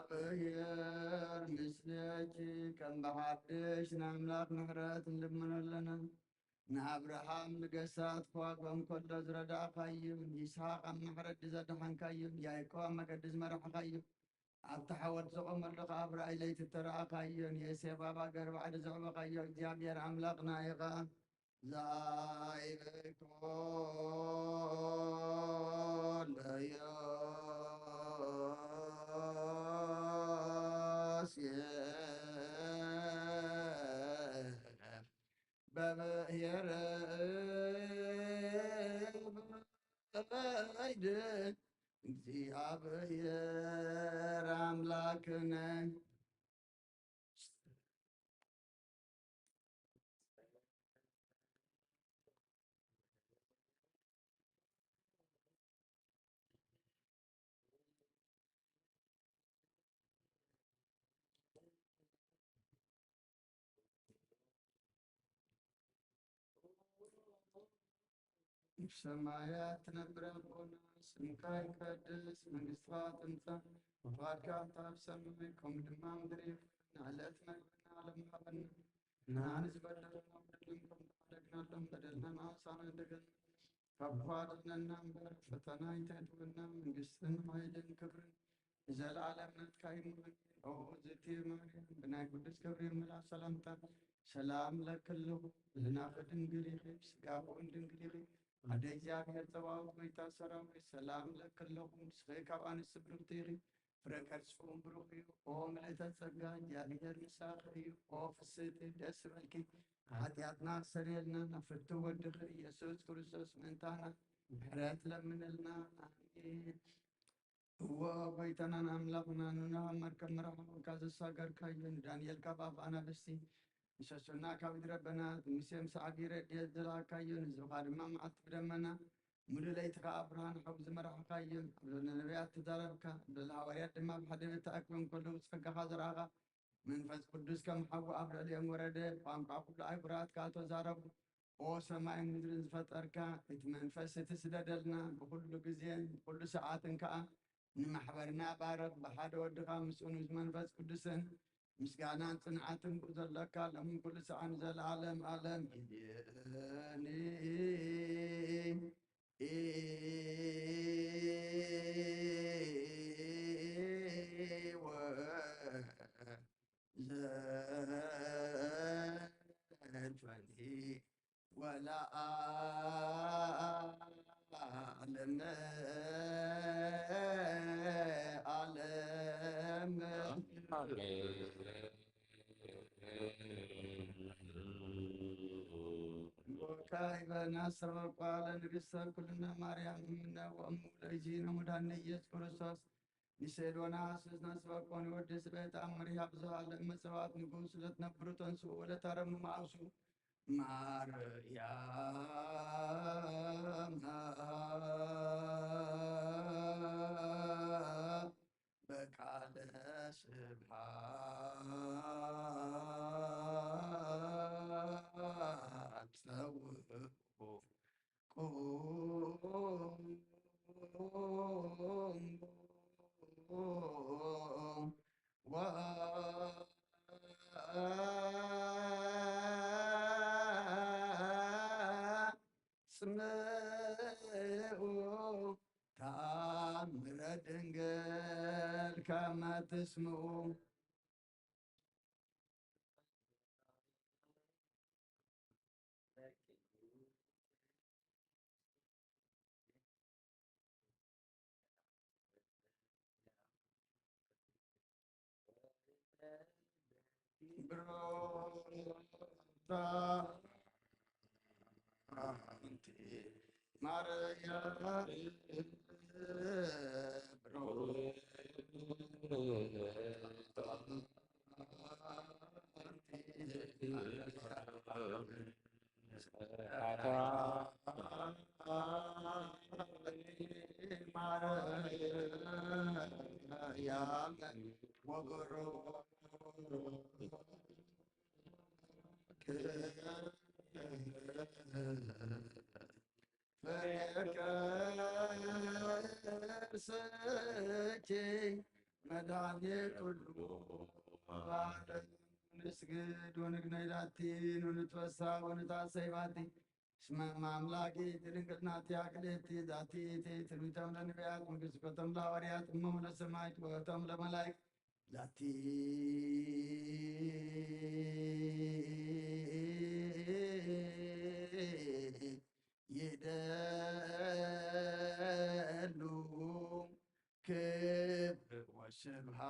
እግዚኣብሔር ምስለኪ። ከም ብሓድሽ ንኣምላኽ ምሕረት ንልምኖ ኣለና። ንኣብርሃም ንገሳት ክዋግኦም ከሎ ዝረዳእካዮ፣ ንይስሓቅ ኣብ ማሕረዲ ዘድሓንካዮ፣ ንያዕቆብ ኣብ መገዲ ዝመራሕካዮ፣ ኣብቲ ሓወልቲ ዝቖመሉ ከኣ ኣብ ራእይ ለይቲ እተራእካዮ፣ ንዮሴፍ ኣብ ሃገር ባዕዲ ዘዕበኻዮ እግዚኣብሔር ኣምላኽና ኢኻ። ዛይበኮ ለዮሴፍ በብሔር በይድ እግዚኣብሔር ኣምላክነ። ብሰማያት ትነብር ኣቦና፣ ስምካ ይቀደስ፣ መንግስትኻ ትምጻእ፣ ፍቓድካ ኣብ ሰማይ ከምኡ ድማ ምድሪ ይኹን። ንዕለት መግብና ሎም ሃበና፣ ንሕና ንዝበደሉና በደሎም ከም ንሕና ንበድሎም፣ በደልና ንዓሳና እንደገና ካብ ክፉ ኣድሕነና እምበር፣ ፈተና ኣይተእትወና፣ መንግስትን ሓይልን ክብርን ንዘለኣለም ናትካ ይኹን። ኦ እግዝእትየ ማርያም፣ ብናይ ቅዱስ ገብርኤል መልኣክ ሰላምታ ሰላም እለኪ ኣለኹ። ህሊናኺ ድንግል ኢኺ፣ ስጋኺ እውን ድንግል ኢኺ። ኣደ እግዚኣብሔር ጸባኦት፣ ጎይታ ሰራዊት፣ ሰላም እለኪ ኣለኹ። ንስኺ ካብ ኣንስቲ ብርኽቲ ኢኺ፣ ፍረ ከርስኺ እውን ብሩኽ እዩ። ኦ ምልእተ ጸጋ፣ እግዚኣብሔር ምሳኺ እዩ። ኦ ፍስሕቲ፣ ደስ ይበልኪ፣ ሓጢኣትና ክሰርየልና ናብ ፍትው ወድኺ ኢየሱስ ክርስቶስ ምእንታና ምሕረት ለምንልና። ኣሜን። እወ፣ ጎይታናን ኣምላኽናን፣ ንኖህ ኣብ መርከብ መራኽቦ ካብ ዘሳገርካዮ፣ ንዳንኤል ካብ ኣፍ ኣናብስቲ፣ ንሰሱና ካብ ኢድ ረበናት፣ ንሙሴ ምስ ዓቢ ረድኤት ዝለኣካዮ፣ ንህዝብኻ ድማ መዓልቲ ብደመና፣ ምሉእ ለይቲ ኸኣ ብርሃን ሓዊ ዝመራሕካዮ፣ ኣብ ልዕሊ ነቢያት ተዛረብካ፣ ኣብ ልዕሊ ሃዋርያት ድማ ኣብ ሓደ ቤት ተኣኪቦም ከለዉ ጸጋኻ ዘርኣኻ፣ መንፈስ ቅዱስ ከም ሓዊ ኣብ ልዕሊኦም ወረደ፣ ብቋንቋ ኩሉ ኣህጉራት ከኣ ተዛረቡ። ኦ ሰማይን ምድርን ዝፈጠርካ፣ እቲ መንፈስ እቲ ስደደልና፣ ብኹሉ ግዜን ብኹሉ ሰዓትን ከኣ ንማሕበርና ባርኽ፣ ብሓደ ወድኻ ምስኡ ምስ መንፈስ ቅዱስን ምስጋናን ጽንዓትን ብኡ ዘለካ፣ ሎምን ኩሉ ሰዓት ንዘለዓለም ዓለም። ዘልፈኒ ወለዓለመ ዓለም። ወካዕበና ሰበቋ ለንግሥተ ኩልነ ማርያም እምነ ወእሙ ለእግዚእነ መድኃኒነ ኢየሱስ ክርስቶስ ንሴዶና ስስ ነስበቆን ወዲ ስበት ኣብ መሪሃ ብዙሃ ለመጸዋት ንጉስ ለትነብሩ ተንስኡ ወለታረሙ ማእሱ ማርያም በቃለ ስብሐት ጸውዑ። ቁም ወአጽምዑ ተአምረ ድንግል ከመ ትስምዑ። ብሩክታ አንቲ ማርያም ብሩክታ ማርያም ወብሩክ ንስኪ መድኃኔ ኩሉ ዓለም። ንስግድ ወንግነይ ላቲ፣ ወንትወሳ ወንትዓሰይ ባቲ። እስመ እም አምላኪ ድንግል ናቲ፣ አክሌቲ ዛቲ ይእቲ ትንቢቶም ለነቢያት፣ ወስብከቶም ለሐዋርያት፣ እሞም ለሰማዕት ወክብሮቶም ለመላእክት። ላቲ ይደሉ ክብር ወስብሐት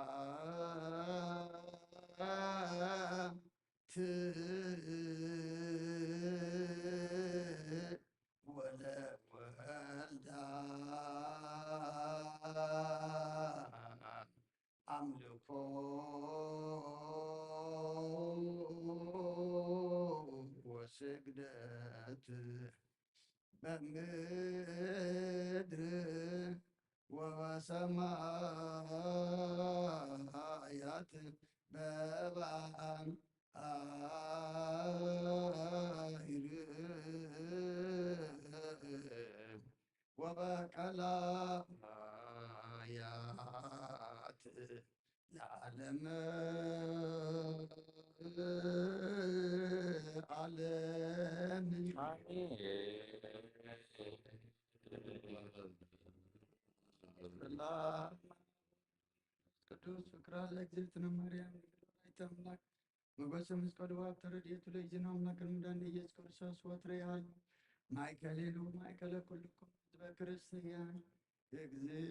ወለወልዳ አምልኮ ወስግደት በምድር ወበሰማያት በባህር ወበቀላያት ለዓለመ ዓለም። አሜን። ቅዱስ ፍቅራ ለእግዝእትነ ማርያም ወላዲተ አምላክ፣ ሞገሰ ምስቀሉ ሀብተ ረድኤቱ ለእግዚእነ አምላክነ መድኃኒነ ኢየሱስ ክርስቶስ ወትረ ይሃሉ ማእከሌነ ወማእከለ ኩልኩም ህዝበ ክርስቲያን። እግዚእ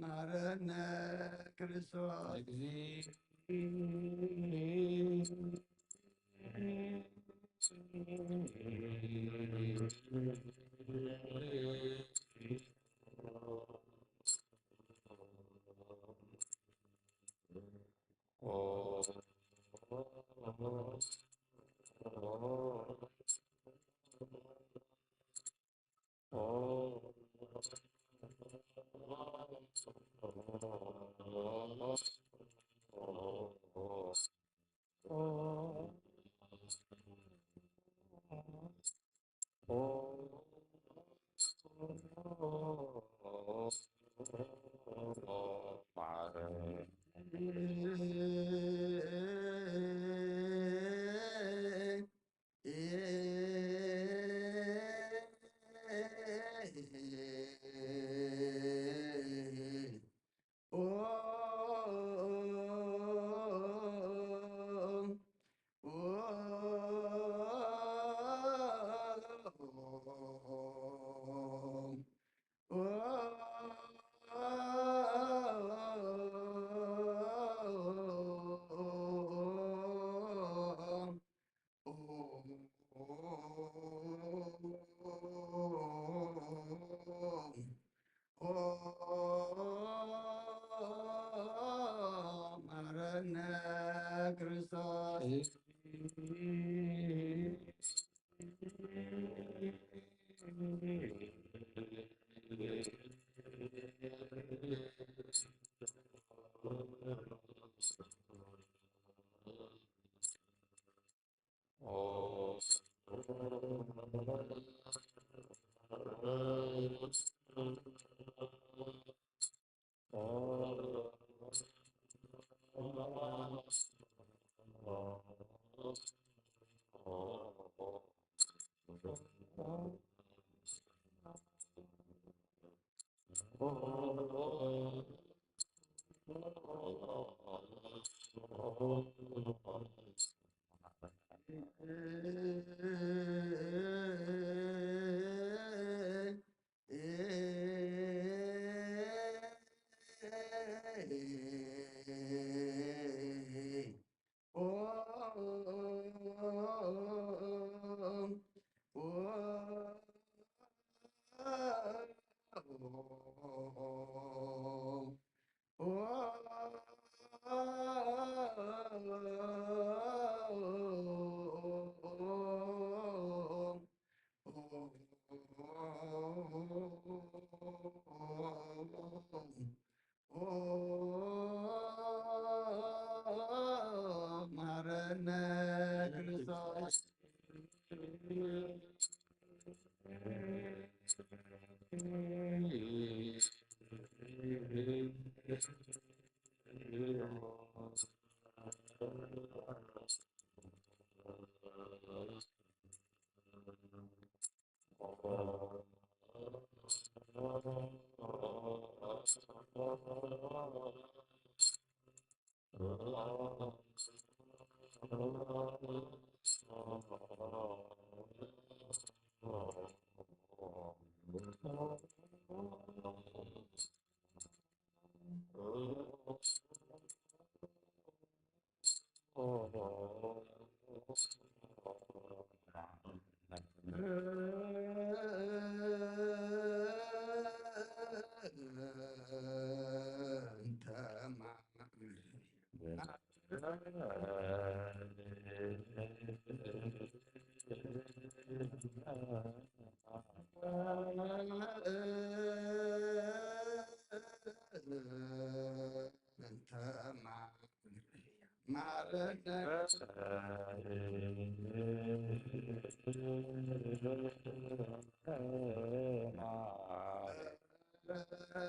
ማረነ ክርስቶስ። እግዚእ ማረነ ክርስቶስ።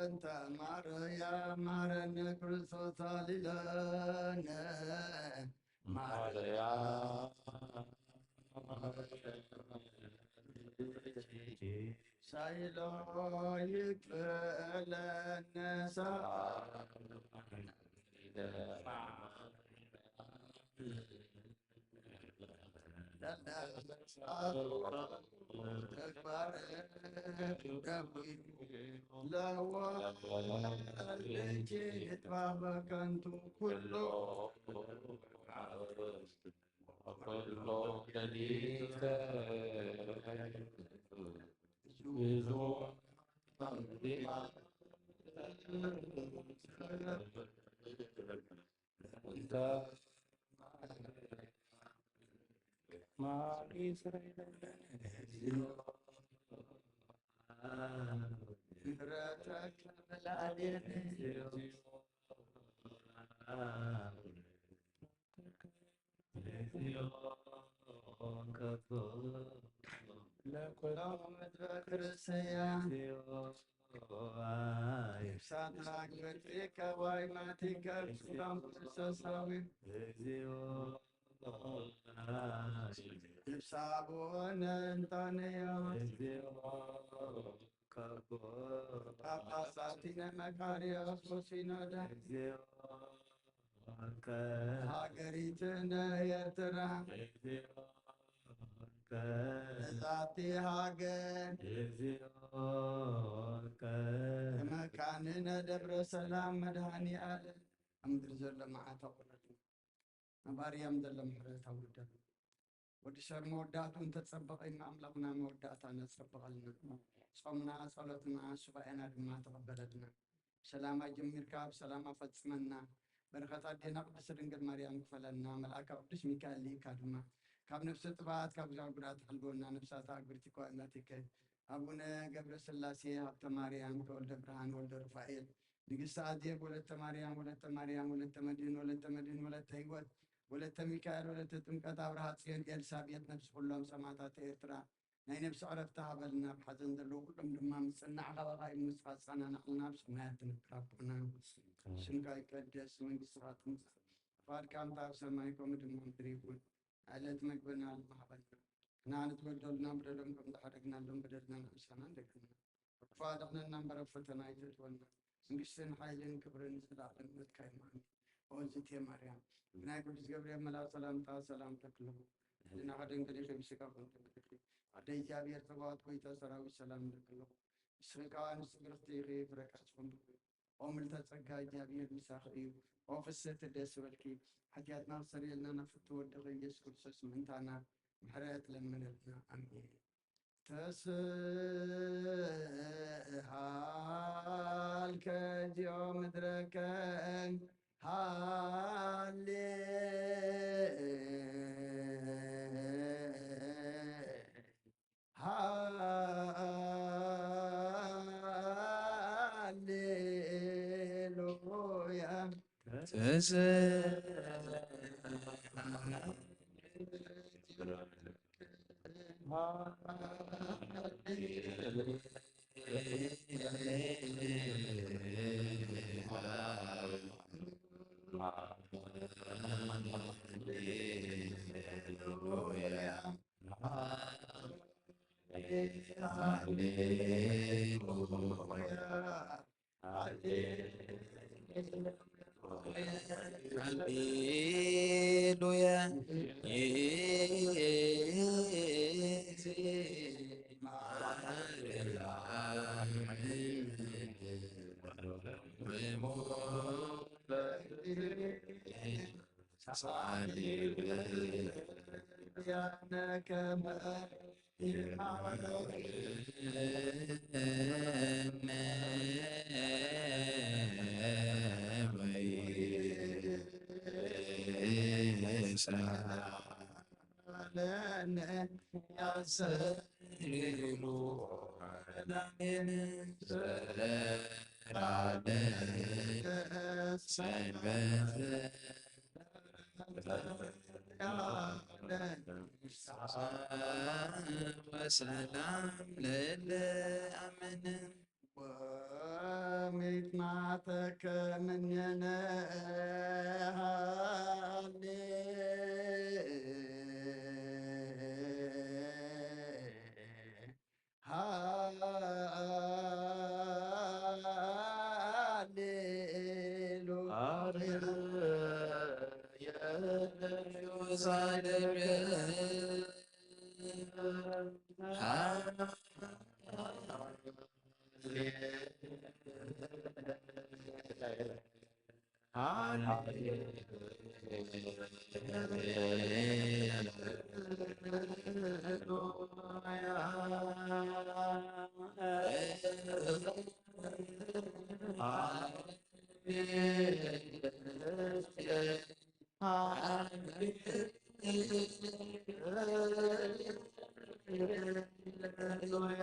እንተ ማርያም ማረነ ክርስቶስ አሊለነ ማርያም ሳይሎ ይክፈለነ ሰዓት ጳጳሳቲነ መካርዮስ ወሲኖዳ ሃገሪትነ ኤርትራ እዛቲ ሃገር መካንነ ደብረ ሰላም መድሃኒ ኣለ ኣብ ምድሪ ዘሎ መዓት ኣውረድ ኣብ ኣርያም ዘሎ ምሕረት ኣውርደሉ። ወዲ ሰብ መወዳእቱ እንተጸበቐ ኢልና ኣምላኽና መወዳእታ ነጸብቐልና። ጾምና፣ ጸሎትና፣ ሱባኤና ድማ ተቐበለልና። ሰላማ ጀሚርካ ብሰላማ ፈጽመና። በረኸት ኣዴና ቅድስት ድንግል ማርያም ክፈለና። መልኣካ ቅዱስ ሚካኤል ልኢካ ድማ ካብ ነፍሰ ጥፋኣት ካብ ዛጉዳት ሓልወና። ነፍሳታ ኣግብርቲ ከዋእላቲከ ኣቡነ ገብረ ስላሴ ሃብተ ማርያም ተወልደ ብርሃን ወልደ ሩፋኤል ንግስቲ ኣዜብ ወለተ ማርያም ወለተ ማርያም ወለተ መድህን ወለተ መድህን ወለተ ህይወት ወለተ ሚካኤል ወለተ ጥምቀት ኣብርሃ ጽዮን ኤልሳቤጥ ነፍሲ ኩሎም ሰማእታት ኤርትራ ናይ ነፍሲ ዕረፍቲ ሃበልና። ኣብ ሓዘን ዘለዉ ኩሎም ድማ ምጽናዕ ካባኻ እዩ። ምስፋ ጻናናዕልና ኣብ ሰማያት ትነብር ኣቦና ስምካ ይቀደስ መንግስትኻ ትምጻእ ፍቓድካ ከምታ ኣብ ሰማይ ከምኡ ድማ ምድሪ ይኹን። ዕለት መግብና ሃበና ንዓና ንትበደሉና በደሎም ከም ዝሓደግናሎም በደልና ንዕሳና እንደገና ክፉ ኣድሕነና እምበር ኣብ ፈተና ኣይተእትወና። መንግስትን ሓይልን ክብርን ንዘለኣለም ናትካ እዩ። ኣሜን። ኦ እግዝእትየ ማርያም፣ ብናይ ቅዱስ ገብርኤል መልኣክ ሰላምታ ሰላም እብለኪ ኣለኹ። ሕሊናኺ ድንግል ኢኺ፣ ብስጋኺ እውን ድንግል ኢኺ። ኣደ እግዚኣብሔር ጸባኦት፣ ጎይታ ሰራዊት፣ ሰላም እብለኪ ኣለኹ። ንስኺ ከኣ ንጽግርኽቲ ኢኺ፣ ፍረ ከርስኺ እውን ብሩኽ እዩ። ኦ ምልዕተ ጸጋ፣ እግዚኣብሔር ምሳኺ እዩ። ኦ ፍስሕቲ፣ ደስ ይበልኪ። ሓጢኣትና ክሰርየልና፣ ናብ ፍትው ወድኺ ኢየሱስ ክርስቶስ ምእንታና ምሕረት ለምነልና። ኣሜን። ተስሃልከ እግዚኦ ምድረከ ሃሌ ሃሌሉያ። ሃሌሉያ። ወሰላም ለለኣምን ወሚትናተከ ምንየነ ሃሌ ሃሌሉያ።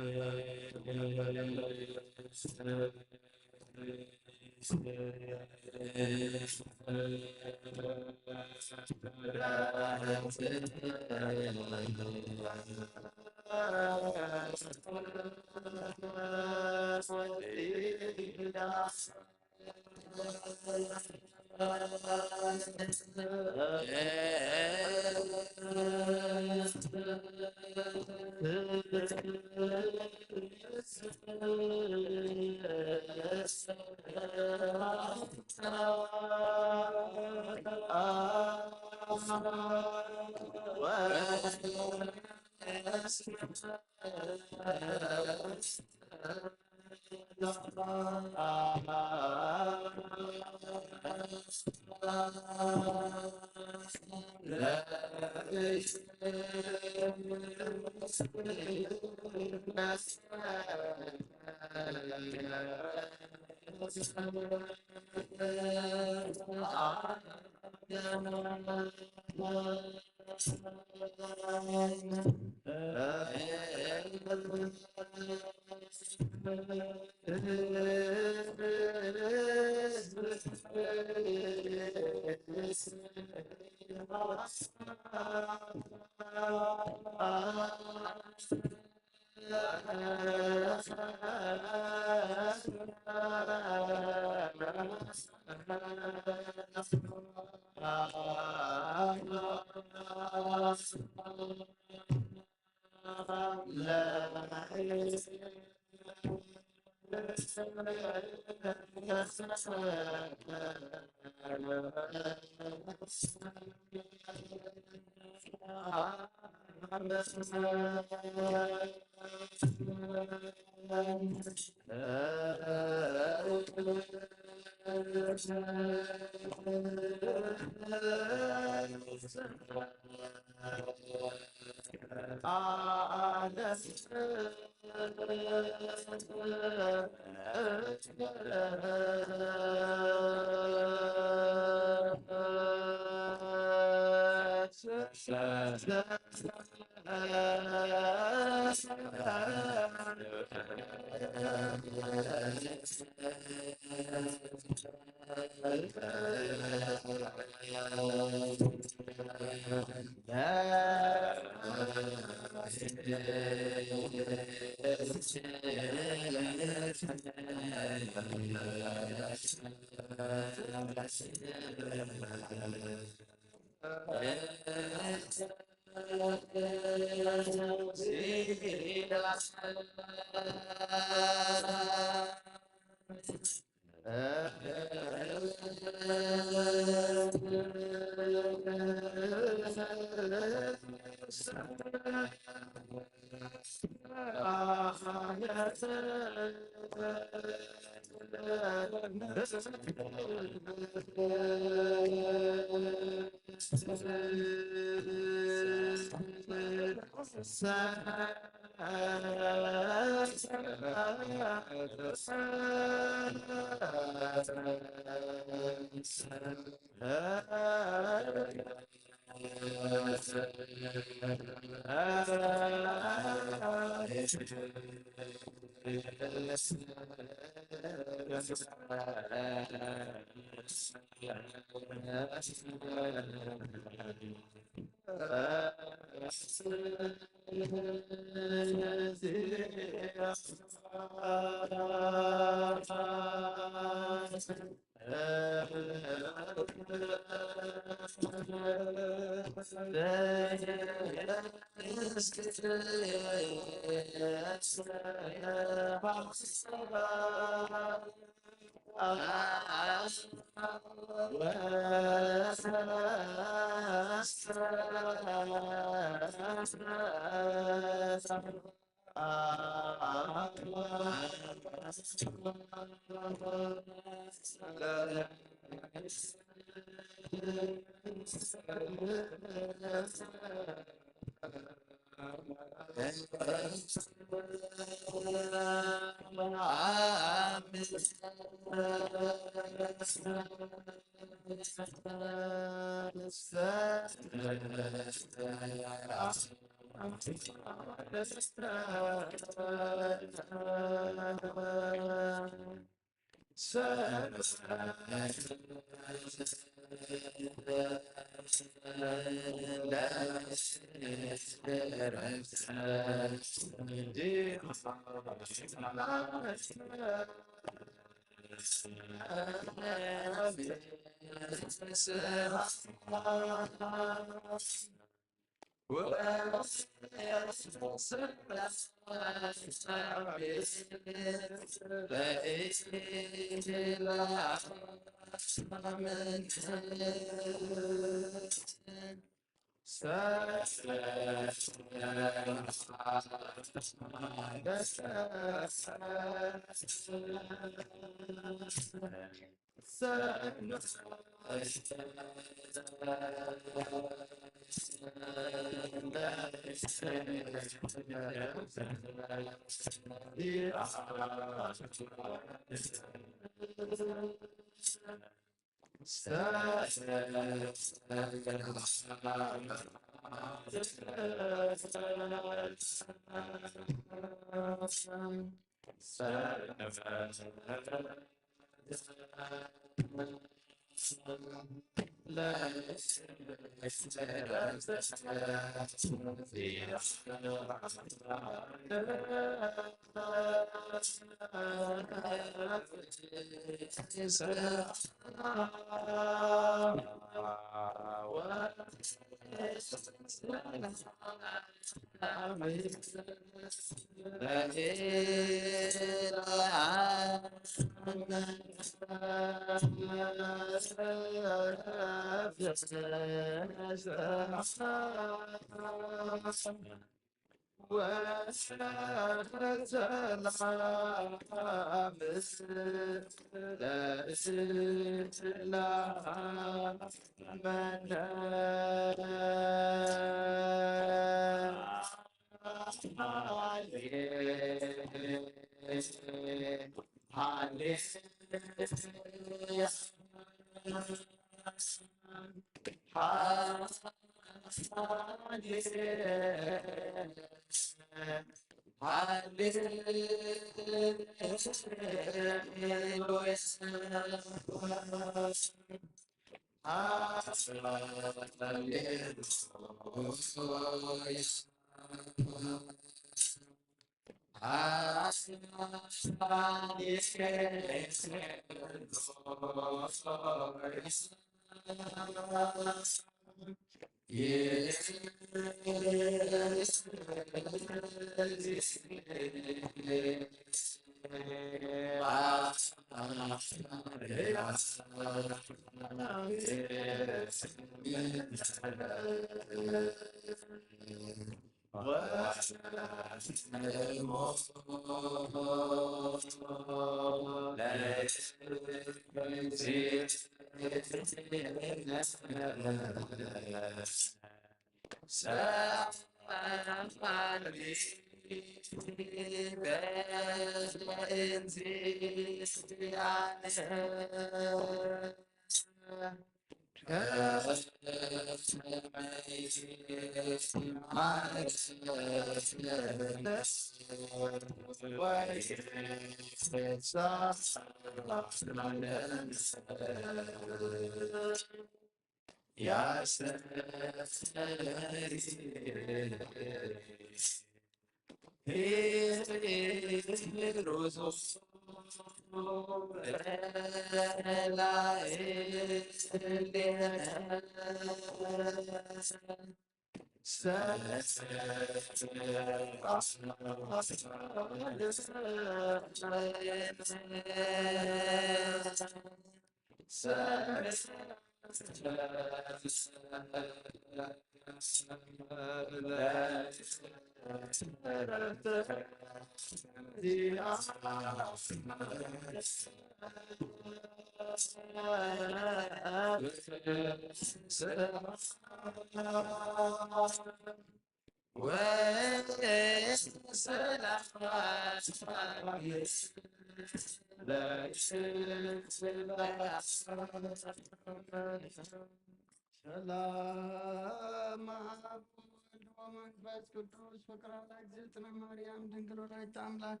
ሰላም ኣብ ወልድ ወመንፈስ ቅዱስ ፍቅር ኣምላክ እግዝእትነ ማርያም ድንግል ወላዲተ ኣምላክ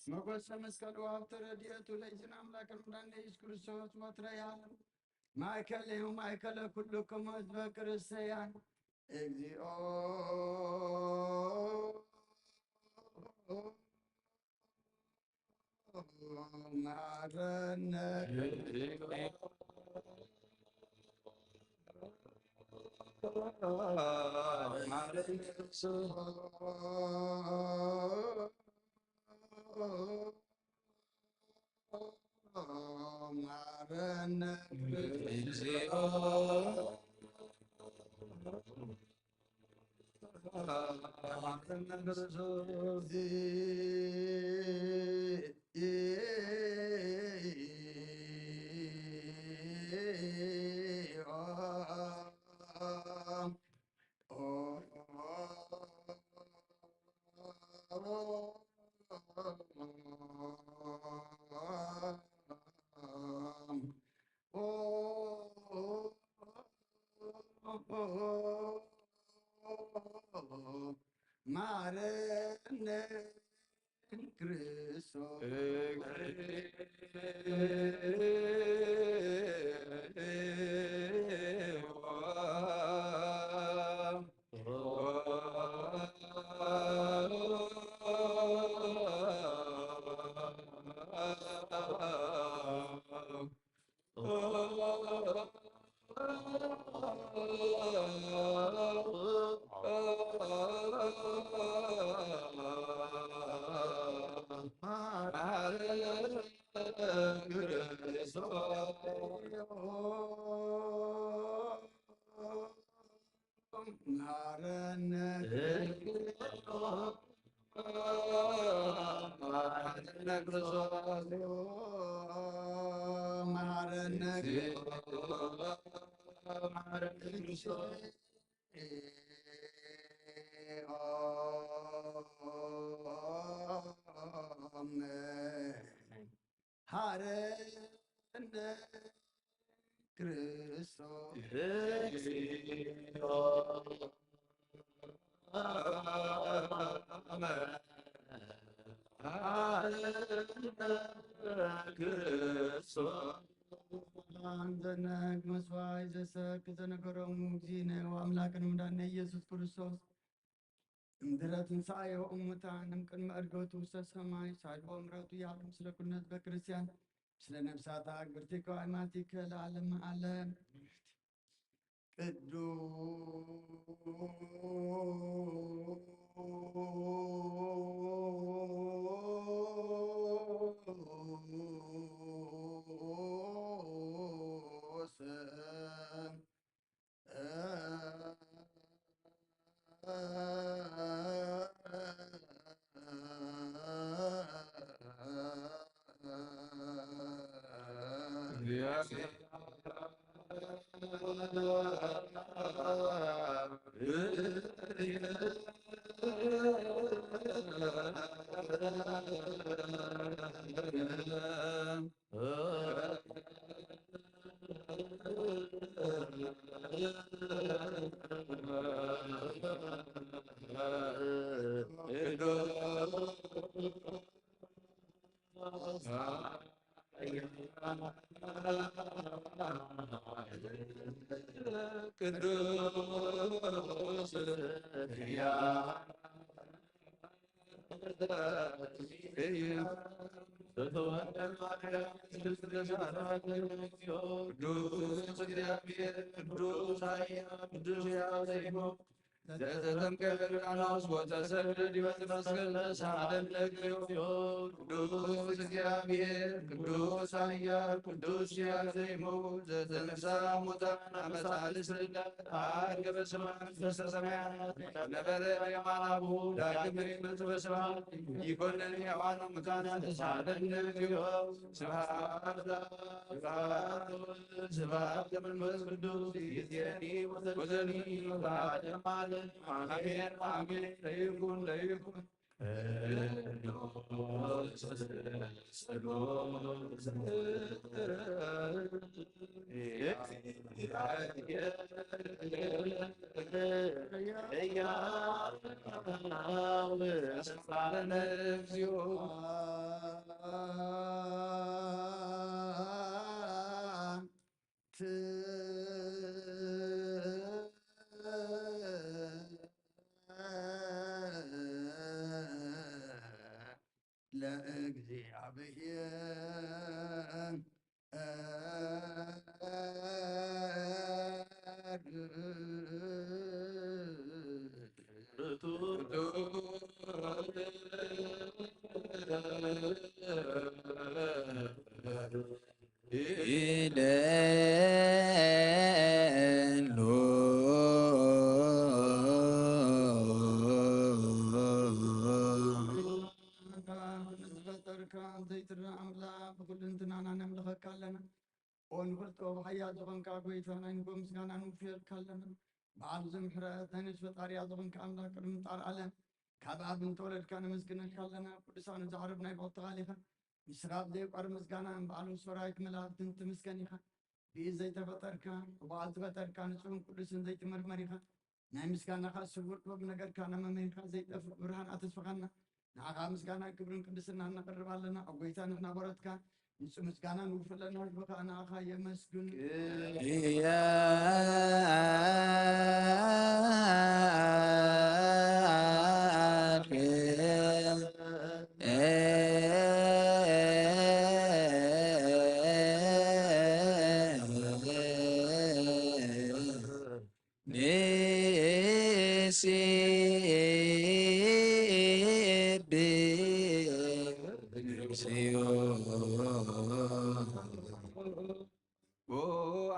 ሞገሰ መስቀሉ ሀብተ ረድኤቱ ለእግዚእነ አምላክ መድኃኒነ ኢየሱስ ክርስቶስ ወትረ ያለም ማእከሌሁ ማእከለ ኩልክሙ ህዝበ ክርስቲያን እግዚኦ መሐረነ መሐረነ እግዚኦ ማረነ ክርስቶስ። ዘነግ መስዋይ ዘሰክ ዘነገሮሙ እግዚእነ ወአምላክነ ወመድኃኒነ ኢየሱስ ክርስቶስ እምድረ ትንሣኤሁ እሙታን እምቅድመ ዕርገቱ ውስተ ሰማይ ሳልቦ ምሕረቱ ያሉ ምስለ ኩልነ ህዝበ ክርስቲያን ምስለ ነፍሳታ ግብርቲከ ወአእማቲከ ለዓለመ ዓለም። ቅዱስ ቅዱስ ቅዱስ እግዚአብሔር ቅዱስ ኃያል ቅዱስ ያው ዘይሞ ዘተጠምቀ በዮርዳኖስ ወተሰቅለ ዲበ ዕፀ መስቀል ተሳሃለነ እግዚኦ። ቅዱስ እግዚአብሔር ቅዱስ ኃያል ቅዱስ ያው ዘይሞ ዘተንሳ ሙታን አመሳልስ ልዳ አርገ በሰማይ መንግሥተ ሰማያት ነበረ በየማነ አቡሁ ዳግም ይመጽእ በስብሐት ይኮንን ሕያዋን ሙታን ተሳለነ እግዚኦ። ስብሐት ለአብ ስብሐት ለወልድ ስብሐት ለመንፈስ ቅዱስ ይእዜኒ ወዘልፈኒ ወለዓለመ ዓለም አሜን አሜን። ለይኩን ለይኩን። ለእግዚአብሔር ይደሉ። ኦ ንኹሉ ጥበብ ሓያል ዝኾንካ ጎይታ፣ ናይ ንጎ ምስጋና ንውፍየልካ ኣለና። በዓል ዝምሕረት ናይ ነፍሲ ፈጣሪያ ዝኾንካ ኣምላኽ፣ ቅድሚ ምጣር ዓለም ካብ ኣብ እንተወለድካ ነመስግነካ ኣለና። ቅዱሳን እዚ ዓረብ ናይ ብቕትኻ ኢኻ። ንስኻ ኣብ ዘይቋር ምስጋና እምበኣሉ ሰራዊት መላእኽትን ትምስገን ኢኻ። ብኢድ ዘይተፈጠርካ፣ ብዓል ዝፈጠርካ፣ ንጹህን ቅዱስን ዘይትመርመር ኢኻ። ናይ ምስጋናኻ ስውር ጥበብ ነገርካ ነመመ ኢኻ። ዘይጠፍእ ብርሃን ኣተስፍኻና። ንዓኻ ምስጋና ክብርን ቅድስና ነቕርብ ኣለና። ኦ ጎይታ፣ ንሕና ባሮትካ ንጹህ ምስጋና ንውፍለና፣ ህዝብኻ ንዓኻ የመስግን። ኦ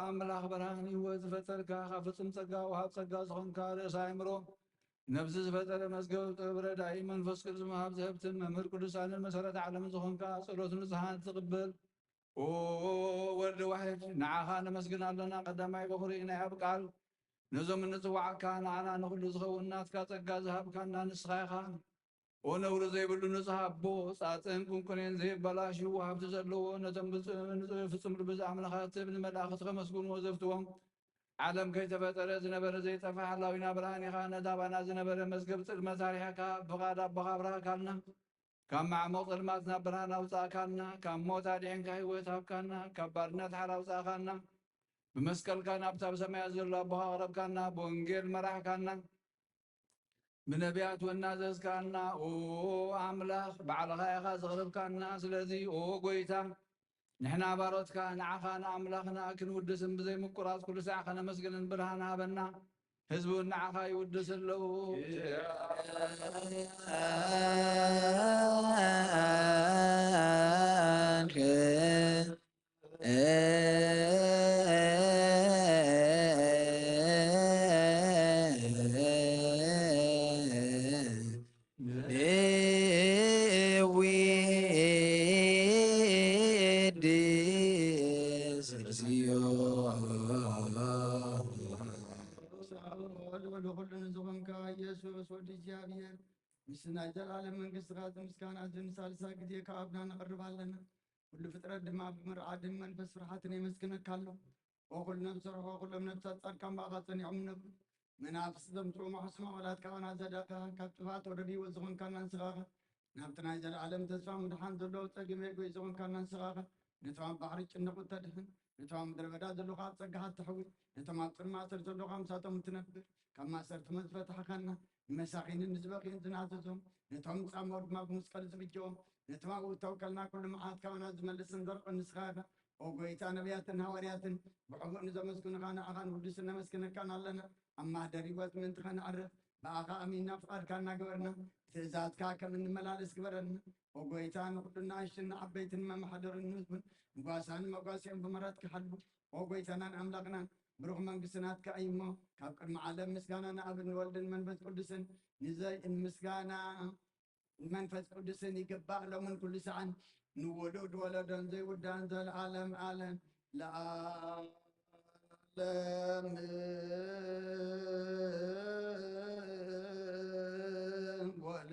ኣምላኽ ብርሃን ህይወት ዝፈጠርካ፣ ካብ ፍጹም ጸጋ ወሃብ ጸጋ ዝኾንካ፣ ርእሰ ኣእምሮ ነብሲ ዝፈጠረ፣ መዝገብ ጥበብ ረዳኢ፣ መንፈስ ቅዱስ መሃብ ዝህብትን መምህር ቅዱሳንን መሰረት ዓለምን ዝኾንካ፣ ጸሎት ንጹሃን ትቕበል። ኦ ወልድ ዋሕድ፣ ንዓኻ ነመስግን ኣለና። ቀዳማይ በኹሪ ናይ ኣብ ቃል ነዞም እንጽዋዓካ፣ ንዓና ንኹሉ ዝኸውን ናትካ ጸጋ ዝሃብካና ንስኻ ኢኻ። ኦ ነውሪ ዘይብሉ ንጹህ ኣቦ፣ ጻጽን ቁንቁኔን ዘይበላሽው ሃብቲ ዘለዎ፣ ነቶም ብጽ-፣ ንጹህ ፍጹም ልቢ ዝኣምለኻ ትብ ንመላእኽቲ ከመስግንዎ ዘፍትዎም፣ ዓለም ከይተፈጠረ ዝነበረ ዘይጠፍእ ሓላዊና ብርሃን ኢኻ። ነቲ ኣባና ዝነበረ መዝገብ ጽልመት ኣርሒቕካ፣ ብፍቓድ ኣቦኻ ኣብርሃካልና። ካብ ማዕሙቕ ጸልማት ናብ ብርሃን ኣውጻእካና፣ ካብ ሞት ኣድሒንካ ህይወት ሃብካና፣ ካብ ባርነት ሓራ ኣውጻእካና። ብመስቀልካ ናብታ ብሰማያት ዘሎ ኣቦኻ ኣቕረብካና፣ ብወንጌል መራሕካና፣ ብነቢያት እውን ኣዘዝካና። ኦ ኣምላኽ፣ ባዕልኻ ኢኻ ዘቕረብካና። ስለዚ ኦ ጎይታ፣ ንሕና ባሮትካ ንዓኻ ንኣምላኽና ክንውድስን ብዘይ ምቁራጽ ኩሉ ሳዕ ከነመስግንን ብርሃን ሃበና። ህዝቢ እውን ንዓኻ ይውድስ ኣለዉ። ንኹሉ ንዝኾንካ ኢየሱስ ወዲ እግዚኣብሔር፣ ምስ ናይ ዘላለም መንግስትኻ ምስጋና ዝንሳልሳ ግዜ ካብ ኣብና ነቕርብ ኣለና። ኩሉ ፍጥረት ድማ ብምርዓድን መንፈስ ፍርሓትን የመስግነካ ኣሎ። ኦ ኩሉ ነብሲ ርሖ፣ ኩሎም ነብሳት ጻድቃን ብኣኻ ጸኒዖም ይነብሩ። መናፍስቲ ዘምጽኡ መሕስማ ወላትካ ኸና ዘዳኻ፣ ካብ ጥፍኣት ወደብ ህይወት ዝኾንካና ንስኻ ኢኻ። ናብቲ ናይ ዘለኣለም ተስፋ ምድሓን ዘለዎ ጸገም የጎይ ዝኾንካና ንስኻ ኢኻ። ነቶም ኣብ ባሕሪ ጭንቕ እተድሕን፣ ነቶም ኣብ ምድረ በዳ ዘለዉ ኣብ ጸጋኻ እተሕዊ፣ ነቶም ኣብ ጽልማት ስር ዘለዉ ምሳቶም እትነብር፣ ካብ ማእሰርቲ መዝፈታሕኻና፣ ንመሳኺንን ንዝበኽዩን ዝናዘዞም፣ ነቶም ጻምኦም ድማ ብመስቀል ዝብጀዎም፣ ነቶም ኣብኡ እተወከልና ኩሉ መዓት ካባና ዝመልስን ዘርቕን ንስኻ ኢኻ። ኦ ጎይታ፣ ነቢያትን ሃዋርያትን ብሕቡእ ንዘመስግኑኻ ንኣኻ ንውድስን ነመስግነካን ኣለና። ኣብ ማህደር ህይወት ምእንቲ ኸነዕርፍ ብኣኻ ኣሚንና ፍቓድካ እናገበርና ትእዛዝካ ከም እንመላለስ ግበረና። ኦ ጎይታ፣ ንኹሉ ንኣሽቱን ንዓበይትን መማሕደርን ንህዝቡን ንጓሳን መጓስኦም ብምህረትካ ሓልዎ። ኦ ጎይታናን ኣምላኽናን፣ ብሩኽ መንግስቲ ናትካ እዩ እሞ፣ ካብ ቅድሚ ዓለም ምስጋና ንኣብን ንወልድን መንፈስ ቅዱስን ንዘይ-፣ ምስጋና ንመንፈስ ቅዱስን ይግባእ ሎምን ኩሉ ሰዓን ንውሉድ ወለዶን ዘይውዳእን ዘለዓለም ዓለም ለዓለም። ወለ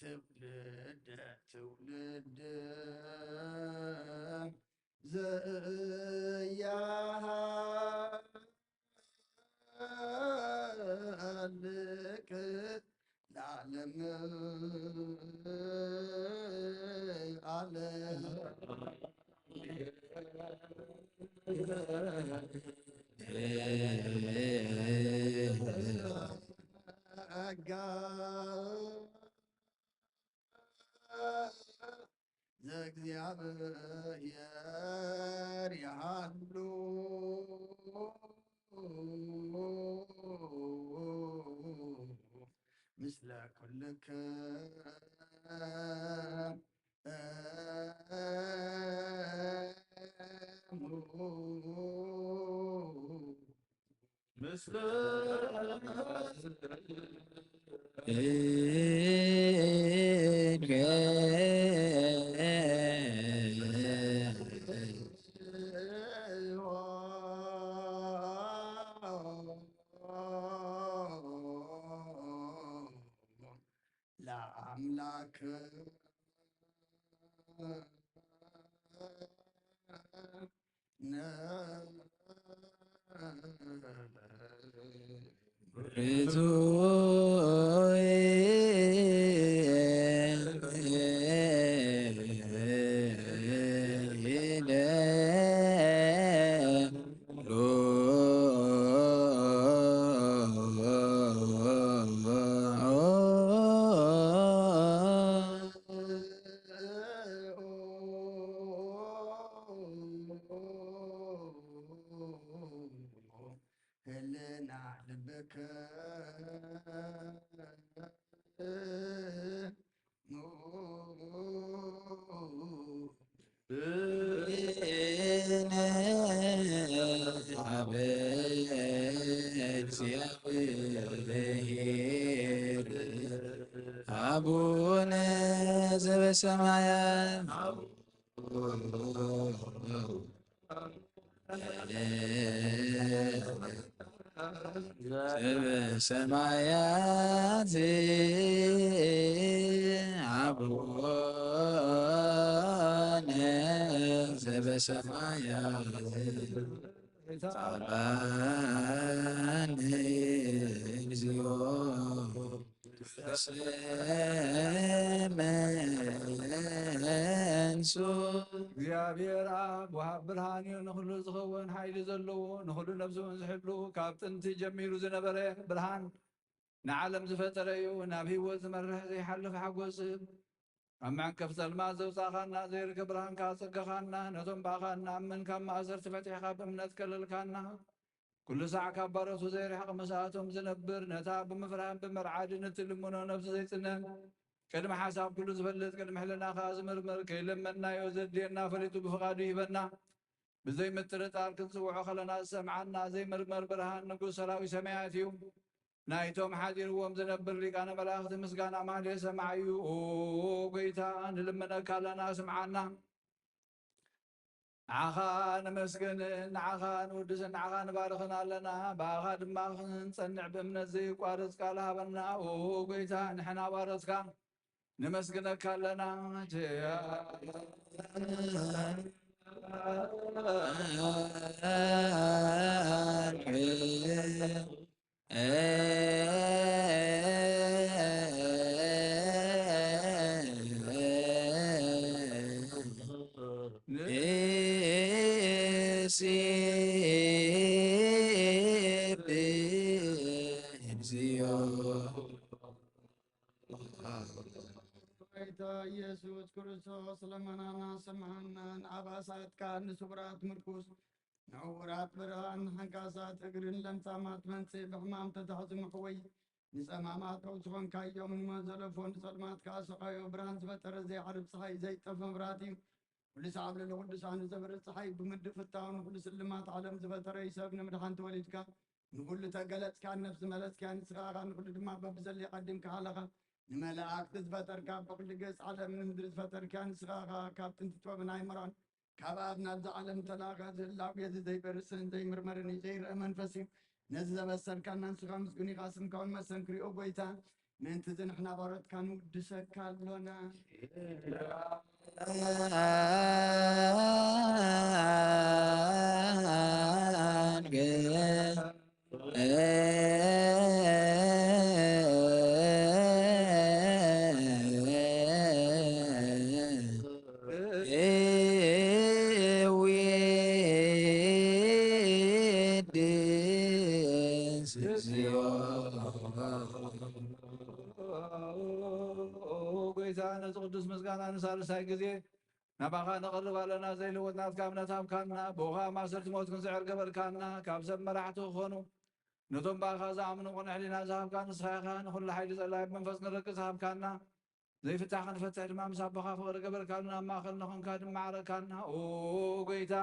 ትውልደ ትውልድ ዘያሃልቅ ለዓለም ዓለም። ዘእግዚኣብሔር ይሃሉ ምስለ ኩልክሙ። ምስለ ለአምላክ ህልና ልብከ አቡነ ዘበሰማያት ዘበሰማያት አቡነ ዘበሰማያት ጻባን እግዚኦ ስመንሱ። እግዚኣብሔር ኣብ ወሃብ ብርሃን እዩ፣ ንኹሉ ዝኸውን ሓይሊ ዘለዎ፣ ንኹሉ ነብሱ ዝሕሉ፣ ካብ ጥንቲ ጀሚሩ ዝነበረ ብርሃን ንዓለም ዝፈጠረ እዩ። ናብ ህይወት ዝመርሕ ዘይሓልፍ ሓጎስ ኣብ መዕንቀፍ ጸልማት ዘውጻኻና፣ ዘይርከብ ብርሃንካ ኣጸጋኻና፣ ነቶም ብኣኻ እንኣምን ካብ ማእሰርቲ ፈቲሕካ ብእምነት ከለልካና፣ ኩሉ ሳዕ ካብ ባሮቱ ዘይርሕቕ ምስኣቶም ዝነብር፣ ነታ ብምፍራህን ብምርዓድን እትልምኖ ነብሲ ዘይጽነን፣ ቅድሚ ሓሳብ ኩሉ ዝፈልጥ፣ ቅድሚ ሕልናኻ ዝምርምር፣ ከይለመንናዮ ዘድልየና ፈሊጡ ብፍቓዱ ይህበና። ብዘይ ምጥርጣር ክንጽውዖ ከለና ዝሰምዓና ዘይምርመር ብርሃን ንጉስ ሰራዊት ሰማያት እዩ። ናይቶም ሓዲርዎም ዝነብር ሊቃነ መላእኽቲ ምስጋና ማህሌ ሰማዕ እዩ። ኦ ጎይታ፣ ንልምነካ ኣለና፣ ስምዓና። ንዓኻ ነመስግንን ንዓኻ ንውድስን ንዓኻ ንባርኽን ኣለና። ብኣኻ ድማ ክንጸንዕ ብእምነት ዘይቋርጽ ቃል ሃበና። ኦ ጎይታ፣ ንሕና ባሮትካ ነመስግነካ ኣለና። ንሴብሕ እግዚኦ። ጎይታ ኢየሱስ ክርስቶስ፣ ልመናና ስምዓና። ንኣባሳትካ ንስውራት ምርኩስ፣ ንዕውራት ብርሃን፣ ንሓንካሳት እግርን ለምጻማት መንጽሂ ብሕማም ተታሕዙ ምሕወይ፣ ንጸማማት ፈውሲ ኾንካዮም። ንሞት ዘለፎ ንጸልማት ከኣ ሰቓዮ ብርሃን ዝፈጠረ ዘይዓርብ ጸሓይ ዘይጠፍ መብራህቲ እዩ። ኩሉ ሰዓብ ልዕሊ ቅዱሳኑ ዘብርህ ጸሓይ ብምድሪ ፍታው ንኹሉ ስልማት ዓለም ዝፈጠረ እዩ። ሰብ ንምድሓን ተወሊድካ ንኹሉ ተገለጽካ፣ ነፍሲ መለስካ፣ ንስኻ ኢኻ ንኹሉ ድማ በብዘድልዮ ቀዲምካ ኣለኻ። ንመላእክቲ ዝፈጠርካ፣ ብኹሉ ገጽ ዓለም ንምድሪ ዝፈጠርካ ንስኻ ኢኻ። ካብ ጥንቲ ጥበብን ኣእምሮን ካብ ኣብ ናብዚ ዓለም ተላእኻ። ዝህላው ገዚ ዘይበርስን ዘይምርመርን እዩ፣ ዘይረአ መንፈስ እዩ። ነዚ ዘበሰርካና ንስኻ ምስጉን ኢኻ፣ ስምካ እውን መሰንክር እዩ። ኦ ጎይታ፣ ምእንቲ እዚ ንሕና ባሮትካ ንውድሰካ ኣሎና። ዊድስ እግዚኦ። ጎይታ፣ ነዚ ቅዱስ ምስጋና ንሳልሳይ ግዜ ናባኻ ነቕርብ ኣለና። ዘይልወጥ ናትካ እምነት ሃብካና። ብኡኻ ማእሰርቲ ሞት ክንስዕር ገበርካና። ካብ ሰብ መራሕቲ ክኾኑ ነቶም ብኣኻ ዝኣምኑ ቅኑዕ ሕሊና ዝሃብካ ንስኻ ኢኻ። ንኹሉ ሓይሊ ጸላኢ ብመንፈስ ንረቂ ዝሃብካና። ዘይፍታሕ ክንፈትሕ ድማ ምስ ኣቦኻ ፍቕሪ ገበርካልና። ኣብ ማእኸልና ኾንካ ድማ ዓረካና። ኦ ጎይታ፣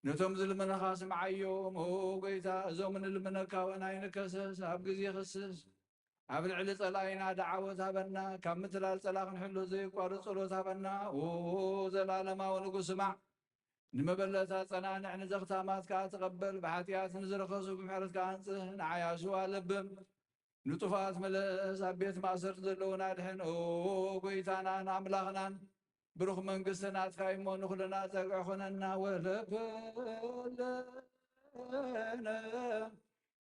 ነቶም ዝልምንኻ ስምዓዮም። ኦ ጎይታ፣ እዞም እንልምነካ እውን ኣይንከሰስ፣ ኣብ ግዜ ክስስ ኣብ ልዕሊ ጸላኢና ደዓወት ሃበና። ካብ ምትላል ጸላ ክንሕሎ ዘየቋርጽ ጸሎት ሃበና። ኦ ዘላለማዊ ንጉስ ስማዕ። ንመበለታት ጸናንዕ፣ ንዘኽታማት ከኣ ተቐበል። ብሓጢኣት ንዝረኸሱ ብምሕረትካ ኣንጽህ፣ ንዓያሹ ኣለብም። ንጡፋት ምለስ፣ ኣብ ቤት ማእሰርቲ ዘለዉና ኣድሕን። ኦ ጎይታናን ኣምላኽናን፣ ብሩኽ መንግስቲ ናትካ እዩ እሞ፣ ንኹልና ጸግዒ ኹነና። ወለኩለነ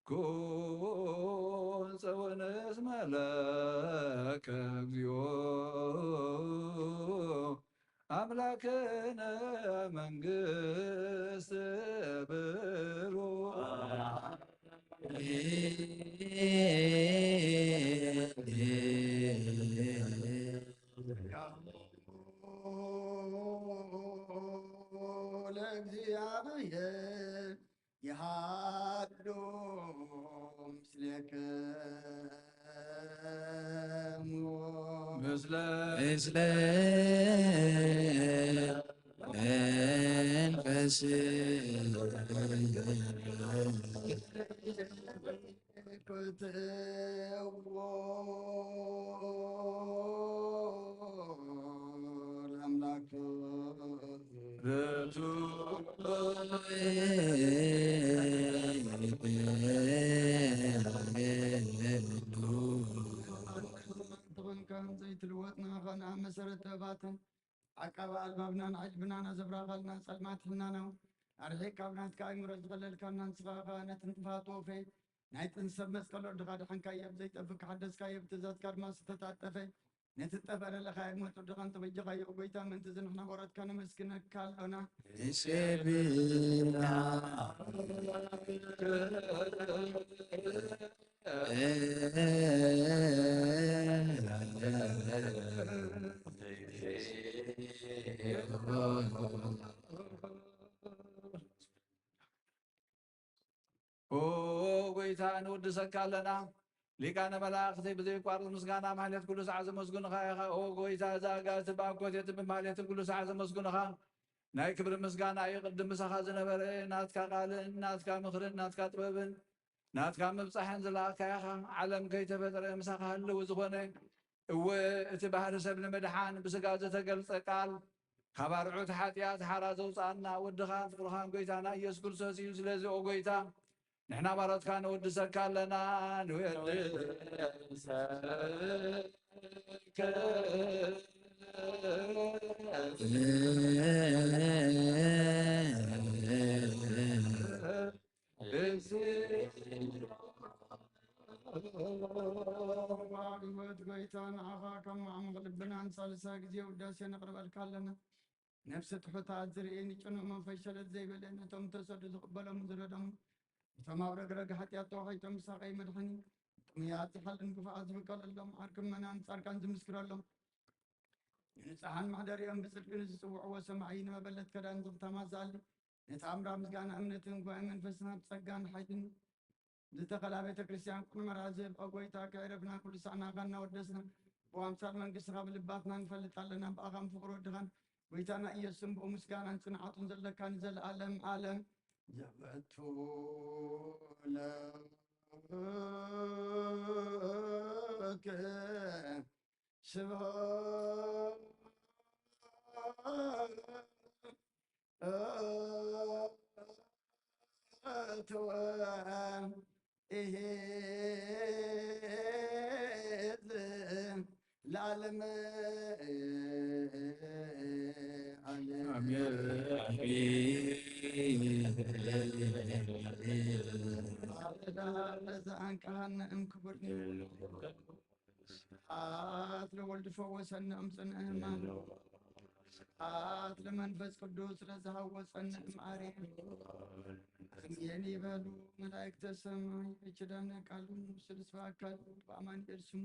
ኩን ጸወነ እስመ ለከ እግዚኦ ኣምላክነ መንግስት ብሩ ለእግዚኣብሔር ይሃሉ ምስሌክሙ። ምስለ ምስለ መንፈስ ትኾንካን ዘይትልወጥ ንዓኻ ንኣብ መሰረት ጥበባትን ዓቃቢ ኣልባብናን ዓጅብናን ኣዘብራቓልና ጸልማት ሕናና ኣርሒቕ ካብ ናትካ ኣእምሮ ዝኸለልካና ንስኻ ኸኣ ነቲ ንጥፋት ወፈይ ናይ ጥንቲ ሰብ መስቀል ወድኻ ድሓንካዮ ብዘይጠፍእ ሓደስካዮ ብትእዛዝካ ድማ ዝተታጠፈ ነቲ ጠፈረ ለኻየት ሞት ወድኻን ተበጀኻዮ። ጎይታ፣ ምእንቲ እዚ ንሕና ወረትካ ነመስግነካ ኣሎና። ንሴብሖ። ኦ ጎይታ፣ ንውድሰካ ኣለና። ሊቃነ መላእኽቲ ብዘይቋርጽ ምስጋና ማህሌት ኩሉ ሰዓት ዘመስግኑኻ ኢኻ። ኦ ጎይታ፣ እዛ ኣጋእዝቲ ብኣኮቴትን ብማህሌትን ኩሉ ሰዓት ዘመስግኑኻ። ናይ ክብሪ ምስጋና እዩ። ቅድም ምሳኻ ዝነበረ ናትካ ቃልን ናትካ ምኽርን ናትካ ጥበብን ናትካ ምብጻሕን ዝለኣኽካ ኢኻ። ዓለም ከይተፈጥረ ምሳኻ ህልው ዝኾነ፣ እወ፣ እቲ ባህሪ ሰብ ንምድሓን ብስጋ ዝተገልጸ ቃል፣ ካብ ኣርዑት ሓጢኣት ሓራ ዘውጽኣና ወድኻን ፍቕርኻን ጎይታና ኢየሱስ ክርስቶስ እዩ። ስለዚ ኦ ጎይታ፣ ንሕና ባሮትካ ነወድሰካ ኣለና፣ ንወድሰከ። ህይወት ጎይታ፣ ንዓኻ ካብ መዓሙቕ ልብና ንሳልሳይ ግዜ ውዳሴ ነቕርበልካ ኣለና። ነፍሲ ትሑታት ዝርኢ፣ ንጭኑቕ መንፈስ ሸለል ዘይበለ፣ ነቶም ተሰዱ ዝቕበሎም ዝረዶም፣ እቶም ኣብ ረግረግ ሓጢኣት ተዋሒጦም ዝሳቐዩ መድሓኒ፣ ጥሙያት ዝሓልን ግፉዓት ዝብቀለሎም፣ ዓርኪ ምእመናን ጻድቃን ዝምስክረሎም፣ ንንጹሓን መሕደሪኦም ብጽድቂ ንዝጽውዕዎ ሰማዒ፣ ንመበለት ከዳን ዝኽተማ ዝኣሊ፣ ነቲ ኣምራ ምስጋና እምነትን ጉባኤ መንፈስና ብጸጋን ሓይልን ዝተኸላ ቤተ ክርስቲያን ኩሉ መርሃ ዝህብ፣ ኦ ጎይታ፣ ከዕረፍና ኩሉ ሳዕናኻ እናወደስና፣ ብኣምሳል መንግስትኻ ብልባትና ንፈልጥ ኣለና፣ ብኣኻን ፍቕሪ ወድኻን ጎይታና ኢየሱስን ብኡ ምስጋናን ጽንዓቱን ዘለካ ንዘለኣለም ዓለም ዘበቱ ለከ ስብሐት ለዓለም። ኣሜን። ኣሜን። ኣሜን። ኣንቃሃና እም ክቡር ስብሐት ለወልድ ፈወሰነ እምፅንዕና። ስብሐት ለመንፈስ ቅዱስ ለዝሃወፀነ እምአርያም። አሜን ይበሉ መላእክተ ሰማይ። እችዳነ ቃሉ ስልስ በአካሉ በአማኑኤል ስሙ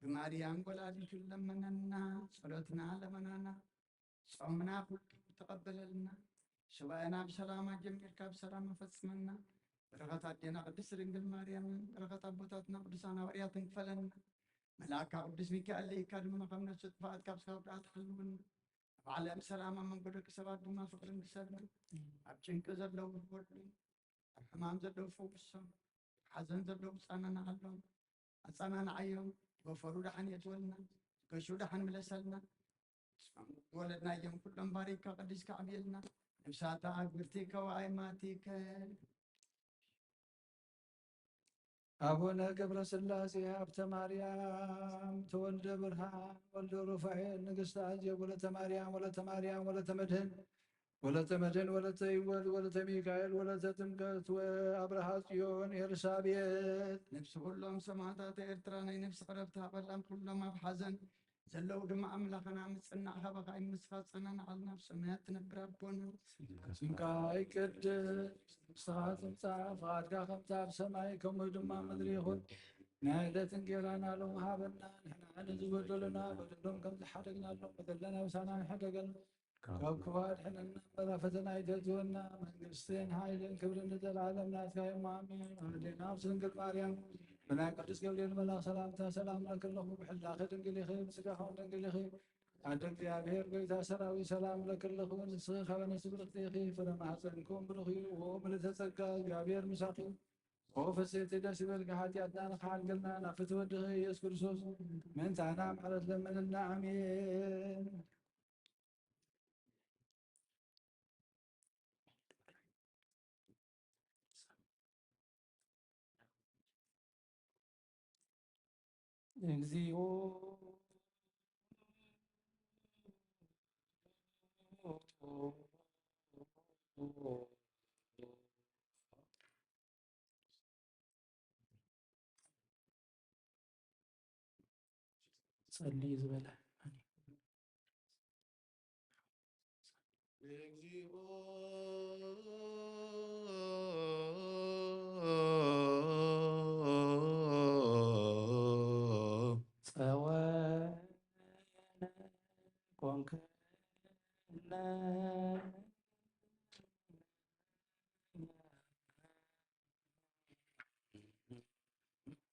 ብማርያም ወላዲቱ ለመነና። ጸሎትና ለመናና። ጾምና ኩሉ ተቐበለልና። ሱባኤና ብሰላም ኣጀሚርካ ብሰላም ኣፈጽመና። በረኸት ኣዴና ቅድስት ድንግል ማርያምን በረኸት ኣቦታትና ቅዱሳን ሃዋርያትን ክፈለና። መልኣካ ቅዱስ ሚካኤል ልኢካ ድማ ካብ ነፍሲ ጥፍኣት ካብ ስጋ ጉድኣት ሓልወና። ኣብ ዓለም ሰላም ኣብ መንጎ ደቂ ሰባት ድማ ፍቕርን ግሰልና። ኣብ ጭንቂ ዘለዉ ወድሉ ኣብ ሕማም ዘለዉ ፈውሶም። ኣብ ሓዘን ዘለዉ ጻናናዓሎም። ኣጸናንዓዮም። ጎፈሩ ደሓን የእትወልና። ገሹ ደሓን ምለሰልና። ወለድናዮም ኩሎም ባሪካ ቀዲስካ ዓብየልና። ነብሳታ ኣግብርቲ ከዋይ ማቲከ ኣቡነ ገብረ ሥላሴ ሀብተ ማርያም ተወልደ ብርሃን ወልደ ሩፋኤል ንግሥተ አዜብ ወለተ ማርያም ወለተ ማርያም ወለተ መድህን ወለተ መድህን ወለተ ይወልድ ወለተ ሚካኤል ወለተ ጥምቀት ወአብርሃ ጽዮን ኤልሳቤጥ። ነፍሲ ኩሎም ሰማዕታት ኤርትራ ናይ ነፍሲ ዕረፍቲ ሃበላም ኩሎም ኣብ ሓዘን ዘለዉ ድማ ኣምላኽና ምጽናዕ ሃበኻ ይመስኻ ጸናንዓልና ኣብ ሰማያት ትነብር ኣቦና። ስምካ ይቀደስ፣ ንስኻ ትምጻእ፣ ፍቓድካ ከምቲ ኣብ ሰማይ ከምኡ ድማ ምድሪ ይኹን። ናይ ዕለት እንጌራና ሎሚ ሃበና፣ ንሕና ንዝበደሉና በደሎም ከም ዝሓደግናሎም በደልና ምሳና ይሕደገልና። ካብ ክፉ ኣድሕነና እምበር ኣብ ፈተና ኣይተእትወና። መንግስትን ሓይልን ክብርን ንዘለዓለም ናትካ እዮም። ኣሜን። ኣዴና ኣብ ድንግል ማርያም ብናይ ቅዱስ ገብርኤል መልኣኽ ሰላምታ ሰላም እለኪ ኣለኹ። ብሕላኺ ድንግል ኢኺ፣ ብስጋኺ እውን ድንግል ኢኺ። ኣደ እግዚኣብሔር ጎይታ ሰራዊት ሰላም እለኪ ኣለኹ። ንስኺ ካብ ኣንስቲ ብርኽቲ ኢኺ፣ ፍረ ማህፀንኩም ብሩኽ እዩ። ኦ ምልዕተ ጸጋ እግዚኣብሔር ምሳኺ። ኦ ፍስሕቲ ደስ ይበልኪ፣ ሓጢኣትና ንኽሓልገልና ናብ ፍትሒ ወድኺ ኢየሱስ ክርስቶስ ምእንታና ምሕረት ለምንልና። ኣሜን። እግዚኦ። ጸሊ ዝበለ። እግዚኦ። ጸወነ ኮንከነ።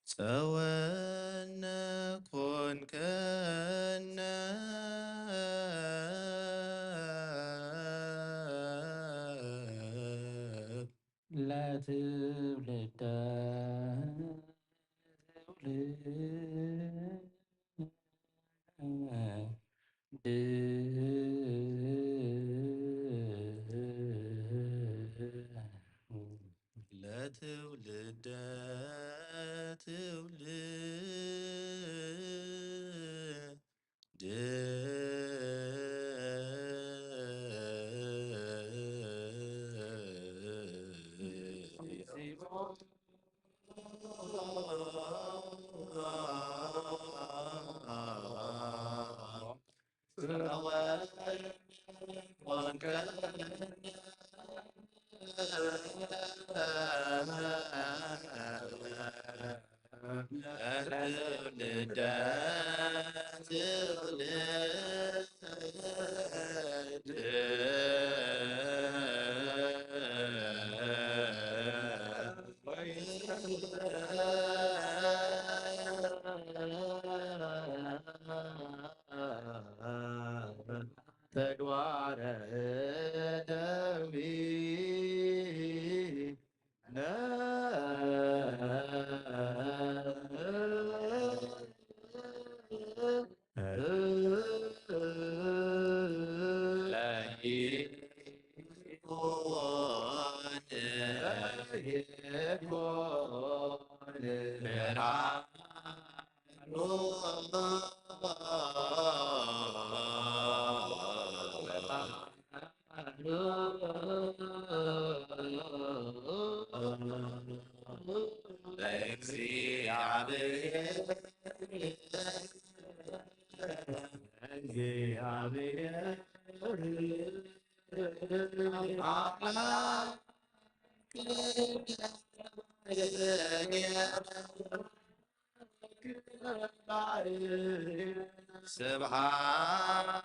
ጸወነ ኮንከነ። ለትውልደ ትውልድ። ለትውልደ ትውልድ። ተግባረ እደዊነ። ስብሐት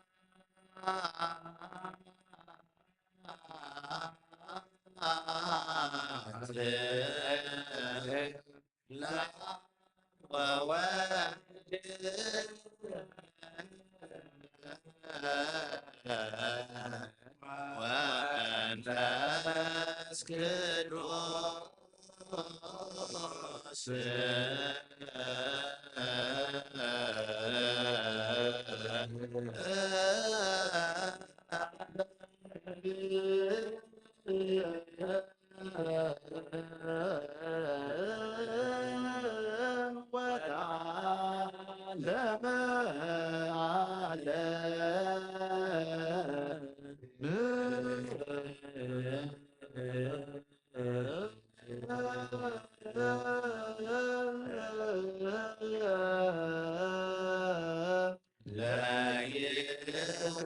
ለወወልድ ወመንፈስ ቅዱስ። ዓለም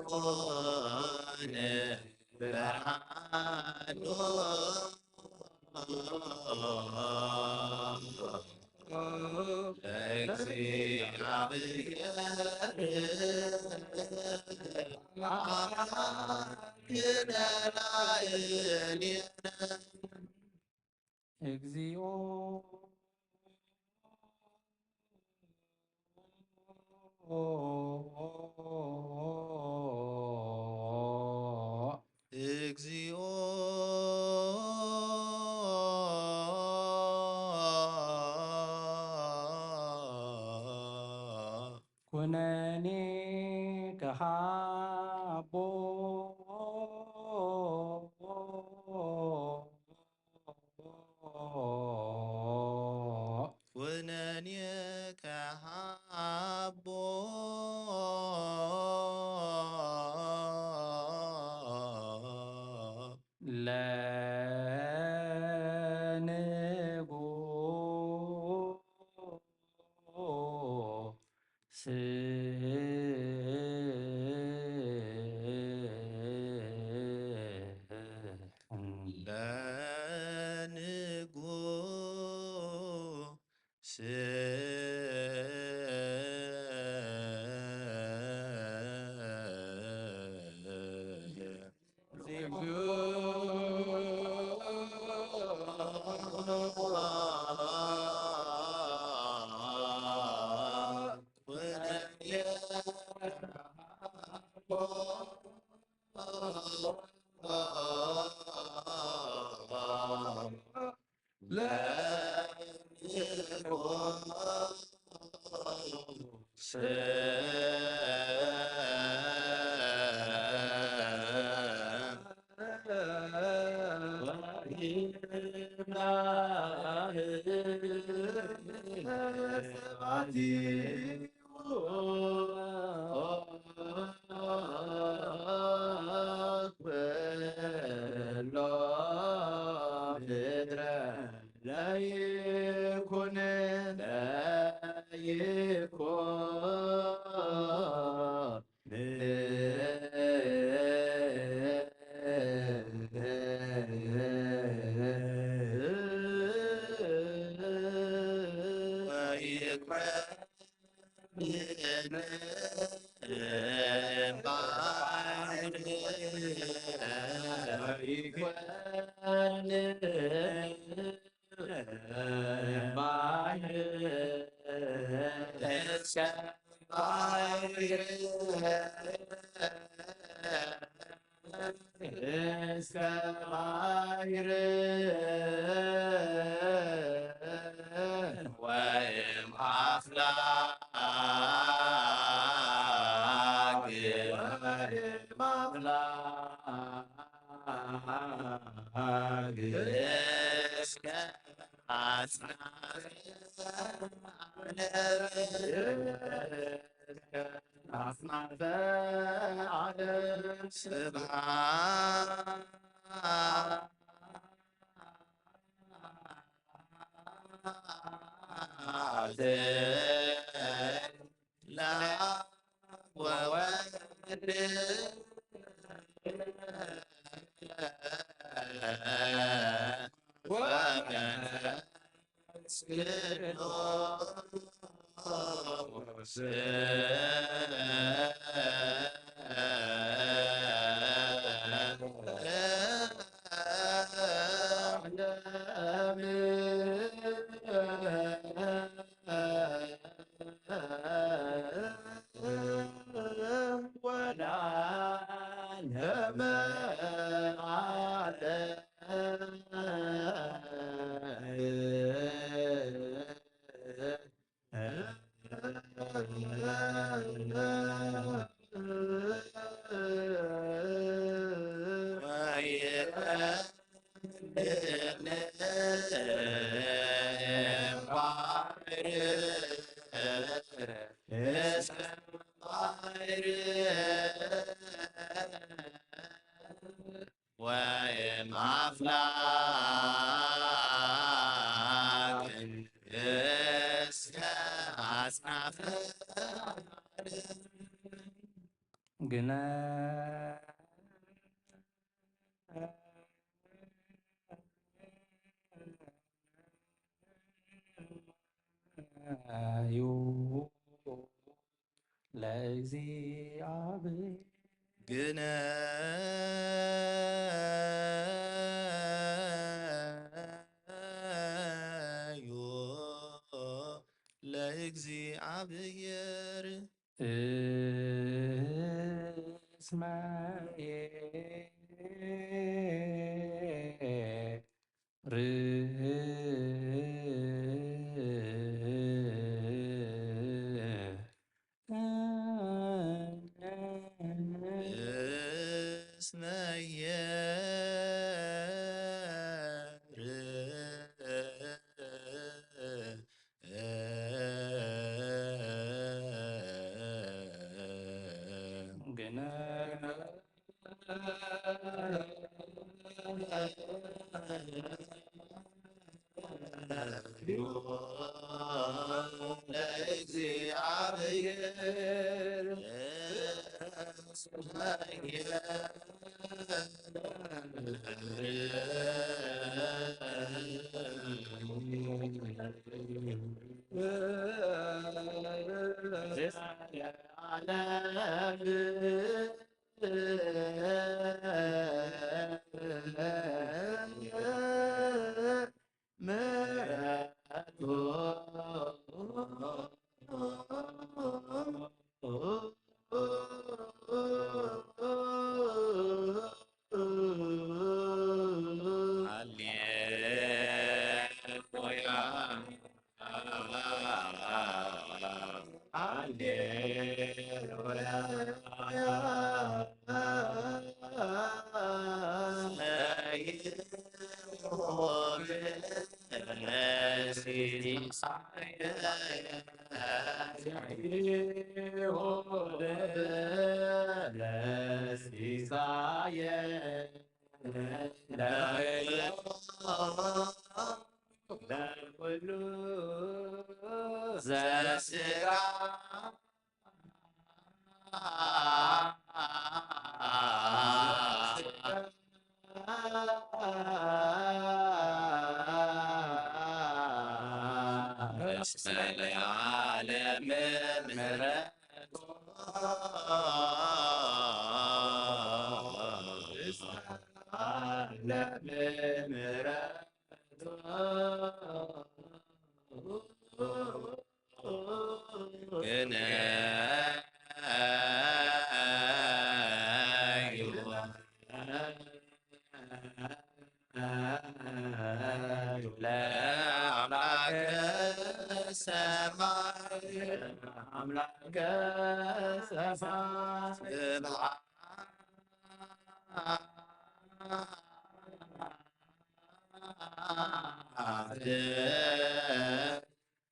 ለይኩን ብርሃኑ ለእግዚአብሔር አምላክነ ላዕሌነ። እግዚኦ። እግዚኦ። ኩነኔ ከሃቦ። ኩነኔ ከሃቦ። ለንጉስ። ለንጉስ። ኩሎ ምድረ ለይኩን ለይኩን። እስከ ባሕር ወይም አፍላግ ወይም አፍላግ እስከ አጽናፈ ዓለም አጽናፈ ዓለም ስብሐት ለአብ ወወልድ ወመንፈስ ቅዱስ። ወይም ኣፍላግ እስከ ኣጽናፈ ዓለም። ግና ዩ ለእግዚኣብሔር። ግነዩ ለእግዚኣብሔር። እስመ እስመ ግነ ለእግዚኣብሔር። ሃሌሉያ። ሃሌሉያ። ለኩሉ ዘስጋ እስመ ለዓለም ምሕረቱ ለዓለም ምሕረቱ ግነዩ ለአምላከ ሰማይ አምላከ ሰማይ ስብሐት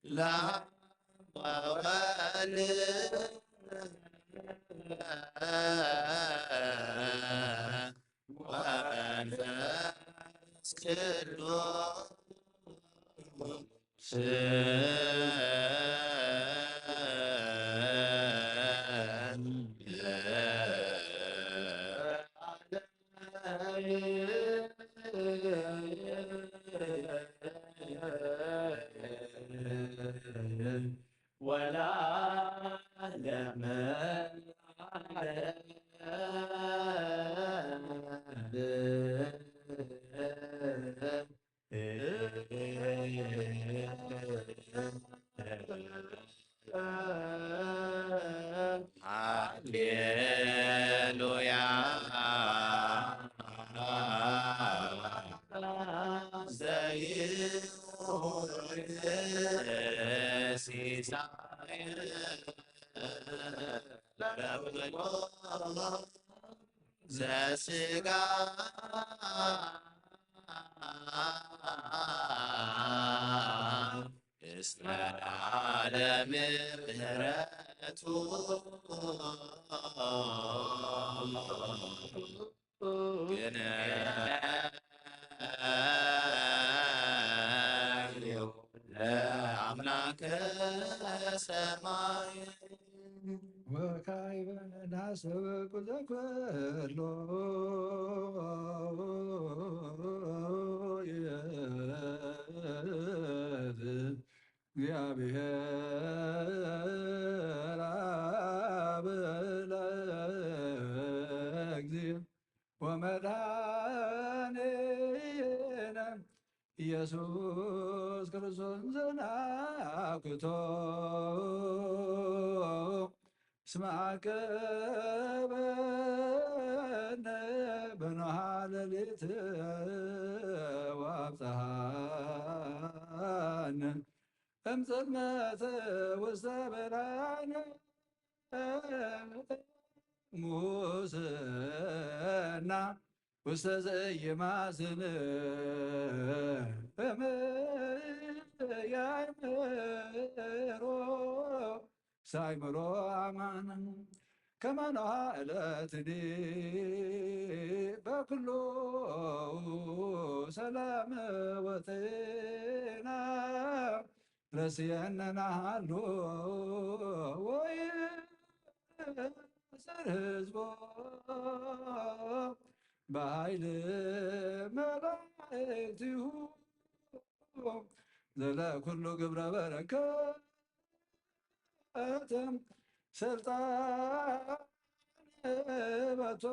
ለአብ ወወልድ ወመንፈስ ቅዱስ ወለዓለመ ዓለም። ሃሌሉያ። ዘይሁን ሲሳይ ለኩሉ ዘስጋ እስመ ለዓለም ምሕረቱ ናሰብኩ ዘክሎ እግዚአብሔር አብ ለእግዚእ ወመድኃኒነ ኢየሱስ ክርስቶስ ዘናኩቶ እስመ አቀበነ በነሃ ሌሊት ወአብጽሐነ እምጽልመት ውስተ ብርሃን ሙስና ውስተ ዘኢይማስን እምያእምሮ ሳይምሮ አማን ከመ ኖሃ ዕለትኒ በኩሉ ሰላም ወጤና ረስየነ ናሃሉ ወይእስር ህዝቦ በኃይል መላእክቲሁ ዘለኩሉ ግብረ በረከት ስልጣን በቶ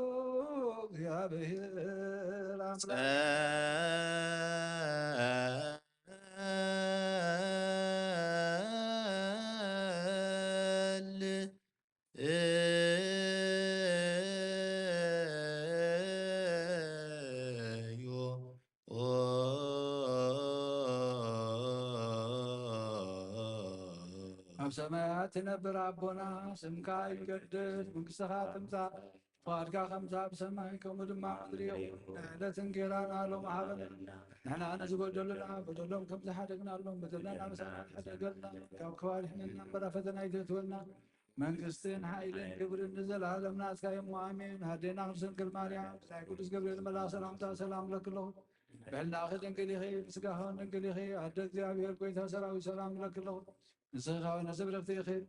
እግዚአብሔር አምላክ። ጸልዩ። ኣብ ሰማያት ትነብር ኣቦና፣ ስምካ ይቀደስ፣ መንግስትኻ ትምጻእ፣ ፍቓድካ ከምቲ ኣብ ሰማይ ከምኡ ድማ ኣብ ምድሪ ይኹን። ዕለት እንጌራና ሎሚ ሃበና፣ ንሕና ነዚ በደሉና በደሎም ከም ዝሓደግናሎም በደልና ንስኻ ሓደገልና፣ ካብ ክፋእ ኣድሕነና እምበር ኣብ ፈተና ኣይተእትወና፣ መንግስትን ሓይልን ክብርን ንዘለኣለም ናትካ እሞ ኣሜን። ኣዴና ቅድስት ድንግል ማርያም ብናይ ቅዱስ ገብርኤል መልኣኽ ሰላምታ ሰላም እብለኪ ኣለኹ። ብሕልናኺ ድንግል ኢኺ፣ ብስጋኺ እውን ድንግል ኢኺ። ኣደ እግዚኣብሔር ጎይታ ሰራዊት ሰላም እብለኪ ኣለኹ። ንስኺ ከኣ ፍሬ ከርሥኪ ብሩኽ እዩ።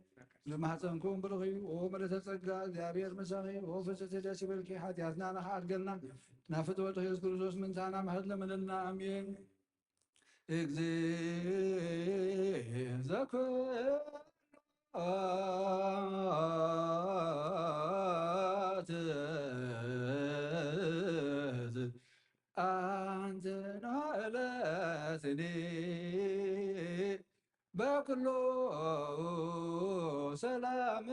ዝማህፀንኩም ብሩኽ እዩ። ኦ ምልዕተ ጸጋ፣ እግዚኣብሔር ምሳኺ። ኦ ፍጽሕቲ ደስ ይበልኪ። ሓጢኣትና ንኽሓድገልና ናብ ፍትወቱ ኢየሱስ ክርስቶስ ምንታና ምሕረት ለምንልና። ኣሜን። እግዚእ ዘኮ አንትኖ ዕለትኒ በኩሉ ሰላም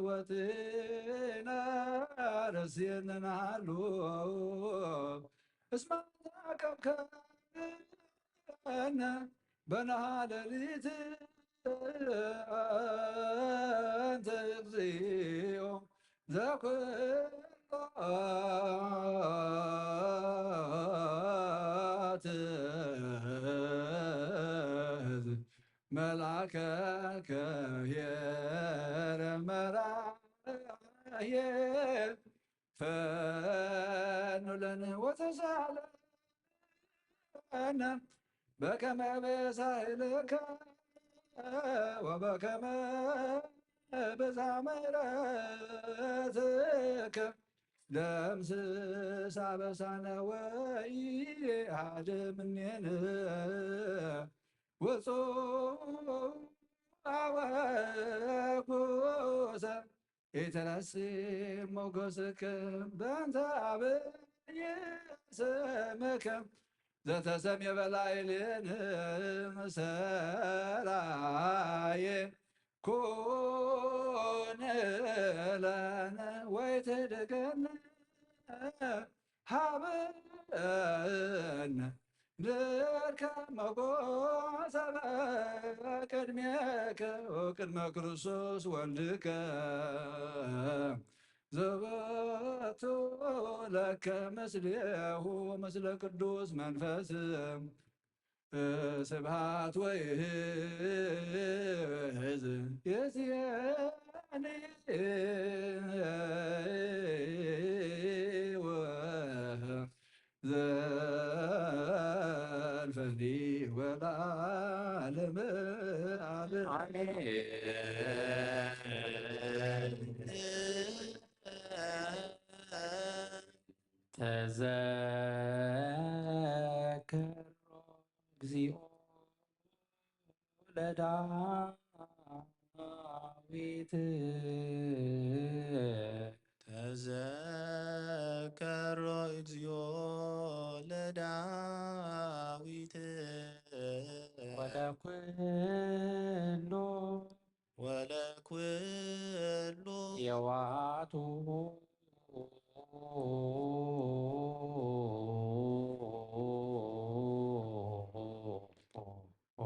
ወጤና ረስየነ ናሃሉ እስመ ተአቀብከነ በነሃ ሌሊት አንተ እግዚኦ ዘኩሎ ትእዝ መልአከ ከሄረ መራሄ ፈኑ ለነ ወተሳለነ በከመ በሳህልከ ወበከመ ብዝሃ ምሕረትከ ደምስስ አበሳነ ወኢሃድግ እምኔነ ውጹእ አወኩሰ ኢትረስዕ ሞገስከ በእንተ አብይ ስምከ ዘተሰምየ በላዕሌነ ሰራየ ኩን ለነ ወይትህድገነ ሀበነ ንርከብ ሞገሰ በቅድሜከ ወቅድመ ክርስቶስ ወልድከ ዘበቱ ለከ ምስሌሁ ምስለ ቅዱስ መንፈስ ስብሐት ወይህዝ የዚያኒ ዘልፈኒ ወለዓለመ ዓለም። አሜን። ተዘከሮ እግዚኦ ለዳዊት። ተዘከሮ እግዚኦ ለዳዊት። ወለኩሉ ወለኩሉ የዋሃቱ።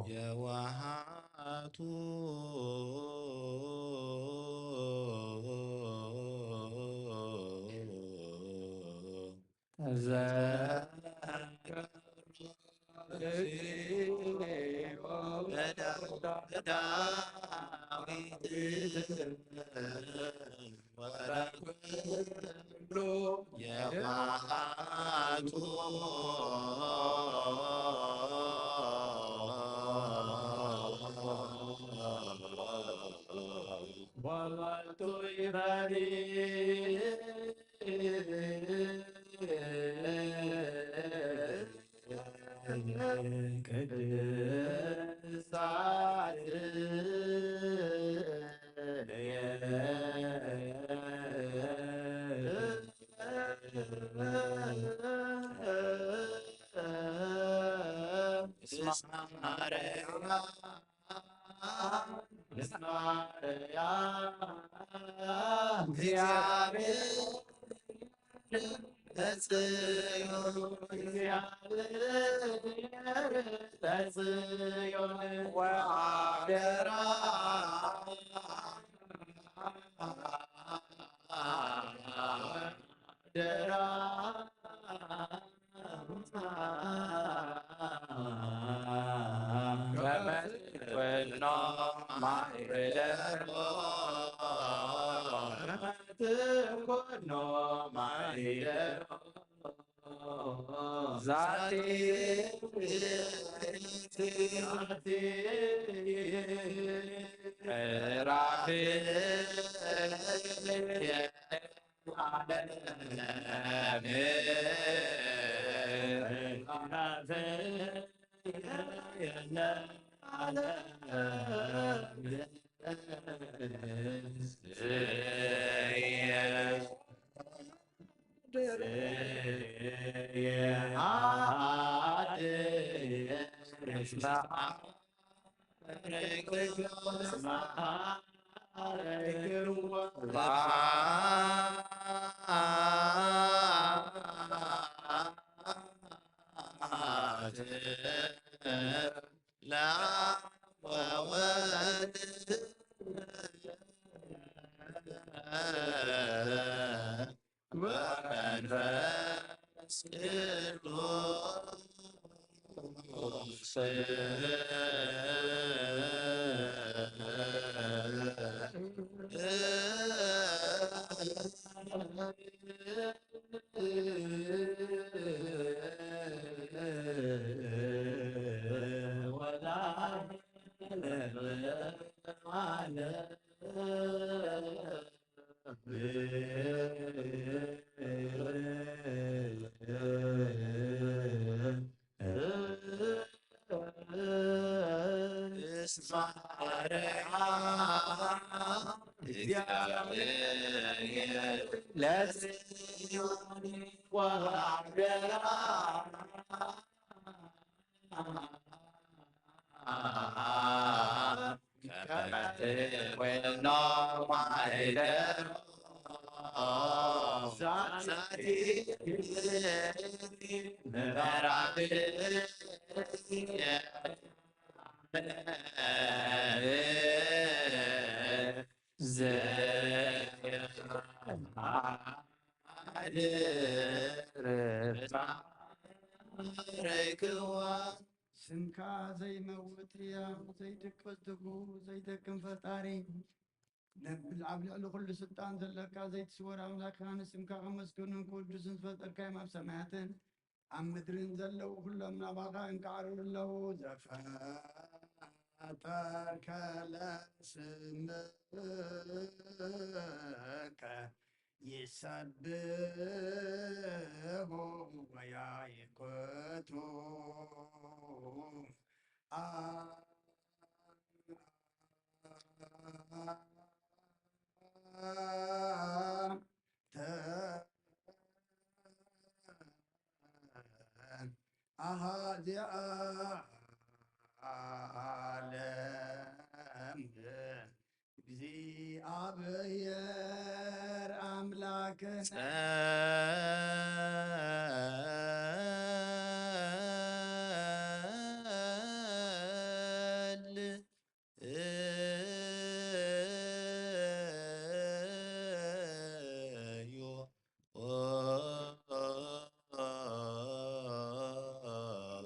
የዋሃቱ። ተዘከሮ ለዳዊት። ወለኩሉ የዋሃቱ። ወወልቱ ይፈሪ ቅድሳት እስመ ማርያም። እስመ ማርያም። እግዚአብሔር በጽዮን። እግዚአብሔር በጽዮን። ወአደራ። ደራ ከመትኮኖ ማይደሮ። ከመትኮኖ ማይደሮ። ዛቲ ራፊ ወመንፈስ ቅዱስ። እስመ ማርያም። እግዚአብሔር ለጽዮን ወሃገራ። ከመትኮኖ ማይደሮ። ዛቲ ምዕራፍ ስምካ ዘይመውት ሕያው፣ ዘይድቅስ ትጉህ፣ ዘይደክም ፈጣሪ፣ ነብል ኣብ ልዕሊ ኩሉ ስልጣን ዘለካ ዘይትስወር ኣምላኽና ንስምካ ከመስግኑን ክውድሱን ዝፈጠርካዮም ኣብ ሰማያትን ኣብ ምድርን ዘለዉ ኩሎም ናባኻ እንቃዕርሩ ኣለዉ። ዘፈጠርከ ለስምከ ይሰብሑ ወያይኮቱ ኣሃዚ ዓለም እግዚኣብሔር ኣምላክነ። ጸልዩ።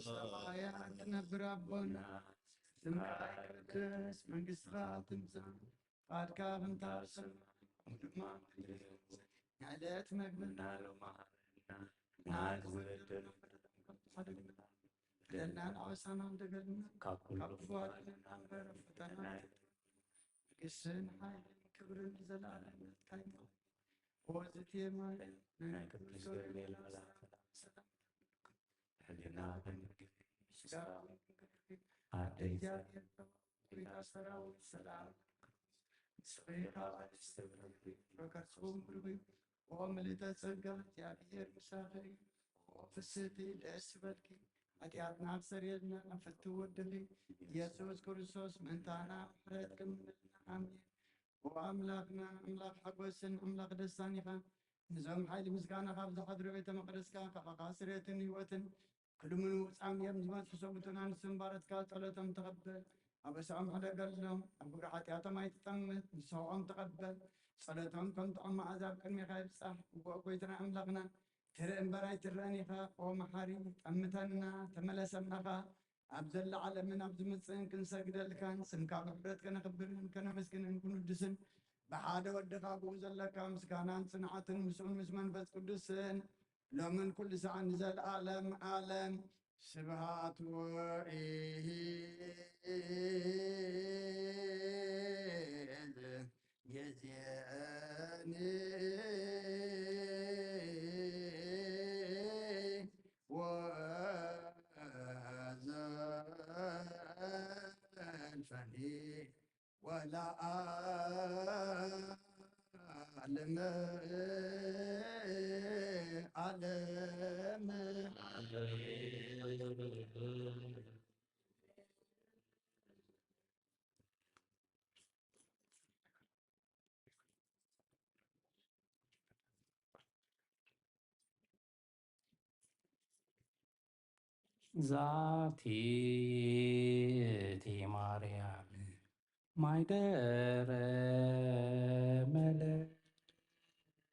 ሰማያት ትነብር ኣቦና፣ ስምካ ይቀደስ፣ መንግስትኻ ትምጻእ፣ ፍቓድካ ከምታ ኣብ ሰማይ ከምኡ ድማ ኣብ ምድሪ ትኹን። ንዕለት መግብና ሎሚ ሃበና፣ ንዓና ዝበደሉና በደልና ንሓድግ፣ በደልናን ኣበሳናን ተገልግና፣ ካብ ኩሉ ካብ ክፉ ኣድሕነና እምበር፣ ፈተና መንግስትን ሓይልን ክብርን ንዘለኣለም ናትካ እዩ። ኦ ዝትየ ማርያም፣ ናይ ቅዱስ ገብርኤል መልኣክ ሰላም፣ ሕሊና ክንክን፣ ስጋ ኣደ እግዚኣብሔር፣ ጌታ ሰራዊት፣ ሰላም ንስኺ፣ ካብ ኣንስቲ ተባረኽቲ፣ ፍረ ከርስኹም ብሩኽ እዩ። ኦ ምልዕተ ጸጋ፣ እግዚኣብሔር ምሳኺ እዩ። ኦ ፍስሕቲ ደስ ይበልኪ፣ ሓጢኣትና ኣስተሰርየልና፣ ፍትው ወድኺ ኢየሱስ ክርስቶስ ምእንታና ምሕረት ክምልልና። ኣሜን። ኦ ኣምላኽና፣ ኣምላኽ ሓጎስን ኣምላኽ ደስታን ኢኻ። ነዞም ሓይሊ ምስጋና ካብ ዝሓድሩ ቤተ መቕደስካ፣ ካባኻ ስሬትን ህይወትን ክልምኑ ውጻም እዮም ዝመጹ ሰብኡትን ኣንስትን ባሮትካ ጸሎቶም ተቐበል። ኣበሳኦም ሕደገሎም፣ ኣብ ግብሪ ሓጢኣቶም ኣይትጠምት፣ ንስሕቖም ተቐበል። ጸሎቶም ከም ጥዑም መኣዛ ኣብ ቅድሜኻ ይብጻሕ። እወ ጎይታና ኣምላኽና፣ ትርኢ እምበር ኣይትረአን ኢኻ። ኦ መሓሪ፣ ጠምተና፣ ተመለሰና ኸኣ። ኣብ ዘላ ዓለምን ኣብ ዝመጽእን ክንሰግደልካን ስምካ ብሕፍረት ከነኽብርን ከነመስግንን ክንውድስን ብሓደ ወድኻ ብኡ ዘለካ ምስጋናን ጽንዓትን ምስኡን ምስ መንፈስ ቅዱስን ሎምን ኩሉ ሰዓት ንዘለኣለም ዓለም። ስብሃት ወኢዝ ጊዜኒ ወዘልፈኒ ወለዓለመ ዓለም። ዛቲ እቲ ማርያም ማይደረ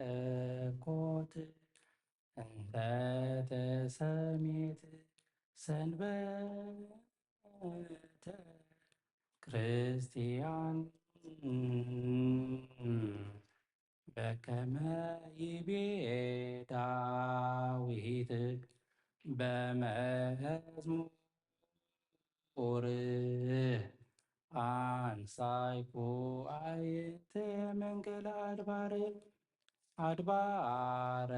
መለኮት እንተ ተሰሜት ሰንበተ ክርስቲያን በከመ ይቤ ዳዊት በመዝሙር አንሳይኩ አዕይንተ መንገለ አድባር አድባረ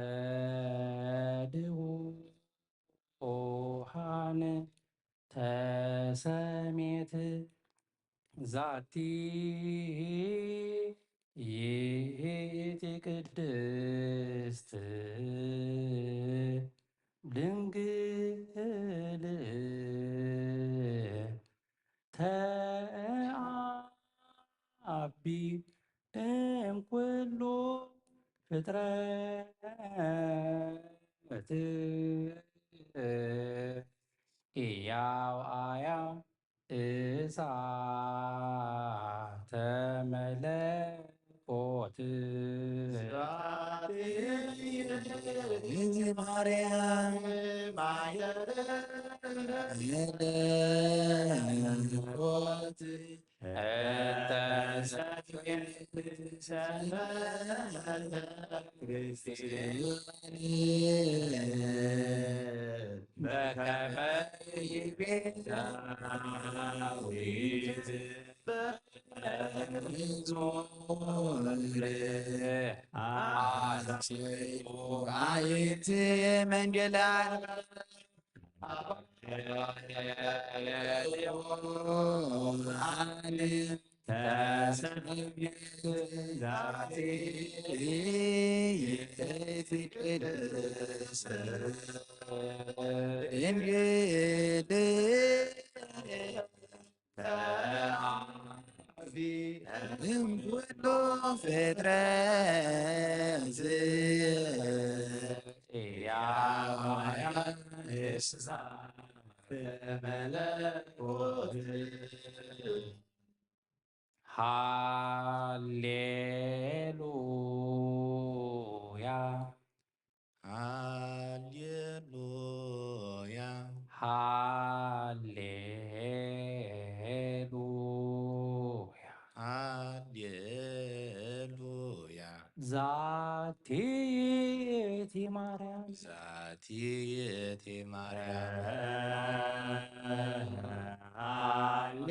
ድውሃን ተሰሜት ዛቲ ይእቲ ቅድስት ድንግል ተአቢ እምኩሉ ፍጥረት ሕያው አያ እሳተ መለኮት ማርያም ማየረ መለኮት ኣይቲ መንገላ እንግዲህ እንኩሎ ፍጥረት ያዋያ እስሳ መለኮት ሃሌሉያ። ሃሌሉያ። ሃሌሉያ። ሃሌሉያ። ዛቲ ይእቲ ማርያም። ዛቲ ይእቲ ማርያም። ሃሌ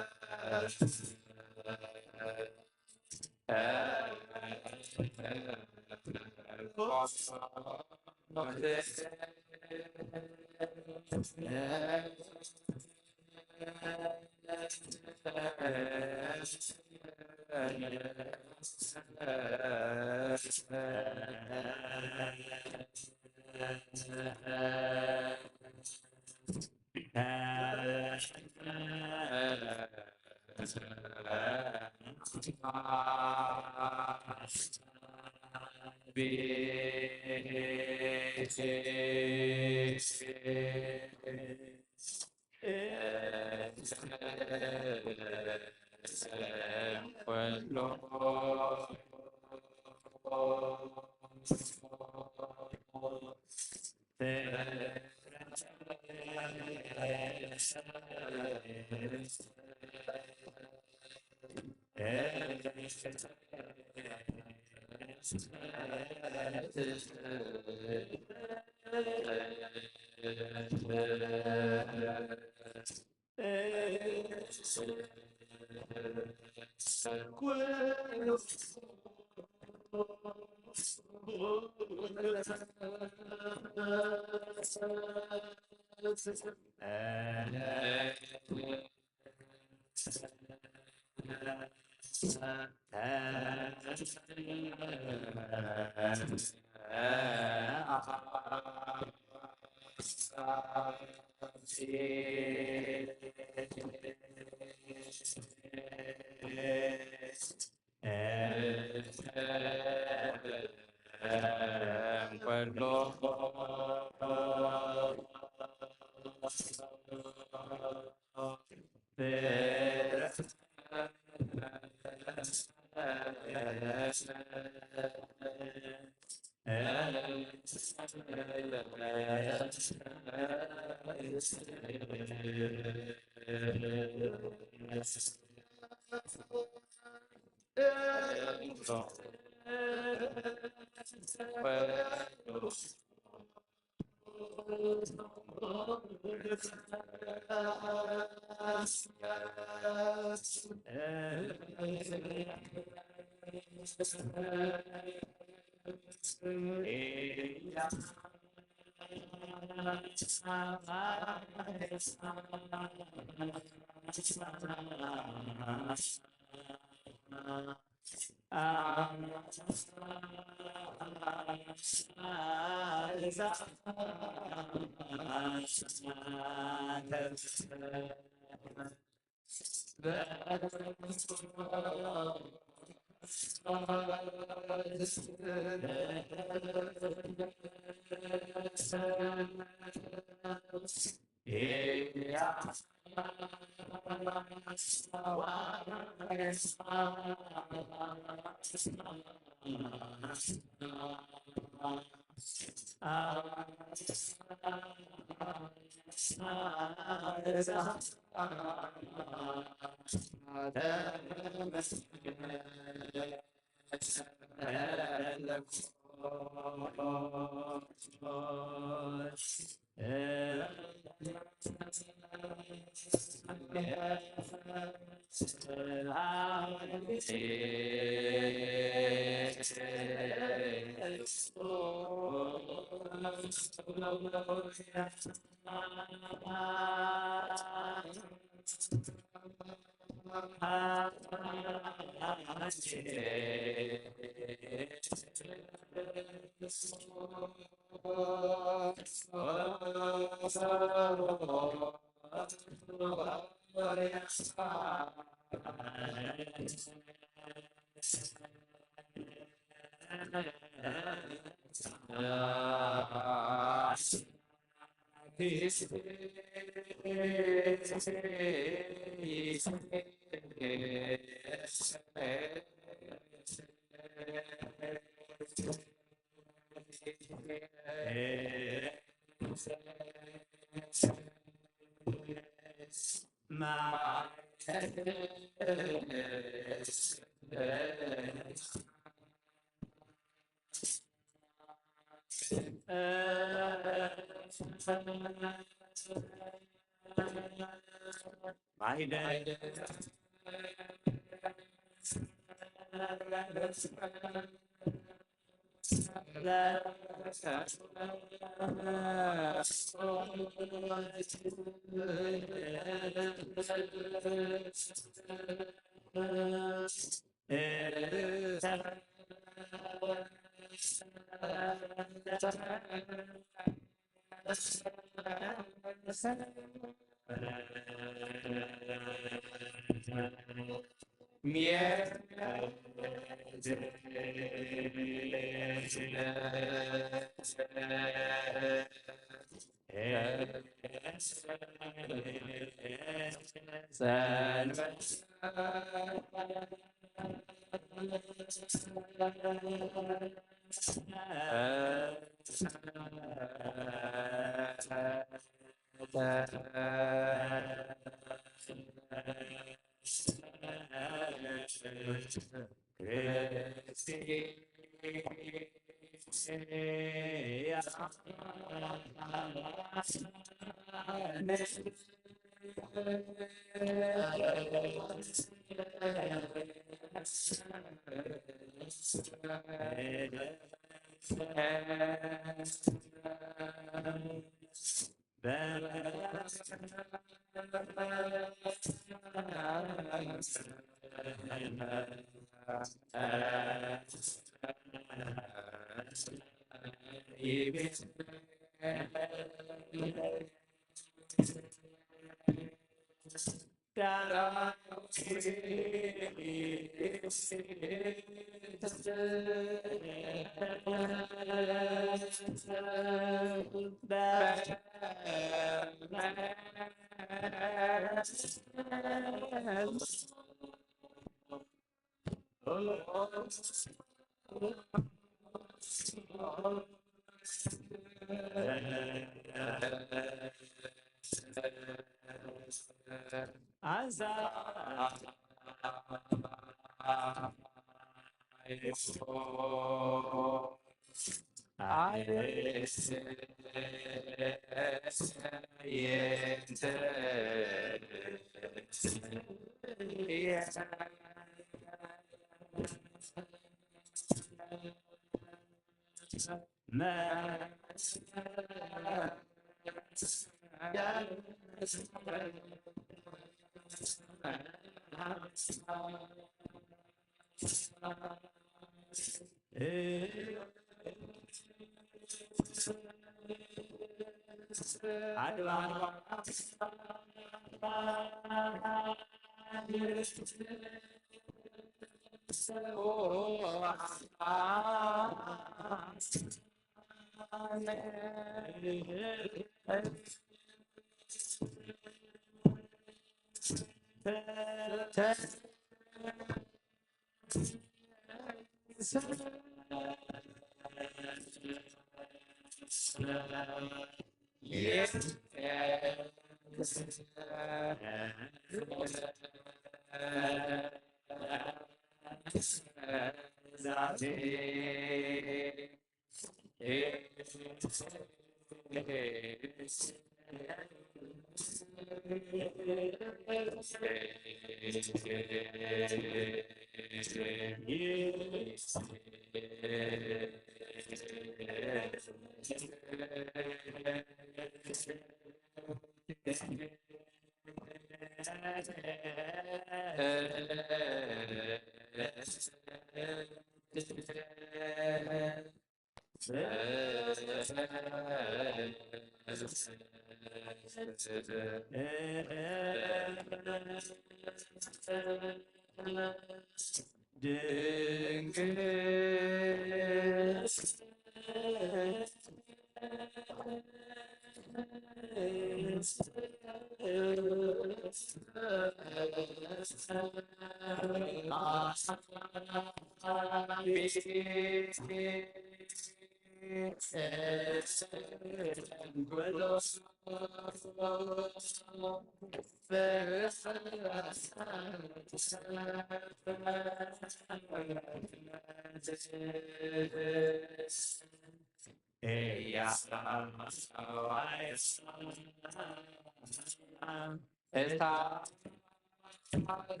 ስርዓተ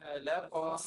መለኮት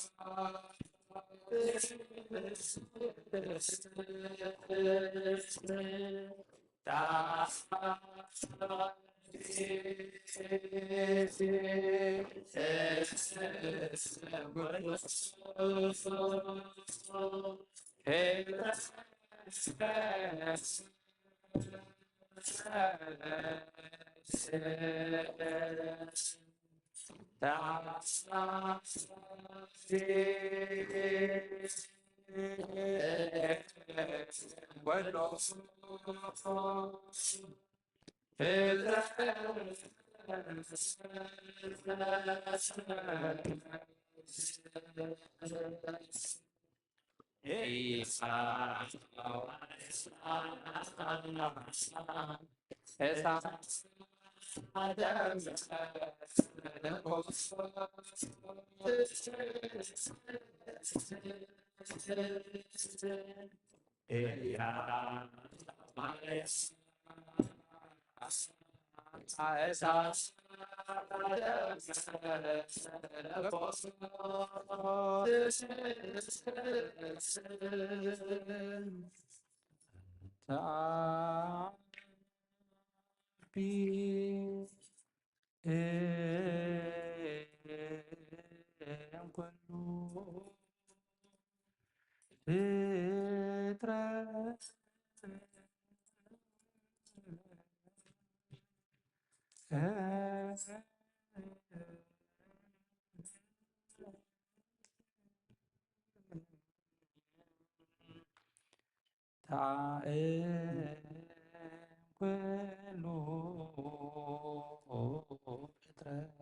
ጣዕም ኩሉ ፍጥረት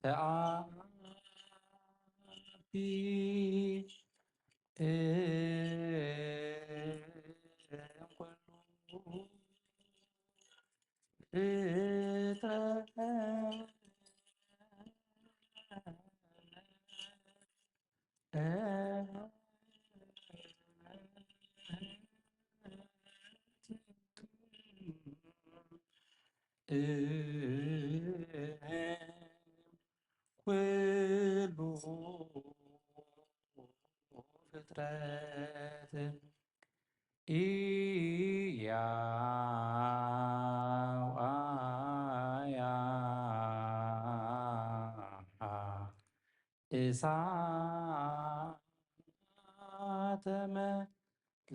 ተዓቢ ኩሉ ፍጥረት ኩሉ ፍጥረት ኢያዋያ እሳተ መለኮት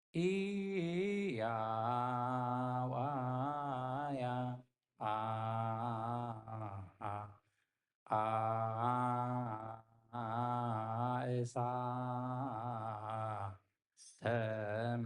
ኢያዋያ አ አ አ እሳተ መ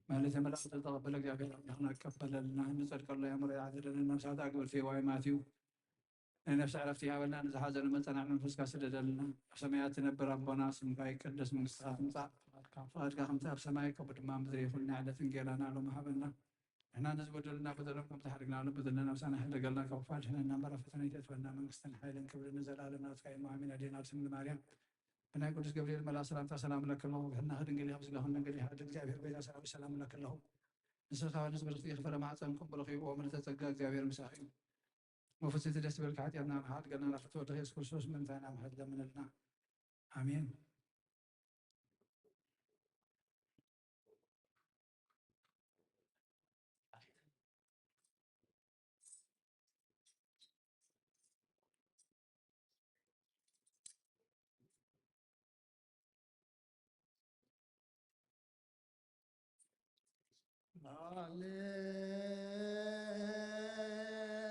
ማለት መላእክት ዝተቐበለ እግዚኣብሔር ኣምላኽና ይቀበለልና። ንጸድቀሉ ኣእምሮ ይዓድለና። ነፍሳት ኣግብርቲ ዋይ ማትዩ ናይ ነፍሲ ዕረፍቲ ይሃበልና። ንዝሓዘኑ መጸናዕ መንፈስካ ስደደልና። ኣብ ሰማያት ትነብር ኣቦና፣ ስምካ ይቀደስ፣ መንግስትካ ትምጻእ፣ ፍቃድካ ከምቲ ኣብ ሰማይ ከምኡ ድማ ኣብ ምድሪ ይኹን። ናይ ዕለት እንጌራና ሎሚ ሃበና። ንሕና ንዝበደሉና በደሎም ከም ዝሓደግናሎም በደልና ነብሳና ሕደገልና፣ ካብ ክፉ ኣድሕነና እምበር፣ ኣብ ፈተና ኣይተእትወና። መንግስትን ሓይልን ክብርን ንዘለኣለም ናትካ እዩ። ኣሜን። ኣዴና ድንግል ማርያም ብናይ ቅዱስ ገብርኤል መልኣክ ሰላምታ ሰላም እለኪ ኣለኹ። ብሕልናኺ ድንግል ኢኺ፣ ብስጋኺ እውን ድንግል ኢኺ። ኣደ እግዚኣብሔር ቤዛ ሰራዊት ሰላም እለኪ ኣለኹ። ንስኺ ካብ ኣንስቲ ብርኽቲ ኢኺ፣ ፍረ ማሕፀንኪ እውን ብሩኽ እዩ። ኦ ምልዕተ ጸጋ እግዚኣብሔር ምሳኺ እዩ። ኦ ፍጽሕቲ ደስ ይበልኪ፣ ሓጢኣትና ምሓ ኣድገና ላፍቶ ወደኺ ኢየሱስ ክርስቶስ ምእንታና ምሕረት ለምንልና። ኣሜን።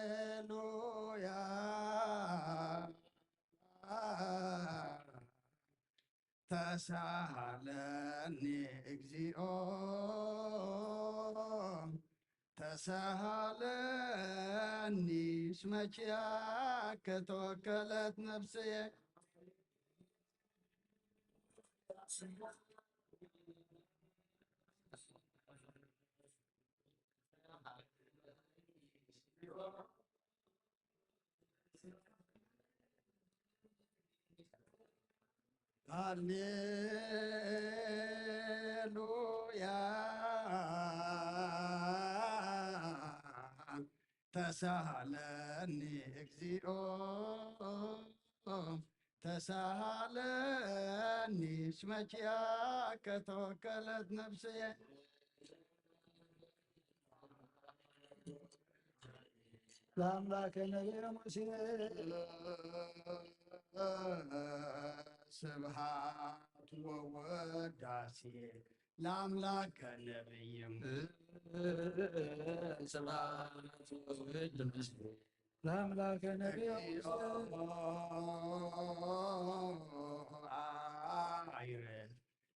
ሃሌሉያ ተሳሃለኒ እግዚኦ ተሳሃለኒ እስመ ኪያከ ተወከለት ነፍስየ። ሃሌሉያ ተሳሃለኒ እግዚኦ ተሳሃለኒ እስመ ኪያከ ተወከለት ነፍስየ። ለአምላከ ነቢየ ሙሴ ስብሐት ወወዳሴ ለአምላከ ነቢይ ስብሐት ወወዳሴ ለአምላከ ነቢይ ሙሴ አይረ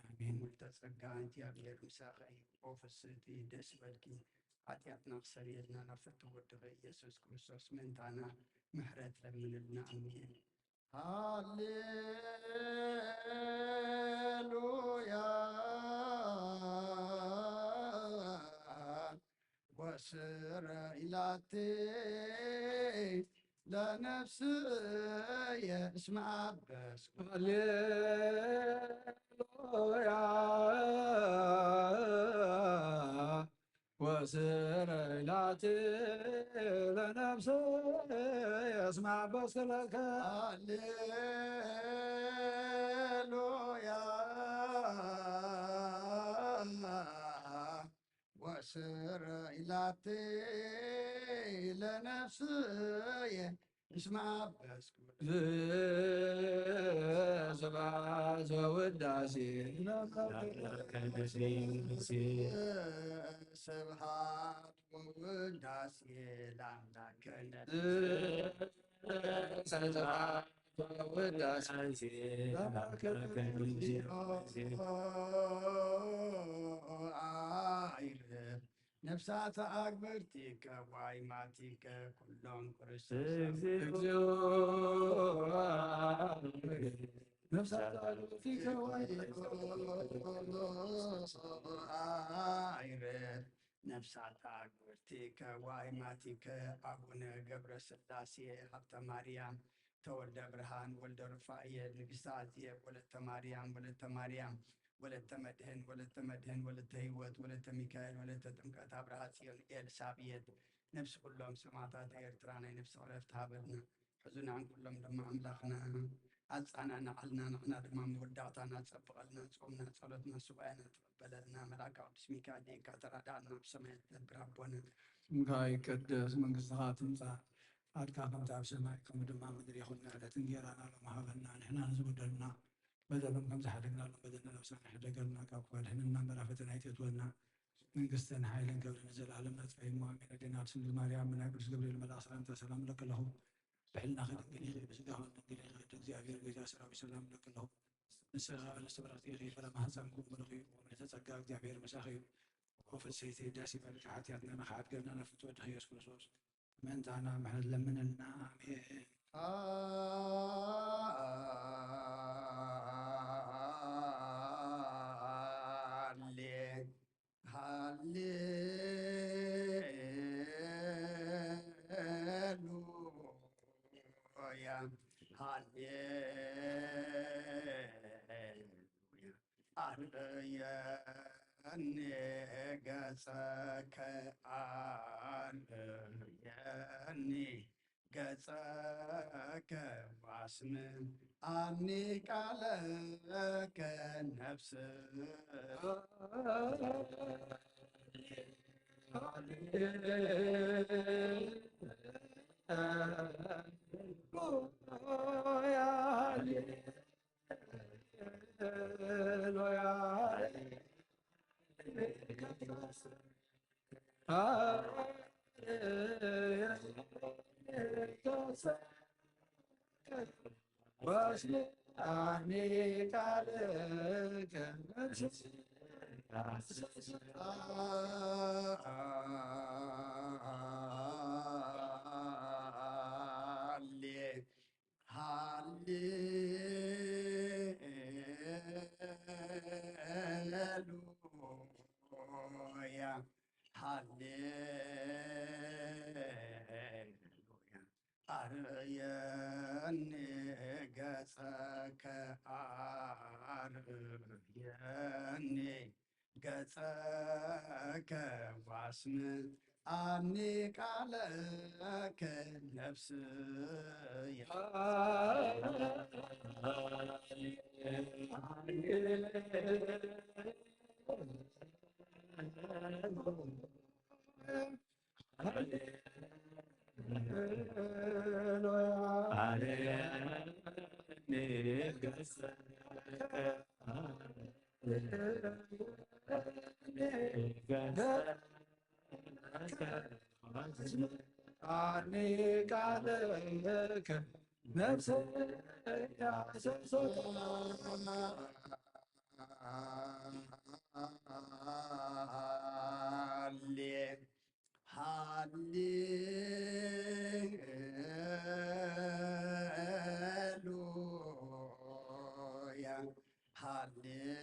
ኣሜን። ሙልተ ጸጋ እግዚኣብሔር ምሳኺ እዩ። ኦ ፍስሕቲ ደስ በልኪ፣ ሓጢኣትና ክሰርየልና ናብ ፍትው ወድኺ ኢየሱስ ክርስቶስ ምእንታና ምሕረት ለምንልና። ኣሜን። ሃሌሉያ ወስረ ኢላቲ ለነፍስየ እስመ አበስኩ። ሃሌሉያ ወስረ ኢላቲ ለነፍስየ እስመ አበስኩ ለከ። ሃሌሉያ ወስረ ኢላቲ ለነፍስየ እስመ አበስኩ። ስብሐት ወውዳሴ ለአምላክነ። ስብሐት ወውዳሴ ለአምላክነ። ስብሐት ወውዳሴ ለአምላክነ። አይርፍ ነፍሳተ አግብርቲከ ዋይማቲከ ኩሎም ክርስቶስ። እግዚኦ። ነፍሳተ አግብርቲከ ዋይ አይረድ ነፍሳተ አግብርቲከ ዋይማቲከ አቡነ ገብረ ስላሴ ሀብተ ማርያም ተወልደ ብርሃን ወልደ ሩፋኤል ንግስተ አዜብ ወለተ ማርያም ወለተ ማርያም ወለተ መድህን ወለተ መድህን ወለተ ህይወት ወለተ ሚካኤል ወለተ ጥምቀት አብርሃ ጽዮን ኤልሳቤጥ ነፍሲ ኩሎም ሰማዕታት ኤርትራ ናይ ነፍሲ ዕረፍቲ ሃበልና። ሕዙናን ኩሎም ድማ ኣምላኽና ኣጻናንዓልና፣ ንሕና ድማ መወዳእታና ጸብቐልና፣ ጾምና፣ ጸሎትና፣ ሱባኤና ተቐበለልና። መልኣካ ቅዱስ ሚካኤል ሊቀካ ተራዳእና፣ ኣብ ሰማያት ትነብር ኣቦና። ስምካ ይቀደስ፣ መንግስትኻ ትምጻእ፣ ፍቓድካ ከምቲ ኣብ ሰማይ ከምኡ ድማ ኣብ ምድሪ ይኹን። ዕለት እንጌራና ሎሚ ሃበና፣ ንሕና ንዝበደሉና በደሎም ከም ዝሓደግናሎም በደልና ነብስና ይሕደገልና፣ ካብ ክፉእ ኣድሕነና፣ እምበር ኣብ ፈተና ኣይተእትወና፣ መንግስትን ሓይልን ክብርን ንዘለኣለም ናትካ እዩ እሞ ኣሜን። ኣዴና ቅድስት ድንግል ማርያም ብናይ ቅዱስ ገብርኤል መልኣክ ሰላምታ ሰላም እለኪ ኣለኹ፣ ብሕልናኺ ድንግል ኢኺ፣ ብስጋኺ እውን ድንግል ኢኺ፣ ቅድስቲ እግዚኣብሔር ገዛ ሰራዊት ሰላም እለኪ ኣለኹ። ንስኺ ከኣ ንስቲ ብረኽቲ ኢኺ፣ ፍረ ማህፀንኪ እውን ብሩኽ እዩ። ወምልዕተ ጸጋ እግዚኣብሔር ምሳኺ እዩ። ኦ ፍስሕቲ ደስ ይበልኪ፣ ሓጢኣትና ንኽሓድገልና ናብ ፍትወ ወድኺ ኢየሱስ ክርስቶስ ምእንታና ምሕረት ለምንልና። ኣሜን። ሃሌ ሃሌሉያ ሃሌሉያ። አርእየኒ ገጸከ አርእየኒ ገጸከ ወአስምዓኒ ቃለከ ነፍስ ሃሌሉያ። ኣርእየኒ ገጸከ፣ ኣርእየኒ ገጸከ፣ ዋስምዓኒ ቃለከ፣ ነፍስየ። ኣኒ ቃለከ ነፍሰ ያሰሶታ። ሃሌ ሃሌሉያ፣ ሃሌሉያ።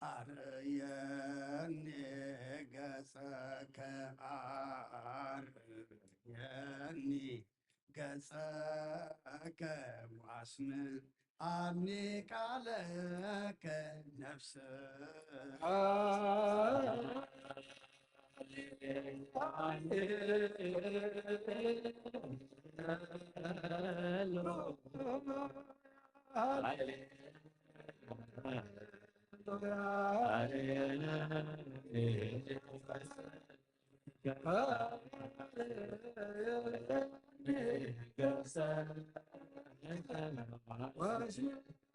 ኣርእየኒ ገጸከ፣ ኣርእየኒ ገጸከ፣ ዋስምዓኒ ቃለከ፣ ነፍስ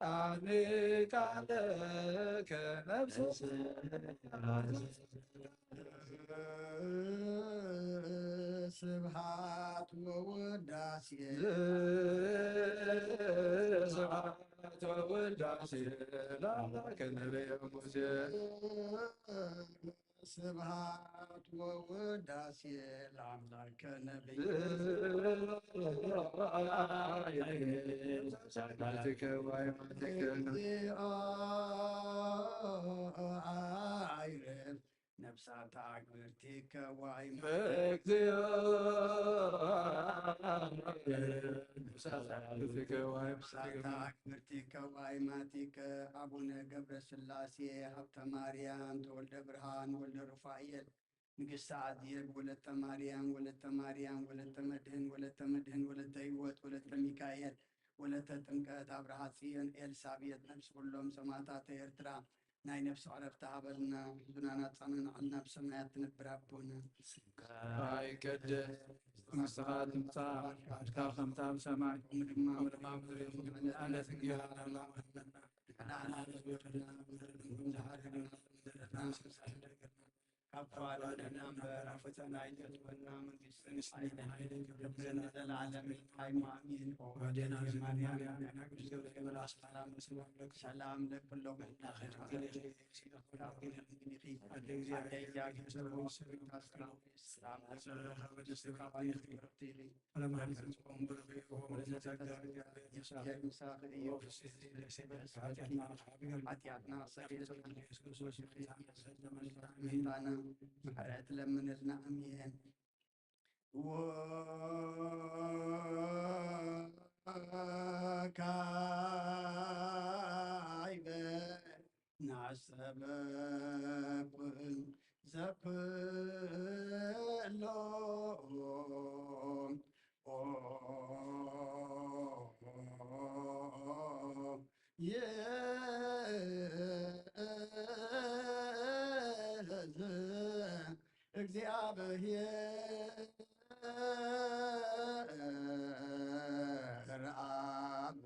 ኣኒ ቃለከ ነፍሰ ስብሐት ወውዳሴ። ስብሐት ወውዳሴ ለአምላክነ በየሙሴ። ስብሐት ወውዳሴ ለአምላክነ በየሙሴ። እግዚኦ አይርር ነፍሳተ አግብርቲከ ዋይማቲከ። እግዚኦ ነፍሳተ አግብርቲከ ዋይማቲከ። አቡነ ገብረ ሥላሴ ሀብተ ማርያም ተወልደ ብርሃን ወልደ ሩፋኤል፣ ንግሥተ አዜብ ወለተ ማርያም ወለተ ማርያም ወለተ መድህን ወለተ መድህን ወለተ ሕይወት ወለተ ሚካኤል ወለተ ጥምቀት፣ አብርሃ ጽዮን፣ ኤልሳቤጥ፣ ነፍስ ኩሎም ሰማዕታተ ኤርትራ፣ ናይ ነፍሲ ዕረፍቲ ሃበልና። ሕዙናን ኣጸናንዓልና፣ ብሰማያት ትነብር ኣቦና። ስምካ ይቀደስ፣ መንግሥትኻ ትምጻእ፣ ፍቃድካ ከምታ ኣብ ሰማይ ከምኡ ድማ ኣብ ምድሪ ትኹን። ዕለተ እንጀራና ሃበና፣ ንሕና ንበደልና፣ ከም ንሓድግ፣ ካብ ክፉእ ኣድሕነና እምበር፣ ኣብ ፈተና ኣይተእትወና፣ መንግስቲ ንስኻ ኢኻ፣ ሓይሊ ክብርን ዘለኣለምን። ሃይማኖት ኦ ወዴና ማርያም፣ ቅዱስ ገብርኤል መልኣክ ሰላም ለኪ፣ ሰላም ለኪ፣ ኩሎም ኣደ እግዚአብሔር፣ ሰላም ለኪ፣ ምሕረት ለምንልና። አሜን። ወካይበ ናሰበኩ ዘኩሎ ይእዝ እግዚአብሔር አብ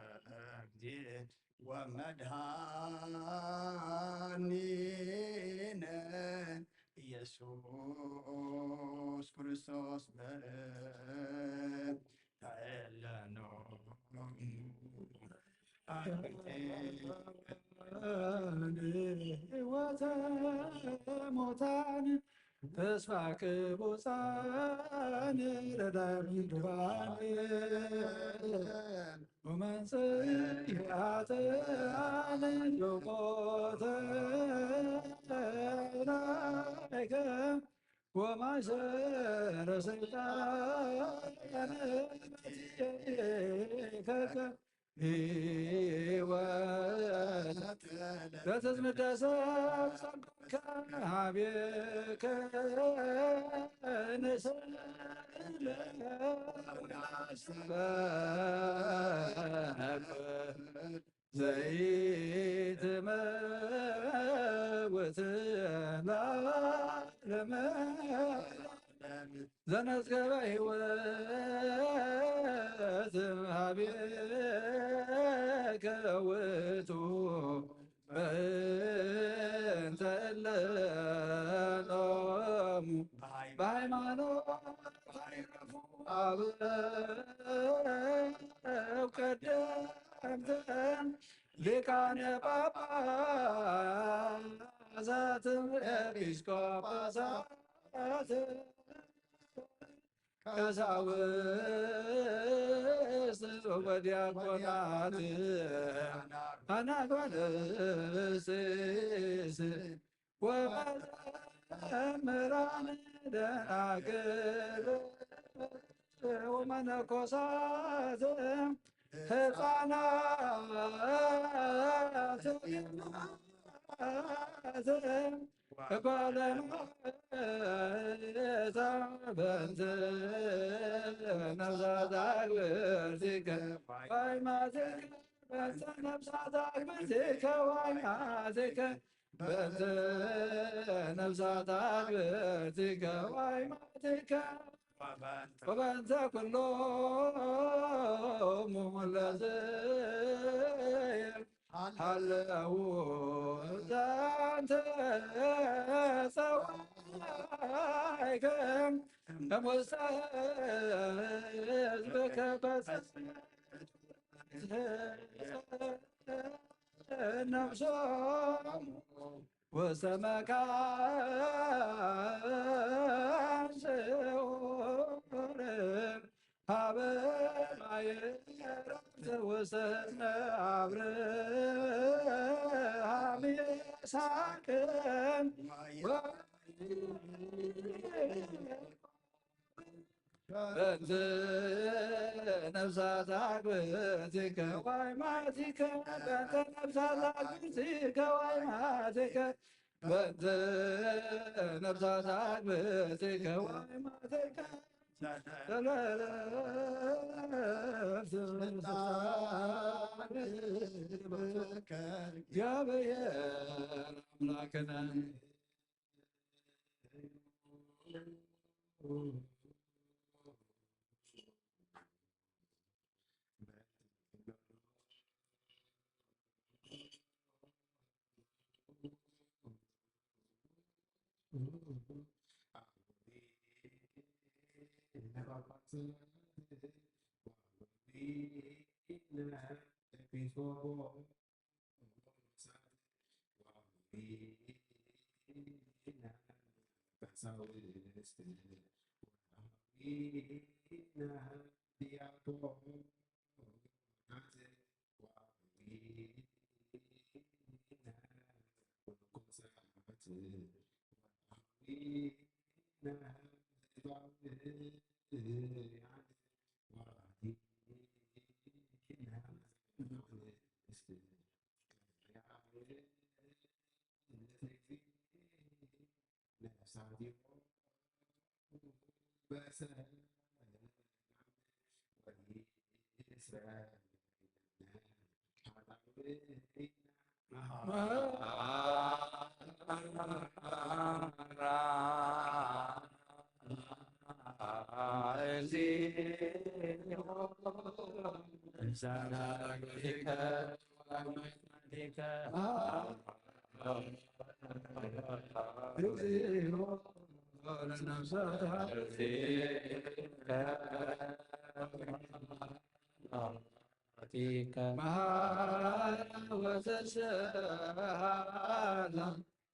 ለእግዚእ ወመድኃኒነ ኢየሱስ ክርስቶስ በእንተ እለ ኖ። ሕይወተ ሙታን ተስፋ ቅቡፃን ረዳኢ ምድዋን ወመንጽእ ኃጥኣን ሎሞተ ላይከ ወማእሰረ ሰይጣን መጺኤከ ሕይወት ለትዝምደሰ ጸጋከ ሀቤከ ንስለ ወናስተበክ ዘይትመውት ለዓለመ ዘመዝገበ ሕይወት ሀቤከ ውእቱ በእንተ እለ ሎሙ በሃይማኖት ኣይረፉ አበው ቀደምትን ሊቃነ ጳጳሳት ኤጲስቆጶሳት ቀሳውስት ወዲያቆናት አናግባለስስ ወመዘምራን ደናግል ወመነኮሳት ሕፃናት እጓለ እመሕያው በእንተ ነፍሳ ዛግብርቲከ ዋይማትከ በእንተ ነፍሳ ዛግብርቲከ ዋይማትከ በእንተ ነፍሳ ዛግብርቲከ ዋይማትከ ወበእንተ ኩሎሙ ለዘ ሀለው ዛንተ ጸዋይከ እሙስተ ህዝብከ በሰ ነፍሶም ውስተ መካን ስዑር ሀበ ማየ ዕረፍት ውስተ መቃብር ሀበ ይስሐቅ በእንተ ነፍሳት አግብእቲከ ወአይማቲከ በእንተ ነፍሳት አግብእቲከ ወአይማቲከ በእንተ ነፍሳት አግብእቲከ ወአይማቲከ እግዚአብሔር አምላክነ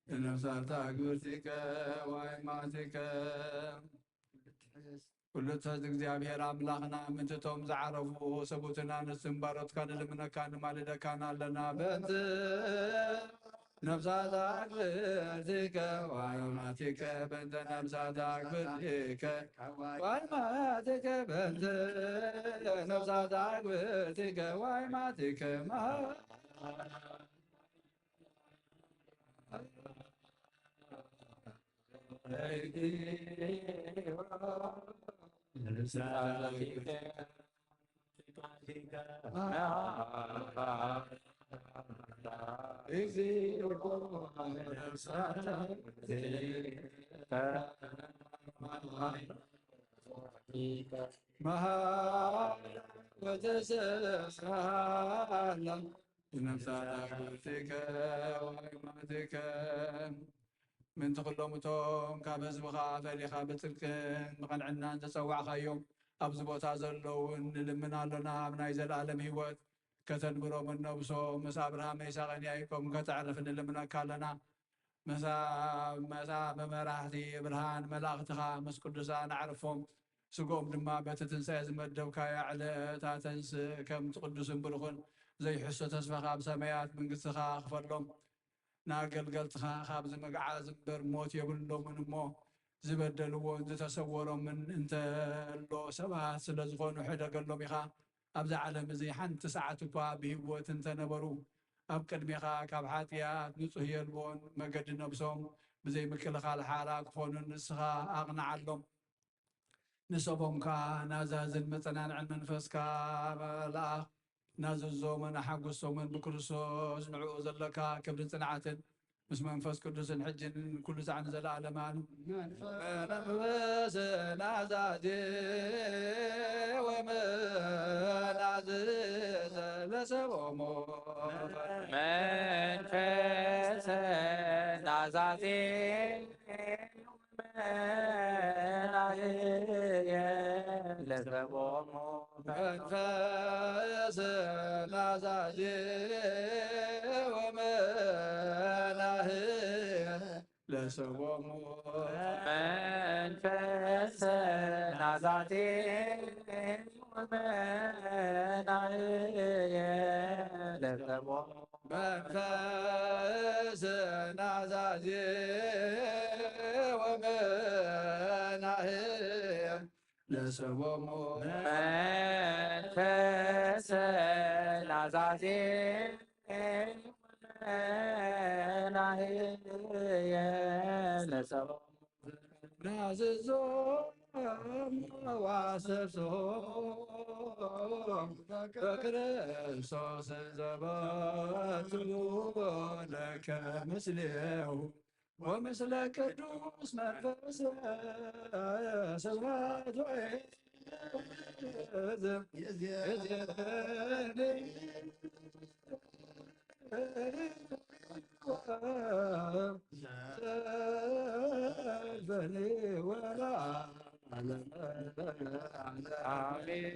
ንነፍሳት ኣግብርቲከ ዋይማቲከ። ኩሉ ትሕዝ እግዚኣብሔር ኣምላኽና፣ ምእንቲ እቶም ዝዓረፉ ሰቡትና ንስም ባሮትካ ንልምነካ ንማልደካን ኣለና። በእንቲ ነፍሳት ኣግብርቲከ ዋይማቲከ፣ በእንተ ነፍሳት ኣግብርቲከ ዋይማቲከ፣ በእንተ ነፍሳት ኣግብርቲከ ዋይማቲከ፣ ማ- መሃ ወተሰብሐ ብነፍሳት ኣግብርቲከ ወይማቲከ። ምእንቲ ኩሎም እቶም ካብ ህዝብኻ ፈሊኻ ብጽድቅን ብቕንዕናን ዘጸዋዕኻዮም ኣብዚ ቦታ ዘለውን ንልምን ኣሎና። ኣብ ናይ ዘለኣለም ህይወት ከተንብሮምን ነብሶም ምስ ኣብርሃም፣ ይስሐቅን ያዕቆብን ከተዕርፍ ንልምነካ ኣለና። መሳ መሳ ብመራሕቲ ብርሃን መላእኽትኻ ምስ ቅዱሳን ኣዕርፎም፣ ስግኦም ድማ በቲ ትንሳኤ ዝመደብካያ ዕለት ኣተንስእ። ከምቲ ቅዱስን ብሩኽን ዘይሕሶ ተስፋኻ ኣብ ሰማያት መንግስትኻ ክፈሎም። ንኣገልገልትኻ ካብዚ ምግዓዝ እምበር ሞት የብሎምን እሞ፣ ዝበደልዎን ዝተሰወሮምን እንተሎ ሰባት ስለ ዝኾኑ ሕደገሎም ኢኻ። ኣብዚ ዓለም እዚ ሓንቲ ሰዓት እኳ ብህይወት እንተነበሩ፣ ኣብ ቅድሜኻ ካብ ሓጢኣት ንጹህ የልቦን። መገዲ ነብሶም ብዘይ ምክልኻል ሓራ ክኾኑ ንስኻ ኣቕንዓሎም። ንሰቦም ከኣ ናዛዝን መጸናንዕን መንፈስካ መልኣኽ። ናዝዞምን ኣሓጉሶምን ብክርስቶስ ንዕኡ ዘለካ ክብርን ጽንዓትን ምስ መንፈስ ቅዱስን ሕጅን ኩሉ ሳዕ ንዘለኣለማን። መንፈስ ናዛዜ ወመናዝዝ ለሰቦሙ። መንፈስ ናዛዜ ወመናህየ ለሰቦሙ። መንፈስ ናዛዜ ወመናህየ ለሰቦሙ። መንፈስ ናዛዜ ወመናህየ ለሰቦሙ። መንፈስ ናዛዜ ወመናህየ ለሰቦሙ። መንፈስ ናዛዜ ወመናህየ ለሰቦሙ። ናዝዞም ዋሰሶም በክርስቶስ ዘበቱ ለከ ምስሌሁ ወምስለ ቅዱስ መንፈስ ስብሐት ወይእዜኒ ዘልፈኒ ወለዓለመ ዓለም። አሜን።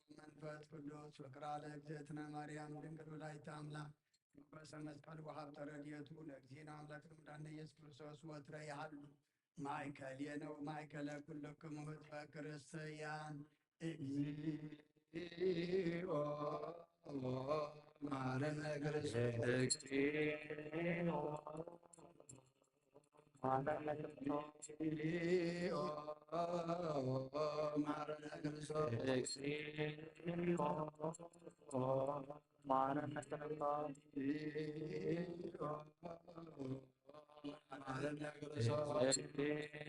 መንፈስ ቅዱስ ፍቅራ ለእግዝእትነ ማርያም ድንግል ወላዲተ አምላክ መንፈሰ መስቀል ወሀብተ ረድኤቱ ለእግዚእነ አምላክነ መድኃኒነ ኢየሱስ ክርስቶስ ወትረ ይሃሉ ማእከሌነ ወማእከለ ኩልክሙ ህዝበ ክርስቲያን። እግዚኦ መሐረነ ክርስቶስ። እግዚኦ መሐረነ ክርስቶስ። እግዚኦ መሐረነ ክርስቶስ። እግዚኦ መሐረነ ክርስቶስ።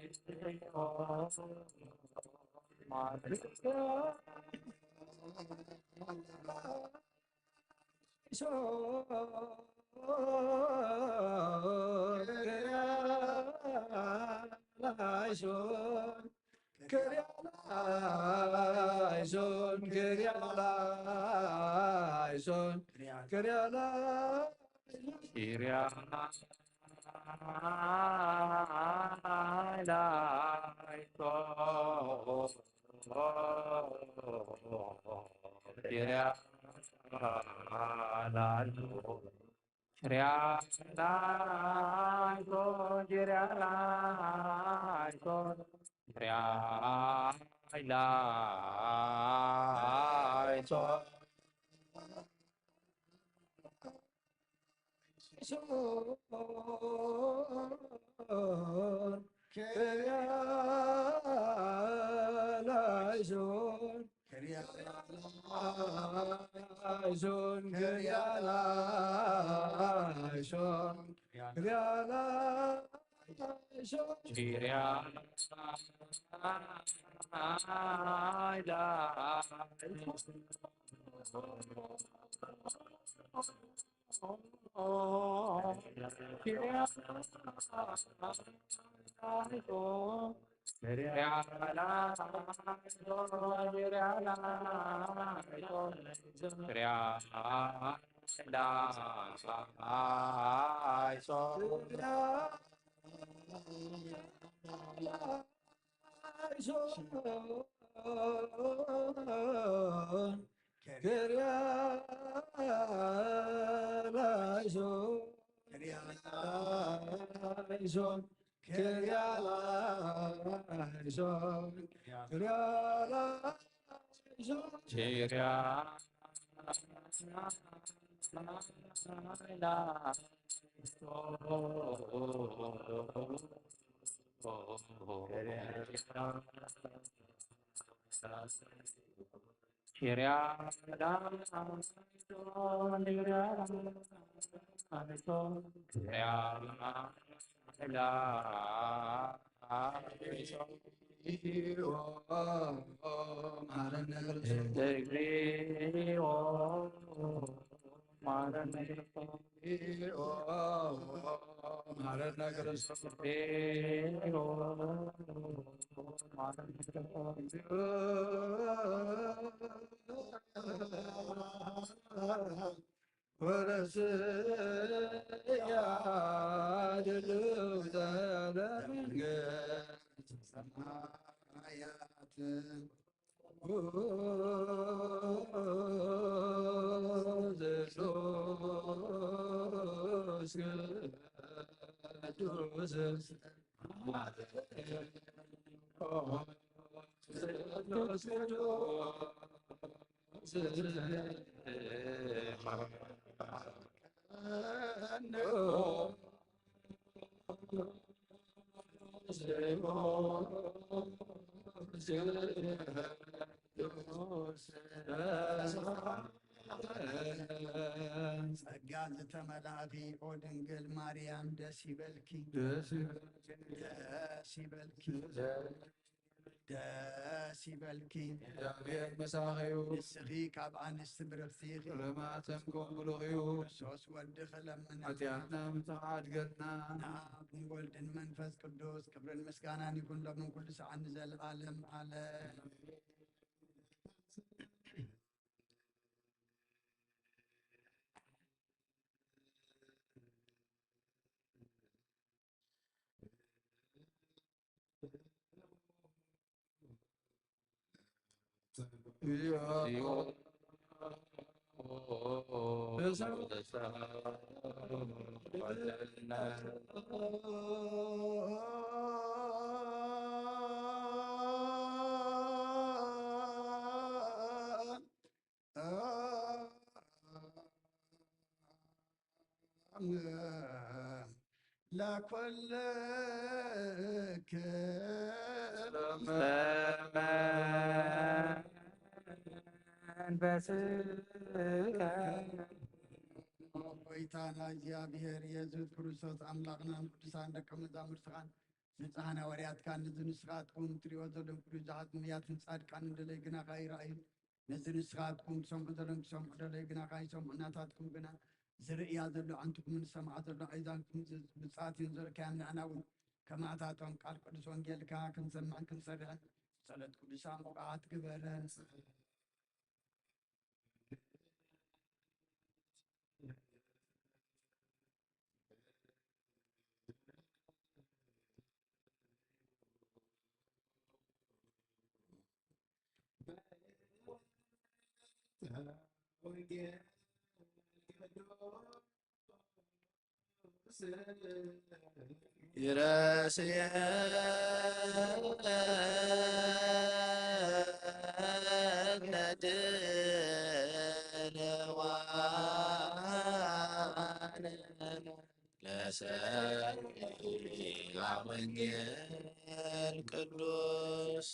እግዚኦ መሐረነ ክርስቶስ። ላይሶ፣ ጅርያ ላይሶ፣ ጅርያ ላይሶ፣ ጅርያ ላይሶ። ጸጋ ዝተመላእኪ ኦ ድንግል ማርያም ደስ ይበልኪ፣ ደስ ይበልኪ፣ ደስ ይበልኪ። እግዚኣብሔር ምሳኺ እዩ። ንስኺ ካብ ኣንስቲ ብርኽቲ ኢኺ። ፍሬ ማህፀንኩም ብሩኽ እዩ። ክርስቶስ ወድኺ ለምነና። ኃጢአትና ምሕረት ኣድገና። ንኣብ ንወልድን መንፈስ ቅዱስ ክብርን ምስጋናን ይኹን ሎምን ኩሉ ሰዓት ንዘለዓለም ዓለም። ለኩልክ መንፈስከ። ጎይታና እግዚኣብሔር የሱስ ክርስቶስ ኣምላኽናን ቅዱሳን ደቀ መዛሙርትኻን ንጽሓን ሃዋርያትካን ነዚ ንስኻትኩም ትሪኦ ዘለኹም ኩሉ ዝሓት ነቢያትን ጻድቃንን ደለይ ግናኻ ይረኣዩ። ነዚ ንስኻትኩም ትሰምዑ ዘለኹም ክሰምዑ ደለይ ግናኻ ይሰምዑ። ናታትኩም ግና ዝርእያ ዘሎ ኣዕንትኩምን ዝሰምዓ ዘሎ ኣእዛንኩም ዝ-፣ ብጻት እየን ዘርካያን ንዓና እውን ከማታቶም ቃል ቅዱስ ወንጌልካ ክንሰምዕን ክንሰርሕን ጸሎት ቅዱሳን ብቕዓት ግበረን። ወንጌል ቅዱስ ይረስየነ ድለዋነ ለሰሚዐ ወንጌል ቅዱስ።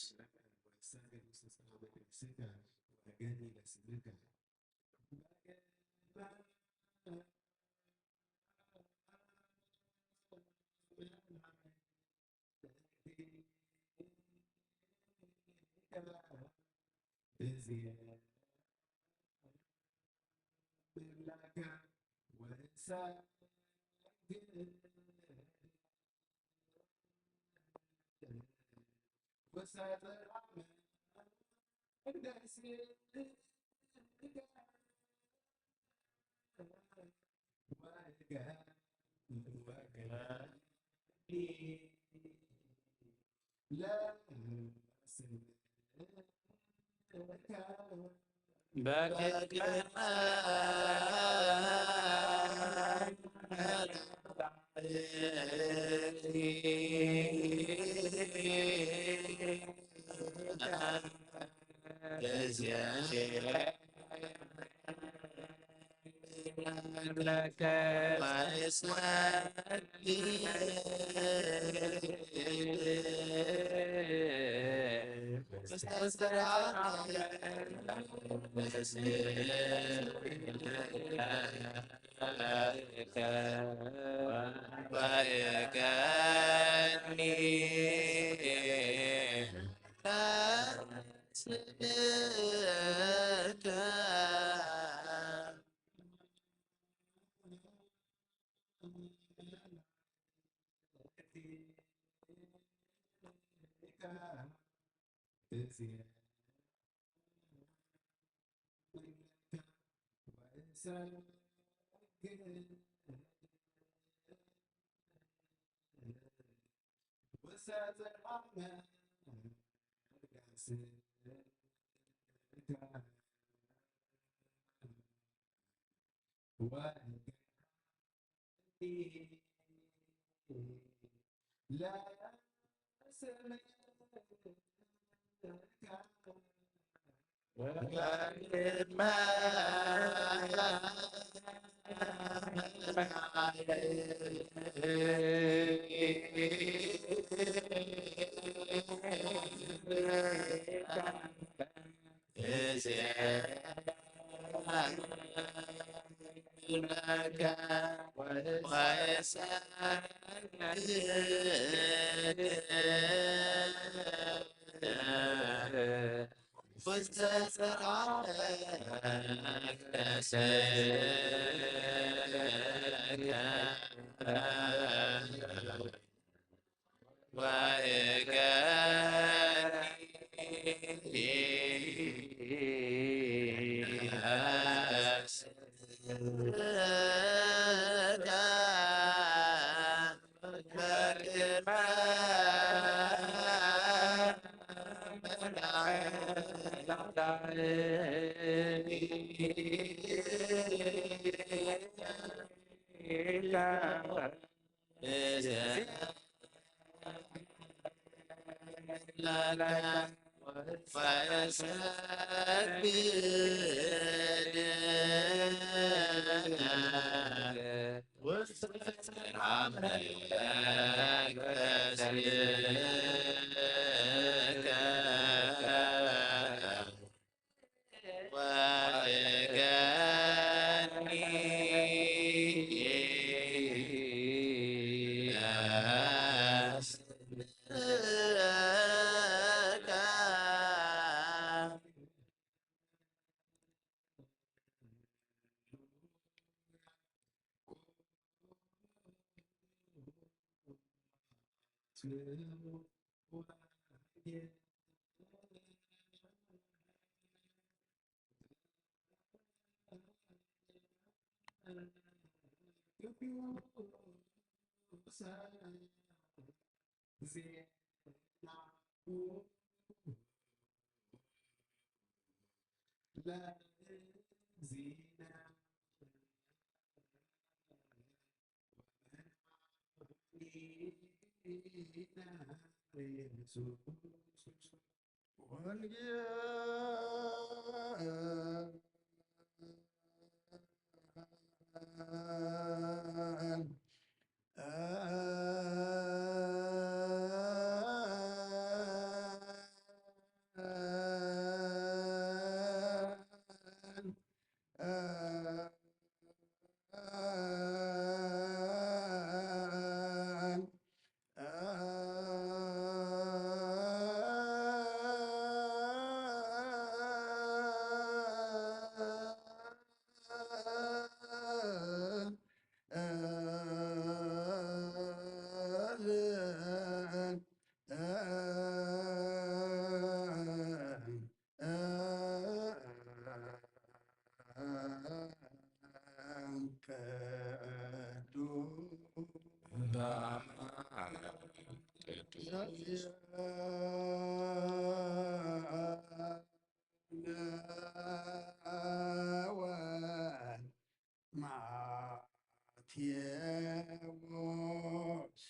ማቴዎስ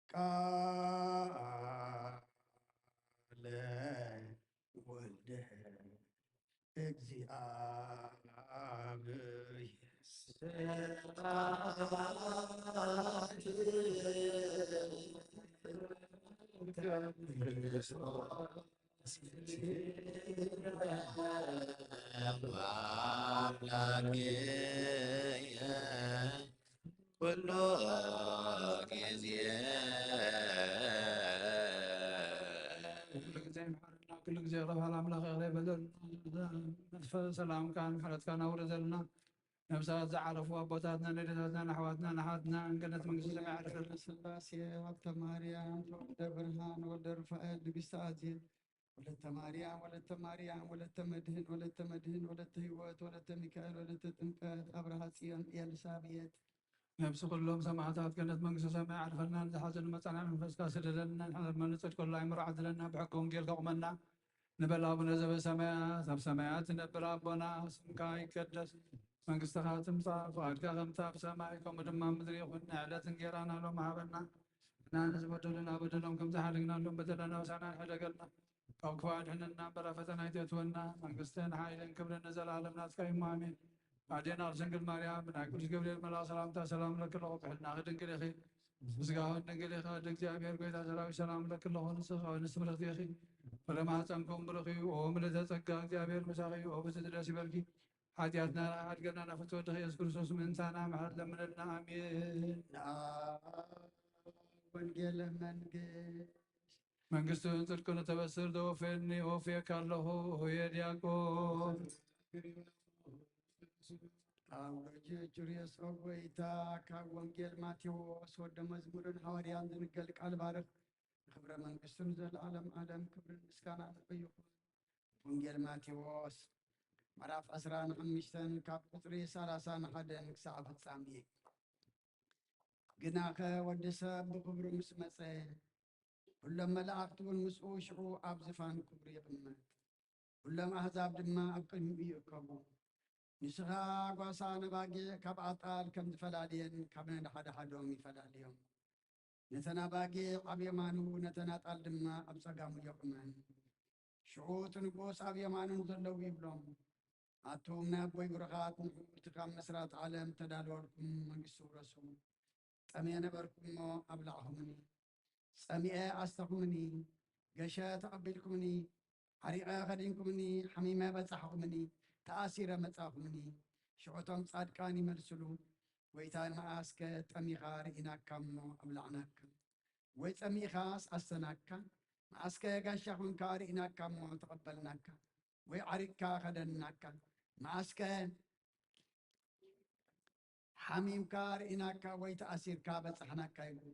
ቃለ ወልደ እግዚአብሔር። ኩሉ ጊዜ ኩሉ ጊዜ ይምሓረና፣ ኩሉ ጊዜ ይቕረ በሃል ኣምላኽ ይቕረ ይበለልና። ሰላምካን ምሕረትካን ኣውርደልና። ነብሳት ዝዓረፉ ኣቦታትና፣ ነዴታትና፣ ንኣሕዋትና፣ ንሓትና፣ ገነት መንግስቲ ሰማይ ያዕርፈልና። ስላሴ፣ ወልተ ማርያም፣ ተወልደ ብርሃን፣ ወልደ ሩፋኤል፣ ንግስቲ ኣዜብ፣ ወለተ ማርያም፣ ወለተ ማርያም፣ ወለተ መድህን፣ ወለተ መድህን፣ ወለተ ህይወት፣ ወለተ ሚካኤል፣ ወለተ ጥምቀት፣ ኣብርሃ ጽዮን፣ ኤልሳቤጥ። ነብሲ ኩሎም ሰማዕታት ገነት መንግስቲ ሰማይ ያዕርፈልና። ንዝሓዘኑ መጽናዕቲ መንፈስካ ስደደልና። ንሕና ድማ ንጽድቀሉ ኣእምሮ ዓድለና። ብሕጊ ወንጌልካ ቁመና። ንበል ኣቡነ ዘበሰማያት፣ ኣብ ሰማያት ትነብር ኣቦና፣ ስምካ ይቀደስ፣ መንግስትኻ ትምጻእ፣ ፍቓድካ ከምቲ ኣብ ሰማይ ከምኡ ድማ ኣብ ምድሪ ይኹን። ንዕለት እንጌራና ሎሚ ሃበና፣ ንሕና ንዝበደሉና በደሎም ከም ዝሓለግናሎም በደለና ውሳና ሕደገልና፣ ካብ ክፉ ኣድሕነና እምበር ኣብ ፈተና ኣይተእትወና። መንግስትን ሓይልን ክብርን ንዘለኣለም ናትካ እዩ፣ ኣሜን። ኣዴና ድንግል ማርያም፣ ብናይ ቅዱስ ገብርኤል መልኣኽ ሰላምታ ሰላም እብለኪ ኣለኹ። ብሕልናኺ ድንግል ኢኺ፣ ብስጋኺ እውን ድንግል ኢኺ። ኣደ እግዚኣብሔር፣ ጎይታ ሰራዊት፣ ሰላም እብለኪ ኣለኹ። ንስኺ ከኣ ንስቲ ብርኽቲ ኢኺ፣ ፍረ ማህፀንኪ እውን ብሩኽ እዩ። ኦ ምልዕተ ጸጋ፣ እግዚኣብሔር ምሳኺ እዩ። ኦ ብፅድቂ ደስ ይበልኪ፣ ሓጢኣትና ይሓድገልና፣ ናብ ፍትወት ወድኺ ኢየሱስ ክርስቶስ ምእንታና ምሕረት ለምነልና። ኣሜን። ወንጌል መንግስት መንግስትን ጽድቅን እተበስር ዘወፈየኒ እወፍየካ ኣለኹ። ሆየ ዲያቆን። ኣብ ሎጂ ጁርየስ ኦ ጎይታ፣ ካብ ወንጌል ማቴዎስ ወደ መዝሙርን ሃዋርያን ዝንገል ቃል ባርኽ። ንኽብረ መንግስቱ ንዘለዓለም ዓለም ክብርን ምስጋና ንዑ ይኹን። ወንጌል ማቴዎስ ምዕራፍ ዕስራን ሓሙሽተን ካብ ቁጽሪ ሰላሳን ሓደን ክሳዕ ፍጻሜ። ግናኸ ወዲ ሰብ ብኽብሩ ምስ መጸ፣ ኩሎም መላእኽቲ እውን ምስኡ ሽዑ ኣብ ዝፋን ክብሩ ይቕመጥ። ኩሎም ኣህዛብ ድማ ኣብ ቅድሚኡ ይእከቡ። ንስኻ ጓሳ ነባጊዕ ካብ ኣጣል ከም ዝፈላልየን ካብ ነንሓድሓዶም ይፈላልዮም። ነተን ኣባጊዕ ኣብ የማኑ፣ ነተን ኣጣል ድማ ኣብ ጸጋሙ የቑመን። ሽዑ እቲ ንጉስ ኣብ የማኑ ንዘለዉ ይብሎም፣ ኣቱም ናይ ኣቦይ ብሩኻት፣ ንዑ እቲ ካብ መስራት ዓለም ተዳለወልኩም መንግስቲ ውረሱ። ጠምየ ነበርኩ እሞ ኣብላዕኹምኒ፣ ጸሚኤ ኣስተኹምኒ፣ ገሸ ተቐቢልኩምኒ፣ ዓሪቐ ኸዲንኩምኒ፣ ሓሚመ በጻሕኹምኒ፣ ተኣሲረ መጻኹምኒ። ሽዑ እቶም ጻድቃን ይመልስሉ፣ ጎይታይ፣ መኣስከ ጠሚኻ ርኢናካ እሞ ኣብላዕናካ? ወይ ጸሚእኻስ ኣስተናካ? መኣስከ ጋሻ ኹንካ ርኢናካ እሞ ተቐበልናካ? ወይ ዓሪቕካ ኸደንናካ? መኣስከ ሓሚምካ ርኢናካ ወይ ተኣሲርካ በጻሕናካ? ይብሉ።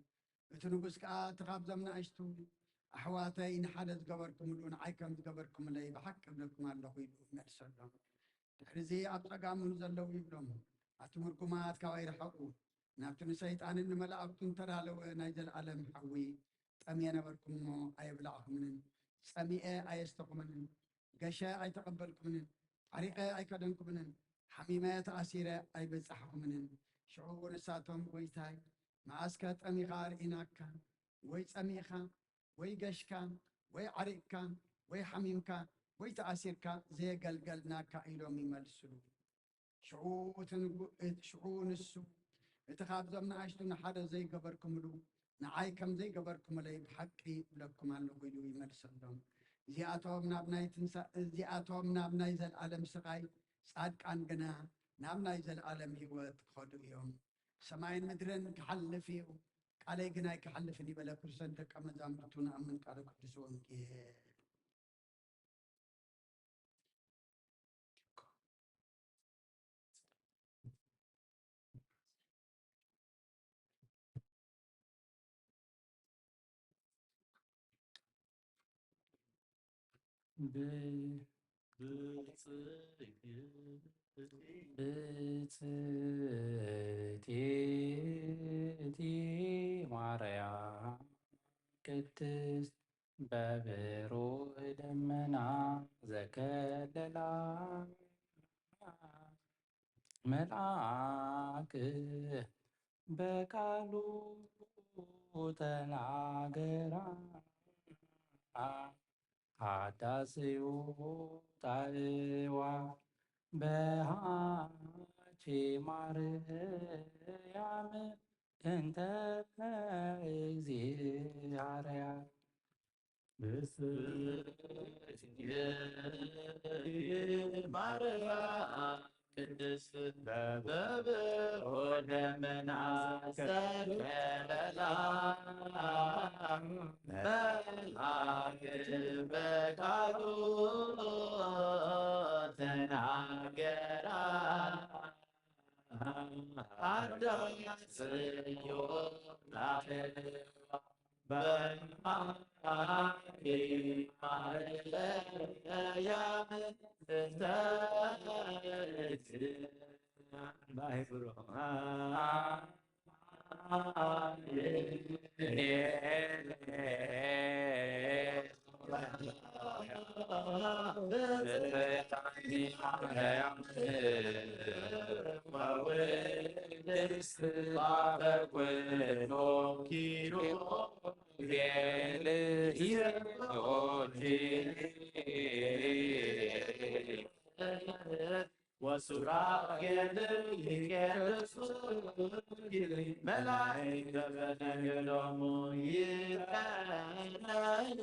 እቲ ንጉስ ከኣ፣ እቲ ካብዞም ንኣሽቱ ኣሕዋተይ ንሓደ ዝገበርኩምሉ ንዓይ ከም ዝገበርኩምለይ ብሓቂ እብለኩም ኣለኹ ኢሉ ይመልሰሎም። ድሕሪ እዚ ኣብ ጸጋሙ ንዘለዉ ይብሎም፣ ኣቱም ርጉማት ካባይ ርሓቑ፣ ናብቲ ንሰይጣንን ንመላእኽቱን ተዳለወ ናይ ዘለኣለም ሓዊ። ጠምየ ነበርኩ እሞ ኣየብላዕኹምንን፣ ጸሚኤ ኣየስተኹምንን፣ ገሸ ኣይተቐበልኩምንን፣ ዓሪቐ ኣይከደንኩምንን፣ ሓሚመ ተኣሲረ ኣይበጻሕኹምንን። ሽዑ ንሳቶም፣ ጎይታይ፣ መኣስከ ጠሚኻ ርኢናካ? ወይ ጸሚእኻ፣ ወይ ገሽካ፣ ወይ ዓሪቕካ፣ ወይ ሓሚምካ፣ ወይ ተኣሲርካ ዘየገልገልናካ? ኢሎም ይመልስሉ። ሽዑ እቲ ንጉ-፣ እት-፣ ሽዑ ንሱ፣ እቲ ካብዞም ንኣሽቱ ንሓደ ዘይገበርኩምሉ፣ ንዓይ ከም ዘይገበርኩምለይ ብሓቂ እብለኩም ኣለኹ ኢሉ ይመልሰሎም። እዚኣቶም ናብ ናይ ትንሳ-፣ እዚኣቶም ናብ ናይ ዘለኣለም ስቓይ፣ ጻድቃን ግና ናብ ናይ ዘለኣለም ህይወት ክኸዱ እዮም። ሰማይን ምድርን ክሓልፍ እዩ፣ ቃለይ ግን ኣይክሓልፍን እዩ በለ። ክርስቶስ ደቀ መዛሙርቱ ንኣምን ቃለ ቅዱስ ወንጌል። ብ-፣ ብጽእቲ ማርያም ቅድስት በብሩህ ደመና ዘከለላ መልኣክ በቃሉ ተናገራ። ሃዳስዩ ጣዕዋ በሃቺ ማርያም እንተ እግዚአርያ። ብስቲ ማርያም ቅድስት በብሩህ ደመና ዘከለላ መልአክ በቃሉ ተናገራ። ሃዳስዩ ጣዕዋ ወሱራፌል ይቀድሱ መላእክተ በነገሮሙ ይቀነዩ።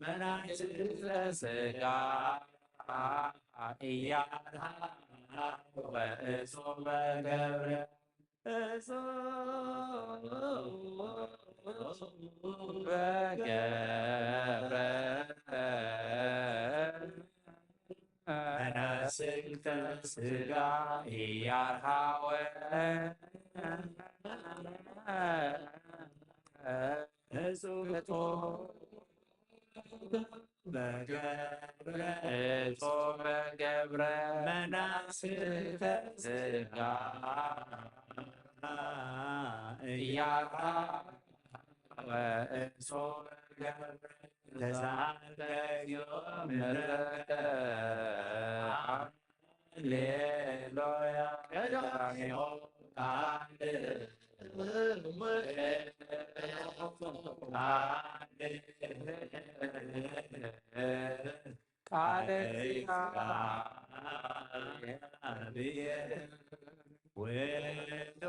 መናፍስተ ሥጋ እያርሃ ወእጹበ ገብረ፣ እጹበ ገብረ መናፍስተ ሥጋ እያርሃወ እጹበ ገብረ፣ እጹበ ገብረ መናፍስተ ሥጋ እያርሃወ እጹበ ገብረ ተሳለ እግዚኦ ምሕረተ። ሃሌሉያ። ቀዳሚሆ ቃል ቃል ቃለ ሥጋ ወልድ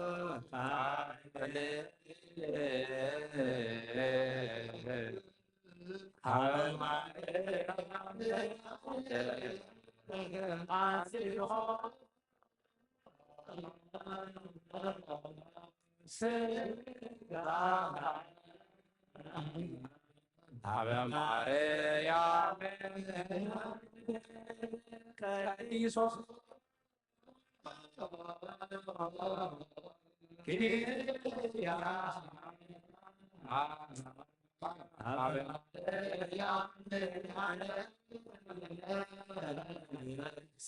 ቃል ሀበ ማርያም ቀዲሶ ኪያ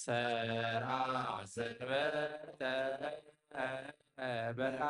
ሰራ ዘግበርተ በራ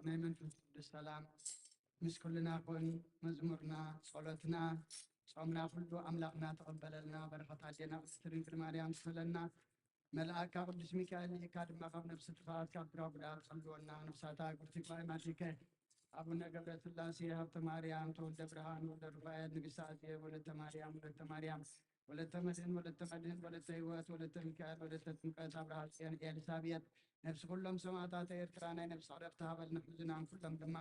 ናይ መንፈስ ቅዱስ ሰላም ምስ ኩልና ኮን። መዝሙርና፣ ጸሎትና፣ ጾምና ኩሉ ኣምላኽና ተቐበለልና። በረኸት ኣዴና ቅድስት ድንግል ማርያም ትፈለና። መልኣካ ቅዱስ ሚካኤል ልኢካ ድማ ካብ ነፍሲ ጥፋኣት ካብ ግራ ጉዳት ጸልወና። ነፍሳታ ግርቲ ጉባኤ ማቲከ ኣቡነ ገብረ ስላሴ ሃብተ ማርያም ተወልደ ብርሃን ወልደ ሩፋኤል ንግስቲ ኣዜብ ወለተ ማርያም ወለተ ማርያም ወለተ መድህን ወለተ መድህን ወለተ ህይወት ወለተ ሚካኤል ወለተ ጥምቀት ኣብርሃ ጽዮን ኤልሳቤጥ ነፍሲ ኩሎም ሰማዕታት ኤርትራ ናይ ነፍሲ ዕረፍቲ ሃበልና። ሕዙናን ኩሎም ድማ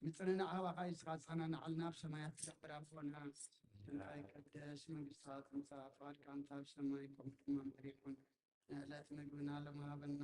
ምጽንናዕ ሃባኻ ይስኻ ጸናናዓልና ኣብ ሰማያት ትነብር ኣቦና ስምካ ይቀደስ መንግስትኻ ትምጻእ ፍቓድካ እንተ ኣብ ሰማይ ከምኡ ድማ ምድሪ ይኹን። ዕለት ምግብና ሎም ሃበና።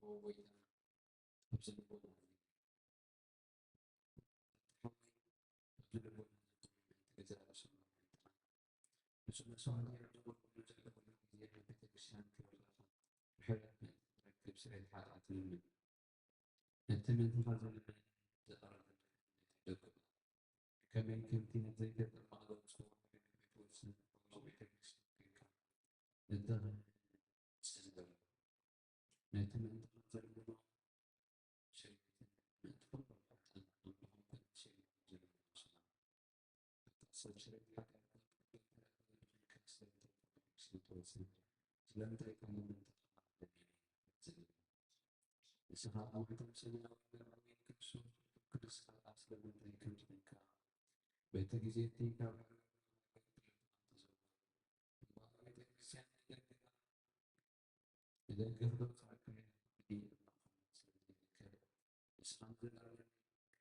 ኦ ጎይታ፣ ኣብዚ ልቦና እዚ፣ ሓወይ፣ ኣብዚ ልቦና እዚ፣ ገዛ ርእሱ ንሱ መስዋእቲ ኣብ ዘቕርበሉ ዘሎ ኩሉ ግዜ፣ ኣብ ቤተ ክርስቲያን ክብርኻ ምሕረት ንረክብ፣ ስርየት ሓጢኣት ንልምን። ነቲ ምእንታኻ ዝልምን ዝቐረበ ደገፍ፣ ከመይ ከምቲ ነቲ ዘይተጠመቐ ዘውጽኦ ቤት ወስን፣ ቤተ ክርስቲያን ኮይንካ፣ ነቲ ስንበር፣ ነቲ ምእንታኻ ዘልምኖ ሸሪክን ምእንቲ ኩሎም ሓጥኣን ኣምላኽን ሸሪክ ዘለዎም ሰላም። ኣታ ሰብ ሸሪክ ሓጢኣት ናብ ቅድሚ ክርስቶስ ስለምንታይ ተወስን? ስለምንታይ ካብ ምእንታኻ ዝብል? ንስኻ ኣብ ማሕተም ሰማያዊ መርዓዊ ክርስቶስ፣ ክርስቶስ ስለምንታይ ከም ዝኾንካ፣ በቲ ግዜ እቲ ካብ ንደገፍ ዘውጽኣካ ንስኻ ንዘለኣለም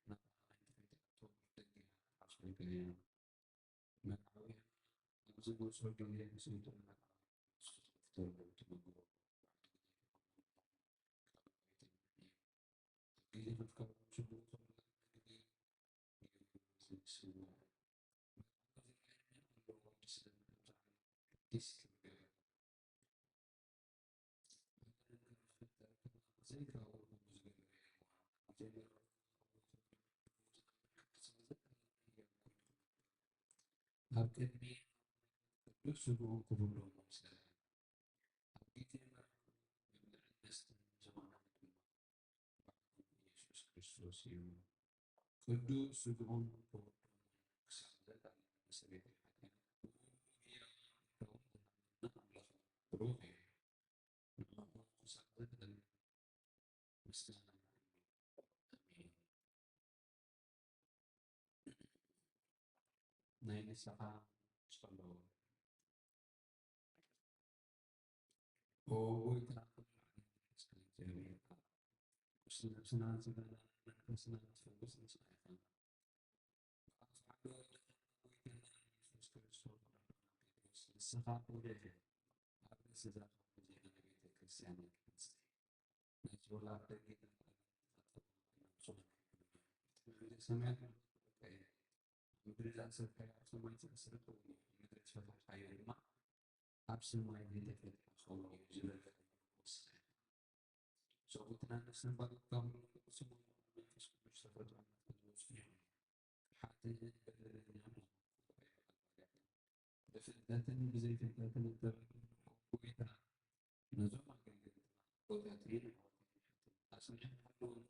ናብታ ሓንቲ ከይትኣቱ ደጊኻ ሓስቦ ገበያ። መርዓውያን ኣብ ዝመጹ ግዜ ንሰይጣን መርዓውያን ምስ ክትከፍተሉ ትነግሮ። ኣብ ግዜ ክትከፍተሉ ትብሉ ከለኹ ኣብ ቅድሚ ቅዱስ ስግኡ ክብሉ ሰላም። ኣብ ግዜ መርዓ መብልዕን መስተን ዝኾነ ድማ ባዕሉ ኢየሱስ ክርስቶስ እዩ። ቅዱስ ስግኡን ክቡር ደሙን ክሳብ ዘላለም ንሰቤት ሓጢኣት ብኡ ህያው ክኸውን ዝሃበና ኣምላኽ ብሩኽ እዩ። ንዕኡ ክሳብ ዘላለም ምስጋና ይኹን። ኣሜን። ናይ ንስኻ ጸሎት። ኦ ጎይታ፣ ኩሉ ሓይሊ ንስኻ እግዚኣብሔር ኣብ፣ ቁስሊ ነብስና፣ ስጋና፣ መንፈስና ትፈውስ ንስኻ ኢኻ። ብኣፍ ሓደ ወልድኻ ጎይታና ኢየሱስ ክርስቶስ፣ ንስኻ ክብሪ ኢኻ። ኣብ ርእሲ እዛ ኸባቢ እዚኣ ንቤተ ክርስቲያን ኣይትንስእ። ነቲ ወላድ ደጊና ንብጽሕ ሰማያት ንብጽሕ ምድሪ ዝኣሰርካዮ ኣብ ሰማይ ዝተኣስረ ክኸውን እዩ፣ ምድሪ ዝፈታሕካዮ ድማ ኣብ ሰማይ ዘይተፈትሐ ክኸውን እዩ ዝበልካዮ ወስነ። ሰብኡትና ነፍስን ባሮትካ ኩሎም ብስሙ መንፈስ ቅዱስ ተፈጥሮ ናትካ ዝወስኑ ይኹኑ። ሓጥእን በደለኛን ንዝኾንኩ ብፍልጠትን ብዘይፍልጠትን እተበደልኩ ጎይታ፣ ነዞም ኣገልገልትና ኣቦታተይን ኣሕዋተይን ኣጽንሐን ሃለወን።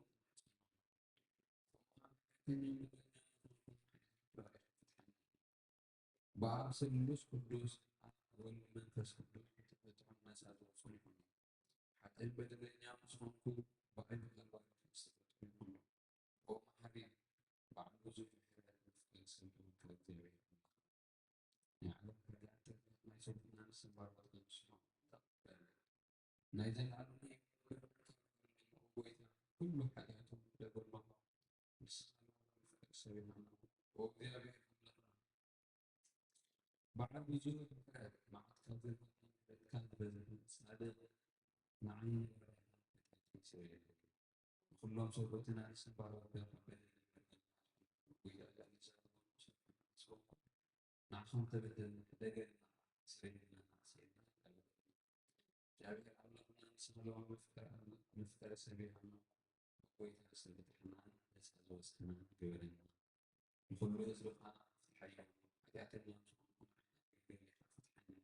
ብኣብ ስሉስ ቅዱስ ኣብ ወልድ መንፈስ ቅዱስ ብትሕትናን ነጻ ዝወጹ ይኹኑ። ሓጥእን በደለኛ ምስ ኾንኩ ብኣይ ብቐልባይ ዝተፈጥሩ ይኹኑ። ኦ መሓሪ፣ በዓል ብዙሕ ምሕረት መፍቀሪ ሰብ ልኡል እግዚኣብሔር ኣምላኽ። ናይ ዓለም ሓጢኣት ናይ ሰብኡና ንስባሮት ንስኖ ተቐበል። ናይ ዘለኣለም ህይወት ክብርካ ጎይታ፣ ኩሉ ሓጢኣቶም ደገሎም። ንስኻ ፍቅር ሰብ ይሃና። ኦ እግዚኣብሔር ኣምላኽና፣ በዓል ብዙሕ ምሕረት፣ መዓት ካብ ዘለካ ምሕረትካ ዝበዝሐ ጻድቕ ንዓይኒ ባርያኻ ሓጢኣተይ ስረየለይ። ንኹሎም ሰብኡትና ንስባሮት ተቐበል። ጎይታ፣ ንዓኻ እንተበደልና፣ ደገምና፣ ስረየልና፣ ንዓኻ ስረየልና። እግዚኣብሔር ኣምላኽና ንስኻ ለዋህ መፍቀሪ ኣምላኽ፣ መፍቀሪ ሰብ ይሃና። ጎይታ፣ ዝተፈትሐና፣ ነጻ ዝወጸና ግበረና። ንኹሉ ህዝብኻ ፍትሓዮ። ሓጢኣተኛ ዝኾንኩ ንዓይ ገበሬኻ ፍትሓኒ።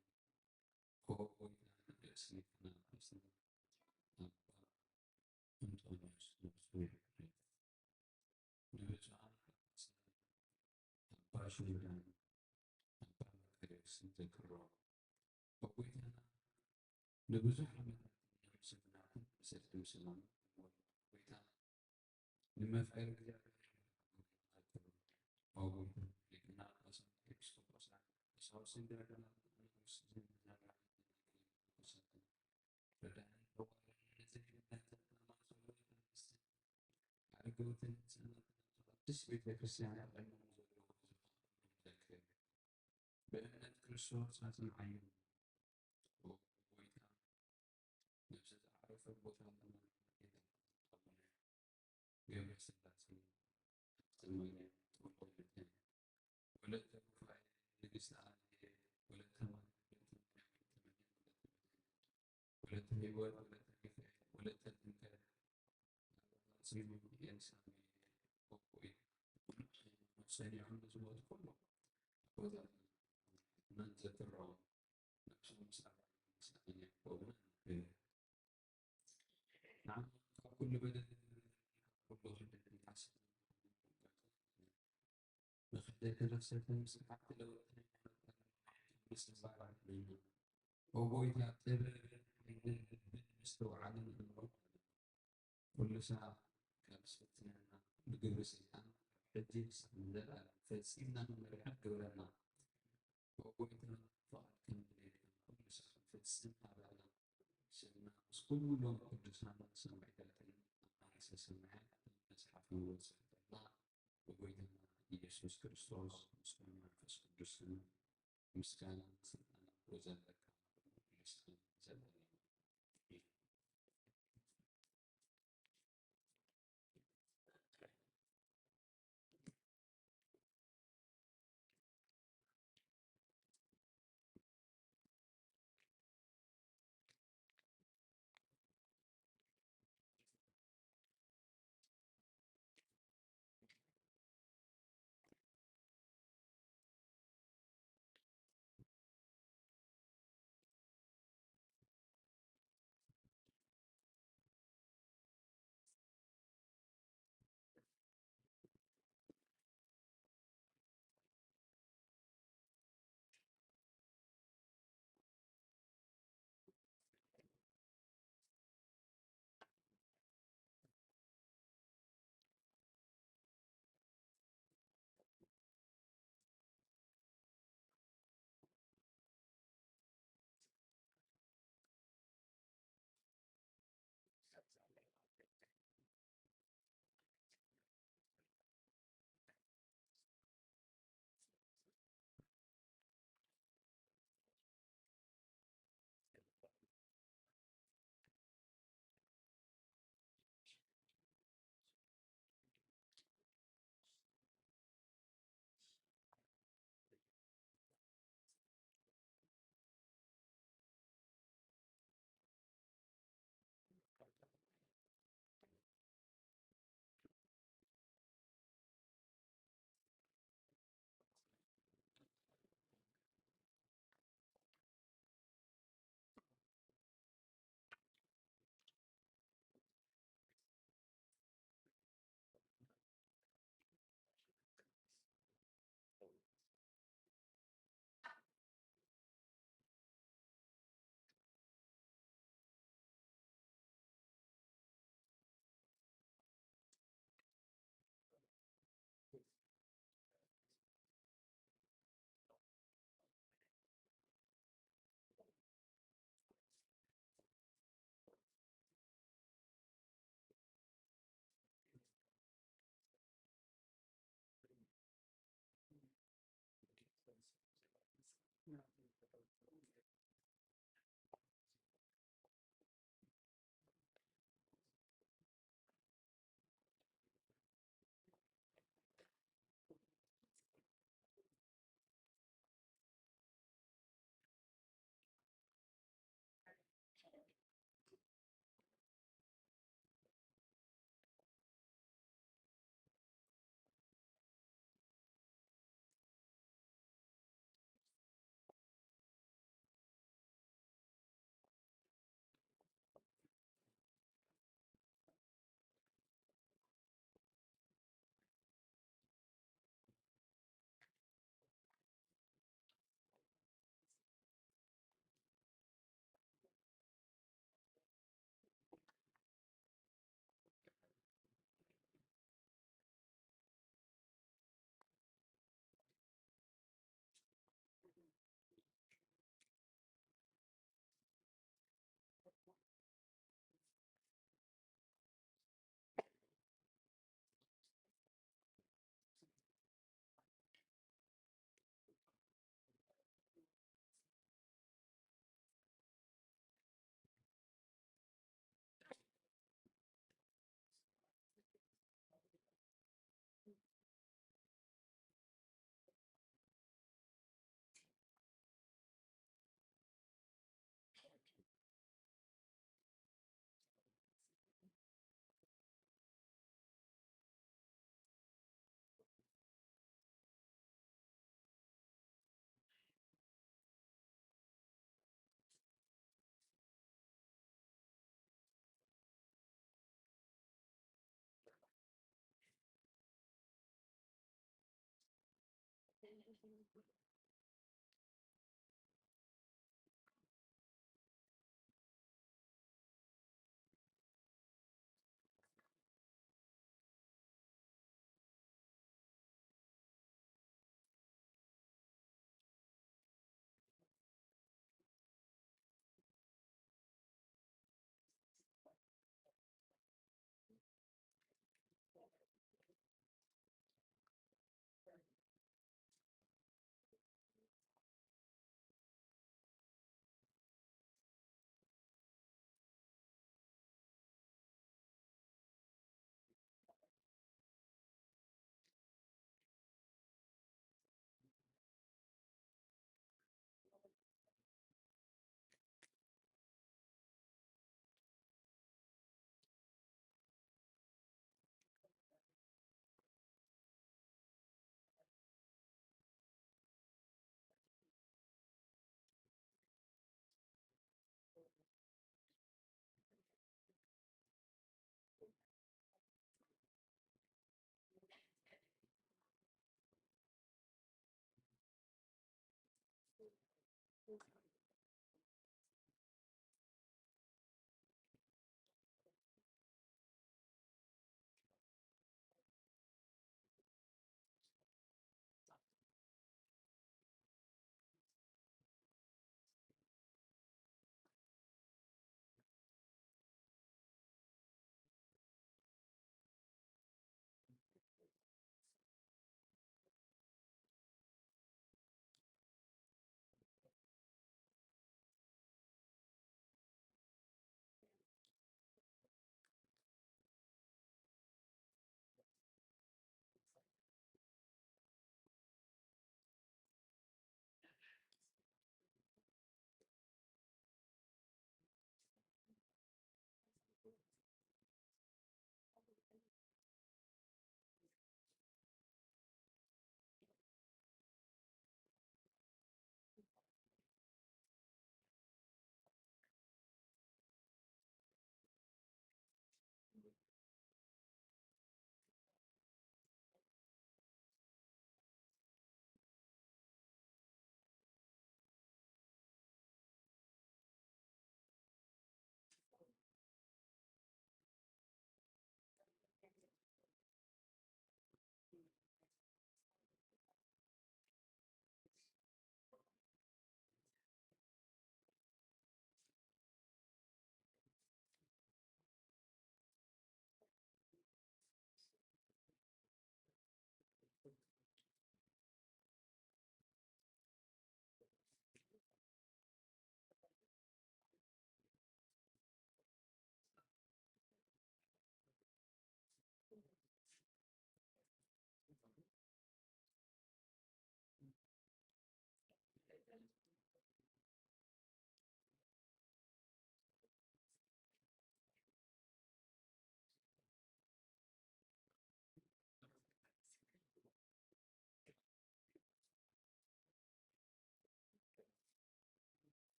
ኦ ጎይታ፣ ንርእስና ናብ ርእስና ኣባ እንጦንዮስ ነብሱ ይሕረድ። ንብፁዓን ጳጳሳት ኣባ ሽኖዳን ኣባ መቃርዮስን ዘክሮም። ኦ ጎይታና፣ ንብዙሕ ዓመታት ናብ ስፍናትን ብሰልፊ ምስላም ጎይታ፣ ንመፍቀሪ እግዚኣብሔር ኣክብሩ። ኦ ጎይታ፣ ሊቅና ጳጳሳት፣ ኤጲስቆጶሳት፣ ቀሳውስትን ዲያቆናትን፣ ኣናብስትን መዘምራንን ደናግልን መነኮሳትን፣ ረዳእን ፈዋርን ነዘይ ፍልጠትን ኣማሰሉን ኣንስትን ኣረጋውትን ህጻናትን ኣብዚ ቅድስት ቤተ ክርስቲያን ኣብ ቅድሚኦም ዘለዉ ህዝብኻ ኩሎም ዘክር። ብእምነት ክርስቶስ ኣጽንዓዮም። ኦ ጎይታ፣ ነብሲ ዝዓረፈ ቦታ ገብረስላሴ፣ ሃብተማርያም ተወልደመድህን፣ ወለተ ሩፋኤል፣ ንግስቲ ኣዜብ፣ ወለተ ማርያም፣ ወለተ ህይወት፣ ወለተ ሚካኤል፣ ወለተ ጥምቀት፣ ኣባጽዮን፣ ኤልሳቤጥ፣ ኦቦይ፣ ጸኒዖም ንዝሞቱ ኩሉ ኣቦታትና እንዘክሮም፣ ነብሶም ምስ ኣርያም ምስ ኣንያቆብና ንዓና ካብ ኩሉ በደል፣ ካብ ኩሉ ክሕደትን ሓሰትን፣ ንክሕደትን ርኽሰትን ምስ ክሓድቲ ለወጥን ሃይማኖት ምስ ንባር ኣለና። ኦ ጎይታ፣ ጥበብን ልብን ምስትውዓልን እምሮን ኩሉ ሰዓት ካብ ዝፍትነና ብግብሪ ሰይጣን፣ ካብ ሕጂ ክሳብ ንዘለኣለም ፈጺምና ንመርሖ ግብረና። ኦ ጎይታ፣ ፍቓድካ ንድሌትና ኩሉ ሰዓት ፈጽም ሃበና። ስምና ምስ ኩሎም ቅዱሳን ሰማዕታትን ኣማልክተ ሰማያት መጽሓፍ ንወጽእ ዘለና ብጎይታና ኢየሱስ ክርስቶስ ምስ መንፈስ ቅዱስን ምስጋና ስልጣን ዘለካ ንስኻ ንዘለኣለም።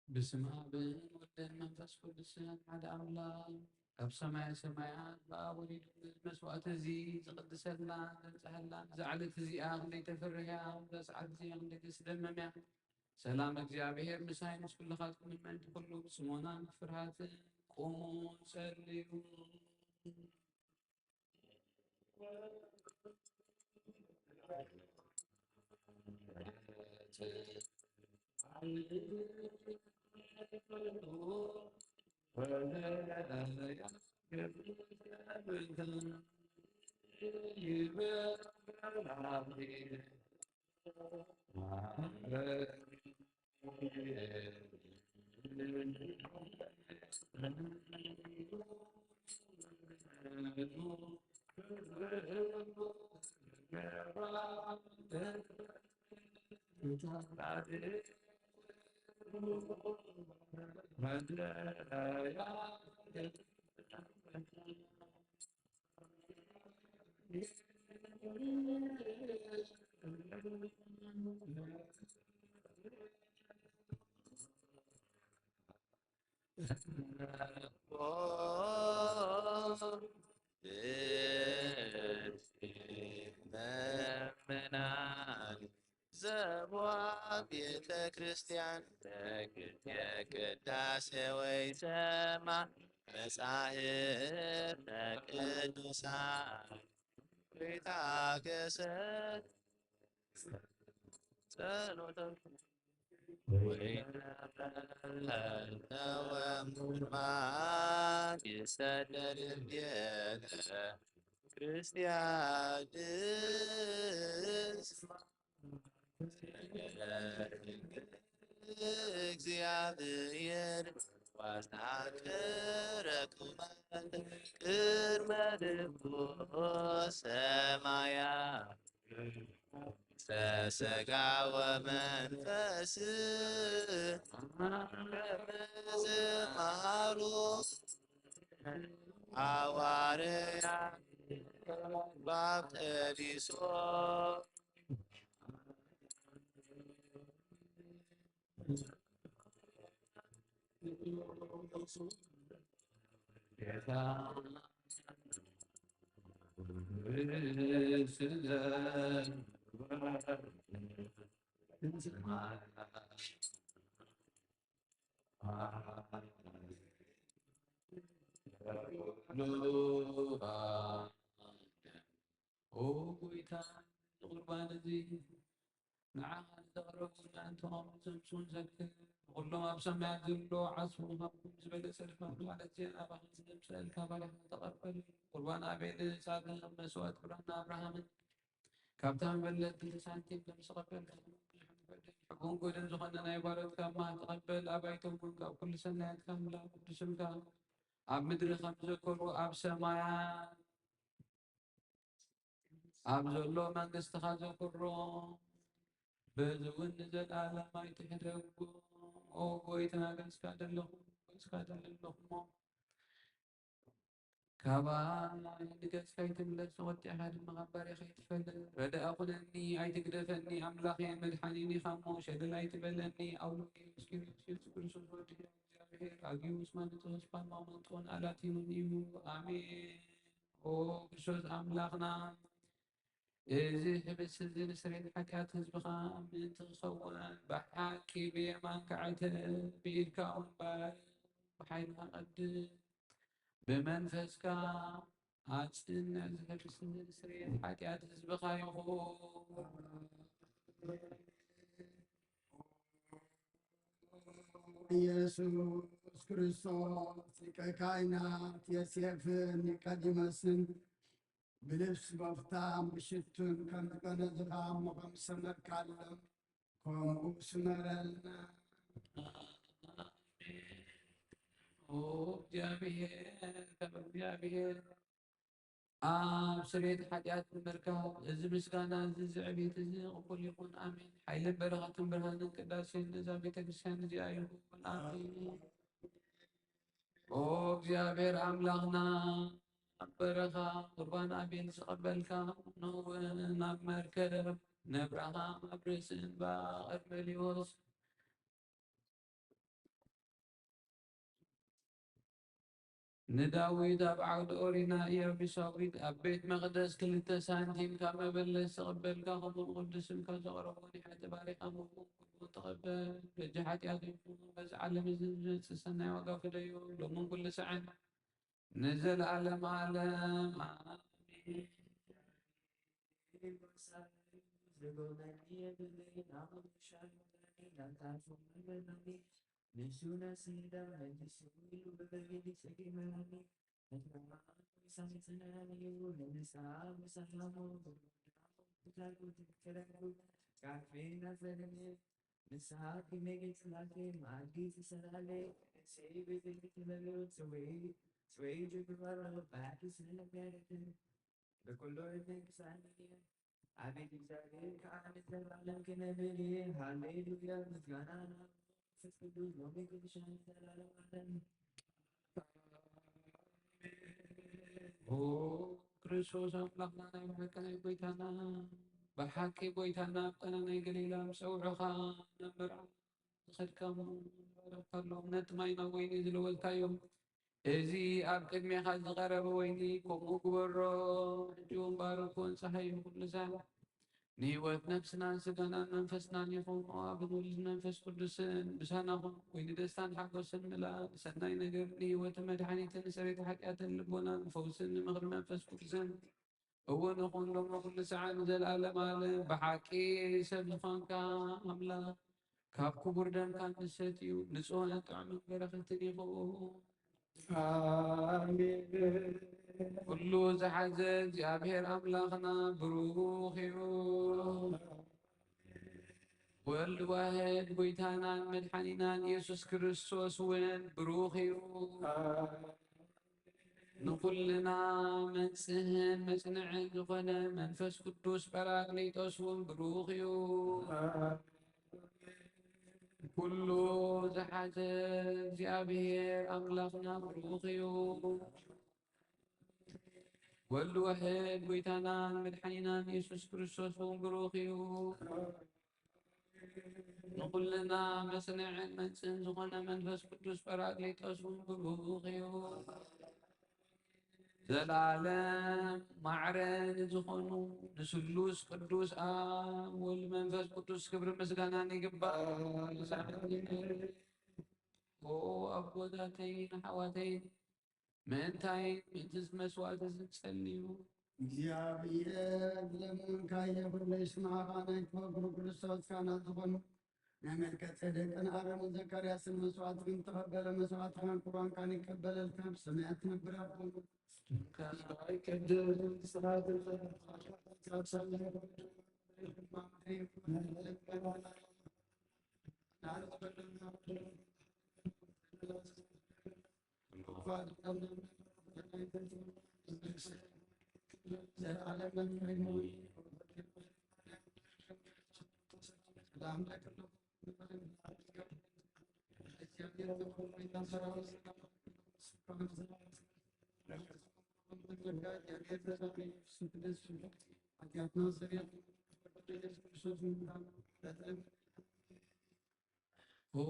በስመ አብ ወወልድ ወመንፈስ ቅዱስ ሓደ ኣምላክ። ካብ ሰማየ ሰማያት ብኣብ ወሪዱ መስዋዕቲ እዚ ዝቕድሰልና ዘብጽሐልና፣ እዛ ዕለት እዚኣ ክንደይ ተፍርህ እያ፣ እዛ ሰዓት እዚኣ ክንደይ ተስደምም እያ። ሰላም እግዚኣብሔር ምሳይ ምስ ኩልኻትኩም፣ ምእንቲ ኩሉ ብጽሞናን ፍርሃትን ቁሙ ጸልዩ። ምእመናን ዘዋ ቤተ ክርስቲያን የቅዳሴ ወይ ሰማ መጻሕፍተ ቅዱሳን ቤታገሰ ጸሎተ ወይነ ተወሙርማን ይሰደድ ቤተ ክርስቲያን እስማ እግዚአብሔር ዋስታከረ ቁመ ቅድመ ልቡ ሰማያ ሰስጋ ወመንፈስ ከመ ዝመሃሩ ሐዋርያ ባብጠሊሶ ኦ ጎይታ፣ ንቁርባን እዚ ንዓኻ ንዘቕረቡ ምእንትኦም ዘምስውን ዘክር። ንኹሎም ኣብ ሰማያት ዘሎ ዓስቡ ካብኩም ዝበለጸ ልፋት ማለት እዚኣ ናባኻ ዘምሰልካ ባሪኻ ተቐበል። ቁርባን ኣቤልን ይስሐቅን መስዋእቲ ቁርባን ኣብርሃምን ካብታ መበለት ክልተ ሳንቲም ከም ዝተቐበልካ ሕቡን ጎደን ዝኾነ ናይ ባሮትካ ማህ ተቐበል። ኣባይቶም እውን ካብ ኩሉ ሰናያትካ ምላ ቅዱስምካ ኣብ ምድሪ ከም ዘከሩ ኣብ ሰማያት ኣብ ዘሎ መንግስትኻ ዘክሮ። በዚ እውን ንዘለኣለም ኣይትሕደጎ። ኦ ጎይታ፣ ገጽካ ደለኹ፣ ገጽካ ደለኹሞ። ካባይ ንገጽካ ኣይትምለስ፣ ተወዲዕካ ድማ ካብ ባርያ ከይትፈልጥ። ረዳኢ ኩነኒ፣ ኣይትግደፈኒ፣ ኣምላኸይ መድሓኒን ኢኻ እሞ፣ ሸለል ኣይትበለኒ። ኣብ ልዕሊ ኢየሱስ ክርስቶስ ወዲ እግዚኣብሔር፣ ኣግዩ ምስማን ተስፋን ማመንጦን ኣላቲኑን እዩ። ኣሜን። ኦ ክርስቶስ ኣምላኽና፣ እዚ ህብስት እዚ ንስርየት ሓጢኣት ህዝብኻ ምእንቲ ክኸውን፣ ብሓቂ ብየማንካ ዕተብ፣ ብኢድካ እውን ባርኽ፣ ብሓይልኻ ቀድስ፣ ብመንፈስካ ኣጽንዕ። እዚ ህብስት እዚ ንስርየት ሓጢኣት ህዝብኻ ይኹን። ኢየሱስ ክርስቶስ ሊቀ ካህናት ዮሴፍን ኒቆዲሞስን ብልብስ በፍታን ብሽቱን ከም ዝገነዝኻ እሞ ከም ዝሰመርካሎም ከምኡ ስመረልና። ኦ እግዚኣብሔር፣ ካብ እግዚኣብሔር ኣብ ስርየት ሓጢኣት ንምርካብ፣ እዚ ምስጋና፣ እዚ ዝዕቤት፣ እዚ ቅቡል ይኹን። ኣሜን። ሓይልን በረኸትን ብርሃንን ቅዳሴን ነዛ ቤተ ክርስቲያን እዚኣ ይኹን። ኣሜን። ኦ እግዚኣብሔር ኣምላኽና፣ ኣብ በረኻ ቁርባን ኣቤል ዝቐበልካ፣ ንእውን ኣብ መርከብ ነብራኻ ኣብ ርእሲ እምባ ቀርሜሌዎስ ንዳዊት ኣብ ዓውዲ ኦሪና ኢያቡሳዊት ኣብ ቤት መቕደስ ክልተ ሳንቲም ካብ መበለት ዝቐበልካ፣ ከምኡ ንቕዱስ ስምካ ዘቕረቦ ኒሓተ ባሪኻ ምእመን ኩሉ ተቐበል። በጃ ሓጢኣቱ ይኹን በዚ ዓለም እዚ ዝመጽእ ሰናይ ዋጋ ፍደዮ፣ ሎምን ኩሉ ሰዓት ንዘለዓለም ዓለም ኣሜን። ንስሓ ክመይ ጽላቴ መኣዲ ትሰራለይ፣ ነፍሰይ ብዘይትመልእ ጽውዒ፣ ጽውዒ ጅግባሮ ባሕሪ ስለሚያደርግ፣ ብኩሉ እነግሳኒ። ኣቤት እግዚኣብሔር ከኣ ንዘለዓለም ክነብር፣ ሃሌሉያ፣ ምስጋና ናብ መንፈስ ቅዱስ፣ ሎሚ ቅዱሳን ዘላለም ዓለም። ኦ ክርስቶስ ኣምላኽና፣ ናይ ብሓቂ ናይ ጎይታና፣ ብሓቂ ጎይታና፣ ኣብ ቃና ናይ ገሊላ ምስ ጸውዑኻ ናብ መርዓ ዝኸድካሞ፣ ባረኽካሎም። ነቲ ማይ ናብ ወይኒ ዝለወጥካዮም፣ እዚ ኣብ ቅድሜኻ ዝቐረበ ወይኒ ከምኡ ግበሮ። ሕጂ እውን ባርኮን ጸሃዮ ኩሉ ሳዕ። ንህይወት ነፍስናን ስጋናን መንፈስናን ይኹን፣ ኦ ኣብን ወልድን መንፈስ ቅዱስን ምሳና ኩን። ወይኒ ደስታን ሓጎስን ምልኣ፣ ንሰናይ ነገር፣ ንህይወትን መድሓኒትን፣ ንስርየት ሓጢኣትን ልቦናን፣ ንፈውስን ንምኽሪ መንፈስ ቅዱስን እውን ይኹን፣ ሎሚ ኩሉ ሰዓት ንዘለኣለም ዓለም። ብሓቂ ሰብ ዝኾንካ ኣምላኽ፣ ካብ ክቡር ደምካ ንሰትዩ፣ ንጹህን ጥዑምን በረኸትን ይኹን። ኣሜን። ኩሉ ዝሓዘ እግዚኣብሔር ኣምላኽና ብሩኽ እዩ። ወልድ ዋህድ ጎይታናን መድሓኒናን ኢየሱስ ክርስቶስ እውን ብሩኽ እዩ። ንኹልና መንጽህን መጽንዕን ዝኾነ መንፈስ ቅዱስ ጳራቅሊጦስ እውን ብሩኽ እዩ። ኩሉ ዝሓዘ እግዚኣብሔር ኣምላኽና ብሩኽ እዩ። ወልድ ዋህድ ጎይታናን መድሓኒናን ኢየሱስ ክርስቶስ እውን ብሩኽ እዩ። ንኹልና መጽንዕን መንጽህን ዝኾነ መንፈስ ቅዱስ ጳራቅሊጦስ እውን ብሩኽ እዩ። ዘላለም ማዕረ ንዝኾኑ ንስሉስ ቅዱስ ኣብ ወልድ መንፈስ ቅዱስ ክብሪ ምስጋናን ይግባእ። ኦ ኣቦታተይን ኣሕዋተይን፣ ምእንታይ ምእንቲ እዚ መስዋእቲ እዚ ጸልዩ። እግዚኣብሔር ዝለመንካዮ ኩሉ ይስምዓኻ። ናይ ክብሩ ክርስቶስ ካህናት ዝኾኑ ናይ መልከ ጼዴቅን ኣሮንን ዘካርያስን መስዋእቲ ከም ዝተቐበለ መስዋእትኻን ቁርባንካን ይቀበለልካ፣ ብሰማያት ትነብር ኣቦና። ስምካ ይቀደስ፣ ስራትካ ትምጻእ፣ ፈቃድካ ኣብ ሰማይ ከምኡ እውን ኣብ ምድሪ ይኹን። ኦ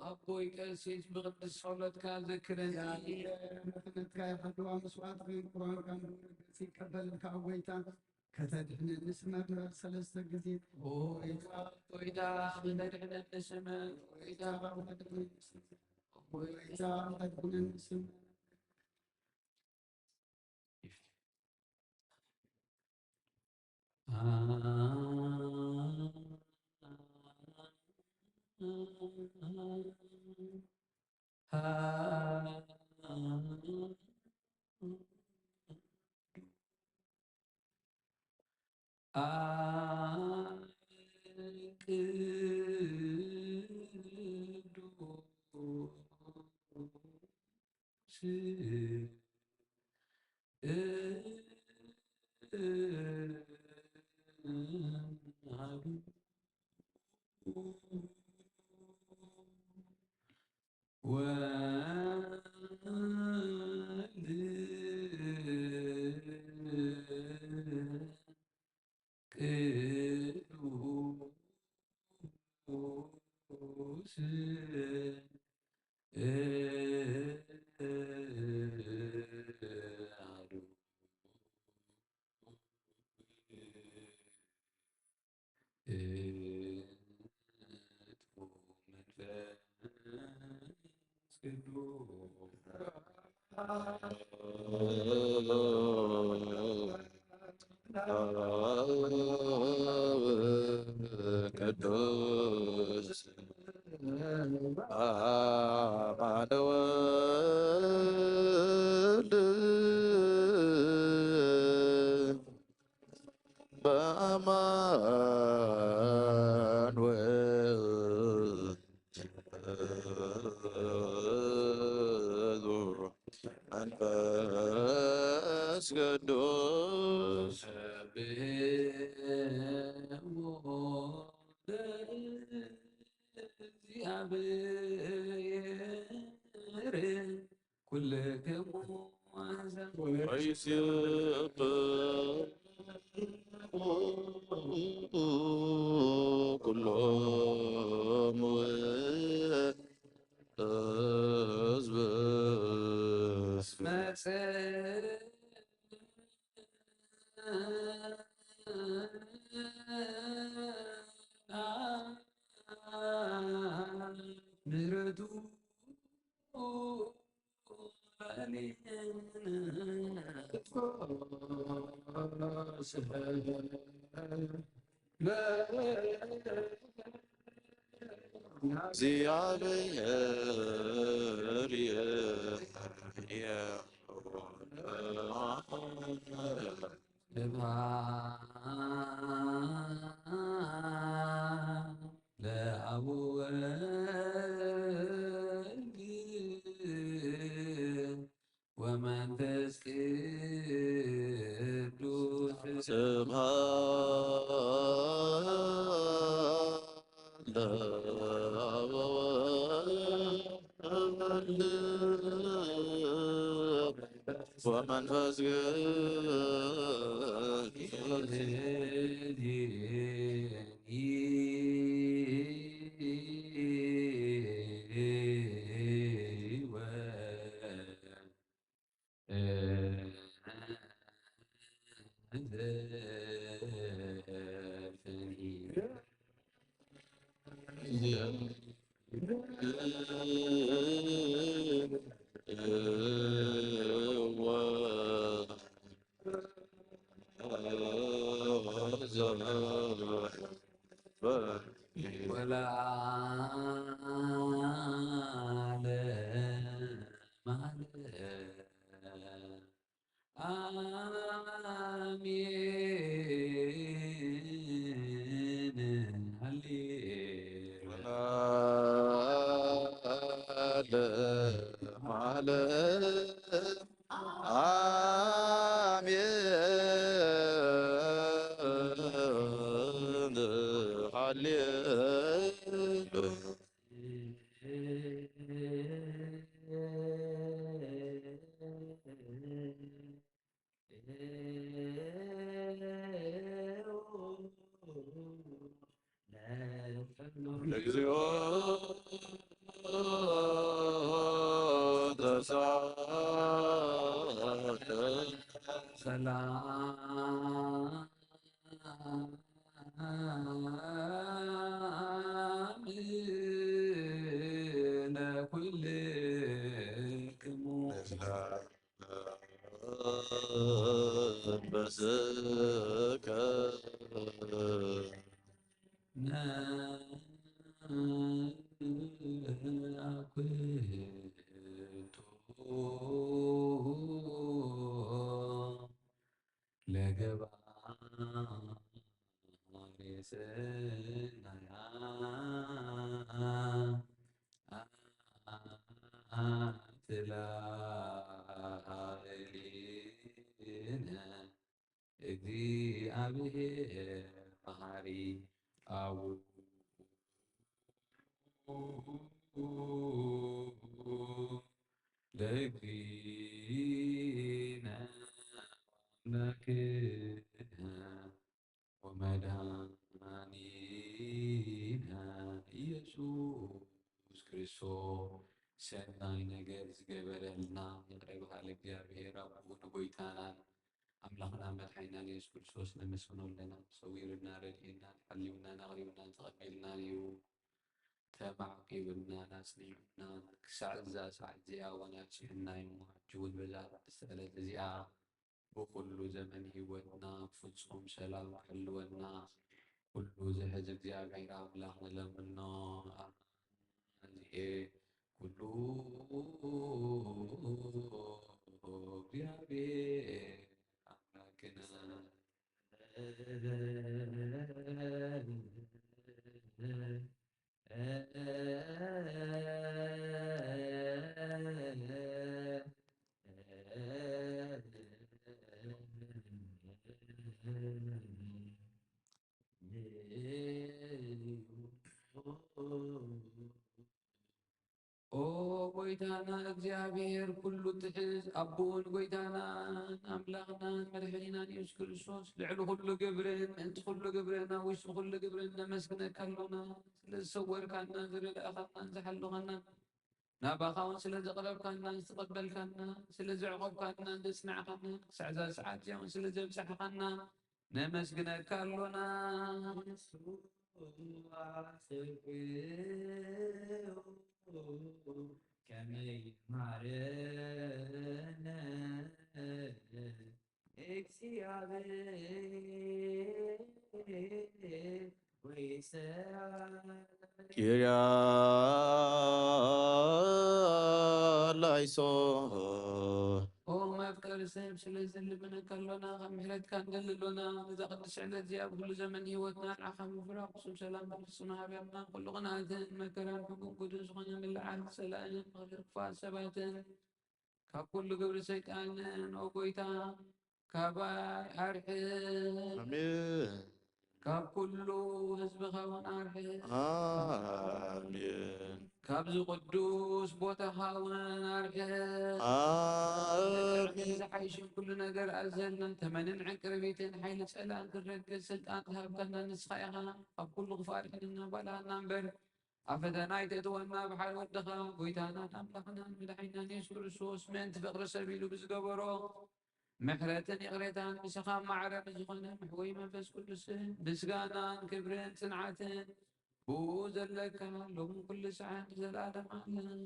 ኣቦይ ቀሲስ፣ ብቅዱስ ጸሎትካ ዘክረኒ። ምሕረትካ ይሓልዋ፣ መስዋዕትኻን ቁርባንካን ብሙሉእ ገጽ ይቀበለልካ። ኣቦይታ፣ ከተድሕነኒ ስመ ግበር ሰለስተ ግዜ። ኦ ጎይታ፣ ከተድሕነኒ ስመ። ጎይታ፣ ከተድሕነኒ ስመ። ጎይታ፣ ከተድሕነኒ ስመ። ቅዱስ አብ አለ ወልድ በአማን ወመንፈስ ቅዱስ ኩልክሙ ወይስቅ ኩሎም ህዝብ መጽ ምሕረቱ እግዚአብሔር ለአብ ወወልድ ወመንፈስ ቅዱስ ስብሐት ለአብ ወወልድ ወመንፈስ ቅዱስ ወለዓለመ ዓለም። አሜን። ሃሌሉያ። ሃሌሉያ። ለእግዚኦ ተሳለ። ሰላም ለኩልክሙ። በስከ ነአኩቶ ለገባሬ ሰናያ። ትላዕሌነ እግዚኣብሔር መሃሪ አቡ ለእግዚእነ አምላክነ ወመድኃኒነ ኢየሱስ ክርስቶስ ሰናይ ነገር ዝገበረልና ይቕረ በሃሊ እግዚኣብሔር ኣቦኡ ንጎይታናን ኣምላኽና መድሓኒናን የሱስ ክርስቶስ ነመስግኖ ኣለና። ሰዊሩና፣ ረድኤናን፣ ሓሊውናን፣ ኣቕሪቡናን፣ ተቐቢልናን እዩ። ተማዕቂቡናን፣ ኣጽኒዑናን፣ ክሳዕ እዛ ሰዓት እዚኣ እውን ኣብጺሑና እዩ። ሕጂ እውን በዛ ቅድስቲ ዕለት እዚኣ ብኹሉ ዘመን ህይወትና ፍጹም ሰላም ክሕልወና፣ ኩሉ ዝሕዝ እግዚኣብሔር ኣምላኽ ንለምኖ። ኣምላኬ ኩሉ እግዚኣብሔር ኣምላክነ። ኦ ጎይታና እግዚኣብሔር ኩሉ ትሕዝ ኣቦን ጎይታናን ኣምላኽናን መድሓኒናን የሱስ ክርስቶስ፣ ልዕሊ ኩሉ ግብርን ምእንቲ ኩሉ ግብርን ኣብ ውሽጢ ኩሉ ግብርን ነመስግነካ ኣሎና። ስለ ዝሰወርካና፣ ዝረዳእኻናን ዝሓለኻናን፣ ናባኻ እውን ስለ ዘቕረብካና፣ ዝተቐበልካና፣ ስለ ዘዕቆብካና፣ ዘጽናዕካና፣ ክሳዕ እዛ ሰዓት እዚኣ እውን ስለ ዘብጻሕኻና፣ ነመስግነካ ኣሎና። ከመይ ማረነ እግዚኣብሔር ወይሰ ኪርያ ላይሶ። ኦ መፍቀሪ ሰብ፣ ስለዚ ንልምነካ ኣሎና፣ ካብ ምሕረትካ ንደሊ ኣሎና። ነዛ ቅድስቲ ዕለት እዚኣ፣ ኣብ ኩሉ ዘመን ህይወትና ንዓኻ ብምፍራቕ ፍጹም ሰላም ቅዱስ ስምካ ሃብና። ኩሉ ቅንኣትን መከራን ሕጉን ጉድን ዝኾነ ምልዓል ጸላእን ምኽሪ ክፉኣት ሰባትን ካብ ኩሉ ግብሪ ሰይጣንን፣ ኦ ጎይታ፣ ካባይ ኣርሕቕ። ኣሜን። ካብ ኩሉ ህዝብኻ እውን ኣርሕቕ። ኣሜን። ካብዚ ቅዱስ ቦታኻ እውን ኣርሕቕ። ኣሜን። ዝሓይሽን ኩሉ ነገር ኣዘልና፣ ተመንን ዕንቅርቢትን ሓይሊ ጸላእን ክንረግጽ ስልጣን ዝሃብካና ንስኻ ኢኻ። ካብ ኩሉ ክፉእ ኣድሕነና፣ ባልሃና እምበር፣ ኣብ ፈተና ኣይተእትወና፣ ብሓይሊ ወድኻ፣ ጎይታናን ኣምላኽናን መድሓኒናን የሱስ ክርስቶስ፣ ምእንቲ ፍቕሪ ሰብ ኢሉ ብዝገበሮ ምሕረትን ይቕሬታን፣ ምሳኻ ማዕረ ብዝኾነ መሕወዪ መንፈስ ቅዱስን፣ ምስጋናን ክብርን ጽንዓትን ብኡ ዘለካ፣ ሎምን ኩሉ ሰዓት ንዘለኣለም ዓለም።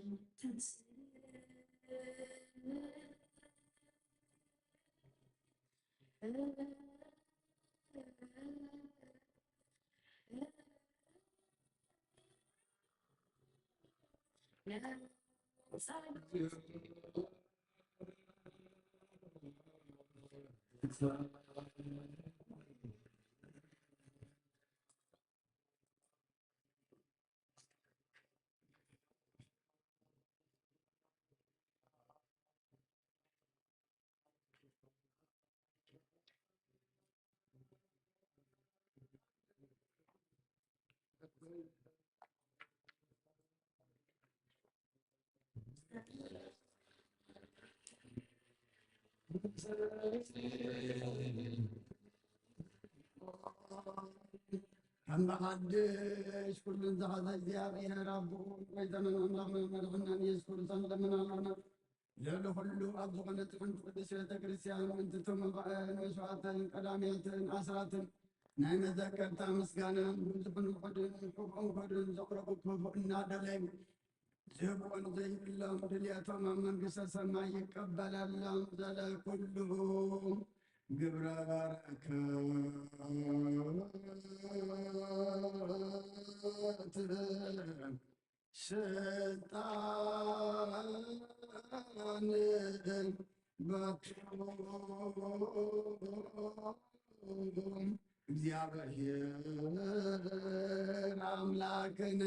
ከም ብሓድሽ ኩሉን ዝሓዘ እግዚኣብሔር ኣቦ፣ ጎይታናን ኣምላኽናን መድሓኒናን ኢየሱስ ክርስቶስ ንለምን ኣለና። ልዕሊ ኩሉ ኣብ ዝኾነት ሓንቲ ቅድስት ቤተ ክርስቲያን ምእንቲ እቶም መባእን መስዋዕትን ቀዳምያትን ኣስራትን ናይ መዘከርታ ምስጋና ብዙሕን ውሑድን ክፉእን ጎድን ዘቕረቡ ክፉእ እናደለዩ ዝህብኦን ዘይብሎም ድልየቶም ኣብ መንግስተ ሰማይ ይቀበለሎም። ዘለ ኩሉ ግብረ በረከት ስልጣን በኩ እግዚኣብሔር ኣምላክን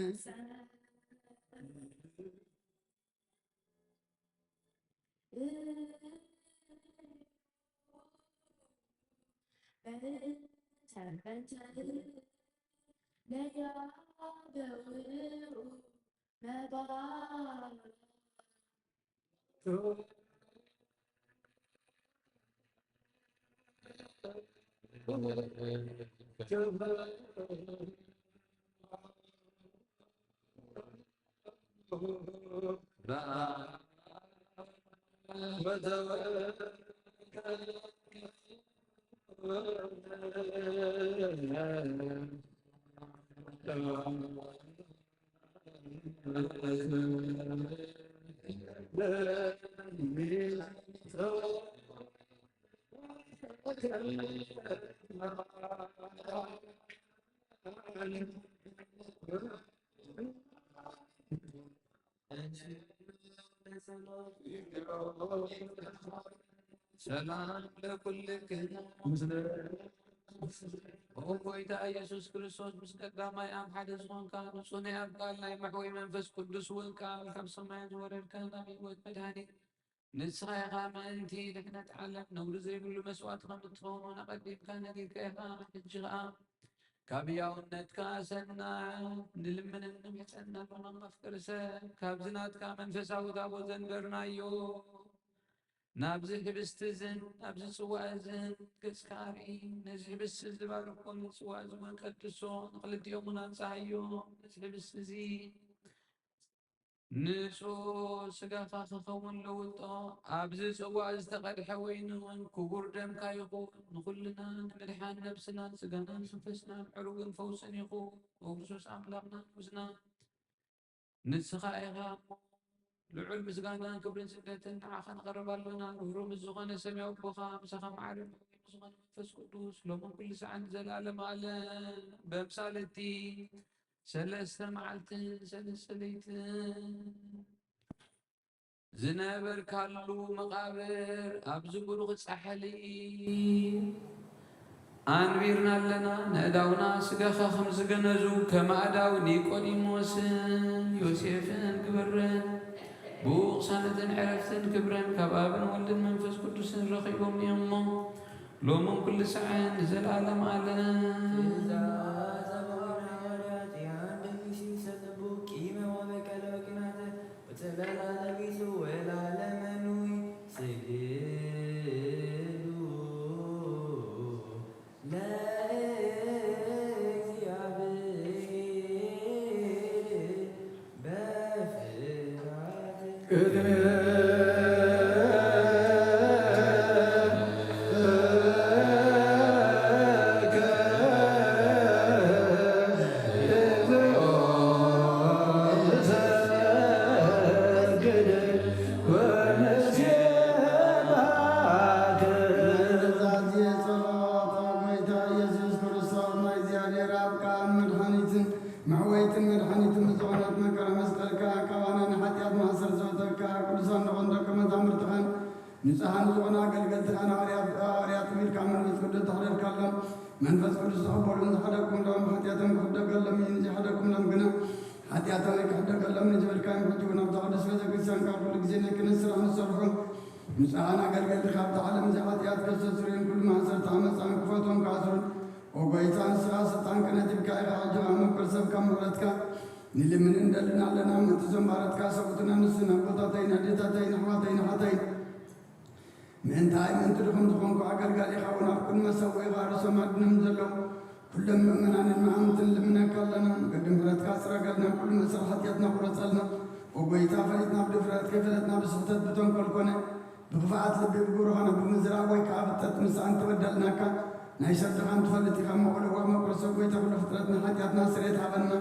ሰላም ለኩልክን። ኦ ጎይታ ኢየሱስ ክርስቶስ፣ ምስ ቀዳማይ ኣብ ሓደ ዝኾንካ፣ ንጹህ ናይ ኣብ ቃል ናይ መሕወይ መንፈስ ቅዱስ እውን ቃል ካብ ሰማያት ዝወረድካ፣ ናብ ህይወት መድኃኒት ንስኻ ኢኻ። ምእንቲ ድሕነት ዓለም ነውሪ ዘይብሉ መስዋዕቲ ከም እትኸውን እውን ኣቐዲምካ ነጊርካ ኢኻ። ሕጂ ኸኣ ካብ ህያውነትካ ሰናይ ንልምንን ንምሕጸን ኣለና። መፍቀሪ ሰብ፣ ካብዚ ናትካ መንፈሳዊ ታቦት ዘንበርናዮ ናብዚ ህብስቲ እዝን ናብዚ ጽዋእ እዝን ገጽካ ኣርኢ። ነዚ ህብስቲ እዚ ባርኮ፣ ነዚ ጽዋእ እዚ እውን ቀድሶ፣ ንኽልቲኦም እውን ኣንጽሃዮ። ነዚ ህብስቲ እዚ ንጹህ ስጋኻ ክኸውን ለውጦ። ኣብዚ ጽዋእ ዝተቐድሐ ወይኒ እውን ክቡር ደምካ ይኹን። ንኹልና ንምድሓን ነብስናን ስጋናን መንፈስናን ዕሩግን ፈውስን ይኹን። ኦ ክርስቶስ ኣምላኽና ንጉስና፣ ንስኻ ኢኻ እሞ ልዑል ምስጋናን ክብርን ስግደትን ንዓኻ ነቕርብ ኣሎና። ርህሩህ ምስ ዝኾነ ሰማያዊ ኣቦኻ፣ ምሳኻ መዓርን ሕቡይን ዝኾነ መንፈስ ቅዱስ፣ ሎምን ኩሉ ሰዓን ንዘለኣለመ ዓለም። በምሳል እቲ ሰለስተ መዓልትን ሰለስተ ለይትን ዝነበርካሉ መቓብር ኣብዚ ብሩኽ ጻሕሊ ኣንቢርና ኣለና። ንኣእዳውና ስጋኻ ከም ዝገነዙ፣ ከም ኣእዳው ኒቆዲሞስን ዮሴፍን ግበረን። ብኡ ቅሳነትን ዕረፍትን ክብረን ካብ ኣብን ወልድን መንፈስ ቅዱስን ረኺቦም እዮም እሞ፣ ሎምን ኩሉ ሰዓን ንዘለኣለም ዓለም። ትእዛዝ ኣበው ናይ ሃዋርያት ያን ደንግሲ ሰልቡ ቂመ ወበቀለ ወቅናተ ወጸለላ ለቢሱ ወላለ መኑይ ስግዱ ለእግዚኣብሔር በፍርሃት። ትእዛዝ ጸሎት። ኦ ጎይታ ኢየሱስ ክርስቶስ፣ ናይ እግዚኣብሔር ኣብ ቃል መድሓኒትን መዕወይትን መድሓኒትን ዝኾነት መከራ መስቀልካ፣ ካባና ንሓጢኣት ማእሰር ዝፈተካ፣ ቅዱሳን ዝኾኑ ደቀ መዛሙርትኻን ንጹሃን ዝኾኑ ኣገልገልትኻን ሃዋርያት፣ ሃዋርያት ኣቢልካ መንፈስ ቅዱስ ተሕደርካሎም። መንፈስ ቅዱስ ዝቕበሉን ዝሓደግኩምሎም ሓጢኣቶም ክሕደገሎም እዩ፣ ዘይሓደግኩምሎም ግና ሓጢኣቶም ኣይክሕደገሎም እዩ ዝበልካ እዮም። ሕጂ እውን ኣብዛ ቅድስት ቤተ ክርስቲያን ካብ ኩሉ ግዜ ናይ ክህነት ስራሕ ንሰርሑ ንጹሃን ኣገልገልቲ ካብዛ ዓለም እዚኣ ሓጢኣት ከስተስርዩን ኩሉ ማእሰርቲ ዓመፃን ክፈትዎም ክኣስሩን፣ ኦ ጎይታ፣ ንስኻ ስልጣን ክህነት ሂብካ ኢኻ። ሕጂ ኸኣ ምቁር ሰብ ካብ ምሕረት ንልምን እንደልን ኣለና። ምእንቲ ዘንባረትካ ሰብኡትና ንስን ኣቦታተይን ኣዴታተይን ኣሕዋተይን ኣሓተይን ምእንታይ ምእንቲ ድኹም ዝኾንኩ ኣገልጋሊኻ እውን ኣብ ቅድመ ሰዊእኻ ርእሶም ኣድኖም ዘለዉ ኩሎም ምእመናንን መኣምንትን ልምነካ ኣለና። መገዲ ምሕረትካ ጽረገልና፣ ኩሉ መእሰር ሓጢኣትና ቁረጸልና። ኦ ጎይታ፣ ፈሊጥና ብድፍረት፣ ከይፈለጥና ብስሕተት ብተንኮል ኮነ ብኽፍኣት ልቢ ብግብሪ ኾነ ብምዝራብ ወይ ከኣ ፍጥረት ምሳእ እንተበደልናካ ናይ ሰብ ድኻም ትፈልጥ ኢኻ እሞ፣ ኦ ለዋህ መቁረ ሰብ ጎይታ ኩሉ ፍጥረት ንሓጢኣትና ስርየት ሃበና።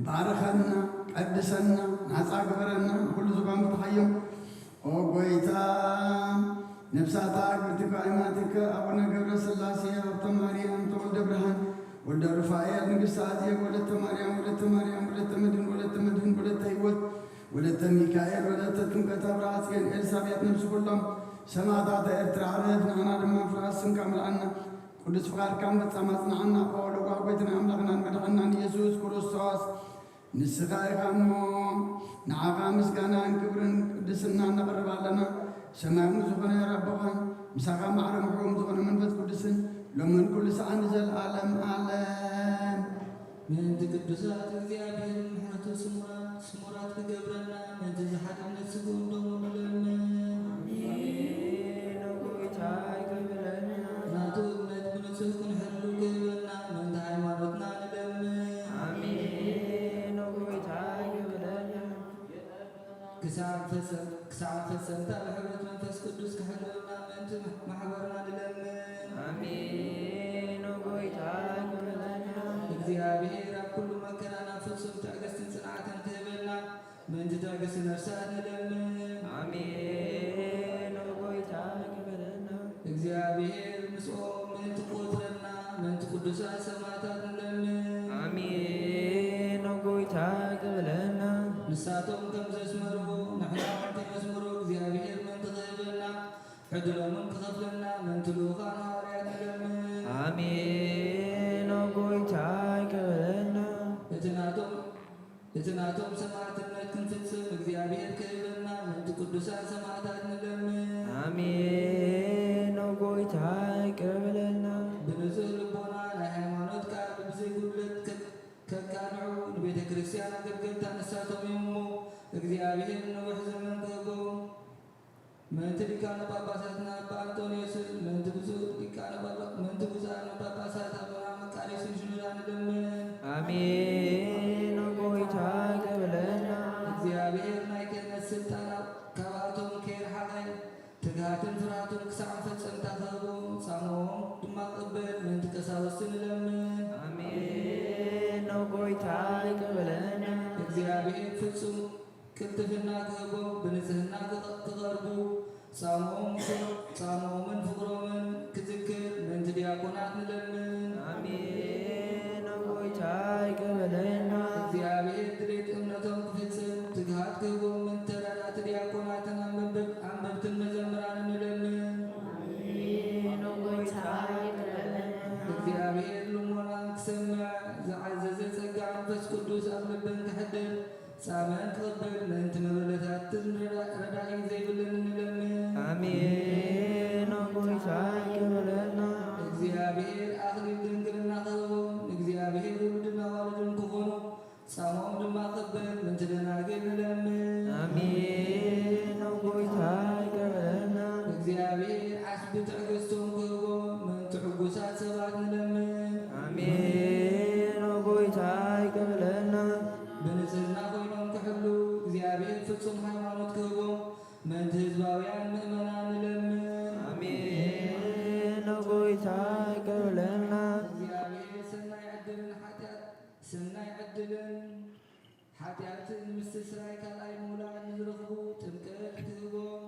ባርኸና፣ ቀድሰና፣ ናጻ ግበረና፣ ንኹሉ ዝባን ፍትሓዮም። ኦ ጎይታ፣ ነፍሳታ ኣግብርቲከ ኣይማቲከ ኣቡነ ገብረ ስላሴ ሃብተ ማርያም ተወልደ ብርሃን ወልደ ሩፋኤል ንግስቲ ኣዜብ ወለተ ማርያም ወለተ ማርያም ወለተ መድህን ወለተ መድህን ወለተ ህይወት ወለተ ሚካኤል ወለተ ጥምቀት ኣብርሃ ጽዮን ኤልሳቤጥ ነፍሲ ኩሎም ሰማዕታተ ኤርትራ ዕረፍ፣ ንዓና ድማ ፍርሃት ስምካ ምልኣና። ቅዱስ ፍቓድካ ንፍጸም ኣጽንዓና። ኦ ለዋህ ጎይትናን ኣምላኽናን መድሓንናን ኢየሱስ ክርስቶስ፣ ንስኻ ኢኻ እሞ ንዓኻ ምስጋናን ክብርን ቅድስናን ነቕርብ ኣለና። ሰማያዊ ዝኾነ ኣቦኻን ምሳኻ ማዕረ ምሕዎም ዝኾነ መንፈስ ቅዱስን ሎምን ኩሉ ሰዓን ንዘለኣለም ኣለም። ምእንቲ ቅዱሳት እግዚኣብሔር ምሕረቱ ስሙራት ስሙራት ክገብረና ምእንቲ ዝሓድነት ስግኡ እንደሞ ንለምን። ኣሜን። ጎይታይ ክብረና። ናቱ እምነት ብንጹህ ክንሕሉ ክህበና ምእንቲ ሃይማኖትና ንለምን። ኣሜን። ጎይታይ ክብረና። ክሳብ ፈጸም-፣ ክሳብ ፈጸምታ ብሕብረት መንፈስ ቅዱስ ክሕልወና ምእንቲ ማሕበርና ንለምን። ኣሜን። ጎይታይ ክብረና። እግዚኣብሔር ኣብ ኩሉ መከራና ፍጹም ትዕግስትን ጽንዓትን ክህበና ምእንቲ ትዕግስቲ ነፍሳት ንለምን። ኣሜን። ጎይታይ ክብረና። እግዚኣብሔር ምስኦም ምእንቲ ክቆጽረና ምእንቲ ቅዱሳት ሰማዕታት ንለምን። ኣሜን። ጎይታይ ክብረና። ንሳቶም ከም ዘስመርዎ ንሕና እውን ከነስምሮ እግዚኣብሔር ምእንቲ ክህበና ዕድሎምን ክኸፍለና ምእንቲ ልኡኻን ሃዋርያት ንለምን። ኣሜን። ጎይታይ ክብረና። እቲ ናቶም እቲ ናቶም ሰማዕትነት ክንፍጽም እግዚኣብሔር ክህበና ምእንቲ ቅዱሳን ሰማዕታት ንለምን። ኣሜን። ኦ ጎይታ ይቅር በለልና። ብንጹህ ልቦና ናይ ሃይማኖት ቃል ብዘይ ጉድለት ከ-፣ ከቃንዑ ንቤተ ክርስቲያን ኣገልገልታ ንሳቶም እዮም እሞ እግዚኣብሔር ነዊሕ ዘመን ክህቦም ምእንቲ ሊቃነ ጳጳሳትና ኣባ ኣንጦንዮስን ምእንቲ ብፁዕ ሊቃነ ጳጳ-፣ ምእንቲ ብፁዓን ጳጳሳት ኣቦና መቃርዮስን ሽኖዳ ንለምን። ኣሜን። ኦ ጎይታ ይቅር በለልና። እግዚኣብሔር ናይ ክህነት ስልጣን ኣብ-፣ ካብኣቶም ከይረሓቐ ትግሃትን ፍርሃትን ክሳዕ መፈጸምታ ክህቦም ጻምኦም ድማ ክቕበል ምእንቲ ቀሳውስቲ ንለምን። ኣሜን። ኦ ጎይታ ይቅር በለልና። እግዚኣብሔር ፍጹም ቅልጥፍና ክህቦም ብንጽህና ክቐ-፣ ክቐርቡ ጻምኦም፣ ጻምኦምን ፍቕሮምን ክዝክር ምእንቲ ዲያቆናት ንለምን። ኣሜን። ኦ ጎይታ ይቅር በለልና። እግዚኣብሔር ድሌት እምነቶም ክፍጽም ትግሃት ክህቦም ምእንቲ ተራዳእቲ ዲያቆናትን ኣንበብ-፣ ኣንበብትን መዘምራንን ንለምን። ኣሜን። ኦ ጎይታ ይቅር በለልና። እግዚኣብሔር ልሞናን ክሰምዕ ዝዓዘዘ ጸጋ መንፈስ ቅዱስ ኣብ ልበን ክሕድር ጻመን ክቕበል ምእንቲ መበለታትን ረዳ-፣ ረዳኢ ዘይብልን ንለምን። ኣሜን። ኦ ጎይታ ይቅር በለልና። እግዚኣብሔር ኣኽሊል ድንግልና ክህቦም፣ እግዚኣብሔር ውሉድን ኣዋልድን ክኾኑ፣ ጻምኦም ድማ ክቕበል ምእንቲ ደናግል ንለምን። ኣሜን። ኦ ጎይታ ይቅር በለልና። እግዚኣብሔር ዓስቢ ትዕግስቶም ክህቦም ምእንቲ ዕጉሳት ሰባት ንለምን። ኣሜን። ኦ ጎይታ ይቅር በለልና። ብንጽህና ኮይኖም ክሕሉ እግዚኣብሔር ፍጹም ሃይማኖት ክህቦም ምእንቲ ህዝባውያን ምእመናን ንለምን። ኣሜን። ኦ ጎይታ ይቅር በለልና። እግዚኣብሔር ሰናይ ዕድልን ሓጢኣት፣ ሰናይ ዕድልን ሓጢኣትን ምስትስራይ ካልኣይ ምውላድ ንዝረኽቡ ጥምቀት ክህቦም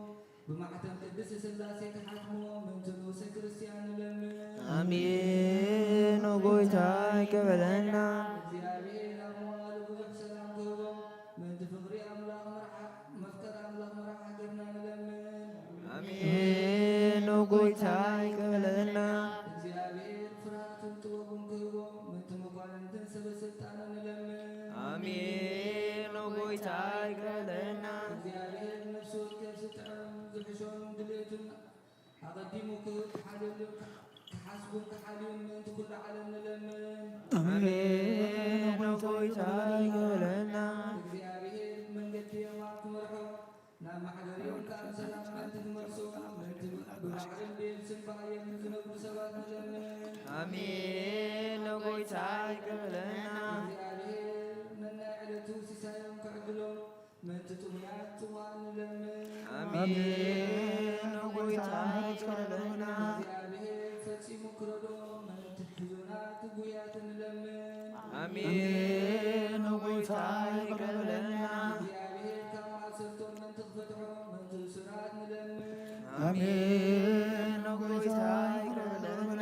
ብማሕተም ቅድስት ሥላሴ ክሓትሞ ምእንቲ ንኡሰ ክርስቲያን ንለምን። ኣሜን። ኦ ጎይታ ይቅር በለልና። እግዚኣብሔር ኣብ መዋሉ ብዙሕ ሰላም ክህቦም ምእንቲ ፍቕሪ ኣምላኽ መርዓ-፣ መፍቀሪ ኣምላኽ መርዓ ሃገርና ንለምን። ኣሜን። ኦ ጎይታ ይቅር በለልና። እግዚኣብሔር ፍርሃትን ጥበቡን ክህቦም ምእንቲ መኳንንትን ሰበ ስልጣንን ንለምን። ኣሜን። ኦ ጎይታ ይቅር በለልና። እግዚኣብሔር ነፍሲ ወከፍ ዝጥዕም ዝሕሾን ድሌቱን ኣቐዲሙ ክህብ ሓደልን ክሓስቡን ክሓልዩን ምእንቲ ኩሉ ዓለም ንለምን። ኣሜን። ኦ ጎይታ ይቅር በለልና። መልሶም፣ ምእንቲ ብባሕርን ብየብስን ብኣየርን ዝነብሩ ሰባት ንለምን። ኣሜን። ንጎይታ ይቅር በለና። እግዚኣብሔር ነናይ ዕለቱ ሲሳዮም ከዕድሎም፣ ምእንቲ ጥሙያት ጽዋእ ንለምን። ኣሜን። ንጎይታ ይቅር በለና። እግዚኣብሔር ፈጺሙ ክረድኦም፣ ምእንቲ ሕዙናት ጉያት ንለምን። ኣሜን። ንጎይታ ይቅር በለና። እግዚኣብሔር ካብ ማእሰርቶም ምእንቲ ክፈትሖም፣ ምእንቲ እሱራት ንለምን። ኣሜን። ንጎይታ ይቅር በለና።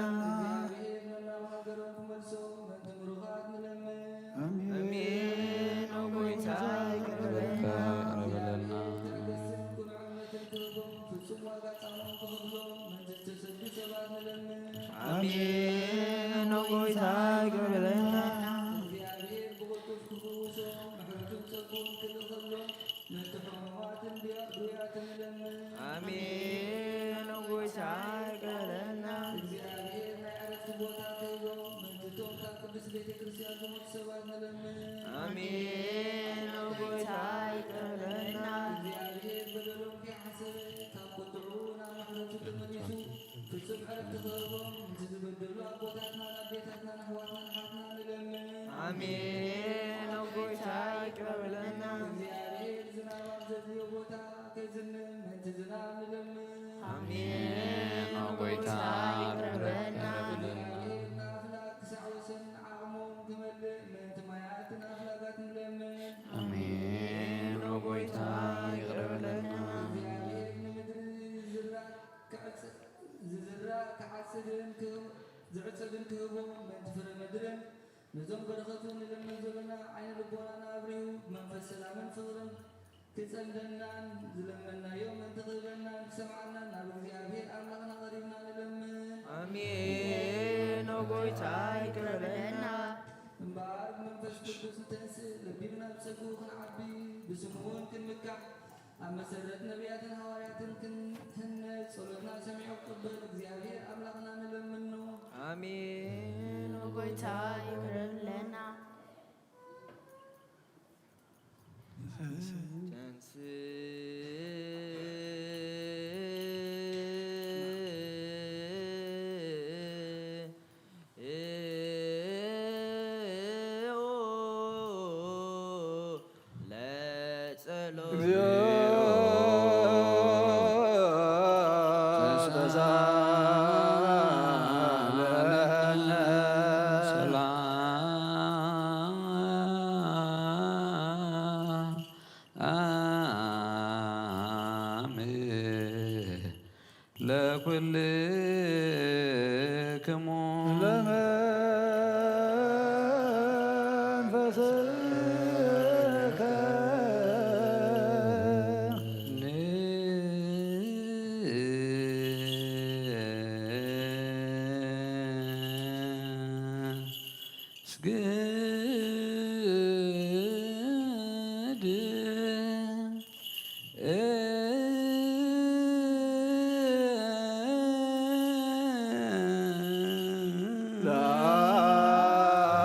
እግዚኣብሔር ነናብ ሃገሮም ክመልሶም፣ ምእንቲ ምሩኻት ንለምን። ኣሜን። ንጎይታ ይቅር በለና። ይቅር በለና። ትዕግስትን ቅኑዕነትን ክህቦም፣ ፍጹም ዋጋ ጻምኦም ክኸፍሎም፣ ምእንቲ ዝተሰዱ ሰባት ንለምን። ኣሜን። ንጎይታ ይቅር በለና። እግዚኣብሔር ብቕልጡፍ ክፍውሶም፣ ምሕረቱን ጸግኡን ክልእኸሎም፣ ምእንቲ ሕሙማትን ድያ-፣ ድውያትን ንለምን። ኣሜን። ንጎይታ ይቅር በለና። እግዚኣብሔር ናይ ዕረፍቲ ቦታ ክህቦም፣ ምእንቲ እቶም ካብ ቅድስት ቤተ ክርስቲያን ዝሞቱ ሰባት ንለምን። ኣሜን። ንጎይታ ይቅር በለና። እግዚኣብሔር በደሎም ከይሓሰበ፣ ካብ ቁጥዑ ናብ ምሕረቱ ተመሊሱ፣ ፍጹም ዕረፍቲ ክህቦም፣ ምእንቲ ዝበደሉ ኣቦታትናን ኣዴታትናን ኣሕዋትናን ኣሓትናን ንለምን። ኣሜን። ንጎይታ ይቅር በለና። እግዚኣብሔር ዝናብ ኣብ ዘድልዮ ቦታ ከዝንብ፣ ምእንቲ ዝናብ ንለምን። ኣሜን። ንጎይታ ይቅር በለና። እግዚኣብሔር ንኣፍላግ ክሳዕ ወሰን ዓቕሞም ክመልእ፣ ምእንቲ ማያትን ኣፍላጋትን ንለምን። ኣሜን። ንጎይታ ይቅር በለና። እግዚኣብሔር ንምድሪ ዝራእ ክዕጽ-፣ ዝዝራእ ክዓጽድን ክህብ-፣ ዝዕጸድን ክህቦም፣ ምእንቲ ፍረ ምድርን ነዞም በረኸቱ ንለምን ዘሎና ዓይነ ልቦናና ኣብሪሁ፣ ብመንፈስ ሰላምን ፍቕርን ክጸምደናን ዝለመንናዮ ምእንቲ ክህበናን ክሰምዓናን ናብ እግዚኣብሔር ኣምላኽና ቀሪብና ንለምን። ኣሜን። ኦ ጎይታ ይቅር በለና። እምበኣር ብመንፈስ ቅዱስ ንተንስእ፣ ለቢብና ብጸግኡ ክንዓቢ፣ ብስሙ እውን ክንምካሕ፣ ኣብ መሰረት ነቢያትን ሃዋርያትን ክንህነጽ፣ ጸሎትና ሰሚዑ ክቕበል እግዚኣብሔር ኣምላኽና ንለምኖ። ኣሜን። ኦ ጎይታ ይቅር በለና። ተንስእ። ለጸሎት። እግዚኦ ተሳለነ ሰላም። ለኩልክሙ ለመንፈስከ ንስግድ።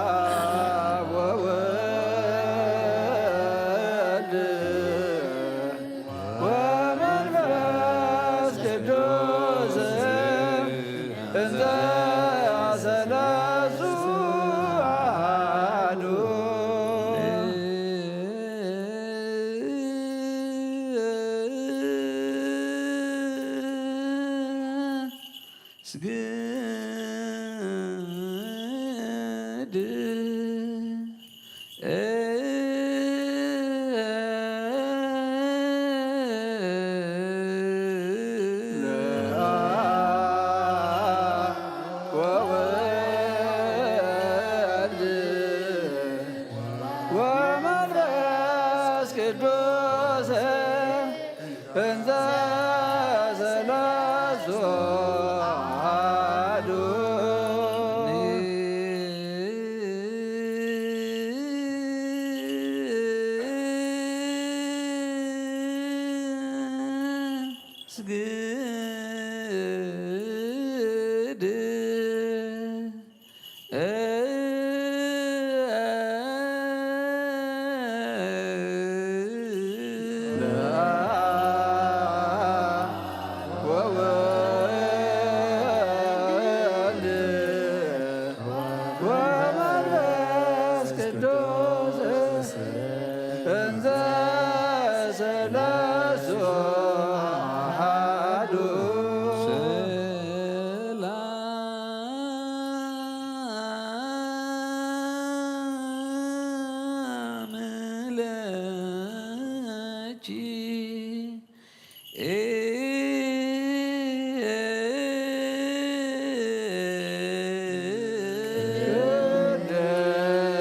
ለአብ ወወልድ ወመንፈስ ቅዱስ እንተ ሰለስቱ አሐዱ። ስግድ። ለአብ ወወልድ ወመንፈስ ቅዱስ እንዘ ሰለስቱ አሐዱ። ስግድ። ለአብ እንዘ ሰለስቱ አሐዱ። ሰላም ለኪ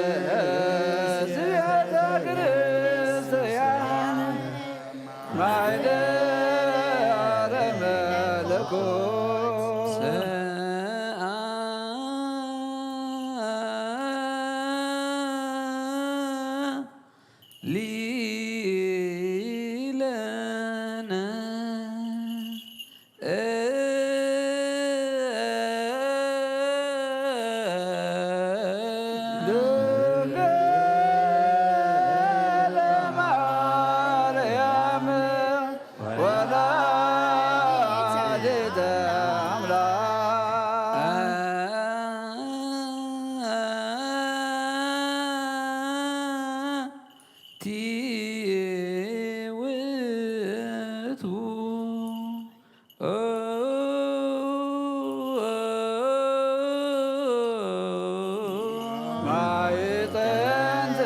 ቅድስት ቤተ ክርስቲያን ማይደረ መለኮት። ሊለነ ድንግል ማርያም ወላዲተ አምላክ። ቲ ውእቱ ማዕጠንት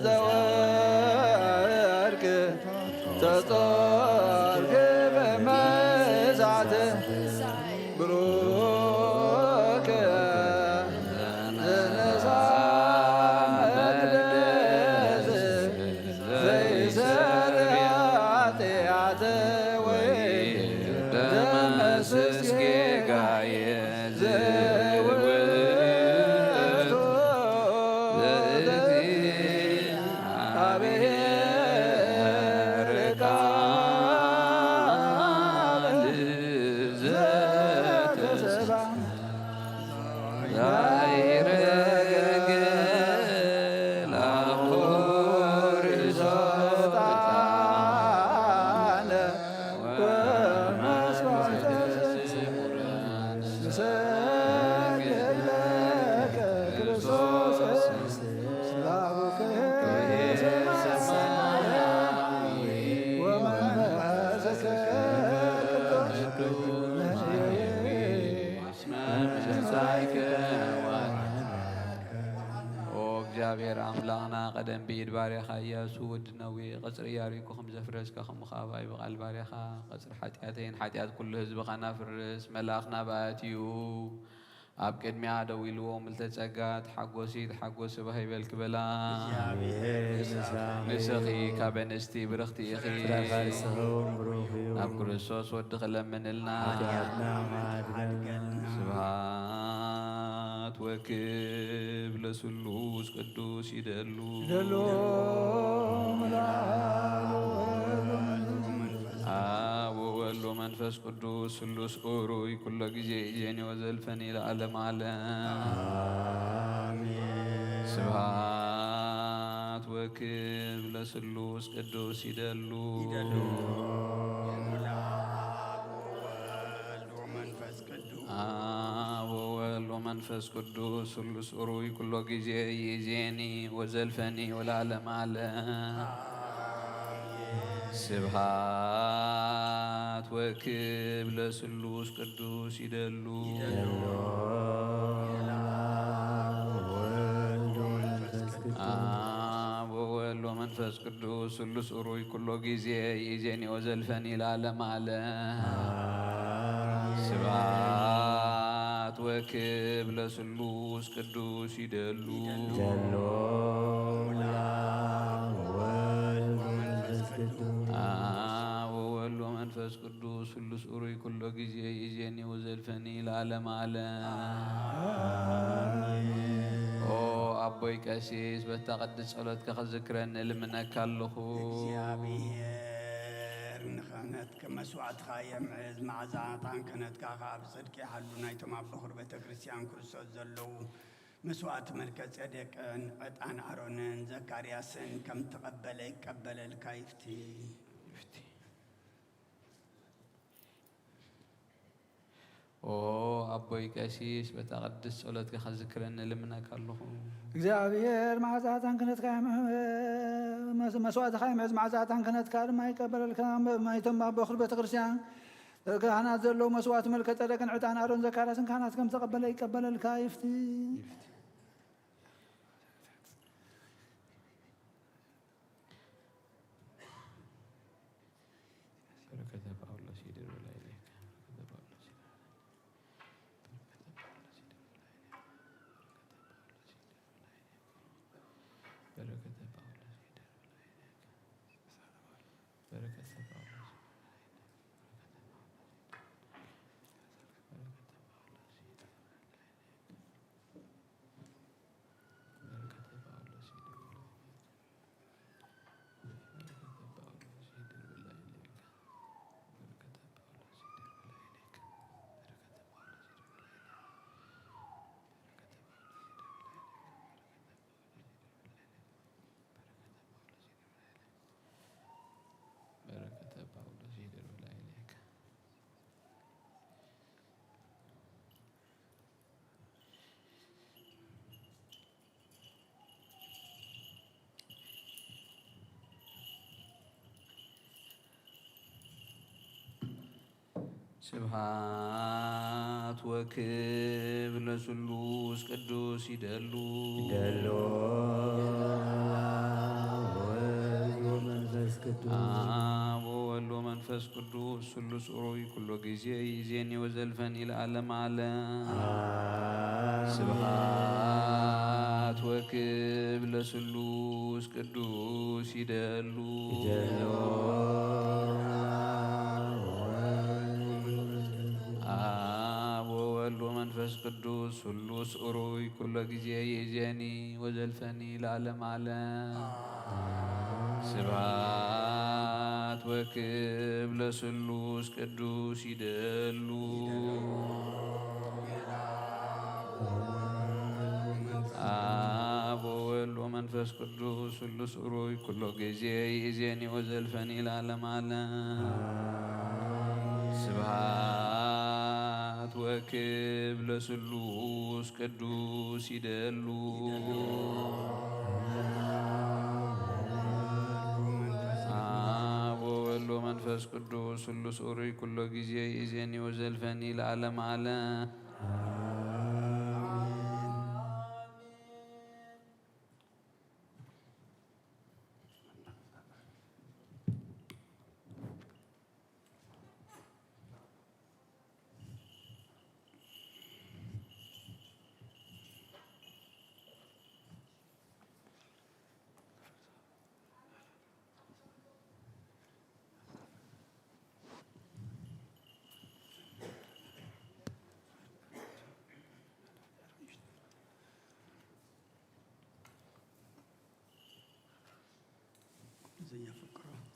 ዘወርቅ ተጾርክ በመሳት ብሩክ ዘነሳ መቅደስ ዘይሰሪ ኃጢአት ወይ ደመስስ ጌጋየ ዘውእቱ ለእግዚአብሔር ቃል ዘተሰባ ዛይረግ ላፎር ሰጣነ ወመስዋዕተ ስሙረን ንሰግድ ለከ ክርስቶስ ላቡከ ሰማያዊ ወመንፈስከ ቅዱስ ኦ እግዚኣብሔር ኣምላኽና፣ ቀደም ብኢድ ባርያኻ ኢያሱ ወዲ ነዌ፣ ቐጽሪ ኢያሪኮ ከም ዘፍረስካ፣ ከምኡ ኸኣ ብኣይ ብቓል ባርያኻ ቐጽሪ ሓጢኣተይን ሓጢኣት ኩሉ ህዝብኻን ኣፍርስ። መልኣኽ ናብኣ ኣትዩ ኣብ ቅድሚኣ ደው ኢልዎ፣ ምልተ ጸጋ፣ ተሓጎሲ፣ ተሓጎሲ፣ ባህ ይበልኪ በላ። እግዚኣብሔር ምሳኺ። ንስኺ ካብ ኣንስቲ ብርኽቲ ኢኺ። ፍረ ከርስኺ እውን ብሩኽ እዩ። ናብ ክርስቶስ ወድኺ ለምንልና። ሓጢኣትና መሓድገልና። ስብሐት ወክብር ለስሉስ ቅዱስ ይደሉ። ይደሉ። አብ ወወልድ ወመንፈስ ቅዱስ ስሉስ ኡሩይ ኩሎ ጊዜ ኢዜኒ ወዘልፈኒ ለዓለም ዓለም። አሜን። ስብሐት ወክብር ለስሉስ ቅዱስ ይደሉ። ይደሉ። አብ ወወልድ ወመንፈስ ቅዱስ። አብ ወወልድ ወመንፈስ ቅዱስ ስሉስ ኡሩይ ኩሎ ጊዜ ኢዜኒ ወዘልፈኒ ወለዓለም ዓለም። ስብሐት ወክብር ለስሉስ ቅዱስ ይደሉ። ይደሉ። አብ ወወልድ ወመንፈስ ቅዱስ ስሉስ ኡሩይ ኩሎ ጊዜ ኢዜኒ ወዘልፈኒ ለዓለም ዓለም። አሜን። ስብሐት ወክብር ለስሉስ ቅዱስ ይደሉ። ይደሉ። አብ ወወልድ ወመንፈስ ቅዱስ። አብ ወወልድ ወመንፈስ ቅዱስ ስሉስ ኡሩይ ኩሎ ጊዜ ኢዜኒ ወዘልፈኒ ለዓለም ዓለም። አሜን። ኦ ኣቦይ ቀሲስ፣ በታ ቅድስት ጸሎትካ ክዝክረኒ እልምነካ ኣለኹ። እግዚኣብሔር ንኽህነትከ መስዋዕትኻ የምዕዝ፣ መዓዛ ዕጣን ክህነትካ ኸኣ ብጽድቂ ይሓሉ። ናይቶም ኣቦ ኹር ቤተ ክርስቲያን ክርስቶስ ዘለዉ መስዋዕቲ መልከ ጼዴቅን ዕጣን ኣሮንን ዘካርያስን ከም ተቐበለ ይቀበለልካ ይፍቲ። ይፍቲ። ኦ ኣቦይ ቀሲስ፣ በታ ቅድስት ጸሎትካ ከዝክረኒ እልምነካ ኣለኹ። እግዚኣብሔር መዓዛ ዕጣን ክህነትካ የምዕዝ። መስዋእትኻ ይምሕዝ፣ መዓዛ ዕጣን ክህነትካ ድማ ይቀበለልካ። ማይቶም ኣብ በኹሪ ቤተ ክርስቲያን ካህናት ዘለዉ መስዋእቲ መልከ ጸደቅን ዕጣን ኣሮን ዘካርያስን ካህናት ከም ዝተቐበለ ይቀበለልካ ይፍቲ። በረከተ ጳውሎስ ይደርበላ ይለካ። በረከተ ጳውሎስ ይደርበላ ይለካ። በረከተ ጳውሎስ ይደርበላ ይለካ። በረከተ ጳውሎስ ይደርበላ ይለካ። በረከተ ጳውሎስ ይደርበላ ይለካ። በረከተ ጳውሎስ ይደርበላ ይለካ። በረከተ ጳውሎስ ይደርበላ ይለካ። በረከተ ጳውሎስ ይደርበላ ይለካ። በረከተ ጳውሎስ ይደርበላ ይለካ። በረከተ ጳውሎስ ይደርበላ ይለካ። በረከተ ጳውሎስ ይደርበላ ይለካ። በረከተ ጳውሎስ ይደርበላ ይለካ። በረከተ ጳውሎስ ይደርበላ ይለካ። በረከተ ጳውሎስ ይደርበላ ይለካ። ስብሐት ወክብር ለስሉስ ቅዱስ ይደሉ። ይደሉ። ወወልድ ወመንፈስ ቅዱስ። አብ ወወልድ ወመንፈስ ቅዱስ ስሉስ ኡሩይ ኩሎ ጊዜ ይዜኒ ወዘልፈኒ ለዓለም ዓለም። አሜን። ስብሐት ወክብር ለስሉስ ቅዱስ ይደሉ። ይደሉ። አብ ወወልድ ወመንፈስ ቅዱስ ስሉስ ኡሩይ ኩሎ ጊዜ ይእዜኒ ወዘልፈኒ ለዓለም ዓለም። ስብሐት ወክብር ለስሉስ ቅዱስ ይደሉ። አብ ወወልድ ወመንፈስ ቅዱስ ስሉስ ኡሩይ ኩሎ ጊዜ ይእዜኒ ወዘልፈኒ ለዓለም ዓለም። ስብሐት ወክብር ለስሉስ ቅዱስ ይደሉ። አብ ወወልድ ወመንፈስ ቅዱስ ስሉስ ኡሩይ ኩሎ ጊዜ ይእዜኒ ወዘልፈኒ ለዓለም ዓለም።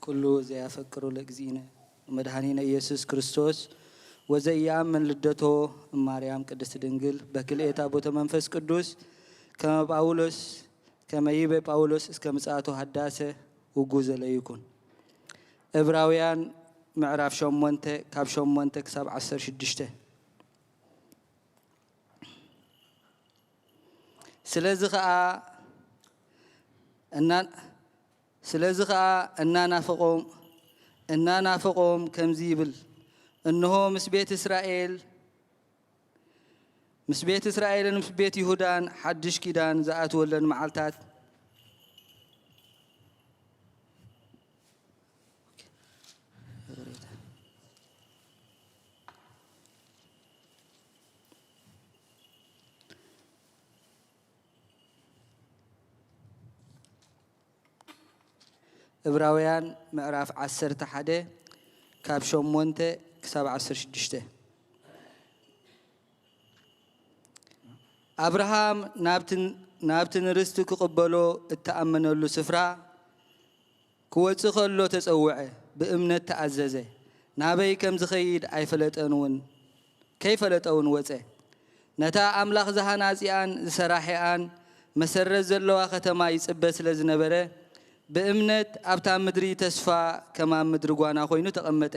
ኩሉ ዘያፈቅሩ ለእግዚእነ መድኃኒነ ኢየሱስ ክርስቶስ ወዘኢየኣምን ልደቶ እማርያም ቅድስት ድንግል በክልኤታ ቦተ መንፈስ ቅዱስ ከመ ጳውሎስ ከመ ይቤ ጳውሎስ እስከ ምጽኣቱ ሃዳሰ ውጉዘ ለይኩን። ዕብራውያን ምዕራፍ ሸሞንተ ካብ ሸሞንተ ክሳብ ዓሰርተ ሽዱሽተ። ስለዚ ኸኣ እና-፣ ስለዚ ኸኣ እናናፈቖም፣ እናናፈቖም ከምዚ ይብል፣ እንሆ ምስ ቤት እስራኤል፣ ምስ ቤት እስራኤልን ምስ ቤት ይሁዳን ሓድሽ ኪዳን ዝኣትወለን መዓልታት ዕብራውያን ምዕራፍ ዓሰርተ ሓደ ካብ ሸሞንተ ክሳብ ዓሰርተ ሽዱሽተ። ኣብርሃም ናብቲ፣ ናብቲ ንርስቲ ክቕበሎ እተኣመነሉ ስፍራ ክወጽእ ከሎ ተጸውዐ፣ ብእምነት ተኣዘዘ። ናበይ ከም ዝኸይድ ኣይፈለጠን እውን፣ ከይፈለጠ እውን ወጸ። ነታ ኣምላኽ ዝሃና እዚኣን ዝሰራሒኣን መሰረት ዘለዋ ከተማ ይጽበ ስለ ዝነበረ፣ ብእምነት ኣብታ ምድሪ ተስፋ ከም ኣብ ምድሪ ጓና ኮይኑ ተቐመጠ።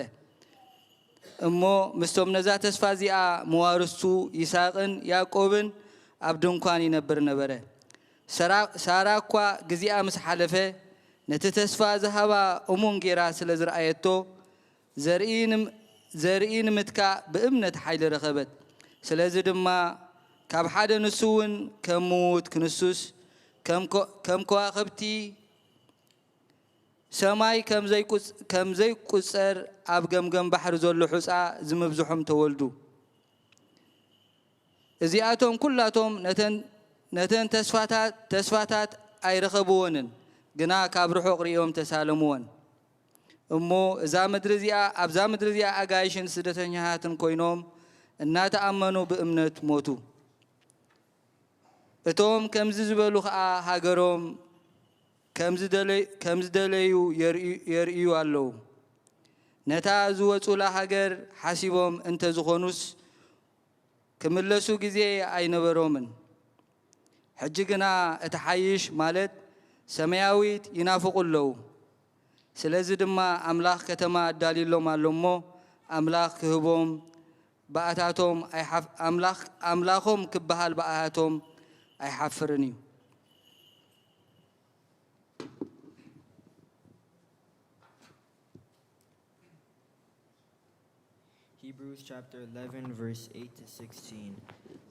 እሞ ምስቶም ነዛ ተስፋ እዚኣ መዋርስቱ ይስሐቅን ያዕቆብን ኣብ ድንኳን ይነብር ነበረ። ሰራ-፣ ሳራ እኳ ግዜኣ ምስ ሓለፈ፣ ነቲ ተስፋ ዝሃባ እሙን ጌራ ስለ ዝረኣየቶ፣ ዘርኢ ንም-፣ ዘርኢ ንምትካእ ብእምነት ሓይሊ ረኸበት። ስለዚ ድማ ካብ ሓደ ንሱ እውን ከም ምዉት ክንሱስ፣ ከም ኮ-፣ ከም ከዋኽብቲ ሰማይ ከም ዘይቁጽ-፣ ከም ዘይቁጸር ኣብ ገምገም ባሕሪ ዘሎ ሑጻ ዝምብዝሖም ተወልዱ። እዚኣቶም ኩላቶም ነተን፣ ነተን ተስፋታት፣ ተስፋታት ኣይረኸብዎንን፣ ግና ካብ ርሑቕ ርእዮም ተሳለምወን። እሞ እዛ ምድሪ እዚኣ፣ ኣብዛ ምድሪ እዚኣ ኣጋይሽን ስደተኛታትን ኮይኖም እናተኣመኑ ብእምነት ሞቱ። እቶም ከምዚ ዝበሉ ኸኣ ሃገሮም ከም ዝደለ-፣ ከም ዝደለዩ የርእዩ፣ የርእዩ ኣለዉ። ነታ ዝወጹላ ሃገር ሓሲቦም እንተ ዝኾኑስ፣ ክምለሱ ግዜ ኣይነበሮምን። ሕጂ ግና እታ ሓይሽ፣ ማለት ሰማያዊት፣ ይናፍቑ ኣለዉ። ስለዚ ድማ ኣምላኽ ከተማ ኣዳልዩሎም ኣሎ እሞ፣ ኣምላኽ ክህቦም ብኣታቶም ኣይሓፍ-፣ ኣምላኽ-፣ ኣምላኾም ክበሃል ብኣታቶም ኣይሓፍርን እዩ። Hebrews chapter eleven, verse eight to sixteen.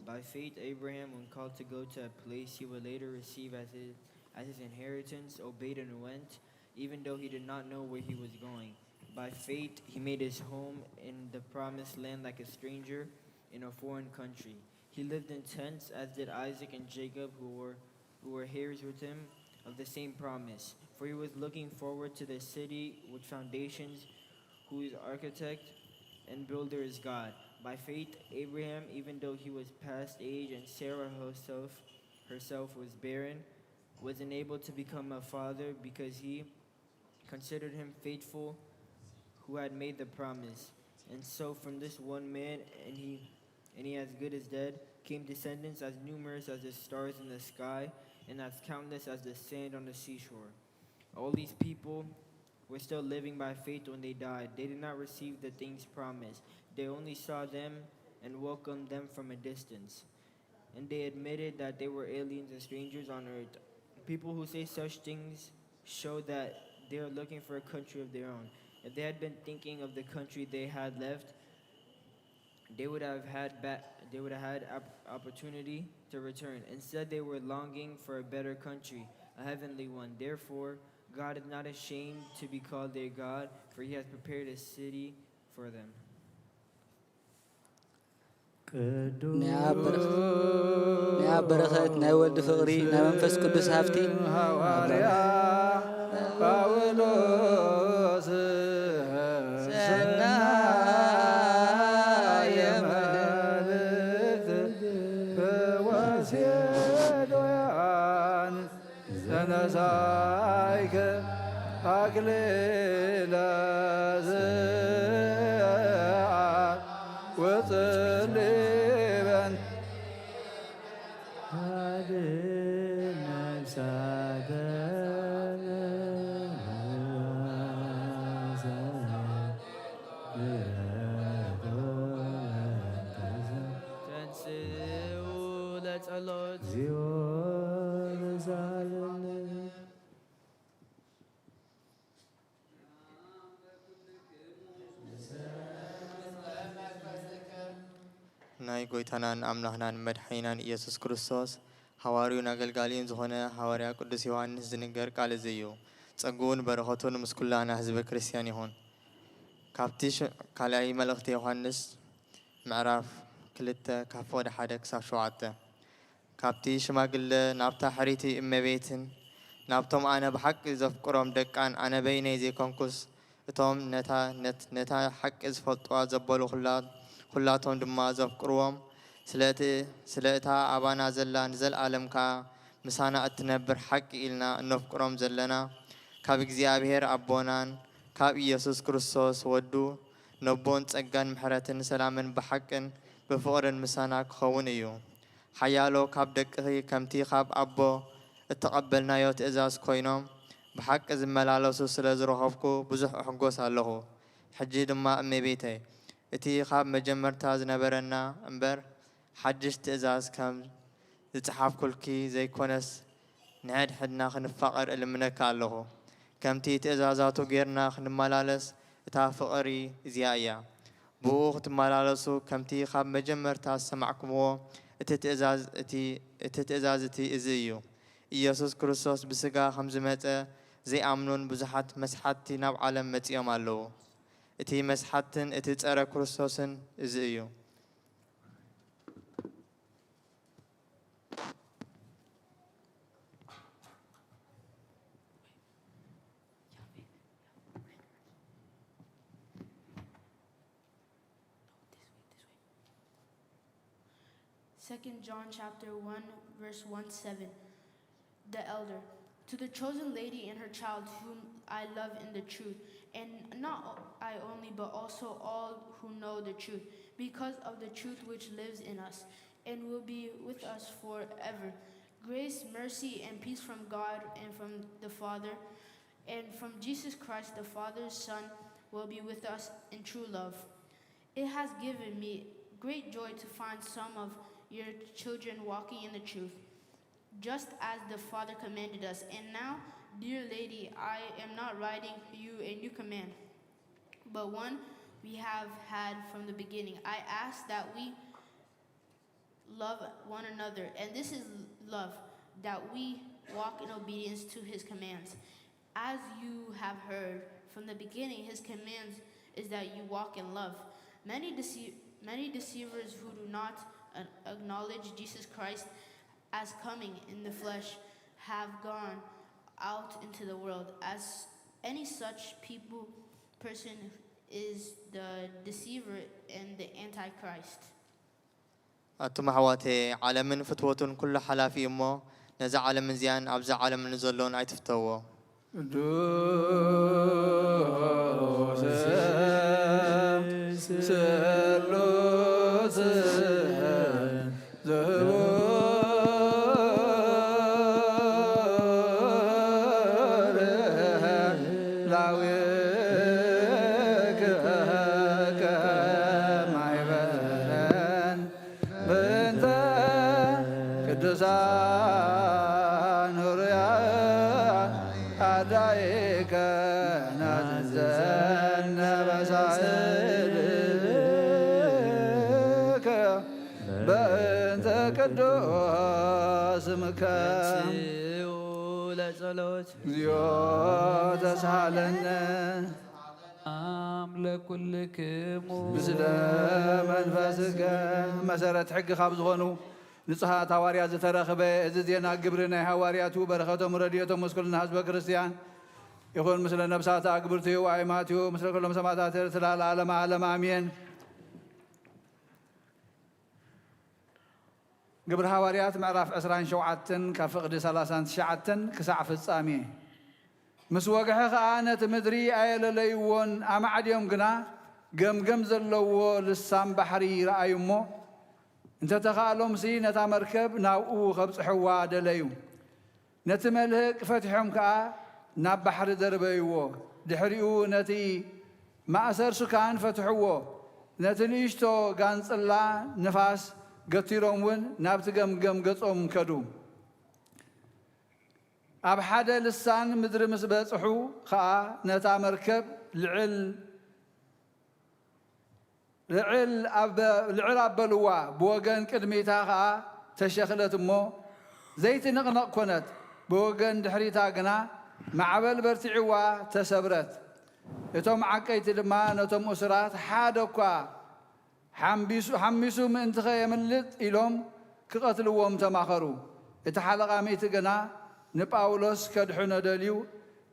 By faith, Abraham, when called to go to a place he would later receive as his, as his inheritance, obeyed and went, even though he did not know where he was going. By faith, he made his home in the promised land like a stranger in a foreign country. He lived in tents, as did Isaac and Jacob, who were, who were heirs with him of the same promise. For he was looking forward to the city with foundations, whose architect and builder is God. By faith, Abraham, even though he was past age and Sarah herself, herself was barren, was enabled to become a father because he considered him faithful who had made the promise. And so from this one man, and he, and he as good as dead, came descendants as numerous as the stars in the sky and as countless as the sand on the seashore. All these people were still living by faith when they died. They did not receive the things promised. They only saw them and welcomed them from a distance. And they admitted that they were aliens and strangers on earth. People who say such things show that they are looking for a country of their own. If they had been thinking of the country they had left, they would have had ba- they would have had op- opportunity to return. Instead, they were longing for a better country, a heavenly one. Therefore, God is not ashamed to be called their God, for he has prepared a city for them. ናይ ኣብ በረኸት፣ ናይ ኣብ በረኸት፣ ናይ ወልድ ፍቕሪ፣ ናይ መንፈስ ቅዱስ ሃብቲ ሃዋርያ ጳውሎስ ሰናየ መልእክት ፈወሴ ዶያን ዘነሳይከ ኣክሊለ ዝኣል ወጽሊበን ኣድን ነፍሳተ ለመዋሰነ ምሕረቱ በእንተ ተንስኡ ለጸሎት እግዚኦ ተሳለነ። ናይ ጎይታናን ኣምላኽናን መድሓኒናን ኢየሱስ ክርስቶስ ሃዋርዩን ኣገልጋሊኡን ዝኾነ ሃዋርያ ቅዱስ ዮሃንስ ዝንገር ቃል እዚ እዩ። ጸግኡን በረኸቱን ምስ ኩላና ህዝበ ክርስቲያን ይኹን። ካብቲ ሽ- ካልኣይ መልእኽቲ ዮሃንስ ምዕራፍ ክልተ ካብ ፍቕዲ ሓደ ክሳብ ሸውዓተ። ካብቲ ሽማግለ ናብታ ሕርይቲ እመቤትን ናብቶም ኣነ ብሓቂ ዘፍቅሮም ደቃን ኣነ በይነይ ዘይኮንኩስ እቶም ነታ ነት ነታ ሓቂ ዝፈልጥዋ ዘበሉ ኩላ ኩላቶም ድማ ዘፍቅርዎም ስለ እቲ ስለ እታ ኣባና ዘላ ንዘልኣለም ከኣ ምሳና እትነብር ሓቂ ኢልና እነፍቅሮም ዘለና ካብ እግዚኣብሔር ኣቦናን ካብ ኢየሱስ ክርስቶስ ወዱ ነቦን ጸጋን ምሕረትን ሰላምን ብሓቅን ብፍቕርን ምሳና ክኸውን እዩ። ሓያሎ ካብ ደቅኺ ከምቲ ካብ ኣቦ እተቐበልናዮ ትእዛዝ ኮይኖም ብሓቂ ዝመላለሱ ስለ ዝረኸብኩ ብዙሕ እሕጎስ ኣለኹ። ሕጂ ድማ እመቤተይ እቲ ካብ መጀመርታ ዝነበረና እምበር ሓድሽ ትእዛዝ ከም ዝጸሓፍኩልኪ ዘይኮነስ ንሕድሕድና ክንፋቐር እልምነኪ ኣለኹ። ከምቲ ትእዛዛቱ ጌርና ክንመላለስ፣ እታ ፍቕሪ እዚኣ እያ። ብኡ ክትመላለሱ፣ ከምቲ ካብ መጀመርታ ዝሰማዕኩምዎ፣ እቲ ትእዛዝ፣ እቲ፣ እቲ ትእዛዝ እቲ እዚ እዩ። ኢየሱስ ክርስቶስ ብስጋ ከም ዝመጸ ዘይኣምኑን ብዙሓት መስሓትቲ ናብ ዓለም መጺኦም ኣለዉ። እቲ መስሓትን እቲ ጸረ ክርስቶስን እዚ እዩ። Second John chapter one, verse one to seven. The elder, to the chosen lady and her child, whom I love in the truth, and not I only, but also all who know the truth, because of the truth which lives in us and will be with us forever. Grace, mercy, and peace from God and from the Father, and from Jesus Christ, the Father's Son, will be with us in true love. It has given me great joy to find some of your children walking in the truth, just as the Father commanded us. And now, dear lady, I am not writing you a new command, but one we have had from the beginning. I ask that we love one another, and this is love, that we walk in obedience to his commands. As you have heard from the beginning, his commands is that you walk in love. Many, dece- many deceivers who do not uh, acknowledge Jesus Christ as coming in the flesh have gone out into the world. As any such people, person is the deceiver and the antichrist. ኣቱም ኣሕዋተየ፣ ዓለምን ፍትወቱን ኩሉ ሓላፊ እዩ እሞ፣ ነዛ ዓለም እዚኣን ኣብዛ ዓለም ንዘሎን ኣይትፍተውዎ። ቅዱስ ስሉስ ዝህቡ ላዊከ ማይበረን በእንተ ቅዱሳን ሆርያ ኣዳይከ ናዘን በሳእልከ በእንተ ቅዱስ ስምከ ለጸሎት እግዚኦ ተስሃለነ አም ለኩልክሙ ምስለ መንፈስከ። መሰረት ሕጊ ካብ ዝኾኑ ንጹሓት ሃዋርያት ዝተረኽበ እዚ ዜና ግብሪ ናይ ሃዋርያቱ በረኸቶም ረድኤቶም ምስ ኩልና ህዝበ ክርስቲያን ይኹን። ምስለ ነብሳት ኣግብርቲኡ ኣይማቲኡ ምስለ ኩሎም ሰማዕታት ኤርትራ ለዓለመ ዓለም ኣሜን። ግብሪ ሃዋርያት ምዕራፍ ዕስራን ሸውዓተን ካብ ፍቕዲ ሰላሳን ትሽዓተን ክሳዕ ፍጻሜ። ምስ ወግሐ ኸኣ ነቲ ምድሪ ኣየለለይዎን ኣማዕድዮም ግና ገምገም ዘለዎ ልሳን ባሕሪ ረኣዩ እሞ እንተ ተኻእሎምሲ ነታ መርከብ ናብኡ ኸብጽሕዋ ደለዩ። ነቲ መልህቕ ፈቲሖም ከኣ ናብ ባሕሪ ደርበይዎ። ድሕሪኡ ነቲ ማእሰር ሱካን ፈትሕዎ። ነቲ ንእሽቶ ጋንጽላ ንፋስ ገቲሮም እውን ናብቲ ገምገም ገጾም ከዱ። ኣብ ሓደ ልሳን ምድሪ ምስ በጽሑ ኸኣ ነታ መርከብ ልዕል ልዕል ኣበ- ልዕል ኣበልዋ፣ ብወገን ቅድሚታ ኸኣ ተሸኽለት እሞ ዘይትንቕነቕ ኰነት። ብወገን ድሕሪታ ግና ማዕበል በርቲዕዋ ተሰብረት። እቶም ዓቀይቲ ድማ ነቶም እሱራት ሓደ እኳ ሓምቢሱ- ሓሚሱ ምእንቲ ኸየምልጥ ኢሎም ክቐትልዎም ተማኸሩ። እቲ ሓለቓ ሚእቲ ግና ንጳውሎስ ከድሕኖ ደልዩ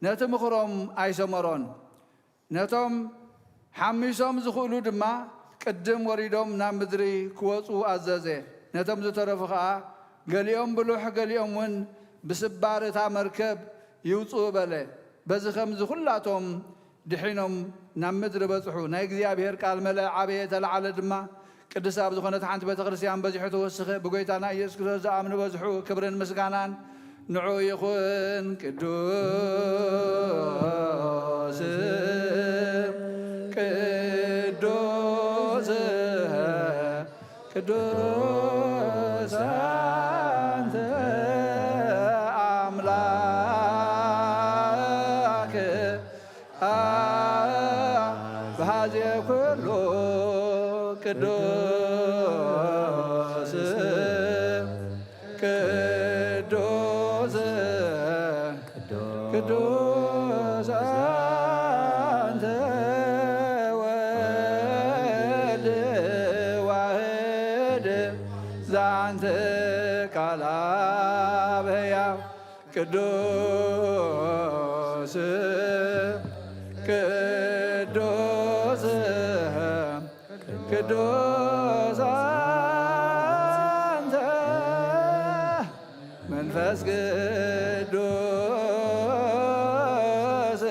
ነቲ ምኽሮም ኣይሰመሮን። ነቶም ሓሚሶም ዝኽእሉ ድማ ቅድም ወሪዶም ናብ ምድሪ ክወጹ ኣዘዘ። ነቶም ዝተረፉ ኸኣ ገሊኦም ብሉሕ ገሊኦም እውን ብስባር እታ መርከብ ይውጽኡ በለ። በዚ ኸምዚ ኹላቶም ድሒኖም ናብ ምድሪ በጽሑ። ናይ እግዚኣብሔር ቃል መለኣ ዓበየ ተለዓለ ድማ። ቅድስቲ ኣብ ዝኾነት ሓንቲ ቤተ ክርስቲያን በዚሑ ተወስኸ። ብጎይታና ኢየሱስ ክርስቶስ ዝኣምኑ በዝሑ። ክብርን ምስጋናን ንዑ ይኹን። ቅዱስ ቅዱስ ቅዱስ ኣንተ ኣምላክ ዜ ኩሉ ቅዱስ ቅዱስ ቅዱስ አንተ ወልድ ዋህድ ዛንተ ቃል አብ ሕያው ቅዱስ ቅዱስ ቅዱስ አንተ መንፈስ ቅዱስ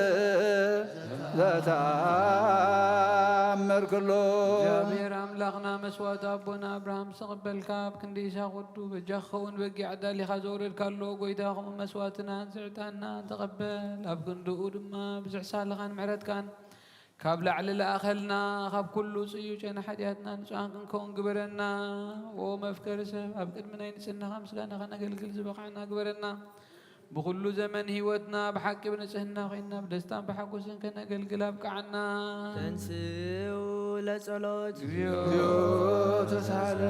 ዘተአምር ኩሉ። እግዚኣብሔር ኣምላኽና መስዋእቲ ኣቦና ኣብርሃም ዝተቐበልካ ኣብ ክንዲ ይስሐቅ ወዱ በጃኻ ክኸውን በጊዕ ኣዳሊኻ ዘውረድካሎ ጎይታ ከምኡ መስዋእትናን ዝዕጣንናን ተቐበል። ኣብ ክንድኡ ድማ ብዙሕ ሳልኻን ምሕረትካን ካብ ላዕሊ ለኣኸልና፣ ካብ ኩሉ ጽዩጨን ሓጢኣትና ንጹሃን ክንከውን ግበረና። ኦ መፍቀሪ ሰብ፣ ኣብ ቅድሚ ናይ ንጽህናኻ ምስጋና ከነገልግል ዝበቓዕና ግበረና። ብኹሉ ዘመን ህይወትና ብሓቂ ብንጽህና ኮይንና ብደስታን ብሓጎስን ከነገልግል ኣብቅዓና። ተንስኡ ለጸሎት። እግዚኦ ተሳለ።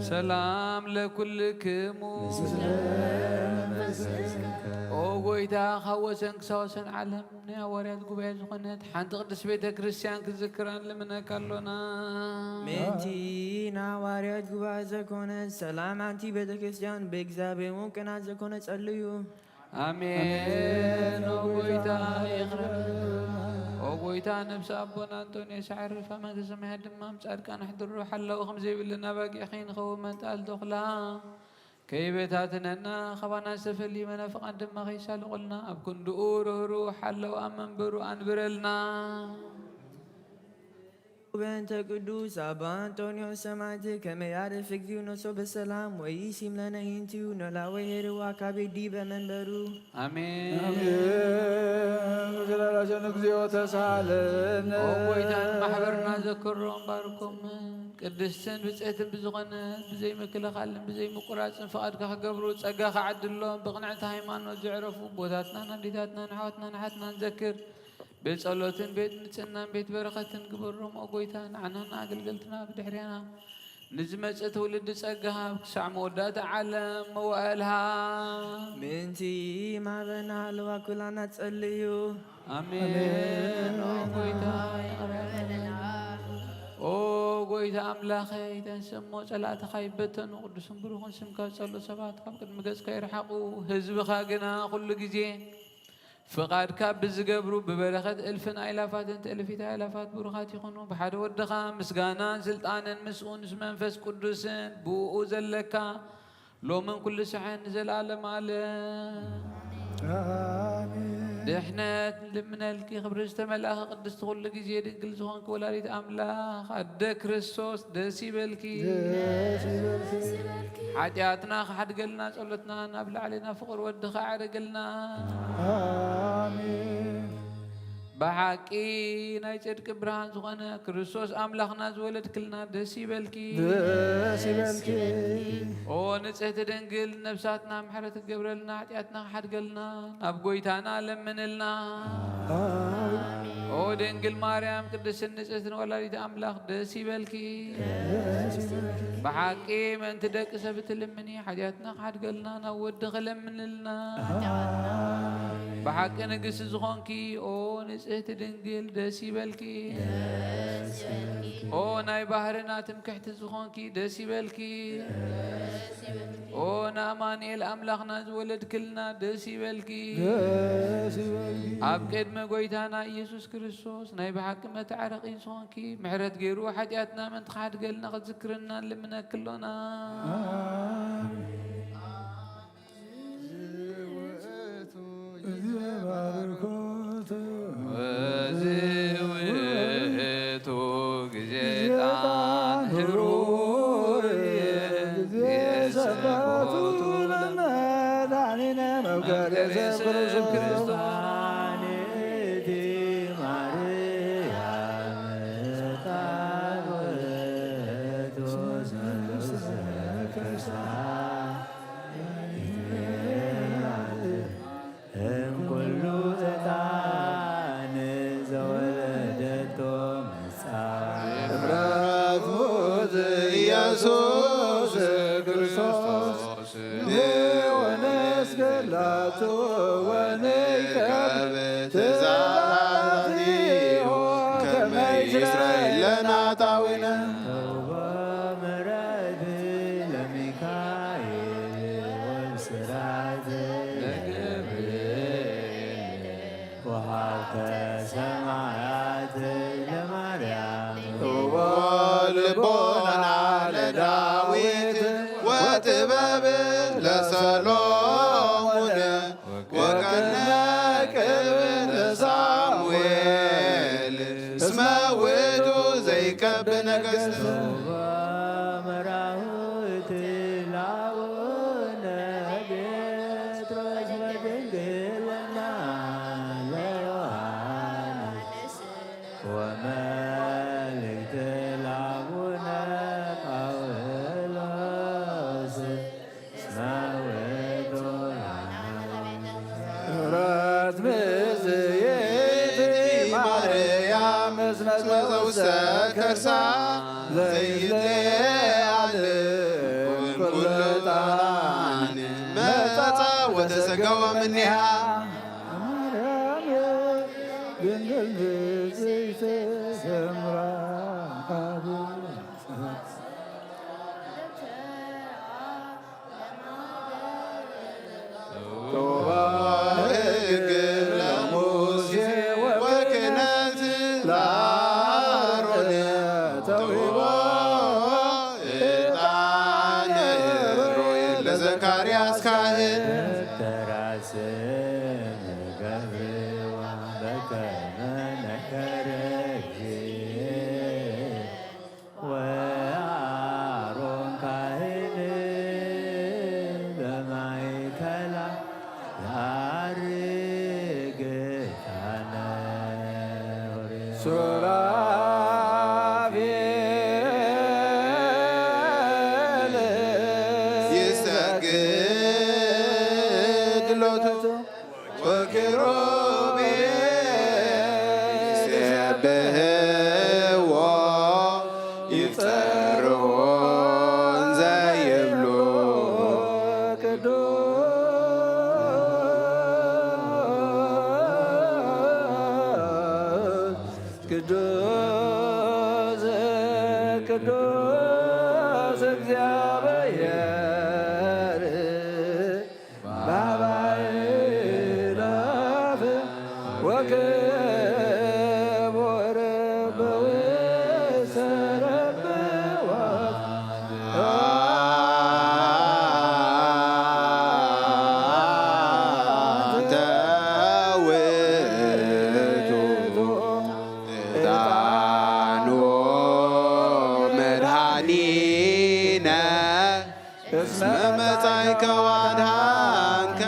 ሰላም ለኩልክሙ። ኦ ጎይታ፣ ካብ ወሰን ክሳብ ወሰን ዓለም ናይ ሃዋርያት ጉባኤ ዝኾነት ሓንቲ ቅድስት ቤተ ክርስቲያን ክትዝክራ ንልምነካ ኣሎና። ምእንቲ ንሃዋርያት ጉባኤ ዘኮነ ሰላም ኣንቲ ቤተ ክርስቲያን ብእግዚኣብሔር እውን ቅናት ዘኮነ ጸልዩ። ኣሜን። ኦ ጎይታ ይቕረ። ኦ ጎይታ፣ ነብሲ ኣቦና ኣንጦንዮስ ኣዕርፋ፣ መንግስተ ሰማያት ድማ ምስ ጻድቃን ኣሕድሮ። ሓላዊ ከም ዘይብልና ኣባጊዕ ከይንኸውን መንጣል ተኹላ ከይበታትነና፣ ካባና ዝተፈልዩ መናፍቃን ድማ ከይሳልቑልና፣ ኣብ ክንድኡ ርህሩህ ሓላው ኣብ መንበሩ ኣንብረልና። በእንተ ቅዱስ ኣባ ኣንጦንዮስ ሰማዕት ከመ ያርፍ እግዚኡ ነፍሶ በሰላም ወይሲም ለነ ሂንቲዩ ኖላዊ ሄርዋ ካቤ ዲበ መንበሩ። ኣሜን። ኣሜን። በዘላለሙ እግዚኦ ተሳለነ። ኦ ጎይታ፣ ንማሕበርና ዘክሮም ባርኮምን ቅድስትን ብጽሕትን ብዝኾነ ብዘይ ምክልኻልን ብዘይ ምቁራጽን ፍቓድካ ክገብሩ ጸጋኻ ዓድሎም። ብቕንዕቲ ሃይማኖት ዘዕረፉ ኣቦታትናን ኣዴታትናን ኣሕዋትናን ኣሓትናን ዘክር። ብጸሎትን ቤት ንጽህናን ቤት በረኸትን ግበሮም። ኦ ጎይታ፣ ንዓናን ንኣገልገልትና ብድሕሬና ንዝመጽእ ትውልዲ ጸጋ ሃብ፣ ክሳዕ መወዳእታ ዓለም መዋእልሃ። ምእንቲ ማህበርና ኣለዋ ኩላና ጸልዩ። ኣሜን። ኦ ጎይታ፣ ይቕረ በለና። ኦ ጎይታ ኣምላኸይ፣ ተንስእ እሞ ጸላእትኻ ይበተኑ፣ ቅዱስን ብሩኽን ስምካ ዝጸልኡ ሰባት ካብ ቅድሚ ገጽካ ይርሓቑ። ህዝብኻ ግና ኩሉ ግዜ ፍቓድካ ብዝገብሩ ብበረኸት እልፍን ኣእላፋትን ትእልፊት ኣእላፋት ብሩኻት ይኹኑ። ብሓደ ወድኻ ምስጋናን ስልጣንን ምስኡ ምስ መንፈስ ቅዱስን ብእኡ ዘለካ ሎምን ኩሉ ሳሕን ንዘለኣለም ኣለም። ኣሜን። ድሕነት ልምነልኪ ክብሪ ዝተመልኣኺ ቅድስቲ ኩሉ ግዜ ድንግል ዝኾንኪ ወላዲት ኣምላኽ ኣደ ክርስቶስ ደስ ይበልኪ። ደስ ይበልኪ። ሓጢኣትና ክሓድገልና ጸሎትና ናብ ላዕሊ ናብ ፍቕሪ ወድኻ ኣዕርግልና። ኣሜን። ብሓቂ ናይ ጽድቂ ብርሃን ዝኾነ ክርስቶስ ኣምላኽና ዝወለድክልና ደስ ይበልኪ። ደስ ይበልኪ። ኦ ንጽሕቲ ድንግል ነብሳትና ምሕረት ክገብረልና ሓጢኣትና ክሓድገልና ናብ ጎይታና ለምንልና። ኣሜን። ኦ ድንግል ማርያም ቅድስትን ንጽሕትን ወላዲት ኣምላኽ ደስ ይበልኪ። ደስ ይበልኪ። ብሓቂ ምእንቲ ደቂ ሰብ እትልምኒ ሓጢኣትና ክሓድገልና ናብ ወዲ ክለምንልና። ብሓቂ ንግስቲ ዝኾንኪ ኦ ንጽሕቲ ድንግል ደስ ይበልኪ። ኦ ናይ ባህርና ትምክሕቲ ዝኾንኪ ደስ ይበልኪ። ኦ ንኣማኑኤል ኣምላኽና ዝወለድክልና ደስ ይበልኪ። ደስ ይበልኪ። ኣብ ቅድሚ ጎይታና ኢየሱስ ክርስቶስ ናይ ብሓቂ መተዓረቒ ዝኾንኪ ምሕረት ገይሩ ሓጢኣትና ምእንቲ ክሓድገልና ክትዝክርና ንልምነኪ ኣሎና። ኣሜን። እዚ ውእቱ ጊዜ ባርኮት። እዚ ውእቱ ጊዜ ዕጣን ዕጣን ህሩይ፣ ህሩይ፣ ጊዜ ጊዜ ሰባቱ ሰባቱ ለመድኃኒነ መፍቀሬ ሰብ መፍቀሬ ሰብ ክርስቶስ። ክርስቶስ። ሰማያት ለማርያም። ልቦና ለዳዊት ወጥበብ ለሰሎሞን ወቀነ ቅብል ሳሙኤል እስመ ውእቱ ዘይቀብ ነገስት። መራሁት ላቡነ ጴጥሮስ በድንግልና ለዮሐንስ ወመልእክት ላቡነ ጳውሎስ ምሕረት ብዝይት ማርያም እስመ ዘውስተ ከርሳ ዘይትለዓል ኩሉ ዕጣን መጻ ወተሰገወ እምኔሃ። ማርያም ድንግል ብፅዕቲ ሰምራ ሕግ ለሙሴ ወክህነት ለአሮን ተውቦ ዕጣነ ሮይ ለዘካርያስ ካህን። ተራስን ገብርዋ በከመ ነከረ እግዚእ ወአሮን ካህን በማእከላ የዐርግ ዕጣነ። ሱራፌል ይሰግድ ሎቱ ወኪሩቤል ይሴብሕዎ ይጸርዎ እንዘ ይብሉ ቅዱስ ቅዱስ ቅዱስ እግዚአብሔር በአርባዕቱ አእላፍ ወክቡር በውስተ ረብዋት። አንተ ውእቱ ዕጣኑ መድኃኒነ እስመ መጻእከ ወአድኃንከ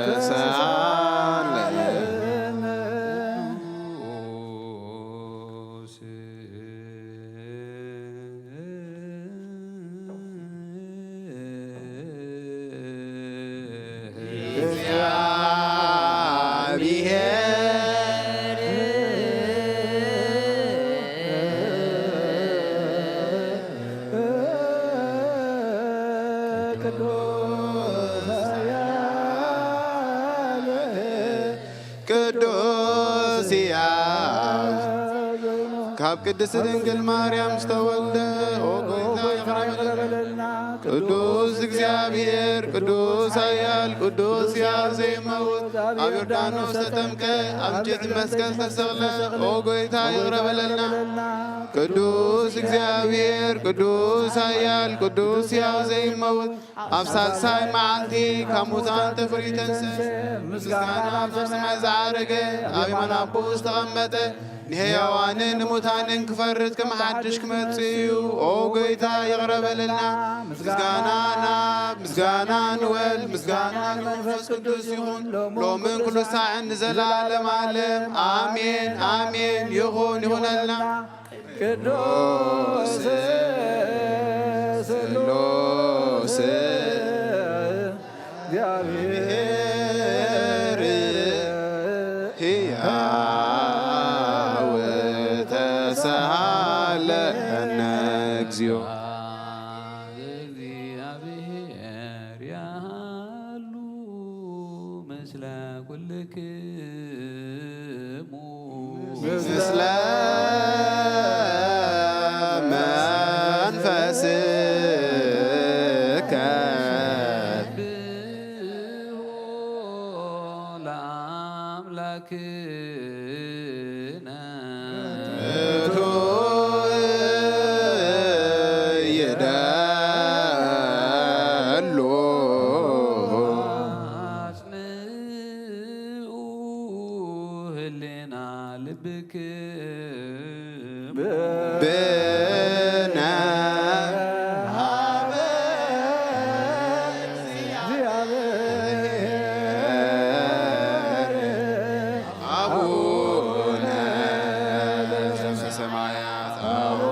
ተሳለ። ቅዱስ ኢያብ ካብ ቅድስት ድንግል ማርያም ዝተወልደ፣ ኦ ጎይታ ይቕረ በለልና። ቅዱስ እግዚኣብሔር፣ ቅዱስ ኃያል፣ ቅዱስ ኢያብ ዘይመውት፣ ኣብ ዮርዳኖስ ተጠምቀ፣ ኣብ እንጨቲ መስቀል ተሰቕለ፣ ኦ ጎይታ ይቕረ በለልና። ቅዱስ እግዚኣብሔር፣ ቅዱስ ኃያል፣ ቅዱስ ኢያብ ዘይመውት፣ ኣብ ሳልሳይ መዓልቲ ካብ ሙታን ተፈልዩ ተንስእ፣ ምስጋና ናብ ሰማይ ዝዓረገ፣ ኣብ የማን ኣቦኡ ዝተቐመጠ፣ ንሕያዋንን ንሙታንን ክፈርድ ከም ሓድሽ ክመጽእ እዩ። ኦ ጎይታ ይቕረ በለልና። ምስጋና ናብ፣ ምስጋና ንወልድ፣ ምስጋና ንመንፈስ ቅዱስ ይኹን፣ ሎምን ኩሉ ሳዕን ንዘለዓለም ዓለም። ኣሜን፣ ኣሜን። ይኹን፣ ይኹነልና። ቅዱስ ስሉስ እግዚአብሔር ሕያው ተሳሃለነ እግዚኦ። እግዚአብሔር ያሉ ምስለ ኩልክሙ ምስለ መንፈስከ ክነ ይደሉ ኣጽንኡ ህሌና ልብክም ብነ ኣቡነ ዘበሰማያት ኣቡነ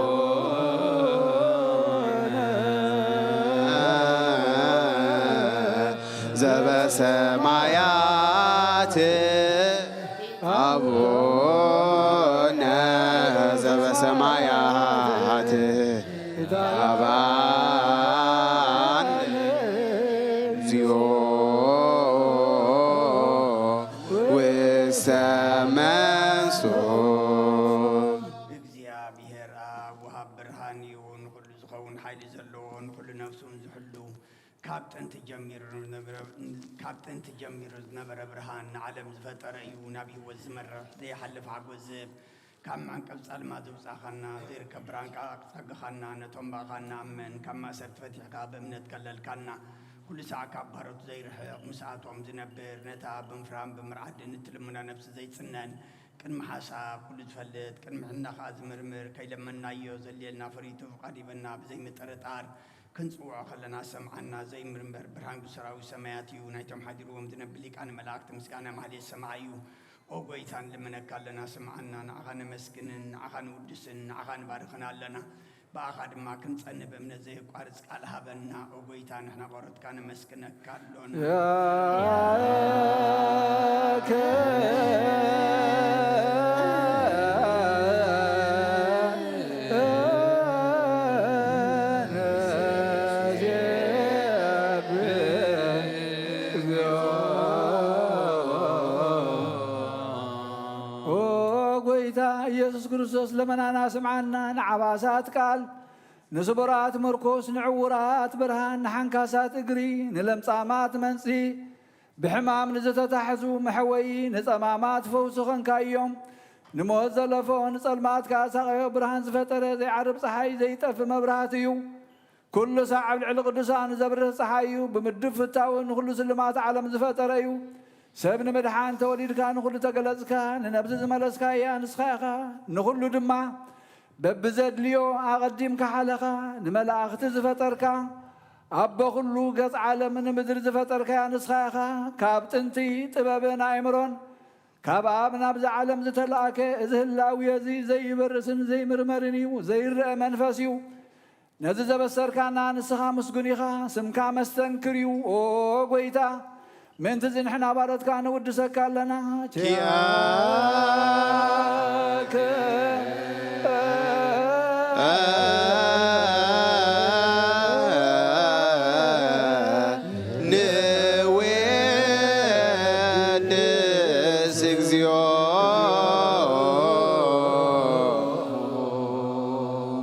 ዘበሰማያት ኣቡነ ዘበሰማያት ይትሃበነ እግዚኦ ውስተ መንሱብ። እግዚኣብሔር ኣብ ወሃብ ብርሃን እዩ፣ ንኹሉ ዝኸውን ሓይሊ ዘለዎ፣ ንኹሉ ነፍሱን ዝሕሉ፣ ካብ ጥንቲ ጀሚሩ ዝነበረ፣ ካብ ጥንቲ ጀሚሩ ዝነበረ ብርሃን ንዓለም ዝፈጠረ እዩ፣ ናብ ህይወት ዝመርሕ ዘይሓልፍ ሓጎስ ዝህብ፣ ካብ መዕንቀፍ ጸልማት ዘውጻእኻና፣ ዘይርከብ ብርሃን ከኣ ኣጸግኻና፣ ነቶም ብኣኻ እንኣምን ካብ ማእሰርቲ ፈቲሕካ ብእምነት ከለልካና፣ ኩሉ ሳዕ ካብ ባሮት ዘይርሕቕ ምስኣቶም ዝነብር፣ ነታ ብምፍራም ብምርዓድን እትልምና ነፍሲ ዘይጽነን፣ ቅድሚ ሓሳብ ኩሉ ዝፈልጥ፣ ቅድሚ ሕልና ከኣ ዝምርምር፣ ከይለመንናዮ ዘድልየልና ፈሪቱ ፍቓድ ሂበና ብዘይምጥርጣር ክንጽውዖ ከለና ዝሰምዓና ዘይምርመር ብርሃን ግሱራዊ ሰማያት እዩ። ናይቶም ሓዲርዎም ዝነብር ሊቃነ መላእክት ምስጋና ማህሌት ሰማዒ እዩ። ኦ ጎይታ ንልምነካ ኣለና ስምዓና፣ ንዓኻ ነመስግንን ንዓኻ ንውድስን ንዓኻ ንባርኽን ኣለና። ብኣኻ ድማ ክንጸንብ እምነት ዘየቋርጽ ቃል ሃበና። ኦ ጎይታ ንሕና ቆረትካ ነመስግነካ ኣሎና። ኦ ጎይታ ኢየሱስ ክርስቶስ ለመናና ስምዓና፣ ንዓባሳት ቃል፣ ንስቡራት ምርኩስ፣ ንዕውራት ብርሃን፣ ንሓንካሳት እግሪ፣ ንለምጻማት መንጽሂ፣ ብሕማም ንዝተታሕዙ መሕወዪ፣ ንጸማማት ፈውሲ ኾንካዮም። ንሞት ዘለፎ ንጸልማት ከኣ ሳቐዮ ብርሃን ዝፈጠረ ዘይዓርብ ጸሓይ ዘይጠፍእ መብራህቲ እዩ። ኩሉ ሳዕ ኣብ ልዕሊ ቅዱሳኑ ዘብርህ ጸሓይ እዩ። ብምድብ ፍታው ንኹሉ ስልማት ዓለም ዝፈጠረ እዩ። ሰብ ንምድሓን ተወሊድካ ንኹሉ ተገለጽካ፣ ንነብሲ ዝመለስካያ ንስኻ ኢኻ። ንኹሉ ድማ በብዘድልዮ ኣቐዲምካ ሓለኻ። ንመላእኽቲ ዝፈጠርካ፣ ኣቦ ኩሉ ገጽ ዓለም ንምድሪ ዝፈጠርካያ ንስኻ ኢኻ። ካብ ጥንቲ ጥበብን ኣእምሮን ካብ ኣብ ናብዚ ዓለም ዝተላእከ፣ እዚ ህላዌ እዚ ዘይበርስን ዘይምርመርን እዩ፣ ዘይረአ መንፈስ እዩ። ነዚ ዘበሰርካና ንስኻ ምስጉን ኢኻ፣ ስምካ መስተንክር እዩ። ኦ ጎይታ፣ ምእንቲ እዚ ንሕና ባሮትካ ንውድሰካ ኣለና። ኪያከ ንዌድስ እግዚኦ።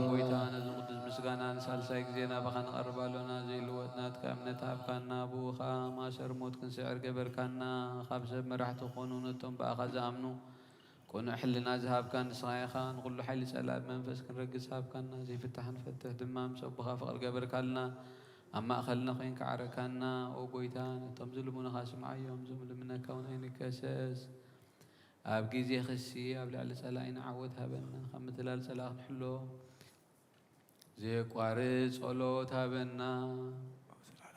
ጎይታ፣ ነዚ ቅዱስ ምስጋና ንሳልሳይ ግዜ ናባኻ ንቐርብ ኣሎና። ዘይልወጥ ናትካ እምነት ሃብካና፣ ብኡ ኸኣ ማእሰር ሞት ክንስዕር ገበርካና። ካብ ሰብ መራሕቲ ክኾኑ ነቶም ብኣኻ ዝኣምኑ ቅኑዕ ሕልና ዝሃብካ ንስኻ ኢኻ። ንኹሉ ሓይሊ ጸላኢ ብመንፈስ ክንረግጽ ሃብካና። ዘይፍታሕ ንፈትሕ ድማ፣ ምስ ኣቦኻ ፍቕሪ ገበርካልና። ኣብ ማእከልና ኮይንካ ዓረካና። ኦ ጎይታ፣ ነቶም ዝልምኑኻ ስምዓዮም፣ እዞም ልምነካ እውን ኣይንከሰስ። ኣብ ግዜ ክሲ ኣብ ልዕሊ ጸላኢና ዓወት ሃበና። ካብ ምትላል ጸላኢ ክንሕሎ ዘየቋርጽ ጸሎት ሃበና።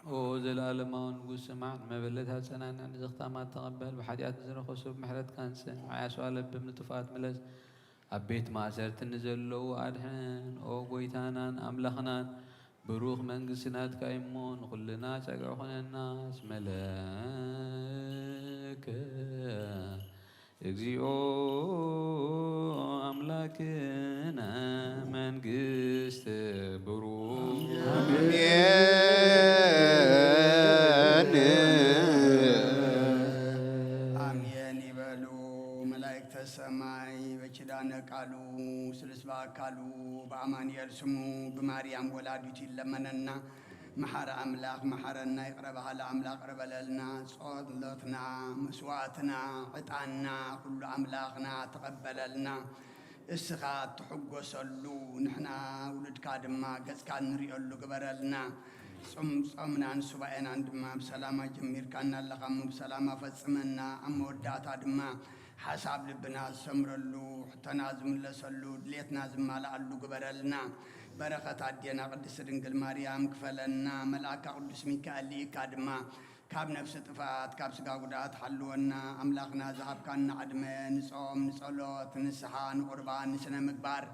ኦ ዘላለማዊ ንጉስ፣ ስማዕ፣ ንመበለት ኣጸናንዕ፣ ንዘኽታማት ተቐበል፣ ብሓጢኣት ንዝረኸሱ ብምሕረትካ ኣንጽህ፣ ንዓያሱ ኣለብም፣ ንጥፉኣት ምለስ፣ ኣብ ቤት ማእሰርቲ ንዘለዉ ኣድሕን። ኦ ጎይታናን ኣምላኽናን፣ ብሩኽ መንግስቲ ናትካ እዩ እሞ፣ ንኹልና ጸግዒ ኩነና። እስመ ለከ እግዚኦ ኣምላክነ መንግስት ብሩክ። ኣሜን። ኣሜን ይበሉ መላእክተ ሰማይ። በኪዳነ ቃሉ ስሉስ በአካሉ በአማኑኤል ስሙ ብማርያም ወላዲቱ ይለመነና። መሓሪ ኣምላኽ መሓረና፣ ይቕረ በሃሊ ኣምላኽ ይቕረ በለልና። ጸሎትና፣ መስዋእትና፣ ዕጣንና ኩሉ ኣምላኽና ተቐበለልና። እስኻ እትሕጎሰሉ፣ ንሕና ውሉድካ ድማ ገጽካ እንርእየሉ ግበረልና። ጾም ጾምናን ሱባኤናን ድማ ብሰላም ኣጀሚርካና ኣለኻ እሞ ብሰላም ኣፈጽመና። ኣብ መወዳእታ ድማ ሓሳብ ልብና ዝሰምረሉ፣ ሕቶና ዝምለሰሉ፣ ድሌትና ዝማልኣሉ ግበረልና። በረኸት ኣዴና ቅድስት ድንግል ማርያም ክፈለና። መልኣካ ቅዱስ ሚካኤል ልኢካ ድማ ካብ ነፍሲ ጥፍኣት፣ ካብ ስጋ ጉድኣት ሓልወና። ኣምላኽና ዝሃብካና ዕድመ ንጾም፣ ንጸሎት፣ ንስሓ፣ ንቁርባን፣ ንስነ ምግባር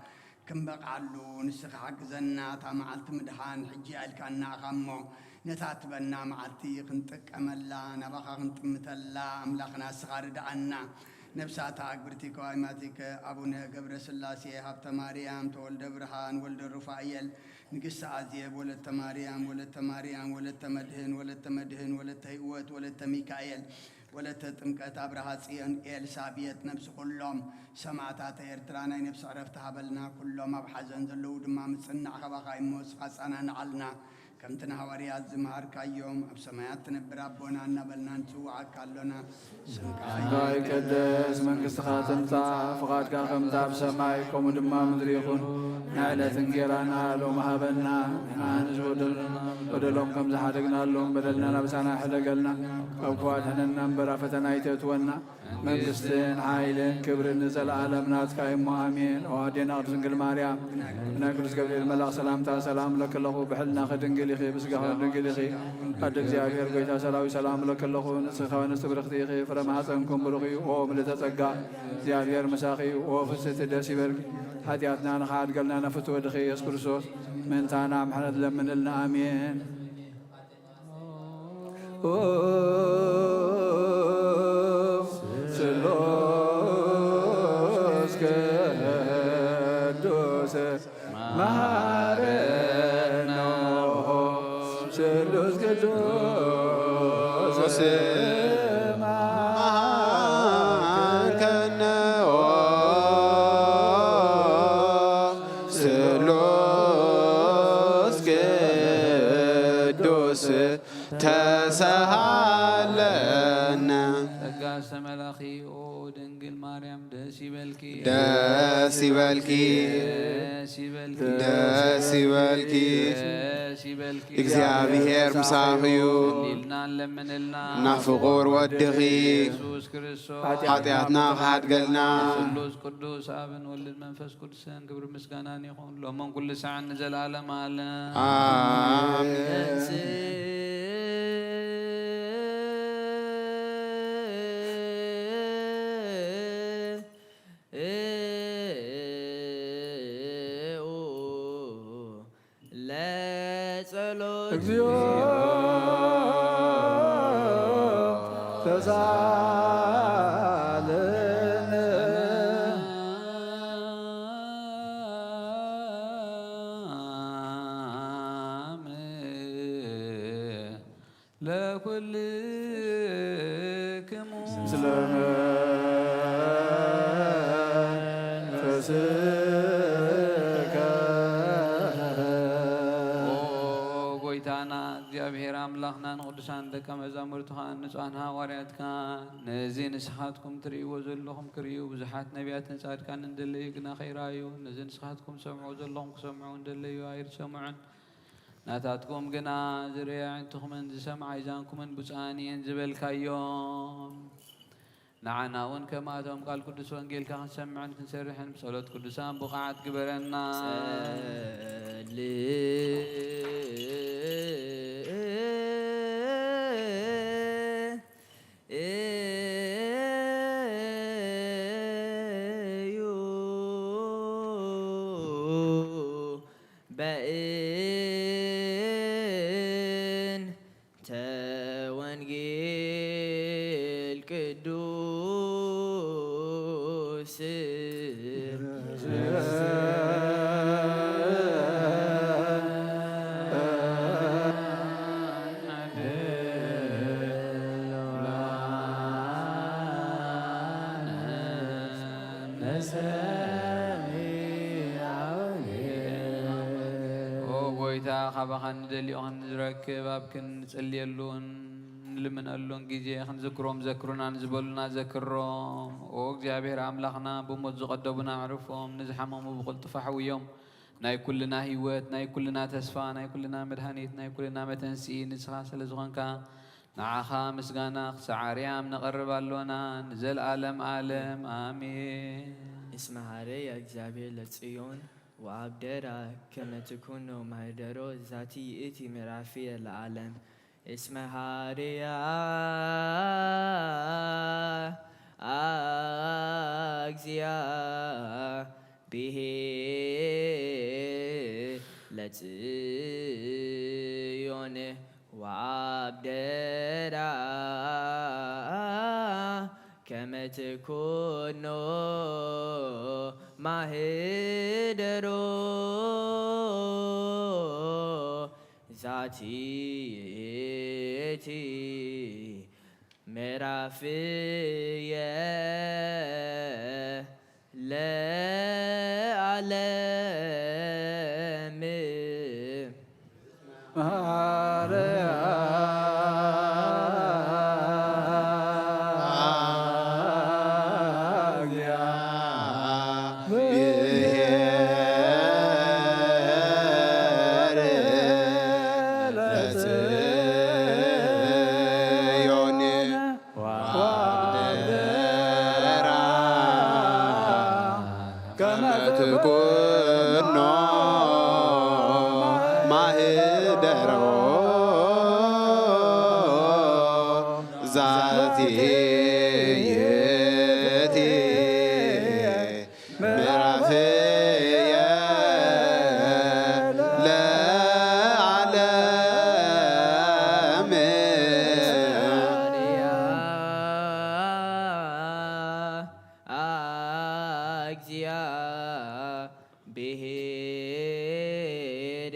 ክንበቕዓሉ ንስኻ ሓግዘና። እታ መዓልቲ ምድሓን ሕጂ ኣልካና ኢኻ እሞ፣ ነታ ትበና መዓልቲ ክንጥቀመላ፣ ናባኻ ክንጥምተላ፣ ኣምላኽና ንስኻ ርድኣና። ነብሳታ ኣግብርቲ ከዋይማቲከ ኣቡነ ገብረ ስላሴ፣ ሃብተ ማርያም፣ ተወልደ ብርሃን፣ ወልደ ሩፋኤል፣ ንግስቲ ኣዜብ፣ ወለተ ማርያም፣ ወለተ ማርያም፣ ወለተ መድህን፣ ወለተ መድህን፣ ወለተ ህይወት፣ ወለተ ሚካኤል፣ ወለተ ጥምቀት፣ ኣብርሃ ጽዮን፣ ኤልሳቤጥ፣ ነብሲ ኩሎም ሰማዕታተ ኤርትራ ናይ ነብሲ ዕረፍቲ ሃበልና። ኩሎም ኣብ ሓዘን ዘለዉ ድማ ምጽናዕ ካባኻ እዩ እሞ፣ ንስኻ ኣጸናንዓልና። ከምቲ ንሃዋርያት ዝመሃርካዮም፣ ኣብ ሰማያት ትነብር ኣቦና እናበልና ንጽውዓካ ኣሎና። ስምካ ስምካ ይቀደስ፣ መንግስትኻ ትምጻእ፣ ፍቓድካ ከምቲ ኣብ ሰማይ ከምኡ ድማ ምድሪ ይኹን። ናይ ዕለት እንጌራና ሎሚ ሃበና፣ ንሕና ንዝበደሉና በደሎም ከም ዝሓደግናሎም በደልና ናብሳና ሕደገልና፣ ካብ ክፉ ኣድሕነና እምበር ኣብ ፈተና ኣይተእትወና። መንግስትን ሓይልን ክብርን ንዘለኣለም ናትካ እዩ እሞ ኣሜን። ኦ ኣዴና ቅድስት ድንግል ማርያም፣ ብናይ ቅዱስ ገብርኤል መልኣኽ ሰላምታ ሰላም እለኪ ኣለኹ። ብሕልናኺ ድንግል ኢኺ፣ ብስጋኺ ድንግል ኢኺ። ኣደ እግዚኣብሔር ጎይታ ሰራዊት ሰላም እለኪ ኣለኹ። ንጽሕቲ ከዋንስቲ ብርኽቲ ኢኺ፣ ፍረ ማሕፀንኩም ብሩኽ እዩ። ኦ ምልዕተ ጸጋ፣ እግዚኣብሔር ምሳኺ እዩ። ኦ ፍስሕቲ ደስ ይበልኪ፣ ሓጢኣትና ንኽሓድገልና ንፍትወ ወድኺ ኢየሱስ ክርስቶስ ምእንታና ምሕረት ለምንልና። ኣሜን። ስሉስ ቅዱስ መሃረነ፣ ስሉስ ቅዱስ መሃረነ፣ ስሉስ ቅዱስ ተሳሃለነ። ጸጋ ዝተመላኺ ኦ ድንግል ማርያም ደስ ይበልኪ። ደስ ይበልኪ። ደስ ይበልኪ። ደስ ይበልኪ። ደስ ይበልኪ። እግዚኣብሔር ምሳኺ እዩ። ጸልይልና ለምንልና። ናብ ፍቑር ወድኺ። ኢየሱስ ክርስቶስ። ሓጢኣትና ክሓድገልና። ስሉስ ቅዱስ ኣብን ወልድን መንፈስ ቅዱስን ክብሪ ምስጋናን ይኹን ሎምን ኩሉ ሰዓን ንዘለዓለም ዓለም። ኣሜን። ለጸሎት እግዚኦ ተሳለነ። ለኩልክሙ ምስለ መንፈስከ። ኦ ጎይታና እግዚኣብሔር ኣምላኽና፣ ንቅዱሳን ደቀ መዛሙርትኻን ንጹሓን ሃዋርያትካን ነዚ ንስኻትኩም ትርእይዎ ዘለኹም ክርእዩ ብዙሓት ነቢያትን ጻድቃንን እንደለዩ ግና ከይረኣዩ፣ ነዚ ንስኻትኩም ትሰምዕዎ ዘለኹም ክሰምዑ እንደለዩ ኣይሰምዑን። ናታትኩም ግና ዝርእያ ኣዒንትኹምን ዝሰምዓ ኣእዛንኩምን ብፁዓን እየን ዝበልካዮም፣ ንዓና እውን ከምኣቶም ቃል ቅዱስ ወንጌልካ ክንሰምዕን ክንሰርሕን ብጸሎት ቅዱሳን ብቑዓት ግበረና። ጸልዩ በእንተ ወንጌል ቅዱስ። ኦ ጎይታ ካባኻ ንደልዮ ክንረክብ ኣብ ክንጽልየሉን ንልምነሉን ግዜ ክንዝክሮም ዘክሩና ንዝበሉና ዘክሮም። ኦ እግዚኣብሔር ኣምላኽና፣ ብሞት ዝቐደቡና ኣዕርፎም፣ ንዝሓመሙ ብቕልጡፍ ኣሕውዮም። ናይ ኩልና ህይወት፣ ናይ ኩልና ተስፋ፣ ናይ ኩልና መድሃኒት፣ ናይ ኩልና መተንስኢ ንስኻ ስለ ዝኾንካ፣ ንዓኻ ምስጋና ክሳዕ ኣርያም ነቐርብ ኣሎና፣ ንዘለዓለም ዓለም ኣሜን። እስመ ሀረየ እግዚአብሔር ለጽዮን ወአብደራ ከመ ትኩኖ ማህደሮ ዛቲ ይእቲ ምዕራፍየ ለዓለም። እስመ ሀረየ እግዚአብሔር ለጽዮን ወአብደራ ከመ ትኩኖ ማህደሮ ዛቲ ይእቲ ምዕራፍየ ለዓለም። ከመ ትኩኖ ማህደሮ ዛቲ ይእቲ ምዕራፍየ ለዓለም። እግዚአብሔር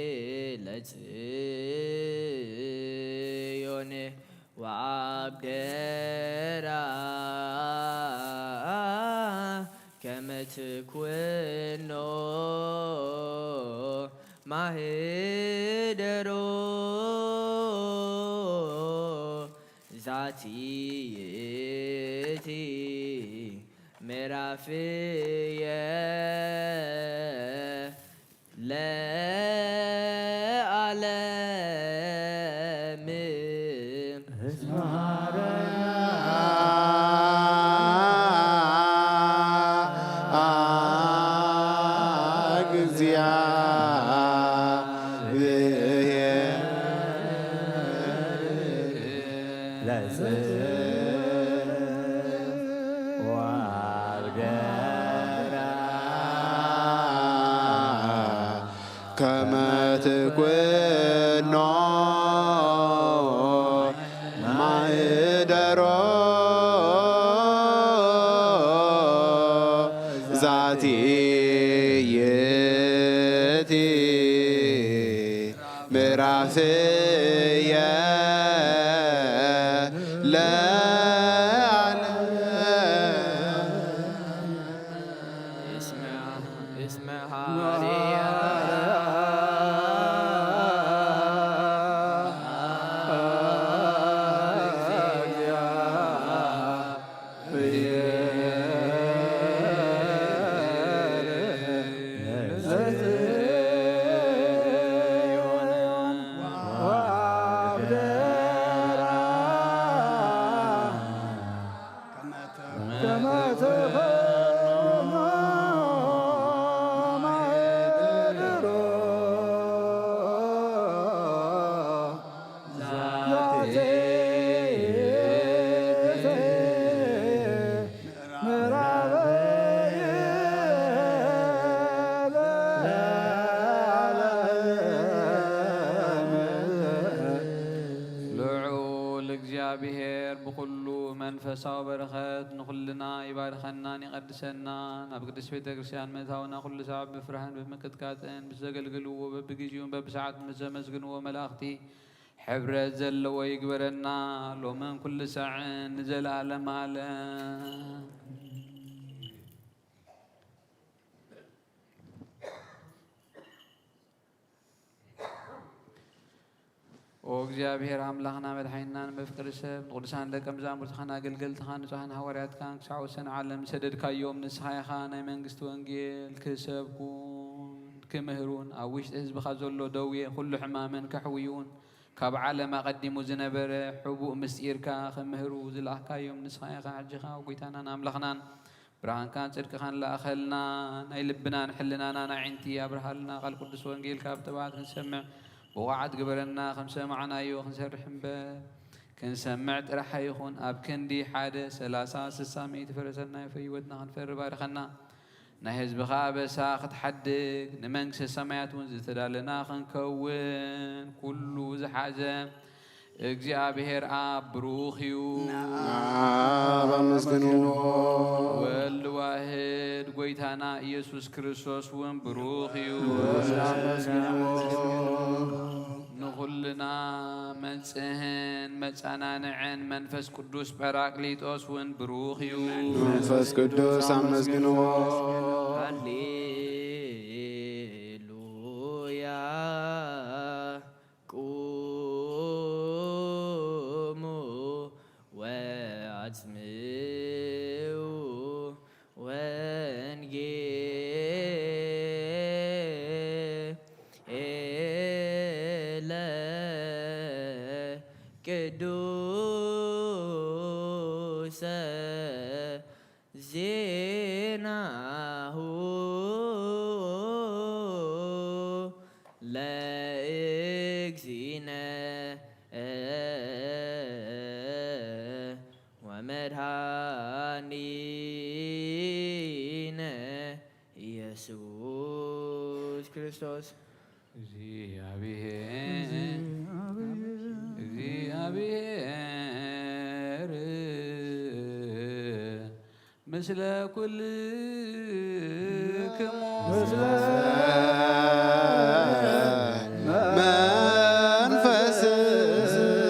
ለጽዮን ወአብደራ ከመ ትኩኖ ማህደሮ ዛቲ ይእቲ ምዕራፍየ ለዓለም። እግዚአብሔር ከመ ትኩኖ ማህደሮ ዛቲ ይእቲ ምዕራፍየ ለዓለም። እስመ ሐሪያ ልዑል እግዚኣብሔር ብኹሉ መንፈሳዊ በረኸት ንኹልና ይባርኸናን ይቐድሰናን። ኣብ ቅድስት ቤተ ክርስቲያን ምእታውና ኩሉ ሰዓት ብፍርሃን ብምቅጥቃጥን ምስ ዘገልግልዎ በብግዜኡን በብሰዓቱን ምስ ዘመስግንዎ መላእኽቲ ሕብረት ዘለዎ ይግበረና፣ ሎምን ኩሉ ሳዕን ንዘለዓለም ዓለም። ኦ እግዚኣብሔር ኣምላኽና መድሓኒናን መፍቅሪ ሰብ፣ ንቅዱሳን ደቀ መዛሙርትኻን ኣገልገልትኻን ንጹሓን ሃዋርያትካን ክሳዕ ወሰን ዓለም ዝሰደድካዮም፣ ንስኻ ኢኻ ናይ መንግስቲ ወንጌል ክሰብኩን ክምህሩን፣ ኣብ ውሽጢ ህዝብኻ ዘሎ ደዌ ኩሉ ሕማምን ከሕውዩን፣ ካብ ዓለም ኣቐዲሙ ዝነበረ ሕቡእ ምስጢርካ ክምህሩ ዝለኣኽካዮም ንስኻ ኢኻ። ሕጂ ኸኣ ጐይታናን ኣምላኽናን ብርሃንካን ጽድቅኻን ለኣኸልና፣ ናይ ልብናን ሕልናናን ኣዒንቲ ኣብርሃልና። ቃል ቅዱስ ወንጌል ካብ ጥበባት ክንሰምዕ ብቑዓት ግበረና። ከም ሰማዕናዮ ክንሰርሕ እምበር፣ ክንሰምዕ ጥራሕ ኣይኹን። ኣብ ክንዲ ሓደ፣ ሰላሳ፣ ስሳ፣ ሚእቲ ፍረ ሰናይ ፍረ ህይወትና ክንፈሪ ባርኸና። ናይ ህዝብኻ ኣበሳ ክትሓድግ፣ ንመንግስተ ሰማያት እውን ዝተዳለና ክንከውን ኩሉ ዝሓዘ እግዚኣብሔር ኣብ ብሩኽ እዩ። ንኣብ ኣመስግንዎ። ወልድ ዋህድ ጐይታና ኢየሱስ ክርስቶስ እውን ብሩኽ እዩ። ንወልድ ኣመስግንዎ። ንኹልና መንጽህን መጻናንዕን መንፈስ ቅዱስ ጳራቅሊጦስ እውን ብሩኽ እዩ። መንፈስ ቅዱስ ኣመስግንዎ። ሃሌሉያ። ቁሙ ወአጽምዑ ወንጌለ ቅዱሰ ዜናሁ ለእግዚእነ ወመድኃኒነ ኢየሱስ ክርስቶስ። እግዚአብሔር፣ እግዚአብሔር ምስለ ኩልክሙ። ምስለ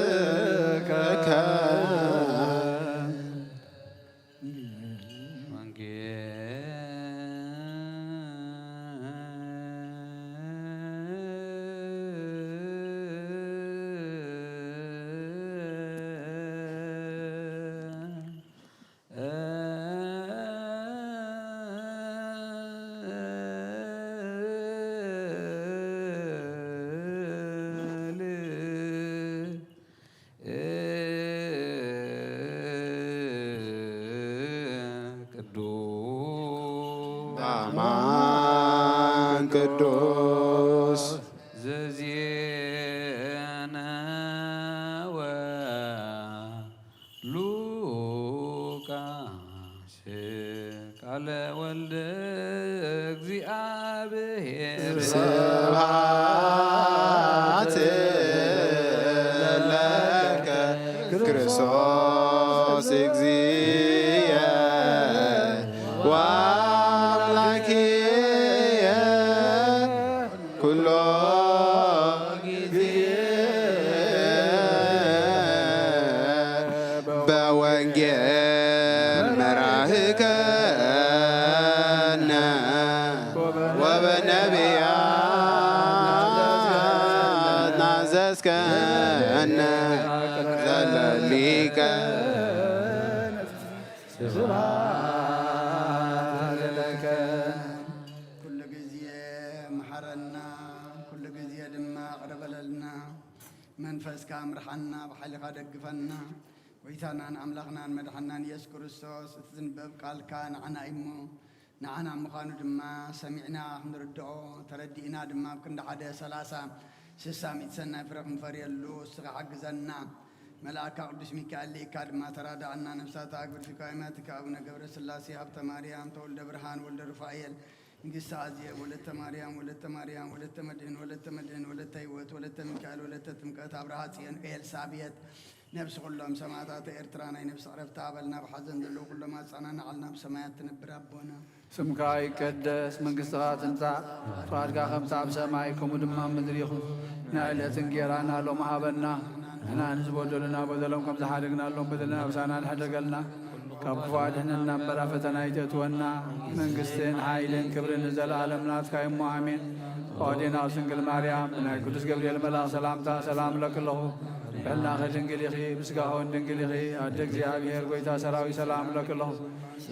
መንፈስከ። ወንጌል ቅዱስ አማን ቅዱስ ዘዜነወ ሉቃስ ቃለ ወልደ እግዚአብሔር። ስብሐት ለከ ክርስቶስ እግዚእየ ወአምላክየ ኩሎ ጊዜ በወንጌል መራህከነ ወበነቢያት ናዘዝከነ ዘለሊከ። ስብሐት ለከ። ኩሉ ግዜ መሓረና፣ ኩሉ ግዜ ድማ ይቕረ በለልና። መንፈስካ ምርሓና፣ ብሓይልኻ ደግፈና። ጐይታናን ኣምላኽናን መድሓናን ኢየሱስ ክርስቶስ፣ እቲ ዝንበብ ቃልካ ንዓና እዩ እሞ፣ ንዓና ምዃኑ ድማ ሰሚዕና ክንርድኦ፣ ተረዲእና ድማ ኣብ ክንዲ ሓደ ሰላሳ፣ ስሳ፣ ሚእቲ ሰናይ ፍረ ክንፈርየሉ እስኻ ሓግዘና። መልኣካ ቅዱስ ሚካኤል ልኢካ ድማ ተራድኣና። ነፍሳት ኣግብርቲካ ይማትካ ኣቡነ ገብረ ስላሴ ሃብተ ማርያም ተወልደ ብርሃን ወልደ ሩፋኤል ንግስቲ ኣዜብ ወለተ ማርያም ወለተ ማርያም ወለተ መድህን ወለተ መድህን ወለተ ህይወት ወለተ ሚካኤል ወለተ ጥምቀት ኣብርሃ ጽዮን ኤልሳቤጥ ነብሲ ኩሎም ሰማዕታት ኤርትራ ናይ ነብሲ ዕረፍቲ ሃበልና። ብሓዘን ዘለዉ ኩሎም ኣጸናንዓልና። ብሰማያት ትነብር ኣቦና ስምካ ይቀደስ፣ መንግስትኻ ትምጻእ፣ ፍቓድካ ከም ትብጻእ ኣብ ሰማይ ከምኡ ድማ ኣብ ምድሪ ይኹን። ናይ ዕለት እንጌራና ሎሚ ሃበና፣ ንሕና ንዝበደሉና በደሎም ከም ዝሓደግናሎም በደልና ኣምሳና ንሕደገልና፣ ካብ ክፉእ ኣድሕነና እምበር ኣብ ፈተና ኣይተእትወና። መንግስትን ሓይልን ክብርን ንዘለኣለም ናትካ እዩ እሞ ኣሜን። ኦዴና ድንግል ማርያም፣ ብናይ ቅዱስ ገብርኤል መልኣኽ ሰላምታ ሰላም እለኪ ኣለኹ። ብሕልናኺ ድንግል ኢኺ፣ ብስጋኺ እውን ድንግል ኢኺ። ኣደ እግዚኣብሔር፣ ጎይታ ሰራዊት፣ ሰላም እለኪ ኣለኹ።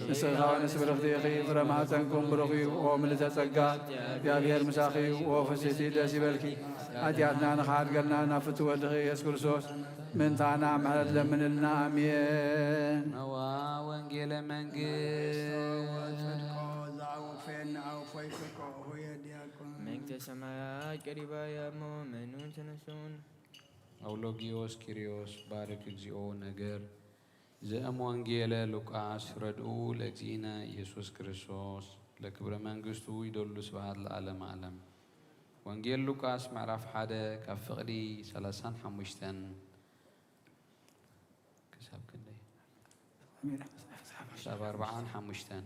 ንስኺ ከኣ ንእስ ብርኽቲ ኢኺ፣ ፍረ ማህፀንኩም ብሩኽ እዩ። ኦ ምልዕተ ጸጋ፣ እግዚኣብሔር ምሳኺ እዩ። ኦ ፍስሕቲ፣ ደስ ይበልኪ። ኃጢኣትና ንኽሓድገልና ናብ ፍትው ወድኺ ኢየሱስ ክርስቶስ ምእንታና ምሕረት ለምንልና። ኣሜን። ነዋ ወንጌለ መንግስት። መንግስተ ሰማያት ቀሪባ እያ እሞ መኑን ተነሱን። ኣውሎጊዮስ ኪሪዮስ ባርክ እግዚኦ ነገር ዘእም ወንጌለ ሉቃስ ረድኡ ለእግዚእነ ኢየሱስ ክርስቶስ ለክብረ መንግስቱ ይደሉ ስብሐት ለዓለመ ዓለም። ወንጌል ሉቃስ ምዕራፍ ሓደ ካብ ፍቕዲ ሠላሳን ሓሙሽተን ክሳብ ክንደይ? ክሳብ ኣርብዓን ሓሙሽተን።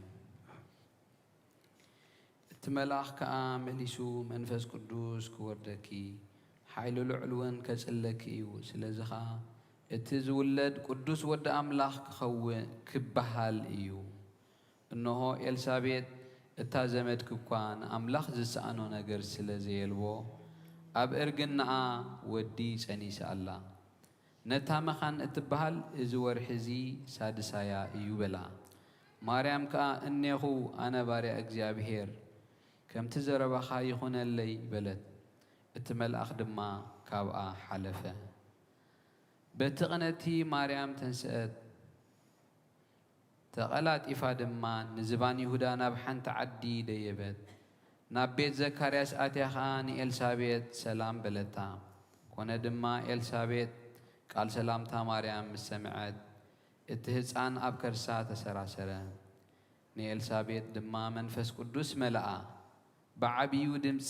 እቲ መልኣኽ ከኣ መሊሱ፣ መንፈስ ቅዱስ ክወርደኪ፣ ሓይሊ ልዑል እውን ከጽለኪ እዩ። ስለዚ ኸኣ እቲ ዝውለድ ቅዱስ ወዲ ኣምላኽ ክኸውን፣ ክበሃል እዩ። እንሆ፣ ኤልሳቤጥ እታ ዘመድኪ እኳ ንኣምላኽ ዝሰኣኖ ነገር ስለ ዘየልቦ፣ ኣብ እርግናኣ ወዲ ጸኒሳ ኣላ። ነታ መኻን እትበሃል፣ እዚ ወርሒ እዚ ሳድሳያ እዩ በላ። ማርያም ከኣ፣ እኔኹ፣ ኣነ ባርያ እግዚኣብሔር፣ ከምቲ ዘረባኻ ይኹነለይ በለት። እቲ መልኣኽ ድማ ካብኣ ሓለፈ። በቲ ቕነቲ ማርያም ተንስአት፣ ተቐላጢፋ ድማ ንዝባን ይሁዳ ናብ ሓንቲ ዓዲ ደየበት። ናብ ቤት ዘካርያስ ኣትያ ኸኣ ንኤልሳቤጥ ሰላም በለታ። ኮነ ድማ ኤልሳቤጥ ቃል ሰላምታ ማርያም ምስ ሰምዐት፣ እቲ ህጻን ኣብ ከርሳ ተሰራሰረ። ንኤልሳቤጥ ድማ መንፈስ ቅዱስ መልኣ። ብዓብዩ ድምጺ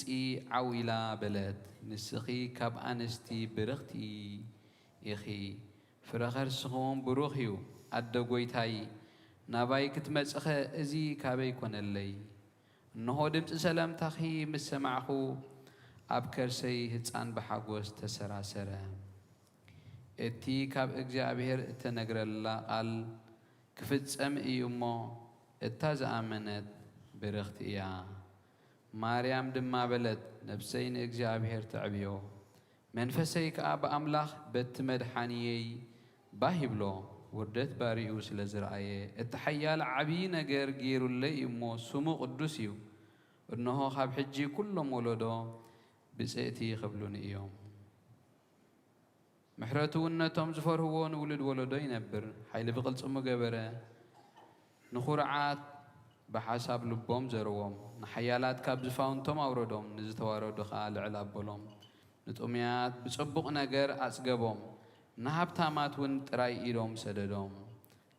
ዓው ኢላ በለት፣ ንስኺ ካብ ኣንስቲ ብርኽቲ ኢኺ፣ ፍረ ከርስኺ እውን ብሩኽ እዩ። ኣደ ጐይታይ፣ ናባይ ክትመጽኸ እዚ ካበይ ኮነለይ? እንሆ ድምጺ ሰላምታኺ ምስ ሰማዕኹ፣ ኣብ ከርሰይ ህጻን ብሓጎስ ተሰራሰረ። እቲ ካብ እግዚኣብሔር እተነግረላ ቃል ክፍጸም እዩ እሞ፣ እታ ዝኣመነት ብርኽቲ እያ። ማርያም ድማ በለት፣ ነፍሰይ ንእግዚኣብሔር ተዕብዮ፣ መንፈሰይ ከኣ ብኣምላኽ በቲ መድሓንየይ ባህ ይብሎ፣ ውርደት ባርዩ ስለ ዝረኣየ፣ እቲ ሓያል ዓብዪ ነገር ገይሩለይ እዩ እሞ፣ ስሙ ቅዱስ እዩ። እንሆ፣ ካብ ሕጂ ኵሎም ወለዶ ብፅእቲ ክብሉኒ እዮም። ምሕረቱ እውን ነቶም ዝፈርህዎ ንውሉድ ወለዶ ይነብር። ሓይሊ ብቕልጽሙ ገበረ፣ ንኹርዓት ብሓሳብ ልቦም ዘርዎም። ንሓያላት ካብ ዝፋውንቶም ኣውረዶም፣ ንዝተዋረዱ ኸኣ ልዕል ኣበሎም። ንጥሙያት ብጽቡቕ ነገር ኣጽገቦም፣ ንሃብታማት እውን ጥራይ ኢዶም ሰደዶም።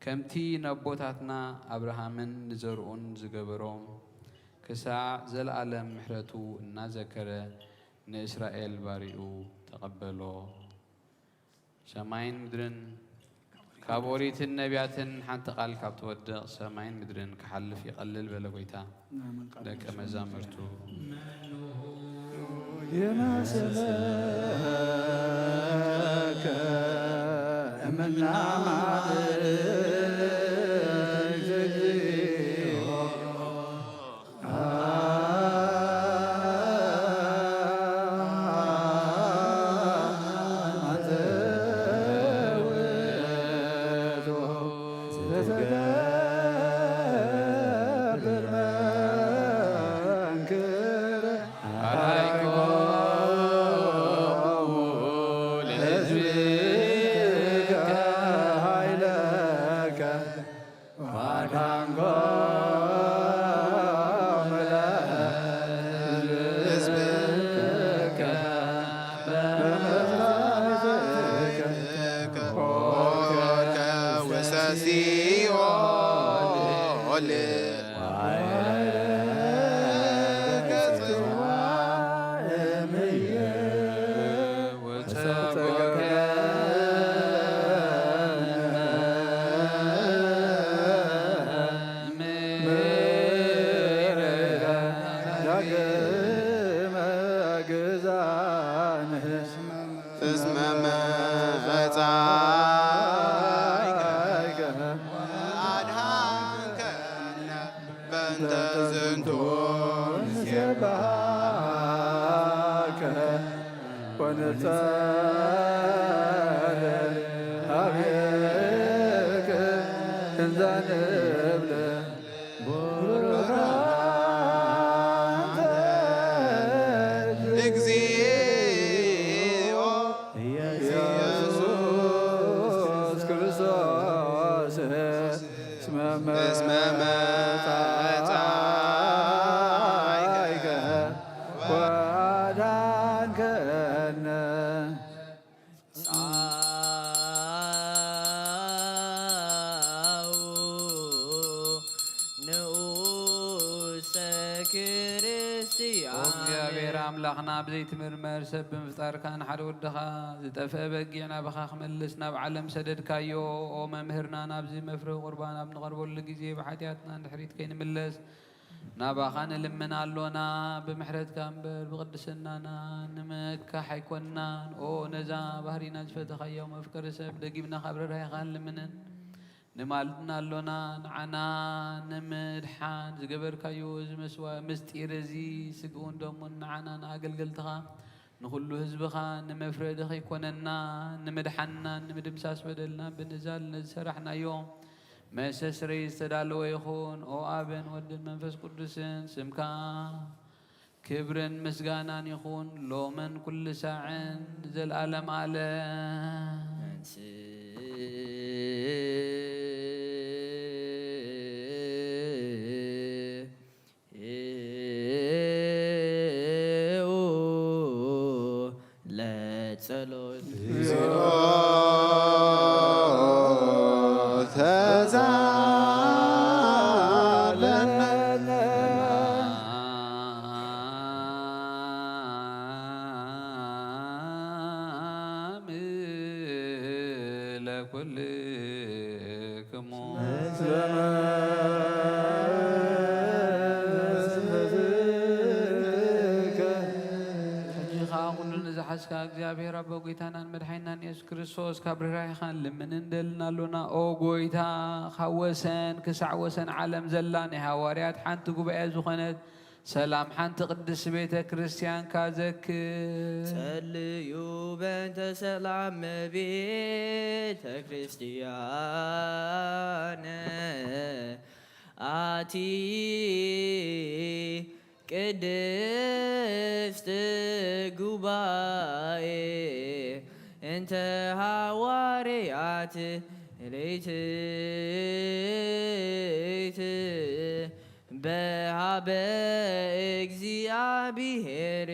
ከምቲ ነቦታትና ኣብርሃምን ንዘርኡን ዝገበሮ፣ ክሳዕ ዘለኣለም ምሕረቱ እናዘከረ ንእስራኤል ባሪኡ ተቐበሎ። ሰማይን ምድርን ካብ ኦሪትን ነቢያትን ሓንቲ ቃል ካብ ትወድቕ ሰማይን ምድርን ክሓልፍ ይቐልል በለ ጐይታ። ደቀ መዛሙርቱ ይመስለከ እምናማልክ እግዚኦ። እስመ መጻእከ ወአድኃንከነ በእንተ ዝንቱ ንሴብሐ። ንጸርር ሀቤክ እንዘ ንብል ቡሩካንተ እግዚኦ ኢየሱስ ክርስቶስ እስመ መጻእከ ወአድኃንከነ። ጻኡ ንኡሰ ክርስቲያን። ኦ እግዚኣብሔር ኣምላኽና፣ ብዘይትምርመር ሰብ ብምፍጣርካን ሓደ ወድኻ ዝጠፍአ በጊዕ ናባኻ ክመልስ ናብ ዓለም ሰደድካዮ። ኦ መምህርና፣ ናብዚ መፍርሂ ቁርባን ኣብ ንቐርበሉ ግዜ ብሓጢኣትና ንድሕሪት ከይንምለስ ናባኻ ንልምን ኣሎና። ብምሕረትካ እምበር ብቕድስናና ንምካሕ ኣይኮንናን። ኦ ነዛ ባህሪና ዝፈተኻዮ መፍቀሪ ሰብ፣ ደጊምና ካብ ርህራሄኻ ንልምንን ንማልድን ኣሎና። ንዓና ንምድሓን ዝገበርካዮ እዚ መስዋ-፣ ምስጢር እዚ፣ ስግኡን ደሙን ንዓና ንኣገልገልትኻ ንኹሉ ህዝብኻ ንመፍረዲ ከይኮነና፣ ንምድሓንና፣ ንምድምሳስ በደልና ብንዛል ነዚ ሰራሕናዮ መሰስረይ ዝተዳለወ ይኹን። ኦ ኣብን ወድን መንፈስ ቅዱስን ስምካ ክብርን ምስጋናን ይኹን፣ ሎምን ኩሉ ሳዕን ንዘለዓለም ዓለም። ለጸሎት። እግዚኦ ተሳለነ። ለኩልክሙ። ሕጂ ኸዓ ኩሉ ንዝሓዝካ እግዚኣብሔር ኣቦ፣ ጎይታናን መድሓኒናን የሱስ ክርስቶስ፣ ካብ ርህራሄኻ ንልምን እንደልን ኣሎና። ኦ ጎይታ፣ ካብ ወሰን ክሳዕ ወሰን ዓለም ዘላ ናይ ሃዋርያት ሓንቲ ጉባኤ ዝኾነት ሰላም ሓንቲ ቅድስቲ ቤተ ክርስቲያንካ ዘክር። ጸልዩ በእንተ ሰላም ቤተ ክርስቲያን ኣቲ ቅድስት ጉባኤ እንተ ሃዋርያት ለይትት በሃበ እግዚኣብሔር።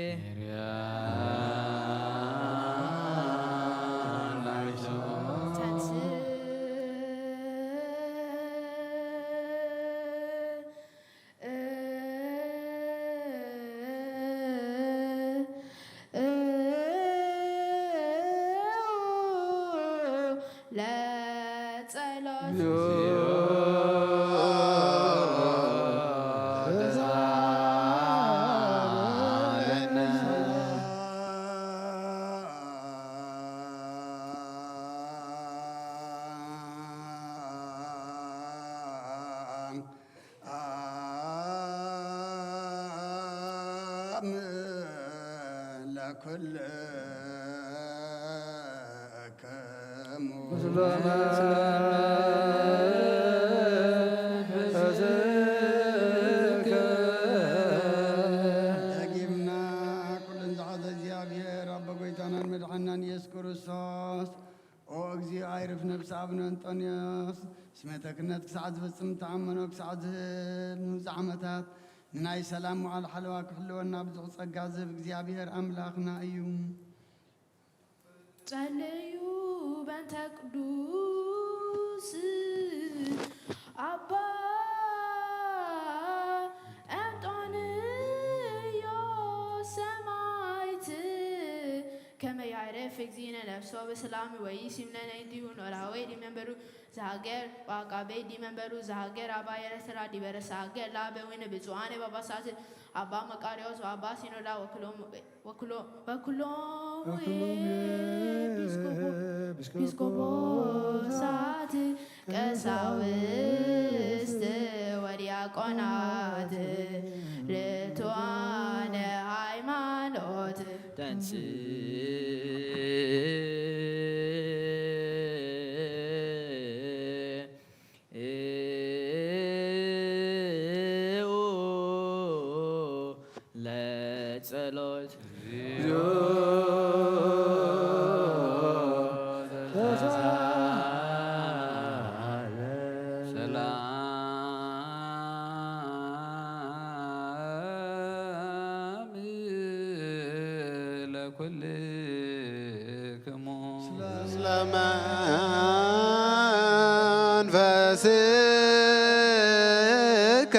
ለጸሎት። ደጊምና ኩሉን ዝሓዘ እግዚኣብሔር ኣቦ ጎይታናን መድሓናን ኢየሱስ ክርስቶስ፣ ኦ እግዚኦ ኣይርፍ ነፍሲ ኣቡነ እንጦንዮስ፣ ስሜተ ክህነት ክሳዕ ዝፍጽም ተኣመኖ ክሳዕ ዝህብ ንብዙሕ ዓመታት ንናይ ሰላም መዓል ሓለዋ ክሕልወና ብዙሕ ጸጋ ዝህብ እግዚኣብሔር ኣምላኽና እዩ። ጸልዩ በእንተ ቅዱስ ኣባ እንጦንዮስ ሰማዕት። ከመ ያዕርፍ እግዚእነ ነፍሶ በሰላም ወይሲም ለነ እንዲሁ ኖላዌ ዲመንበሩ ዘሃገር ወአቃቤ ዲመንበሩ ዘሃገር አባ ኤረትራ ዲበ ርእሰ ሃገር ለአበዊነ ብፁዓነ ጳጳሳት አባ መቃርዮስ ወአባ ሲኖዳ ወክሎም ወክሎ-፣ ወክሎሙ ወክሎሙ ኤጲስቆጶ-፣ ኤጲስቆጶሳት ቀሳውስት ወዲያቆናት ርቱዓነ ሃይማኖት ተንስ እግዚኦ ተሳለ። ሰላም ለኩልክሙ። ለመንፈስከ።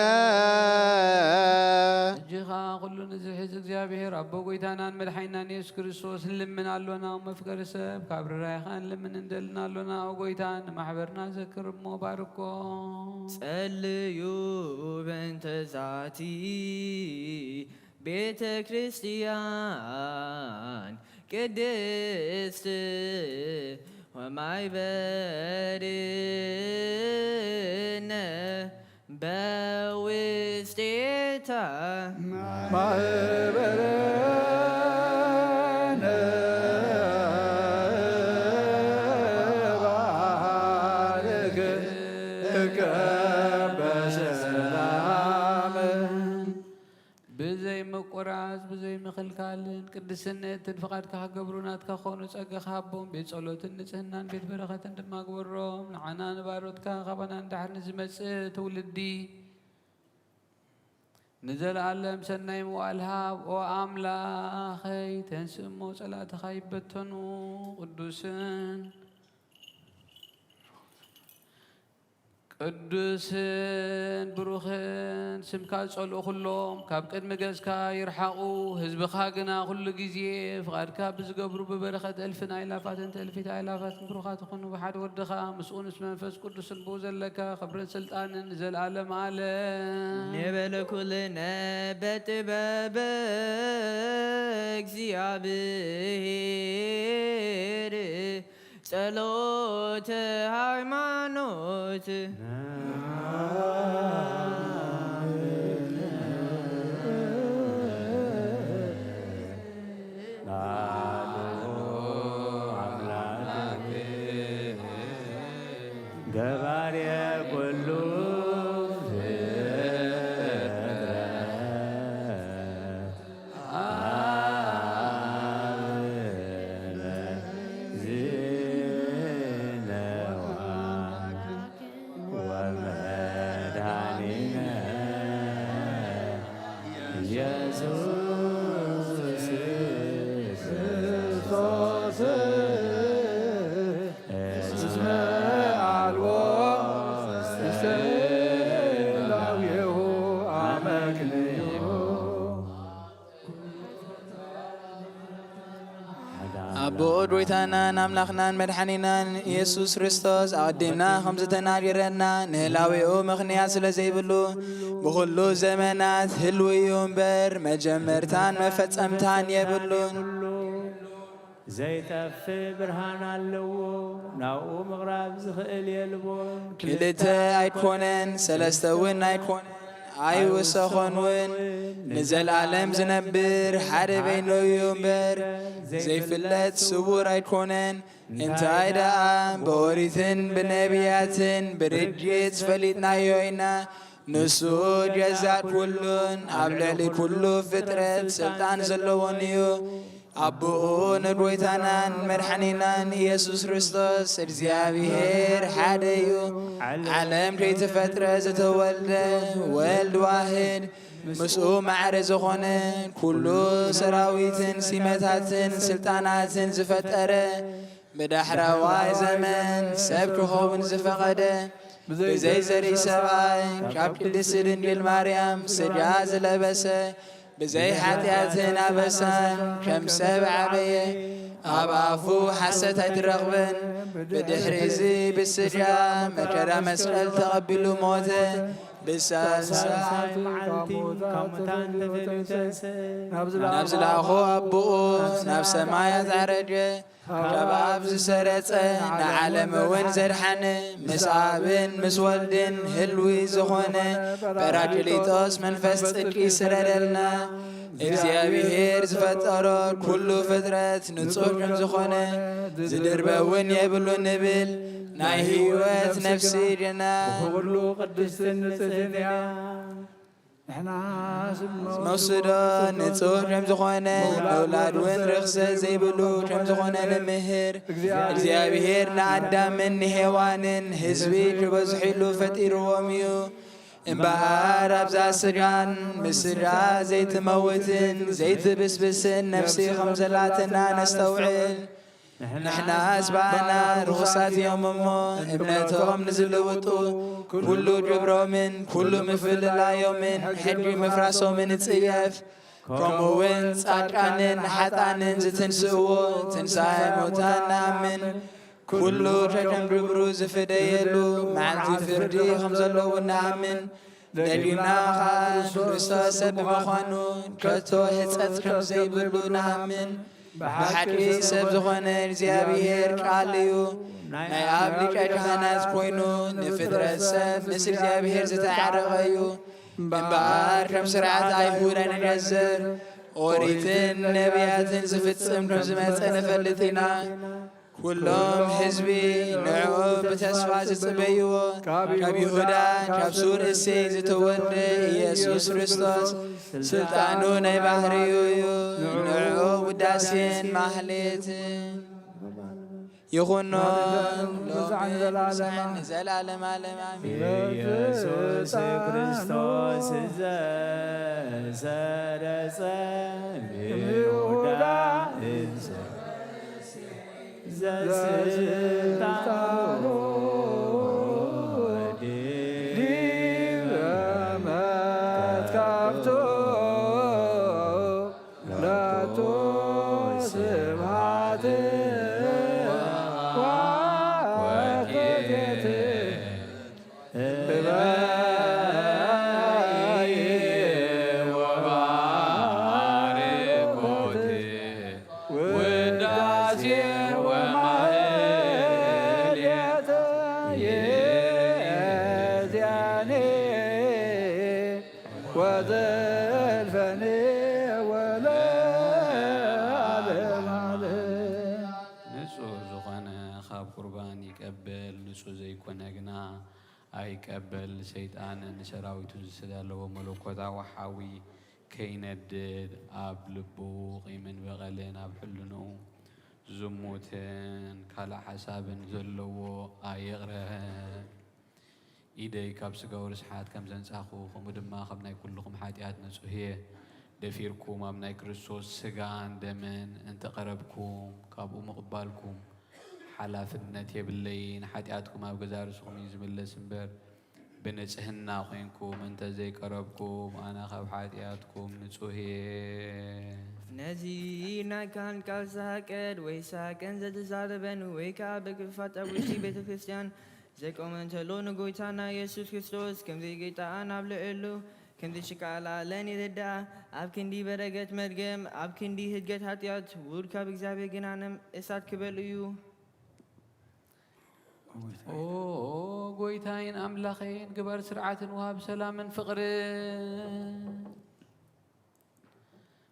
ሕጂ ኸዓ ኩሉ ንዝሕዝ እግዚኣብሔር ኣቦ ጐይታናን መድሓኒናን የሱስ ክርስቶስ ንልምን ኣሎና። መፍቀሪ ሰብ ካብ ርራይኻ ንልምን እንደልን ኣሎና። ኦ ጐይታ ንማሕበርና ዘክር እሞ ባርኮ። ጸልዩ በእንተ ዛቲ ቤተ ክርስቲያን ቅድስት ወማይበርነ በውስጤታ ማህበረ ብዘይ ምቁራጽ ብዘይ ምኽልካልን ቅድስነትን ፍቓድካ ክገብሩ ናትካ ክኾኑ ጸጋኻ ሃቦም። ቤት ጸሎትን ንጽህናን ቤት በረኸትን ድማ ግበሮም። ንዓና ንባሮትካ ካባና ንዳሕር ንዝመጽእ ትውልዲ ንዘለኣለም ሰናይ መዋእል ሃብ። ኦ ኣምላኸይ፣ ተንስእ እሞ ጸላእትኻ ይበተኑ። ቅዱስን ቅዱስን ብሩኽን ስምካ ዝጸልኡ ኩሎም ካብ ቅድሚ ገጽካ ይርሓቑ። ህዝብኻ ግና ኩሉ ግዜ ፍቓድካ ብዝገብሩ ብበረኸት እልፍን ኣእላፋትን ትእልፊት ኣእላፋትን ብሩኻት ይኹኑ። ብሓደ ወድኻ ምስኡ ምስ መንፈስ ቅዱስን ብኡ ዘለካ ክብርን ስልጣንን ንዘለኣለም ኣለም። ንበለ ኩልነ በጥበብ እግዚኣብሔር ጸሎተ ሃይማኖት። ገባሬ ኩሉ ፍጥረት አብ ለዝነዋ ወመድኃኒነ ኢየሱስ ክርስቶስ እስመ አልቦ ውስተ እላዌሁ አመክንዮ። ኣቦ ጐይታናን ኣምላኽናን መድሓኒናን ኢየሱስ ክርስቶስ ኣቐዲምና ከም ዝተናገረና ንህላዌኡ ምኽንያት ስለ ዘይብሉ ብኹሉ ዘመናት ህልው እዩ እምበር መጀመርታን መፈጸምታን የብሉን። ዘይጠፍእ ብርሃን ኣለዎ፣ ናብኡ ምቕራብ ዝኽእል የልቦን። ክልተ ኣይኮነን፣ ሰለስተ እውን ኣይኮነን፣ ኣይወሰኾን እውን። ንዘለኣለም ዝነብር ሓደ በይኑ እዩ እምበር፣ ዘይፍለጥ ስዉር ኣይኮነን። እንታይ ደኣ ብኦሪትን ብነቢያትን ብርግጽ ፈሊጥናዮ ኢና። ንሱ ጀዛእ ኩሉን ኣብ ልዕሊ ኩሉ ፍጥረት ስልጣን ዘለዎን እዩ። ኣቦኡ ንጎይታናን መድሓኒናን ኢየሱስ ክርስቶስ እግዚኣብሔር ሓደ እዩ። ዓለም ከይተፈጥረ ዝተወልደ ወልድ ዋህድ ምስኡ ማዕረ ዝኾነ ኩሉ ሰራዊትን ሲመታትን ስልጣናትን ዝፈጠረ ብዳሕረዋይ ዘመን ሰብ ክኸውን ዝፈቐደ ብዘይ ዘርኢ ሰብኣይ ካብ ቅድስቲ ድንግል ማርያም ስጋ ዝለበሰ ብዘይ ሓጢኣትን ኣበሳን ከም ሰብ ዓበየ። ኣብ ኣፉ ሓሰት ኣይትረኽብን። ብድሕሪ እዚ ብስጋ መከራ መስቀል ተቐቢሉ ሞተ። ብሳልሳይ መዓልቲ ካብ ሙታን ተፈልዩ ተንስእ። ናብ ዝለኣኾ ኣቦኡ ናብ ሰማያት ዓረገ። ካብ ኣብ ዝሰረጸ ንዓለም እውን ዘድሓነ ምስ ኣብን ምስ ወልድን ህልዊ ዝኾነ ጳራቅሊጦስ መንፈስ ጽድቂ ይስረደልና። እግዚኣብሔር ዝፈጠሮ ኩሉ ፍጥረት ንጹህ ከም ዝኾነ ዝድርበ እውን የብሉ ንብል ናይ ህይወት ነፍሲ ድና። ኩሉ ቅድስትን ንጽህትን እያ። ንሕናስ መውስዶ ንጹህ ከም ዝኾነ፣ መውላድ እውን ርኽሰት ዘይብሉ ከም ዝኾነ ንምህር። እግዚኣብሔር ንኣዳምን ንሄዋንን ህዝቢ ክበዝሕሉ ፈጢርዎም እዩ። እምበኣር ኣብዛ ስጋን ምስ ስጋ ዘይትመውትን ዘይትብስብስን ነፍሲ ከም ዘላትና ነስተውዕል። ንሕናስ ባእና ርኹሳት እዮም እሞ፣ እምነቶም ንዝልውጡ፣ ኩሉ ግብሮምን ኩሉ ምፍልላዮምን ሕጊ ምፍራሶምን ንጽየፍ። ከምኡ እውን ጻድቃንን ሓጣንን ዝትንስእዎ ትንሳኤ ሙታን ንኣምን። ኩሉ ከከም ግብሩ ዝፍደየሉ መዓልቲ ፍርዲ ከም ዘለዉ ንኣምን። ደጊምና ኸኣ ክርስቶስ ሰብ ብምዃኑ ከቶ ህጸት ከም ዘይብሉ ንኣምን። ብሓቂ ሰብ ዝኾነ እግዚኣብሔር ቃል እዩ። ናይ ኣብ ሊቀ ካህናት ኮይኑ ንፍጥረት ሰብ ምስ እግዚኣብሔር ዝተዓረቐ እዩ። እምበኣር ከም ስርዓት ኣይሁድ ኣይንገዝር፣ ኦሪትን ነቢያትን ዝፍጽም ከም ዝመጸ ንፈልጥ ኢና። ኩሎም ህዝቢ ንዕኡ ብተስፋ ዝጽበይዎ፣ ካብ ይሁዳ ካብ ሱር እሴይ ዝተወልደ ኢየሱስ ክርስቶስ ስልጣኑ ናይ ባህርዩ እዩ። ንዕኡ ውዳሴን ማህሌትን ይኹኖ ሎሚ ንዘለዓለም ዓለም ኣሜን። ኢየሱስ ክርስቶስ ዘሰረጸ ይሁዳ ዘስልጣኑ ዲበ መትከፍቱ ለቱ ስብሐት ወክብር ወባርኮት ውዳሴ ወማህሌት ይእዜኒ ወዘልፈኒ ወለዓለመ ዓለም። ንጹህ ዝኾነ ካብ ቁርባን ይቀበል፣ ንጹህ ዘይኮነ ግና ኣይቀበል። ሰይጣን ንሰራዊቱ ዝተዳለወ መለኮታዊ ሓዊ ከይነድድ ኣብ ልቡ ቂምን በቐልን ኣብ ሕልንኡ ዝሙትን ካልእ ሓሳብን ዘለዎ ኣይቕረብ። ኢደይ ካብ ስጋዊ ርስሓት ከም ዘንጻኹ፣ ከምኡ ድማ ካብ ናይ ኩልኹም ሓጢኣት ንጹህ እየ። ደፊርኩም ኣብ ናይ ክርስቶስ ስጋን ደምን እንተቐረብኩም፣ ካብኡ ምቕባልኩም ሓላፍነት የብለይን። ሓጢኣትኩም ኣብ ገዛእ ርእስኹም እዩ ዝምለስ እምበር፣ ብንጽህና ኮይንኩም እንተ ዘይቀረብኩም፣ ኣነ ካብ ሓጢኣትኩም ንጹህ እየ። ነዚ ናይ ካህን ቃል ዝሃቀድ ወይ ሳቅን ዘተዛረበን ወይ ከኣ ብግፋት ኣብ ውሽጢ ቤተ ክርስቲያን ዘቆመ እንተሎ ንጎይታና የሱስ ክርስቶስ ከምዚ ጌጣኣን ኣብ ልዕሉ ከምዚ ሽቃላለን ይርዳእ። ኣብ ክንዲ በረገት መርገም፣ ኣብ ክንዲ ህድገት ሓጢኣት ውድ ካብ እግዚኣብሔር ግናንም እሳት ክበል እዩ። ኦ ጎይታይን ኣምላኸይን፣ ግበር ስርዓትን ወሃብ ሰላምን ፍቕርን።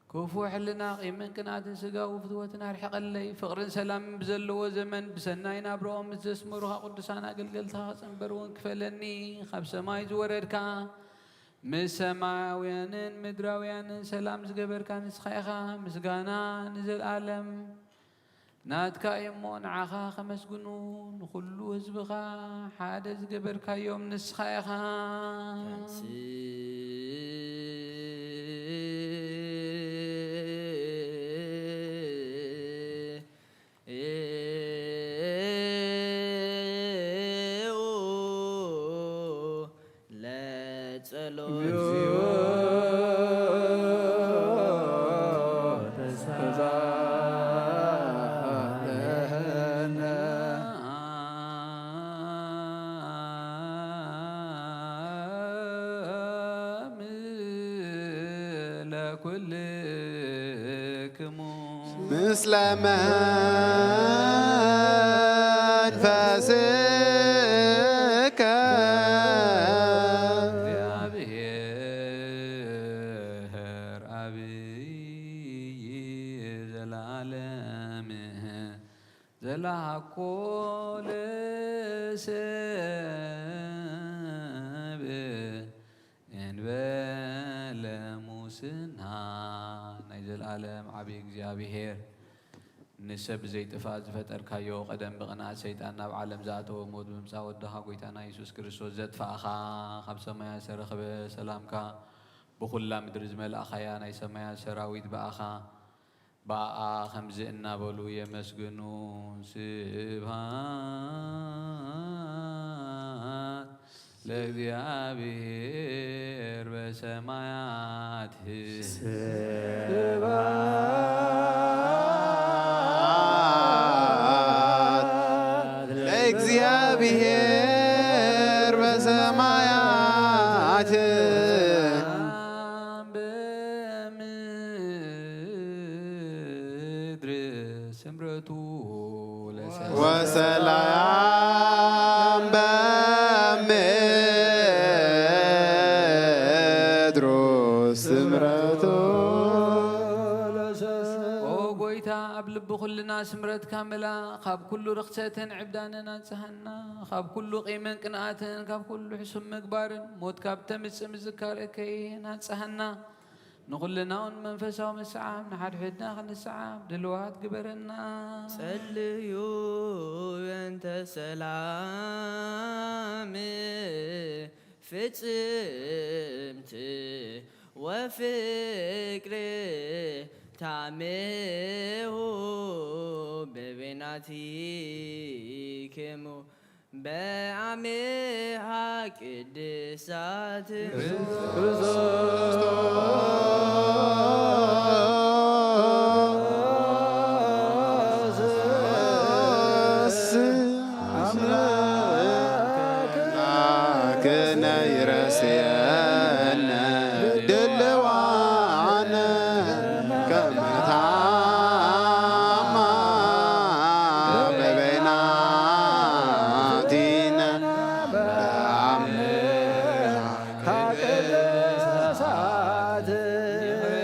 ክፉእ ሕልና፣ ቂምን ቅንኣትን ስጋዊ ፍትወትን ኣርሕቐለይ። ፍቕርን ሰላምን ብዘለዎ ዘመን ብሰናይ ናብርኦም ምስ ዘስመሩኻ ቅዱሳን ኣገልገልትኻ ክጽንበር እውን ክፈለኒ። ካብ ሰማይ ዝወረድካ፣ ምስ ሰማያውያንን ምድራውያንን ሰላም ዝገበርካ ንስኻ ኢኻ። ምስጋና ንዘለኣለም ናትካ እዩ እሞ፣ ንዓኻ ከመስግኑ፣ ንኹሉ ህዝብኻ ሓደ ዝገበርካዮም ንስኻ ኢኻ። ለጸሎት እግዚኦ ተሳለነ። ለኩልክሙ ምስለ መንፈስከ። እግዚአብሔር አብይ ዘለዓለም ዘለሃኮ ለሰብ እንበ እና ናይ ዘለኣለም ዓቢ እግዚኣብሔር፣ ንሰብ ብዘይ ጥፍኣት ዝፈጠርካዮ፣ ቀደም ብቕንኣት ሰይጣን ናብ ዓለም ዝኣተወ፣ ሞት ብምጻእ ወድኻ ጎይታና የሱስ ክርስቶስ ዘጥፋእኻ፣ ካብ ሰማያት ዝተረኽበ ሰላምካ፣ ብኹላ ምድሪ ዝመላእኻያ ናይ ሰማያት ሰራዊት ብኣኻ፣ ብኣኣ ከምዚ እናበሉ የመስግኑ። ስብሃት ለእግዚኣብሔር በሰማያት። ስብሃት ለእግዚኣብሔር በሰማያት። በምድር ስምረቱ ለሰ- ወሰላም በምድሩ ስምረቱ። ኦ ጎይታ፣ ኣብ ልቢ ኩልና ስምረትካ ምላ፣ ካብ ኩሉ ርኽሰትን ዕብዳንን ኣንጽሃና፣ ካብ ኩሉ ቂምን ቅንኣትን፣ ካብ ኩሉ ሕሱም ምግባርን፣ ሞት ካብ ተምጽእ ምዝካር እከይን ኣንጽሃና። ንኹልና እውን መንፈሳዊ ምስዓብ፣ ንሓድሕድና ክንስዓብ ድልዋት ግበረና። ጸልዩ በእንተ ሰላም ፍጽምቲ ወፍቅሪ ታሜሁ በበይናቲክሙ በአሜሃ ቅድሳት ክርስቶስ አምላክነ ይረስየነ ድልዋነ ከመ ታማ በበይናቲነ በአምልሃ ቅድሳት።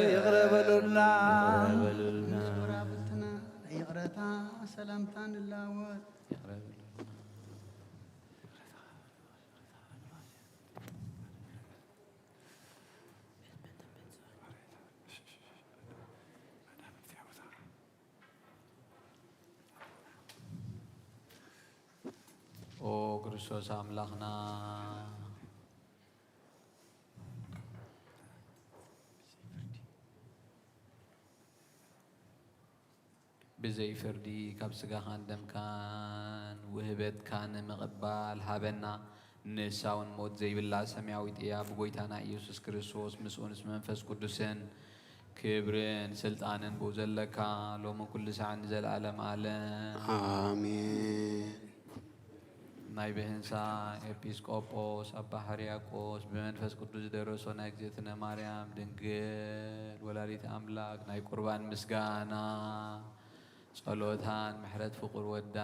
ይቕረ በሉልና። ይቕረታ ሰላምታ ንላወጥ። ኦ ክርስቶስ ኣምላኽና፣ ብዘይ ፍርዲ ካብ ስጋኻን ደምካን ውህበትካ ንምቕባል ሃበና። ንሳ እውን ሞት ዘይብላ ሰማያዊት እያ። ብጎይታና ኢየሱስ ክርስቶስ ምስኡን ምስ መንፈስ ቅዱስን ክብርን ስልጣንን ብኡ ዘለካ ሎምን ኩሉ ሳዕን ንዘለኣለም ዓለም። ኣሜን። ናይ ብህንሳ ኤጲስቆጶስ ኣባ ሕርያቆስ ብመንፈስ ቅዱስ ዝደረሶ ናይ እግዝእትነ ማርያም ድንግል ወላዲት ኣምላክ ናይ ቁርባን ምስጋና ጸሎታን ምሕረት ፍቁር ወዳ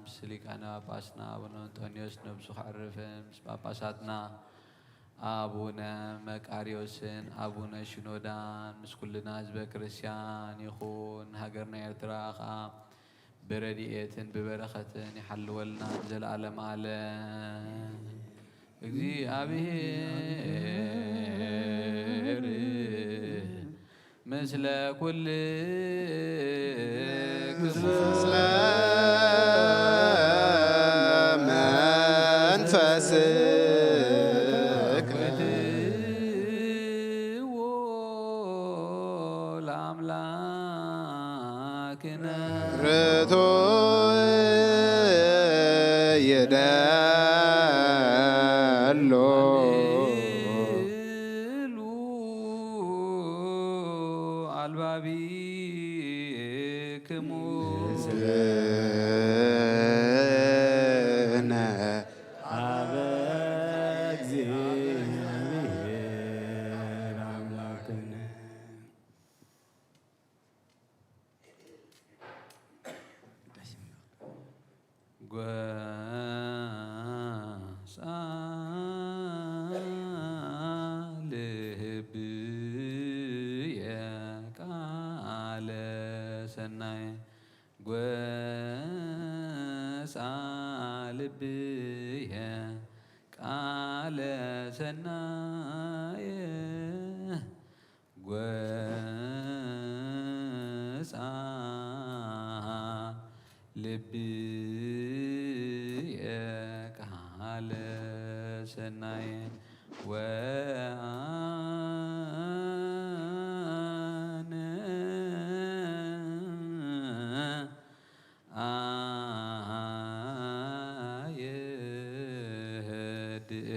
ምስ ሊቃነ ጳጳስና ኣቡነ እንጦንዮስ ነብሱ ከዕርፍን ምስ ጳጳሳትና ኣቡነ መቃርዮስን ኣቡነ ሽኖዳን ምስ ኩልና ህዝበ ክርስቲያን ይኹን። ሃገርና ኤርትራ ኸኣ ብረድኤትን ብበረኸትን ይሓልወልና ንዘለኣለም ዓለም። እግዚኣብሔር ምስለ ኩልክሙ። ምስለ መንፈስከ። ወትዎ ለአምላክነ። ርቱዕ ይደሎ። ሉ አልባቢክሙ። ምስለ አበ እግዚአብሔር አምላክነ። ጓሳ ልብየ ቃለ ሰናየ። ጓሳ ልብየ ቃለ ሰናየ። ወፃ ልብየ ቃለ ሰናየ ወአነ አየድእ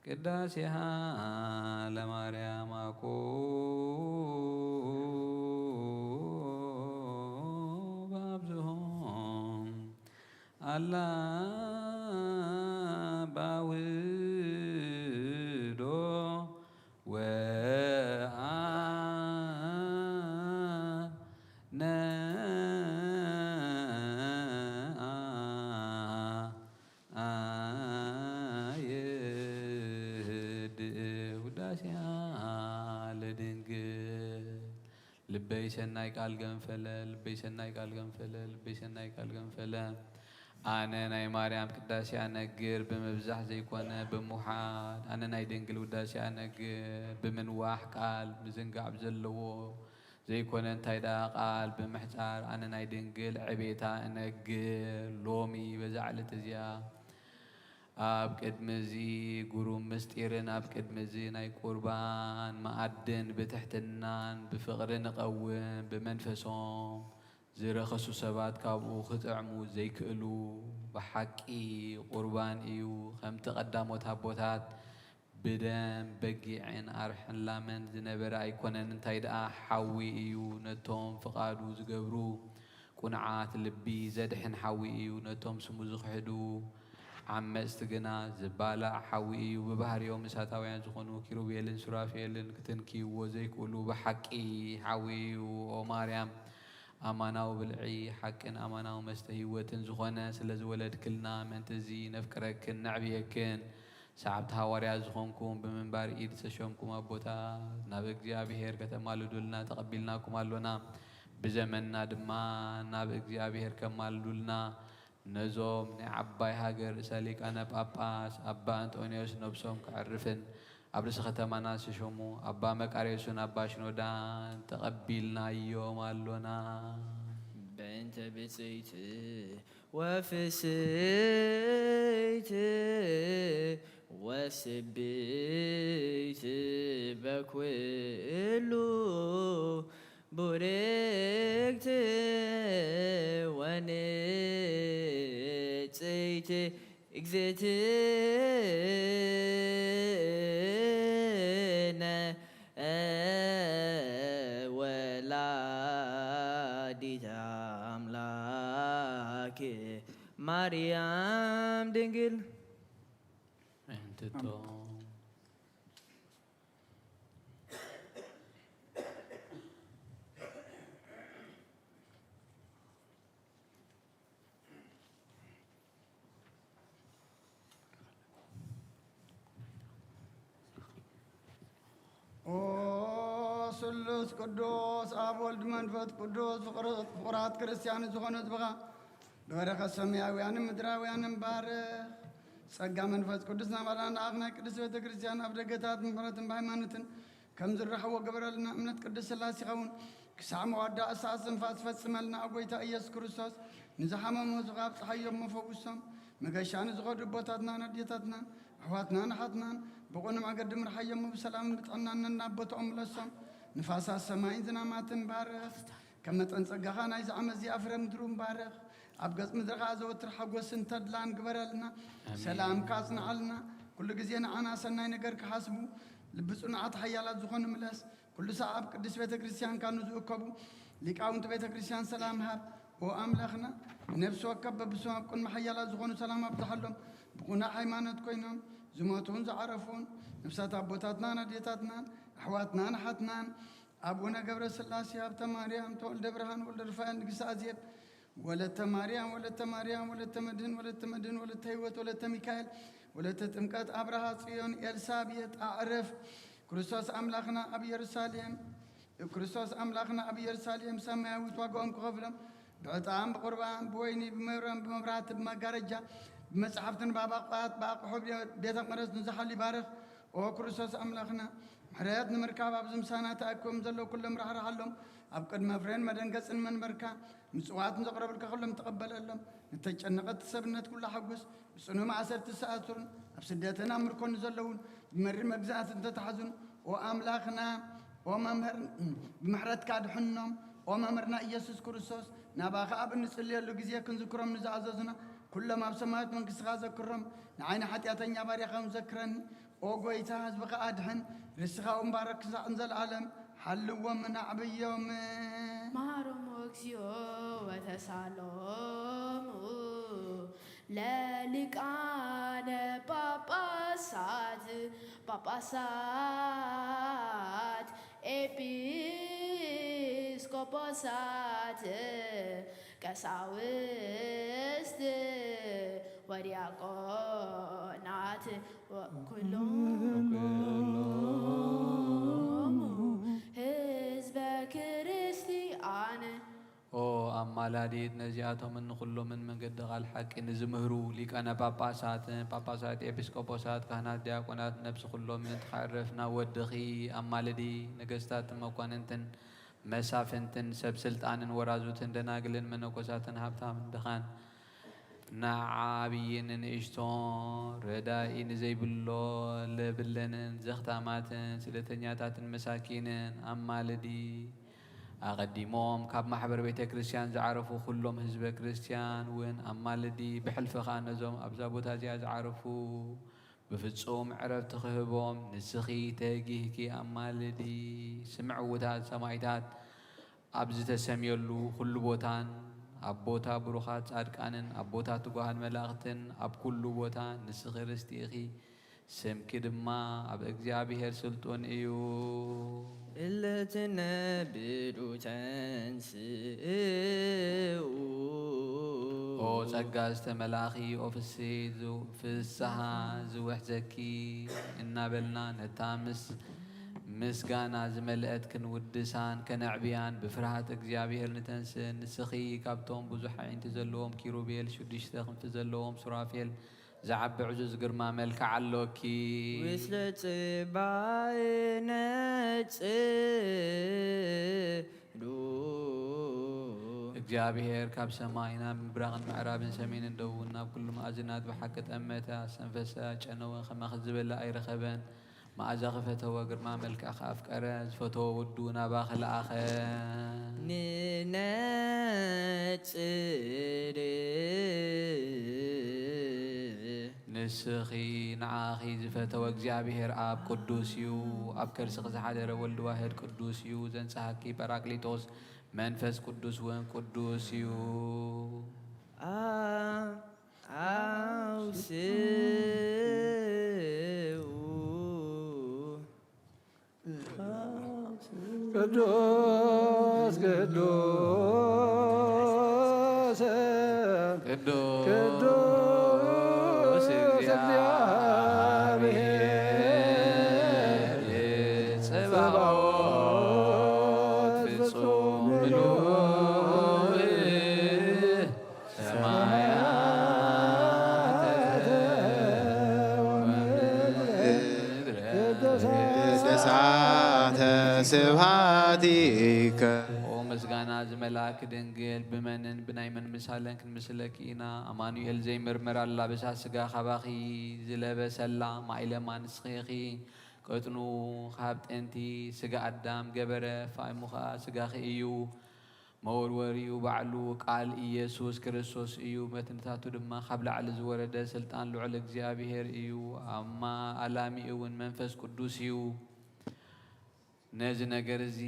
ቅዳሴሃ ለማርያም አኮ በአብዝሆ አላ ባውዶ ወአነ አየድእ ውዳሴሃ ለድንግል። ልበይ ሰናይ ቃል ገንፈለ፣ ልበይ ሰናይ ቃል ገንፈለ፣ ልበይ ሰናይ ቃል ገንፈለ። ኣነ ናይ ማርያም ቅዳሴ ኣነግር ብምብዛሕ ዘይኮነ ብምውሓድ፣ ኣነ ናይ ድንግል ውዳሴ ኣነግር ብምንዋሕ ቃል ምዝንጋዕ ብዘለዎ ዘይኮነ እንታይ ደኣ ቃል ብምሕጻር ኣነ ናይ ድንግል ዕቤታ እነግር። ሎሚ በዛ ዕለት እዚኣ ኣብ ቅድሚ እዚ ግሩም ምስጢርን ኣብ ቅድሚ እዚ ናይ ቁርባን መኣድን ብትሕትናን ብፍቕሪ ንቐውም። ብመንፈሶም ዝረኸሱ ሰባት ካብኡ ክጥዕሙ ዘይክእሉ። ብሓቂ ቁርባን እዩ። ከምቲ ቀዳሞት ኣቦታት ብደም በጊዕን ኣርሕን ላምን ዝነበረ ኣይኮነን፣ እንታይ ደኣ ሓዊ እዩ። ነቶም ፍቓዱ ዝገብሩ ቁንዓት ልቢ ዘድሕን ሓዊ እዩ። ነቶም ስሙ ዝኽሕዱ ዓመጽቲ ግና ዝባላዕ ሓዊ እዩ። ብባህርዮም እሳታውያን ዝኾኑ ኪሩቤልን ሱራፌልን ክትንክይዎ ዘይክእሉ ብሓቂ ሓዊ እዩ። ኦ ማርያም፣ ኣማናዊ ብልዒ ሓቅን ኣማናዊ መስተ ህይወትን ዝኾነ ስለ ዝወለድክልና፣ ምእንቲ እዚ ነፍቅረክን ነዕብየክን። ሰዓብቲ ሃዋርያት ዝኾንኩም ብምንባር ኢድ ዝተሸምኩም ኣቦታት፣ ናብ እግዚኣብሔር ከተማልዱልና ተቐቢልናኩም ኣሎና። ብዘመንና ድማ ናብ እግዚኣብሔር ከማልዱልና፣ ነዞም ናይ ዓባይ ሃገር ርእሰ ሊቃነ ጳጳስ ኣባ እንጦንዮስ ነብሶም ከዕርፍን ኣብ ርእሲ ከተማና ዝተሸሙ ኣባ መቃርዮስን ኣባ ሽኖዳን ተቐቢልናዮም ኣሎና። በእንተ ብፅዕቲ ወፍስሕቲ ወስብሕቲ በኩሉ ቡርክቲ ወንጽሕቲ እግዝእትነ ወላዲተ ኣምላክ ማርያም ድንግል። ኦ ስሉስ ቅዱስ ኣብ ወልድ መንፈስ ቅዱስ ፍቑራት ክርስቲያን ዝኾኑ ህዝብኻ ብበረኸት ሰማያውያንን ምድራውያንን ባርኽ። ጸጋ መንፈስ ቅዱስ ናባና ንኣኽ ናይ ቅድስት ቤተ ክርስቲያን ኣብ ደገታት ምሕረትን ብሃይማኖትን ከም ዝረኸቦ ግበረልና። እምነት ቅድስት ስላሴ ይኸውን ክሳዕ መወዳእ ሰዓት ዝንፋስ ፈጽመልና። ኣብ ጎይታ ኢየሱስ ክርስቶስ ንዝሓመሙ ህዝብኻ ኣብጽሓዮም እሞ ፈውሶም። መገሻ ንዝኸዱ ኣቦታትናን ኣዴታትናን ኣሕዋትናን ኣሓትናን ብቕኑዕ መገዲ ምርሓዮም እሞ ብሰላምን ብጥዕናን ነናብ ቦታኦም ምለሶም። ንፋሳት ሰማይን ዝናማትን ባርኽ። ከም መጠን ጸጋኻ ናይዚ ዓመት እዚኣ ፍረ ምድሩ ምባርኽ። ኣብ ገጽ ምድርኻ ዘወትር ሓጎስን ተድላን ግበረልና። ሰላምካ ኣጽንዓልና። ኩሉ ግዜ ንዓና ሰናይ ነገር ክሓስቡ ልቢ ጽኑዓት ሓያላት ዝኾኑ ምለስ። ኩሉ ሳዕ ኣብ ቅድስት ቤተ ክርስቲያንካ ንዝእከቡ ሊቃውንቲ ቤተ ክርስቲያን ሰላም ሃብ። ኦ ኣምላኽና፣ ንነፍሲ ወከፍ በብስም ኣብ ቅድሚ ሓያላት ዝኾኑ ሰላም ኣብዝሓሎም። ብቕኑዕ ሃይማኖት ኮይኖም ዝሞቱን ዝዓረፉን ነፍሳት ኣቦታትናን ኣዴታትናን ኣሕዋትናን ኣሓትናን ኣቡነ ገብረ ስላሴ፣ ሃብተ ማርያም፣ ተወልደ ብርሃን፣ ወልደ ሩፋኤል፣ ንግስቲ ኣዜብ፣ ወለተ ማርያም፣ ወለተ ማርያም፣ ወለተ መድህን፣ ወለተ መድህን፣ ወለተ ህይወት፣ ወለተ ሚካኤል፣ ወለተ ጥምቀት፣ ኣብርሃ፣ ጽዮን፣ ኤልሳቤጥ፣ ኣዕርፍ። ክርስቶስ ኣምላኽና ኣብ ኢየሩሳሌም፣ ክርስቶስ ኣምላኽና ኣብ ኢየሩሳሌም ሰማያዊት ዋጋኦም ክኸፍሎም ብዕጣን፣ ብቑርባን፣ ብወይኒ፣ ብመብረን፣ ብመብራህቲ፣ ብመጋረጃ፣ ብመጻሕፍትን ብኣባቋት፣ ብኣቕሑ ቤተ መቕደስ ንዝሓሉ ይባርኽ። ኦ ክርስቶስ ኣምላኽና፣ ምሕረት ንምርካብ ኣብዚ ምሳና ተኣኪቦም ዘለዉ ኩሎም ራሕርሓሎም። ኣብ ቅድሚ ፍሬን መደንገጽን መንበርካ ምጽዋት ንዘቕረብልካ ኩሎም ተቐበለሎም። ንተጨነቐት ሰብነት ኩሉ ሓጉስ። ብጽኑ ማእሰርቲ ዝተኣስሩን ኣብ ስደትን ኣብ ምርኮን ዘለዉን ብመሪር መግዛእትን ተታሕዙን፣ ኦ ኣምላኽና፣ ኦ መምህር፣ ብምሕረትካ ድሕኖም። ኦ መምህርና ኢየሱስ ክርስቶስ፣ ናባኻ ኣብ እንጽልየሉ ግዜ ክንዝክሮም ንዝኣዘዙና ኩሎም ኣብ ሰማያዊት መንግስትኻ ዘክሮም። ንዓይኒ ሓጢኣተኛ ባርያኻ እውን ዘክረኒ። ኦ ጎይታ፣ ህዝብኻ ኣድሕን፣ ርስኻ እውን ባረክ ክሳዕ ንዘለኣለም ሓልዎምን ኣዕብዮምን። መሃሮም እግዚኦ ወተሳሎሙ ለሊቃነ ጳጳሳት ጳጳሳት ኤጲስቆጶሳት ቀሳውስት ወዲያቆናት ወኩሎም ህዝበ ክርስቲያን። ኦ ኣማላዲት ነዚኣቶምን ንኹሎምን መንገዲ ቃል ሓቂ ንዝምህሩ ሊቃነ ጳጳሳትን ጳጳሳት ኤጲስቆጶሳት ካህናት ዲያቆናት ነብሲ ኩሎም ምእንቲ ከዕርፍና ወድኺ ኣማልዲ። ነገስታትን መኳንንትን መሳፍንትን ሰብ ስልጣንን ወራዙትን ደናግልን መነኮሳትን ሃብታምን ድኻን ንዓብይን ንእሽቶን ረዳኢ ንዘይብሎ ለብለንን ዘኽታማትን ስደተኛታትን መሳኪንን ኣማልዲ። ኣቐዲሞም ካብ ማሕበር ቤተ ክርስቲያን ዝዓረፉ ኩሎም ህዝበ ክርስቲያን እውን ኣማልዲ። ብሕልፊ ኸኣ ነዞም ኣብዛ ቦታ እዚኣ ዝዓረፉ ብፍጹም ዕረፍቲ ክህቦም ንስኺ ተጊህኪ ኣማልዲ። ስምዕውታት ሰማይታት ኣብ ዝተሰምየሉ ኩሉ ቦታን ኣብ ቦታ ብሩኻት ጻድቃንን ኣብ ቦታ ትጉሃን መላእኽትን ኣብ ኩሉ ቦታ ንስኺ ርስቲ ኢኺ። ስምኪ ድማ ኣብ እግዚኣብሔር ስልጡን እዩ። እለ ትነብሩ ተንስኡ። ኦ ጸጋ ዝተመላእኺ፣ ኦ ፍስሕቲ ዝ-፣ ፍስሓ ዝውሕዘኪ እናበልና ነታ ምስ ምስጋና ዝመልአት ክንውድሳን ከነዕብያን ብፍርሃት እግዚኣብሔር ንተንስእ። ንስኺ ካብቶም ብዙሕ ኣዒንቲ ዘለዎም ኪሩቤል ሽዱሽተ ክንፊ ዘለዎም ሱራፌል ዝዓቢ ዕዙዝ ግርማ መልክዕ ኣሎኪ። ውስለ ጽባሕ ነጽሉ። እግዚኣብሔር ካብ ሰማይ ናብ ምብራቕን ምዕራብን ሰሜንን ደቡብን ናብ ኩሉ መኣዝናት ብሓቂ ጠመተ፣ ኣስተንፈሰ፣ ኣጨነወ፣ ከማኺ ዝበለ ኣይረኸበን። መኣዛኺ ፈተወ፣ ግርማ መልክዕኺ ኣፍቀረ፣ ዝፈተዎ ወዱ ናባኺ ለኣኸ። ንነጽል። ንስኺ ንዓኺ ዝፈተወ እግዚኣብሔር ኣብ ቅዱስ እዩ። ኣብ ከርስኺ ዝሓደረ ወልድ ዋህድ ቅዱስ እዩ። ዘንጽሃኪ ጳራቅሊጦስ መንፈስ ቅዱስ እውን ቅዱስ እዩ። አ-፣ ኣውስኡ። ቅዱስ ቅዱስ ቅዱስ ቅዱስ እግዚአብሔር እግዚአብሔር ጸባኦት ፍጹም ምሉእ ሰማያተ ወምድረ ቅዱሳተ ስብሐቲከ። ኦ ምስጋና ዝመልኣኪ ድንግል፣ ብመንን ብናይ መን ምሳለን ክንምስለኪ ኢና? ኣማኑኤል ዘይምርመር ኣላብሳ ስጋ ካባኺ ዝለበሰላ ማይለማ ንስኺ ኢኺ። ቅጥኑ ካብ ጥንቲ ስጋ ኣዳም ገበረ፣ ፋይሙ ኸኣ ስጋኺ እዩ። መወርወሪኡ ባዕሉ ቃል ኢየሱስ ክርስቶስ እዩ። መትንታቱ ድማ ካብ ላዕሊ ዝወረደ ስልጣን ልዑል እግዚኣብሔር እዩ። ኣማ ኣላሚኡ እውን መንፈስ ቅዱስ እዩ። ነዚ ነገር እዚ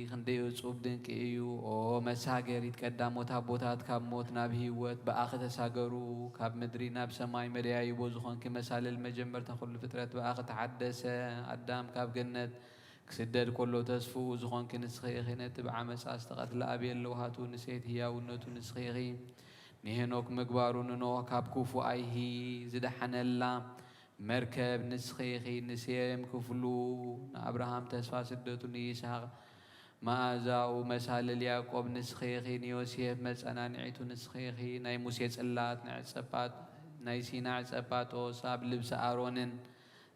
ክንደይ እጹብ ድንቂ እዩ። ኦ መሳገሪት ቀዳሞት ኣቦታት ካብ ሞት ናብ ህይወት ብኣኺ ተሳገሩ። ካብ ምድሪ ናብ ሰማይ መደያይቦ ዝኾንኪ መሳልል መጀመርታ ኩሉ ፍጥረት ብኣኺ ተሓደሰ። ኣዳም ካብ ገነት ክስደድ ከሎ ተስፍኡ ዝኾንኪ ንስኺ ኢኺ። ነቲ ብዓመጻ ዝተቐትለ ኣቤል ለውሃቱ ንሴት ህያውነቱ ንስኺ ኢኺ። ንሄኖክ ምግባሩ ንኖህ ካብ ክፉእ ኣይሂ ዝደሓነላ መርከብ ንስኺ ኢኺ። ንሴም ክፍሉ ንኣብርሃም ተስፋ ስደቱ ንይስሃቅ መኣዛኡ መሳልል ያዕቆብ ንስኺ ኢኺ። ንዮሴፍ መጸናንዒቱ ንስኺ ኢኺ። ናይ ሙሴ ጽላት ናይ ዕጸ ጳጥ-፣ ናይ ሲና ዕጸ ጳጦስ ኣብ ልብሲ ኣሮንን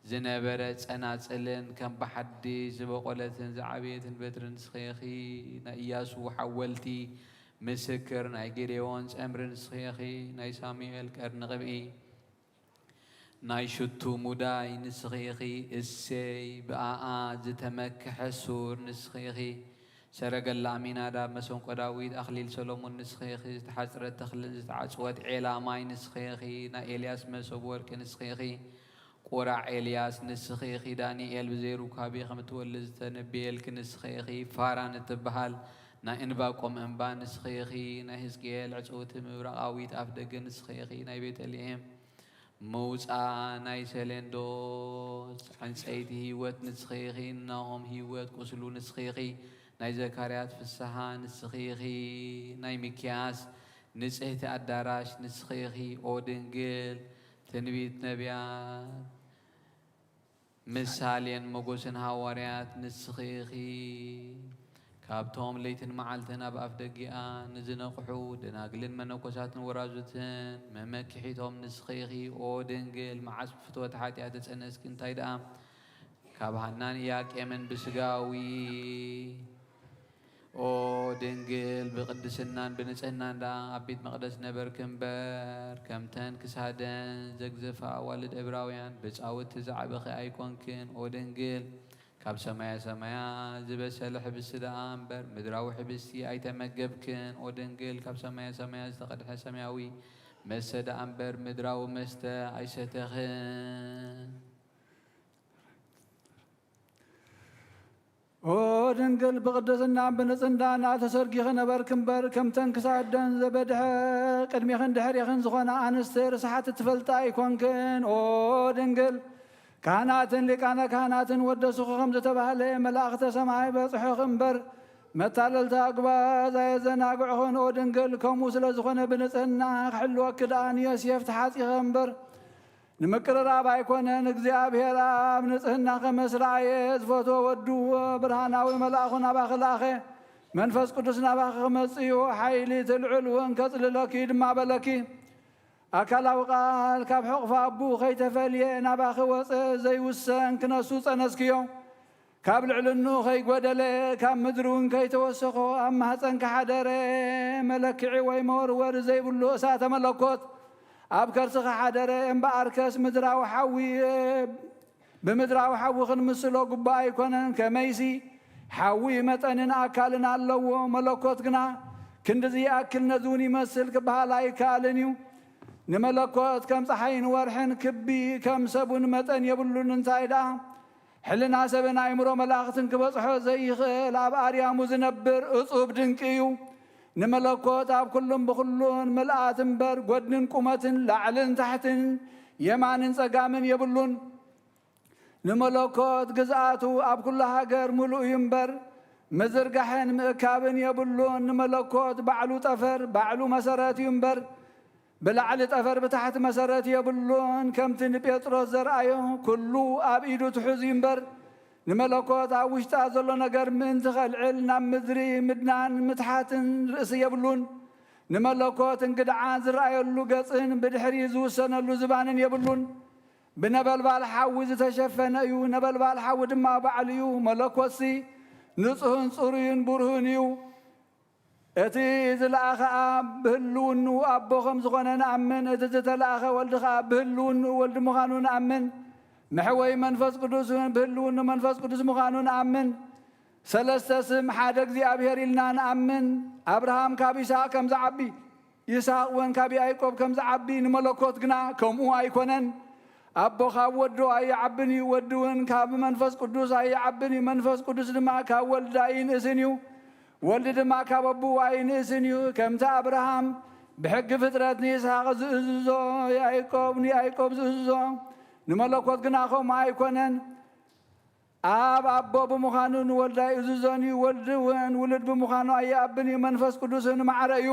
ዝነበረ ጸናጽልን ከም ብሓድሽ ዝበቖለትን ዝዓበየትን በትሪ ንስኺ ኢኺ። ናይ ኢያሱ ሓወልቲ ምስክር፣ ናይ ጌዴዎን ጸምሪ ንስኺ ኢኺ። ናይ ሳሙኤል ቀርኒ ቅብኢ፣ ናይ ሽቱ ሙዳይ ንስኺ ኢኺ። እሴይ ብኣኣ ዝተመክሐ ሱር ንስኺ ኢኺ። ሰረገላ ኣሚናዳብ፣ መሰንቆ ዳዊት፣ ኣኽሊል ሰሎሞን ንስኺ ኢኺ። ዝተሓጽረት ተኽልን ዝተዓጽወት ዔላ ማይ ንስኺ ኢኺ። ናይ ኤልያስ መሶብ ወርቂ ንስኺ ኢኺ። ቁራዕ ኤልያስ ንስኺ ኢኺ። ዳንኤል ብዘይ ሩካቤ ከም እትወልድ ዝተነበየልኪ ንስኺ ኢኺ። ፋራን እትበሃል ናይ እንባቆም እምባ ንስኺ ኢኺ። ናይ ህዝቅኤል ዕጽውቲ ምብራቓዊት ኣፍደገ ንስኺ ኢኺ። ናይ ቤተልሔም መውጽኣ ናይ ሰሌንዶስ ዕንጸይቲ ህይወት ንስኺ ኢኺ። ናሆም ህይወት ቁስሉ ንስኺ ኢኺ። ናይ ዘካርያስ ፍስሃ ንስኺ ኢኺ። ናይ ሚክያስ ንጽህቲ ኣዳራሽ ንስኺ ኢኺ። ኦ ድንግል፣ ትንቢት ነቢያት፣ ምሳሌን ሞገስን ሃዋርያት ንስኺ ኢኺ። ካብቶም ለይትን መዓልትን ኣብ ኣፍ ደጊኣ ንዝነቕሑ ደናግልን መነኮሳትን ወራዙትን መመክሒቶም ንስኺ ኢኺ። ኦ ድንግል፣ መዓስ ብፍትወት ሓጢኣት ተጸነስኪ፣ እንታይ ደኣ ካብ ሃናን ኢያቄምን ብስጋዊ፣ ኦ ድንግል፣ ብቅድስናን ብንጽህናን ደኣ ኣብ ቤት መቕደስ ነበርኪ እምበር፣ ከምተን ክሳደን ዘግዘፋ ኣዋልድ ዕብራውያን ብጻውቲ ዝዓበኺ ኣይኮንክን። ኦ ድንግል፣ ካብ ሰማየ ሰማያት ዝበሰለ ሕብስቲ ደኣ እምበር፣ ምድራዊ ሕብስቲ ኣይተመገብክን። ኦ ድንግል፣ ካብ ሰማየ ሰማያት ዝተቐድሐ ሰማያዊ መስተ ደኣ እምበር፣ ምድራዊ መስተ ኣይሰተኽን። ኦ ድንግል፣ ብቅድስናን ብንጽህናን ተሰጊኺ ነበርኪ እምበር፣ ከምተን ክሳደን ዘበድሐ ቅድሜኽን ድሕሬኽን ዝኾና ኣንስቲ ርስሓት እትፈልጣ ኣይኮንክን። ኦ ድንግል፣ ካህናትን ሊቃነ ካህናትን ወደሱኺ ከም ዝተባህለ፣ መላእኽተ ሰማይ በጽሑኺ እምበር፣ መታለልቲ ኣጉባዝ ኣየዘናግዑኽን። ኦ ድንግል፣ ከምኡ ስለ ዝኾነ ብንጽህና ክሕልወኪ ደኣ ንዮሴፍ ተሓጺኺ እምበር፣ ንምቅርራብ ኣይኮነን። እግዚኣብሔር ኣብ ንጽህና ከመስርኣየ ዝፈትዎ ወዱ ብርሃናዊ መልኣኹ ናባኺ ለኣኸ። መንፈስ ቅዱስ ናባኺ ክመጽእ እዩ፣ ሓይሊ እቲ ልዑል እውን ከጽልለኪ እዩ ድማ በለኪ። ኣካላዊ ቃል ካብ ሕቑፊ ኣቡ ከይተፈልየ ናባኺ ወጸ፣ ዘይውሰን ክነሱ ጸነስክዮ። ካብ ልዕልንኡ ከይጎደለ፣ ካብ ምድሪ እውን ከይተወሰኾ ኣብ ማህጸንኪ ሓደረ። መለክዒ ወይ መወርወሪ ዘይብሉ እሳተ መለኮት ኣብ ከርስኺ ሓደረ። እምበኣርከስ ምድራዊ ሓዊ፣ ብምድራዊ ሓዊ ክንምስሎ ግቡእ ኣይኮነን። ከመይሲ ሓዊ መጠንን ኣካልን ኣለዎ፣ መለኮት ግና ክንድዚ ይኣክል ነዚ እውን ይመስል ክበሃል ኣይከኣልን እዩ። ንመለኮት ከም ጸሓይን ወርሕን ክቢ ከም ሰቡን መጠን የብሉን። እንታይ ደኣ ሕልና ሰብን ኣእምሮ መላእኽትን ክበጽሖ ዘይኽእል ኣብ ኣርያሙ ዝነብር እጹብ ድንቂ እዩ። ንመለኮት ኣብ ኩሉን ብኹሉን ምልኣት እምበር፣ ጐድንን ቁመትን፣ ላዕልን ታሕትን፣ የማንን ጸጋምን የብሉን። ንመለኮት ግዝኣቱ ኣብ ኩሉ ሃገር ምሉእ እዩ እምበር፣ ምዝርጋሕን ምእካብን የብሉን። ንመለኮት ባዕሉ ጠፈር፣ ባዕሉ መሰረት እዩ እምበር፣ ብላዕሊ ጠፈር ብታሕቲ መሰረት የብሉን። ከምቲ ንጴጥሮስ ዘርኣዮ፣ ኩሉ ኣብ ኢዱ ትሑዝ እዩ እምበር፣ ንመለኮት ኣብ ውሽጣ ዘሎ ነገር ምእንቲ ኸልዕል ናብ ምድሪ ምድናን ምትሓትን ርእሲ የብሉን። ንመለኮት እንግድዓ ዝረኣየሉ ገጽን ብድሕሪ ዝውሰነሉ ዝባንን የብሉን። ብነበልባል ሓዊ ዝተሸፈነ እዩ፣ ነበልባል ሓዊ ድማ ባዕሉ እዩ። መለኮትሲ ንጹህን ጽሩይን ብሩህን እዩ። እቲ ዝለኣኸ ኣብ ብህልውንኡ ኣቦ ከም ዝኾነ ንኣምን፣ እቲ ዝተለኣኸ ወልድ ኸኣ ብህልውንኡ ወልድ ምዃኑ ንኣምን። መሕወይ መንፈስ ቅዱስ እውን ብህልውንኡ መንፈስ ቅዱስ ምዃኑ ንኣምን። ሰለስተ ስም ሓደ እግዚኣብሔር ኢልና ንኣምን። ኣብርሃም ካብ ይስሐቅ ከም ዝዓቢ፣ ይስሐቅ እውን ካብ ያዕቆብ ከም ዝዓቢ፣ ንመለኮት ግና ከምኡ ኣይኮነን። ኣቦ ካብ ወዱ ኣይዓብን እዩ፣ ወዲ እውን ካብ መንፈስ ቅዱስ ኣይዓብን እዩ፣ መንፈስ ቅዱስ ድማ ካብ ወልድ ኣይንእስን እዩ፣ ወልድ ድማ ካብ ኣቦኡ ኣይንእስን እዩ። ከምቲ ኣብርሃም ብሕጊ ፍጥረት ንይስሐቅ ዝእዝዞ፣ ያዕቆብ ንያዕቆብ ዝእዝዞ፣ ንመለኮት ግና ከምኡ ኣይኮነን። ኣብ ኣቦ ብምዃኑ ንወልድ ኣይእዝዞን እዩ፣ ወልድ እውን ውሉድ ብምዃኑ ኣይዓብን እዩ፣ መንፈስ ቅዱስ እውን ማዕረ እዩ።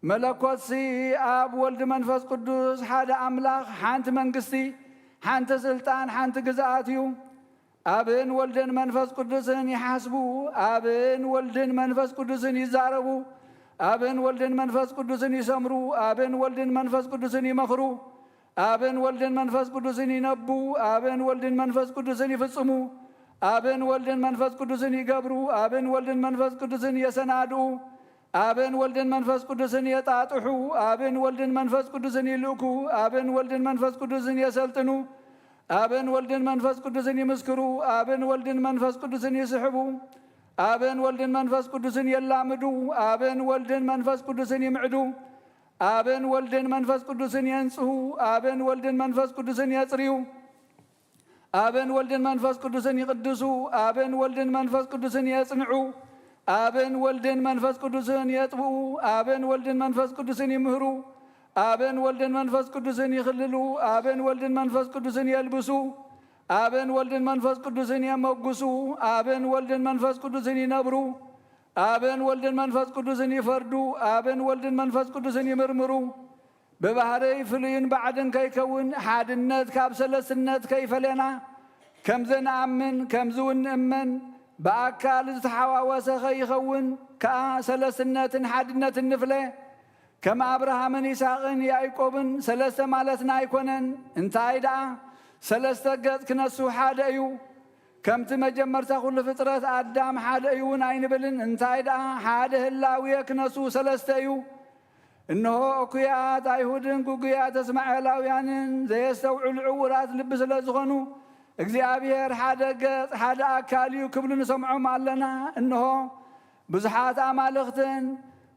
መለኮትሲ ኣብ ወልድ መንፈስ ቅዱስ ሓደ ኣምላኽ፣ ሓንቲ መንግስቲ፣ ሓንቲ ስልጣን፣ ሓንቲ ግዝኣት እዩ። ኣብን ወልድን መንፈስ ቅዱስን ይሓስቡ፣ ኣብን ወልድን መንፈስ ቅዱስን ይዛረቡ፣ ኣብን ወልድን መንፈስ ቅዱስን ይሰምሩ፣ ኣብን ወልድን መንፈስ ቅዱስን ይመኽሩ። ኣብን ወልድን መንፈስ ቅዱስን ይነቡ፣ ኣብን ወልድን መንፈስ ቅዱስን ይፍጽሙ፣ ኣብን ወልድን መንፈስ ቅዱስን ይገብሩ፣ ኣብን ወልድን መንፈስ ቅዱስን የሰናድኡ፣ ኣብን ወልድን መንፈስ ቅዱስን የጣጥሑ፣ ኣብን ወልድን መንፈስ ቅዱስን ይልእኩ፣ ኣብን ወልድን መንፈስ ቅዱስን የሰልጥኑ፣ ኣብን ወልድን መንፈስ ቅዱስን ይምስክሩ፣ ኣብን ወልድን መንፈስ ቅዱስን ይስሕቡ፣ ኣብን ወልድን መንፈስ ቅዱስን የላምዱ፣ ኣብን ወልድን መንፈስ ቅዱስን ይምዕዱ፣ ኣብን ወልድን መንፈስ ቅዱስን የንጽሁ፣ ኣብን ወልድን መንፈስ ቅዱስን የጽርዩ፣ ኣብን ወልድን መንፈስ ቅዱስን ይቕድሱ፣ ኣብን ወልድን መንፈስ ቅዱስን የጽንዑ፣ ኣብን ወልድን መንፈስ ቅዱስን የጥብኡ፣ ኣብን ወልድን መንፈስ ቅዱስን ይምህሩ፣ ኣብን ወልድን መንፈስ ቅዱስን ይኽልሉ፣ ኣብን ወልድን መንፈስ ቅዱስን የልብሱ፣ ኣብን ወልድን መንፈስ ቅዱስን የመጉሱ፣ ኣብን ወልድን መንፈስ ቅዱስን ይነብሩ፣ ኣብን ወልድን መንፈስ ቅዱስን ይፈርዱ፣ ኣብን ወልድን መንፈስ ቅዱስን ይምርምሩ። ብባህርይ ፍሉይን ባዕድን ከይከውን፣ ሓድነት ካብ ሰለስትነት ከይፈለና፣ ከምዚ ንኣምን፣ ከምዚ እውን ንእመን፣ ብኣካል ዝተሓዋወሰ ከይኸውን ከኣ ሰለስትነትን ሓድነትን ንፍለ። ከም ኣብርሃምን ይስሐቅን ያዕቆብን ሰለስተ ማለትና ኣይኮነን። እንታይ ደኣ፣ ሰለስተ ገጽ ክነሱ ሓደ እዩ። ከምቲ መጀመርታ ኩሉ ፍጥረት ኣዳም ሓደ እዩ እውን ኣይንብልን። እንታይ ደኣ፣ ሓደ ህላዌ ክነሱ ሰለስተ እዩ። እነሆ፣ እኩያት ኣይሁድን ግጉያት እስማኤላውያንን ዘየስተውዕሉ ዕዉራት ልቢ ስለ ዝኾኑ፣ እግዚኣብሔር ሓደ ገጽ፣ ሓደ ኣካል እዩ ክብሉ ንሰምዖም ኣለና። እነሆ፣ ብዙሓት ኣማልኽትን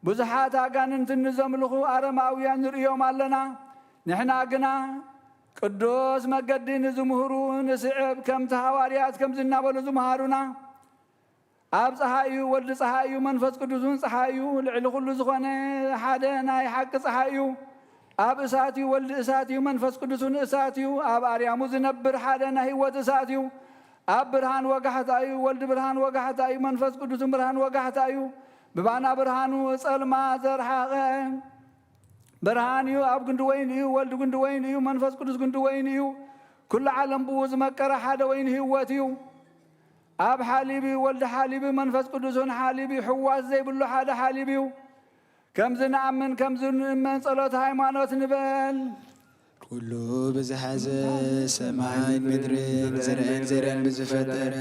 ብዙሓት ኣጋንንትን ንዘምልኹ ኣረማውያን ንርእዮም ኣለና። ንሕና ግና ቅዱስ መገዲ ንዝምህሩ ንስዕብ፣ ከምቲ ሃዋርያት ከምዚ እናበሉ ዝመሃሩና። ኣብ ጸሓይ እዩ፣ ወልዲ ጸሓይ እዩ፣ መንፈስ ቅዱስ እውን ጸሓይ እዩ። ልዕሊ ኩሉ ዝኾነ ሓደ ናይ ሓቂ ጸሓይ እዩ። ኣብ እሳት እዩ፣ ወልዲ እሳት እዩ፣ መንፈስ ቅዱስ እውን እሳት እዩ። ኣብ ኣርያሙ ዝነብር ሓደ ናይ ህይወት እሳት እዩ። ኣብ ብርሃን ወጋሕታ እዩ፣ ወልዲ ብርሃን ወጋሕታ እዩ፣ መንፈስ ቅዱስ እውን ብርሃን ወጋሕታ እዩ። ብባና ብርሃኑ ጸልማ ዘርሓቐ ብርሃን እዩ። ኣብ ጉንዲ ወይኒ እዩ፣ ወልዲ ጉንዲ ወይኒ እዩ፣ መንፈስ ቅዱስ ጉንዲ ወይኒ እዩ። ኩሉ ዓለም ብኡ ዝመቀረ ሓደ ወይኒ ህይወት እዩ። ኣብ ሓሊብ እዩ፣ ወልዲ ሓሊብ እዩ፣ መንፈስ ቅዱስ እውን ሓሊብ እዩ። ሕዋስ ዘይብሉ ሓደ ሓሊብ እዩ። ከምዚ ንኣምን፣ ከምዚ ንእመን፣ ጸሎተ ሃይማኖት ንበል። ኩሉ ብዝሓዘ ሰማይን ምድርን ዝርእን ዘይርእን ብዝፈጠረ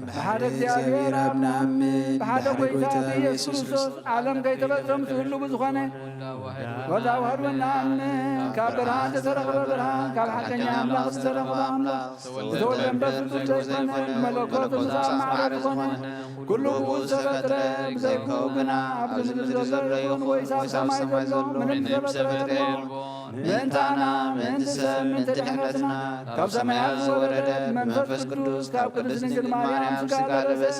ብሓደ ብሓደ እግዚኣብሔር እግዚኣብሔር ኣብ ንኣምን፣ ብሓደ ብሓደ ጎይታ ጎይታ ብኢየሱስ ብኢየሱስ ክርስቶስ ዓለም ከይተፈጥረ ምስ ህሉ ብዝኾነ ወዳ ውሃድወና ኣምን። ካብ ብርሃን ዝተረኽበ ብርሃን፣ ካብ ሓቀኛ ኣምላኽ ዝተረኽበ ኣምላኽ ዝተወልደ እምበር ፍጡር ዘይኮነ፣ መለኮቱ ምሳሕ ማዕረ ዝኾነ፣ ኩሉ ብኡ ዝተፈጥረ፣ ብዘይብኡ ግና ኣብዚ ምድሪ ዘሎ ይኹን ወይስ ኣብ ሰማይ ዘሎ ምንም ዝተፈጥረ የልቦ። ምእንታና፣ ምእንቲ ሰብ፣ ምእንቲ ድሕነትና፣ ካብ ሰማያት ዝወረደ መንፈስ ቅዱስ፣ ካብ ቅድስት ድንግል ማርያም ስጋ ለበሰ፣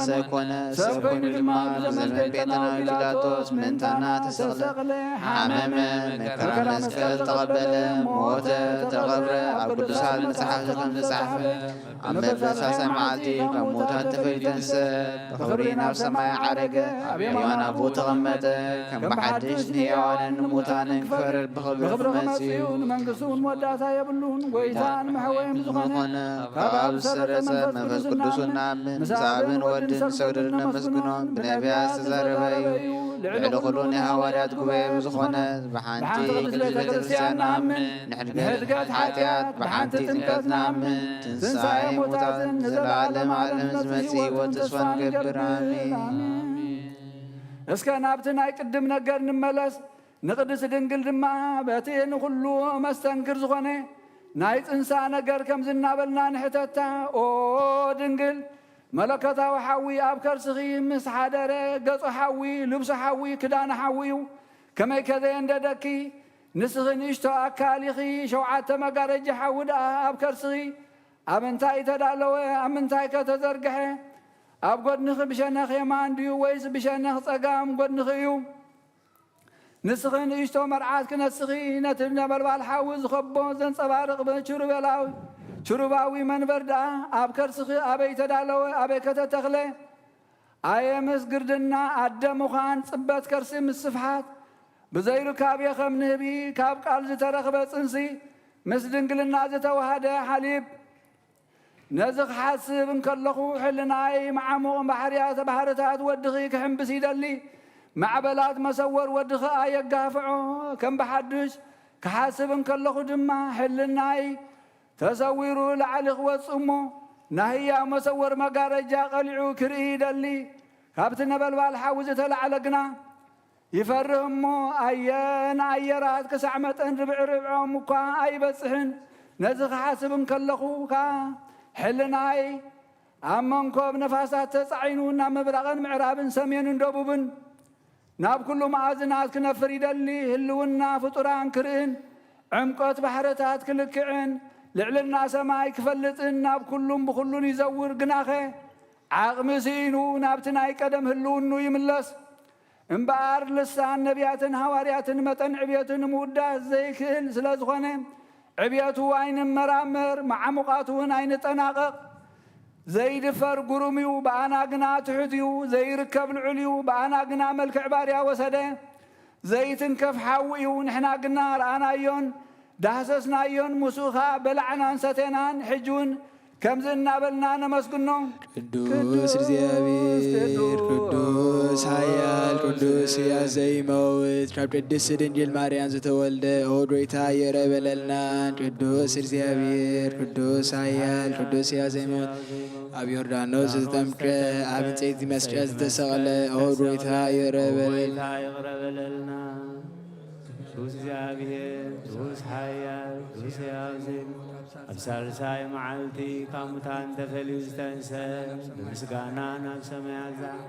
ሰብ ኮነ። ሰብ ኮይኑ ድማ ብዘመን ጴንጠናዊ ፒላጦስ ምእንታና ተሰቕለ፣ ሓመመ፣ መከራ መስቀል ተቐበለ፣ ሞተ፣ ተቐብረ፣ ኣብ ቅዱሳት መጻሕፍቲ ከም ዝተጻሕፈ ኣብ መበል ሳልሳይ መዓልቲ ካብ ሙታን ተፈልዩ ተንስአ፣ ብኽብሪ ናብ ሰማይ ዓረገ፣ ኣብ የማን ኣቦኡ ተቐመጠ። ከም ብሓድሽ ንሕያዋንን ንሙታንን ክፈርድ ብኽብሪ ክመጽእ እዩ። ንመንግስቱ እውን መወዳእታ የብሉን። ጎይታን መሕወይን ዝኾነ ካብ ኣብ ዝሰረጸ መንፈስ ቅዱስ እናኣምን ምስ ኣብን ወድን ንሰግድን ነመስግኖን ብነቢያት ዝተዛረበ እዩ። ልዕሊ ኩሉ ናይ ሃዋርያት ጉባኤ ብዝኾነ ብሓንቲ ቅድስት ቤተ ክርስቲያን ንኣምን። ንሕድገት ሓጢኣት ብሓንቲ ጥምቀት ንኣምን። ትንሳኤ ሙታትን ንዘለዓለም ዓለም ዝመጽእ ህይወት ተስፋ ንገብር። ኣሜን። እስከ ናብቲ ናይ ቅድም ነገር ንመለስ። ንቅድስት ድንግል ድማ በቲ ንኹሉ መስተንክር ዝኾነ ናይ ጽንሳ ነገር ከምዚ እናበልና ንሕተታ። ኦ ድንግል፣ መለኮታዊ ሓዊ ኣብ ከርስኺ ምስ ሓደረ፣ ገጹ ሓዊ፣ ልብሱ ሓዊ፣ ክዳኑ ሓዊ እዩ። ከመይ ከ ዘየንደደኪ? ንስኺ ንእሽቶ ኣካል ኢኺ፣ ሸውዓተ መጋረጃ ሓዊ ደኣ ኣብ ከርስኺ ኣብ እንታይ ተዳለወ? ኣብ ምንታይ ከ ተዘርግሐ? ኣብ ጎድንኺ ብሸነኽ የማን ድዩ ወይስ ብሸነኽ ጸጋም ጎድንኺ እዩ? ንስኺ ንእሽቶ መርዓት ክነስኺ፣ ነቲ ነበልባል ሓዊ ዝኸቦ ዘንጸባርቕ ችሩቤላዊ፣ ችሩባዊ መንበር ደኣ ኣብ ከርስኺ ኣበይ ተዳለወ? ኣበይ ከ ተተኽለ? ኣየ ምስ ግርድና ኣደ ምዃን፣ ጽበት ከርሲ ምስ ስፍሓት፣ ብዘይርካብዮ ከም ንህቢ ካብ ቃል ዝተረኽበ ጽንሲ፣ ምስ ድንግልና ዝተዋሃደ ሓሊብ። ነዚ ክሓስብ እንከለኹ፣ ሕልናይ መዓሙቕ ባሕርያት፣ ባሕርታት ወድኺ ክሕምብስ ይደሊ። ማዕበላት መሰወር ወድኺ ኣየጋፍዖ። ከም ብሓድሽ ክሓስብ እንከለኹ ድማ፣ ሕልናይ ተሰዊሩ ላዕሊ ክወጽእ እሞ፣ ናይ ህያው መሰወር መጋረጃ ቀሊዑ ክርኢ ይደሊ። ካብቲ ነበልባል ሓዊ ዝተላዕለ ግና ይፈርህ እሞ፣ ኣየ ንኣየራት ክሳዕ መጠን ርብዒ ርብዖም እኳ ኣይበጽሕን። ነዚ ክሓስብ እንከለኹ ከኣ፣ ሕልናይ ኣብ መንኮብ ነፋሳት ተጻዒኑ፣ ናብ ምብራቕን ምዕራብን ሰሜንን ደቡብን ናብ ኩሉ መኣዝናት ክነፍር ይደሊ። ህልውና ፍጡራን ክርእን፣ ዕምቆት ባሕርታት ክልክዕን፣ ልዕልና ሰማይ ክፈልጥን፣ ናብ ኩሉን ብኹሉን ይዘውር። ግናኸ ዓቕሚ ስኢኑ ናብቲ ናይ ቀደም ህልውኑ ይምለስ። እምበኣር ልሳን ነቢያትን ሃዋርያትን መጠን ዕብየቱ ንምውዳስ ዘይክእል ስለ ዝኾነ፣ ዕብየቱ ኣይንመራመር፣ መዓሙቓቱ እውን ኣይንጠናቐቕ። ዘይድፈር ግሩም እዩ፣ ብኣና ግና ትሑት እዩ። ዘይርከብ ልዑል እዩ፣ ብኣና ግና መልክዕ ባርያ ወሰደ። ዘይትንከፍ ሓዊ እዩ፣ ንሕና ግና ረኣናዮን ዳህሰስናዮን፣ ምስኡ ኸኣ በላዕናን ሰተናን። ሕጂ እውን ከምዚ እናበልና ነመስግኖ። ቅዱስ እግዚኣብሔር፣ ቅዱስ ኃያል፣ ቅዱስ ሕያው ዘይመውት፣ ካብ ቅድስት ድንግል ማርያም ዝተወልደ፣ ኦ ጎይታ፣ ይቕረ በለልና። ቅዱስ እግዚኣብሔር፣ ቅዱስ ኃያል፣ ቅዱስ ሕያው ዘይመውት፣ ኣብ ዮርዳኖስ ዝተጠምቀ፣ ኣብ ዕንጸይቲ መስቀል ዝተሰቕለ፣ ኦ ጎይታ፣ ይቕረ በለልና። ቅዱስ እግዚኣብሔር፣ ቅዱስ ኃያል፣ ቅዱስ ሕያው ዘይመውት፣ ኣብ ሳልሳይ መዓልቲ ካብ ሙታን ተፈልዩ ዝተንሰ፣ ብምስጋና ናብ ሰማያት ዝኣ-፣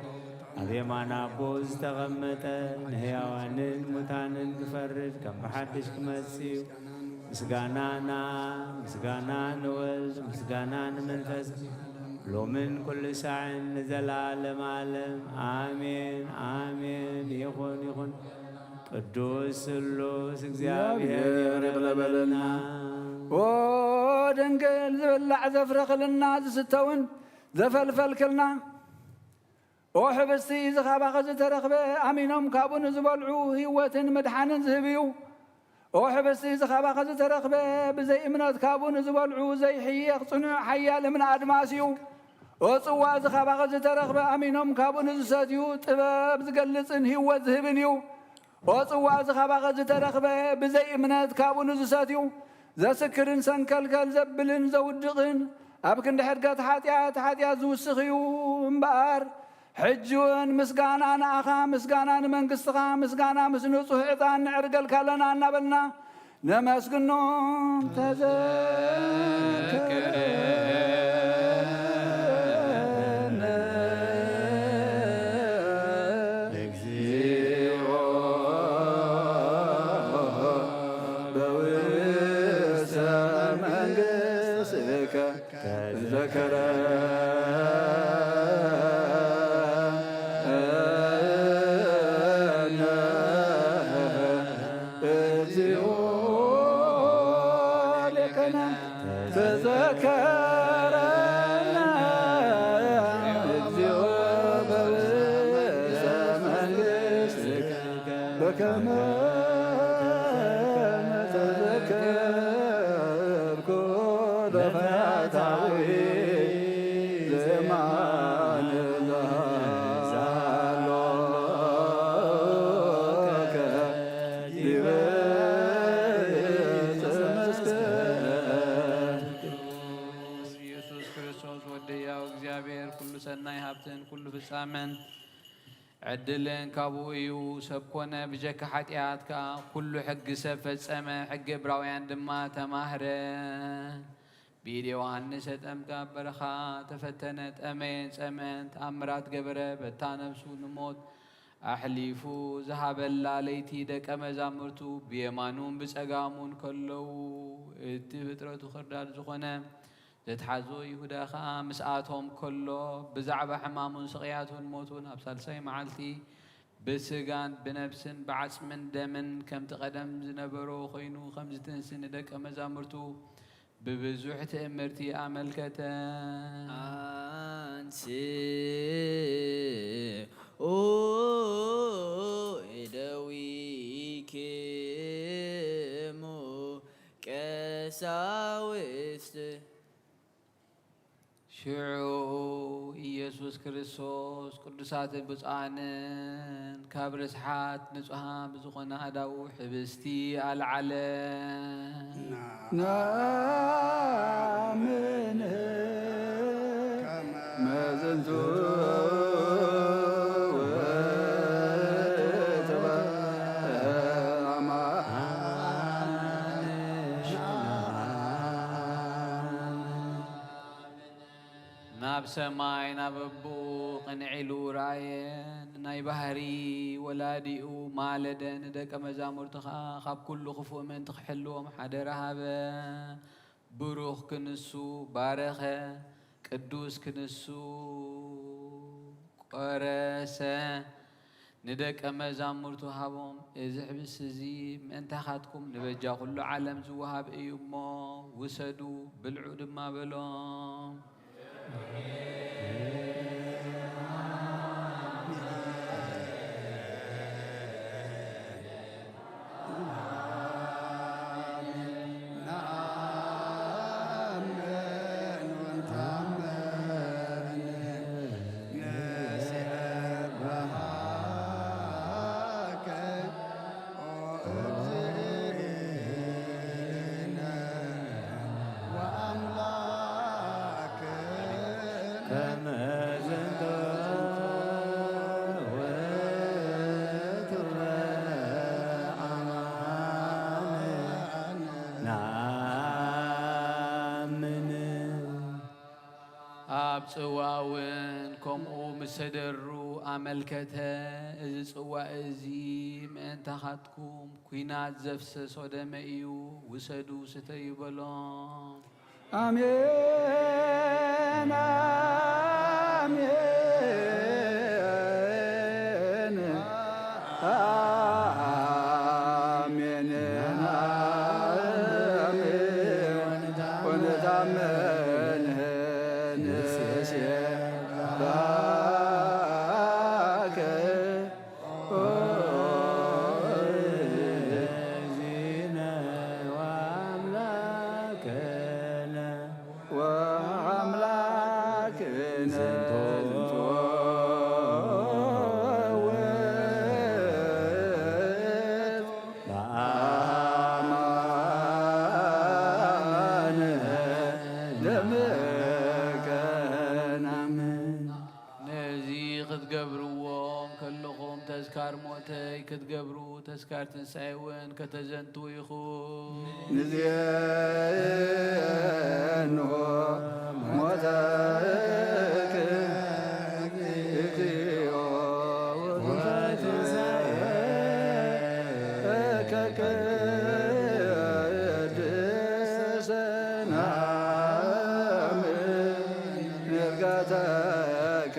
ኣብ የማን ኣቦ ዝተቐመጠ፣ ንሕያዋንን ሙታንን ክፈርድ ከም ብሓድሽ ክመጽእ እዩ። ምስጋና ንኣብ፣ ምስጋና ንወልድ፣ ምስጋና ንመንፈስ፣ ሎምን ኩሉ ሳዕን ንዘለዓለም ዓለም። ኣሜን፣ ኣሜን። ይኹን፣ ይኹን። ቅዱስ ስሉስ እግዚኣብሔር ይቕረ በለልና። ኦ ድንግል፣ ዝብላዕ ዘፍረኽልና፣ ዝስተውን ዘፈልፈልክልና፣ ኦ ሕብስቲ፣ እዚ ኻባኸ ዝተረኽበ፣ ኣሚኖም ካብኡ ንዝበልዑ ህይወትን ምድሓንን ዝህብ እዩ። ኦ ሕብስቲ፣ እዚ ኻባኸ ዝተረኽበ፣ ብዘይ እምነት ካብኡ ንዝበልዑ ዘይሕየኽ ጽኑዕ ሓያል እምነ ኣድማስ እዩ። ኦ ጽዋ፣ እዚ ኻባኸ ዝተረኽበ፣ ኣሚኖም ካብኡ ንዝሰትዩ ጥበብ ዝገልጽን ህይወት ዝህብን እዩ። ኦ ጽዋ፣ እዚ ኻባኸ ዝተረኽበ፣ ብዘይ እምነት ካብኡ ንዝሰትዩ ዘስክርን ሰንከልከል ዘብልን ዘውድቕን፣ ኣብ ክንዲ ሕድገት ሓጢኣት፣ ሓጢኣት ዝውስኽ እዩ እምበኣር፣ ሕጂ እውን ምስጋና ንኣኻ፣ ምስጋና ንመንግስትኻ፣ ምስጋና ምስ ንጹሕ ዕጣን ነዕርገልካ ኣለና እናበልና ነመስግኖ። ተዘከረነ እግዚኦ በውስተ መንግሥትከ። ተዘከረነ እግዚኦ ሌከነ ተዘከረነ እግዚኦ በርእሰ መንግሥትከ በከመ ተዘከርኩ ለፈያታዊ ዘማን ዛሎከ ዲበ ዕፀ መስቀል። ኢየሱስ ክርስቶስ ወደያው እግዚኣብሔር ኩሉ ሰናይ ሃብትን ኩሉ ፍጻመን ዕድልን ካብኡ እዩ። ሰብ ኮነ ብጀካ ሓጢኣት ከኣ ኩሉ ሕጊ ሰብ ፈጸመ፣ ሕጊ ዕብራውያን ድማ ተማህረ። ብኢድ ዮሃንስ ተጠምቀ፣ ኣብ በረኻ ተፈተነ፣ ጠመየ፣ ጸምአን ተኣምራት ገበረ። በታ ነፍሱ ንሞት ኣሕሊፉ ዝሃበላ ለይቲ ደቀ መዛሙርቱ ብየማኑን ብጸጋሙን ከለዉ፣ እቲ ፍጥረቱ ክርዳድ ዝኾነ ዘትሓዞ ይሁዳ ኸኣ ምስኣቶም ከሎ፣ ብዛዕባ ሕማሙን ስቕያቱን ሞቱን ኣብ ሳልሳይ መዓልቲ ብስጋን ብነፍስን ብዓጽምን ደምን ከምቲ ቀደም ዝነበሮ ኾይኑ ከም ዝትንሲ ንደቀ መዛሙርቱ ብብዙሕ ትእምርቲ ኣመልከተ። አንስኡ እደዊክሙ ቀሳውስት። እሺ፣ ሽዑ ኢየሱስ ክርስቶስ ቅዱሳትን ብፁዓንን ካብ ርስሓት ንጹሃን ብዝኾነ ኣእዳዉ ሕብስቲ ኣልዓለ። ናምን መዝንቱ ናብ ሰማይ ናብ ኣቦኡ ቅንዕ ኢሉ ረኣየ። ናይ ባህሪ ወላዲኡ ማለደ፣ ንደቀ መዛሙርቱ ኸኣ ካብ ኩሉ ክፉእ ምእንቲ ክሕልዎም ሓደራ ሃበ። ብሩኽ ክንሱ ባረኸ፣ ቅዱስ ክንሱ ቆረሰ። ንደቀ መዛሙርቱ ሃቦም፣ እዚ ሕብስቲ እዚ ምእንታኻትኩም ንበጃ ኩሉ ዓለም ዝወሃብ እዩ እሞ፣ ውሰዱ፣ ብልዑ ድማ በሎም። ኣብ ጽዋእውን ከምኡ ምስ ተደሩ ኣመልከተ። እዚ ጽዋእ እዚ ምእንታኻትኩም ኲናት ዘፍሰሶ ደመ እዩ፣ ውሰዱ፣ ስተዩ በሎም። ኣሜን፣ ኣሜን፣ ኣሜን፣ ኣሜን። ወንታመን ንሴባከ ኦ፣ እግዚእነ ወአምላክነ ወአምላክነ ዝንቶ ውእቱ በአማን ደምከ ናምን። ነዚ ክትገብርዎ እንከለኹም፣ ተዝካር ሞተይ ክትገብሩ፣ ተዝካር ትንሳኤ እውን ከተዘንትዉ ኢኹም። ንዜንዎ ሞተክ እግዚኦ ወትንሳኤከ ቅድስተ ናምን ዕርገተከ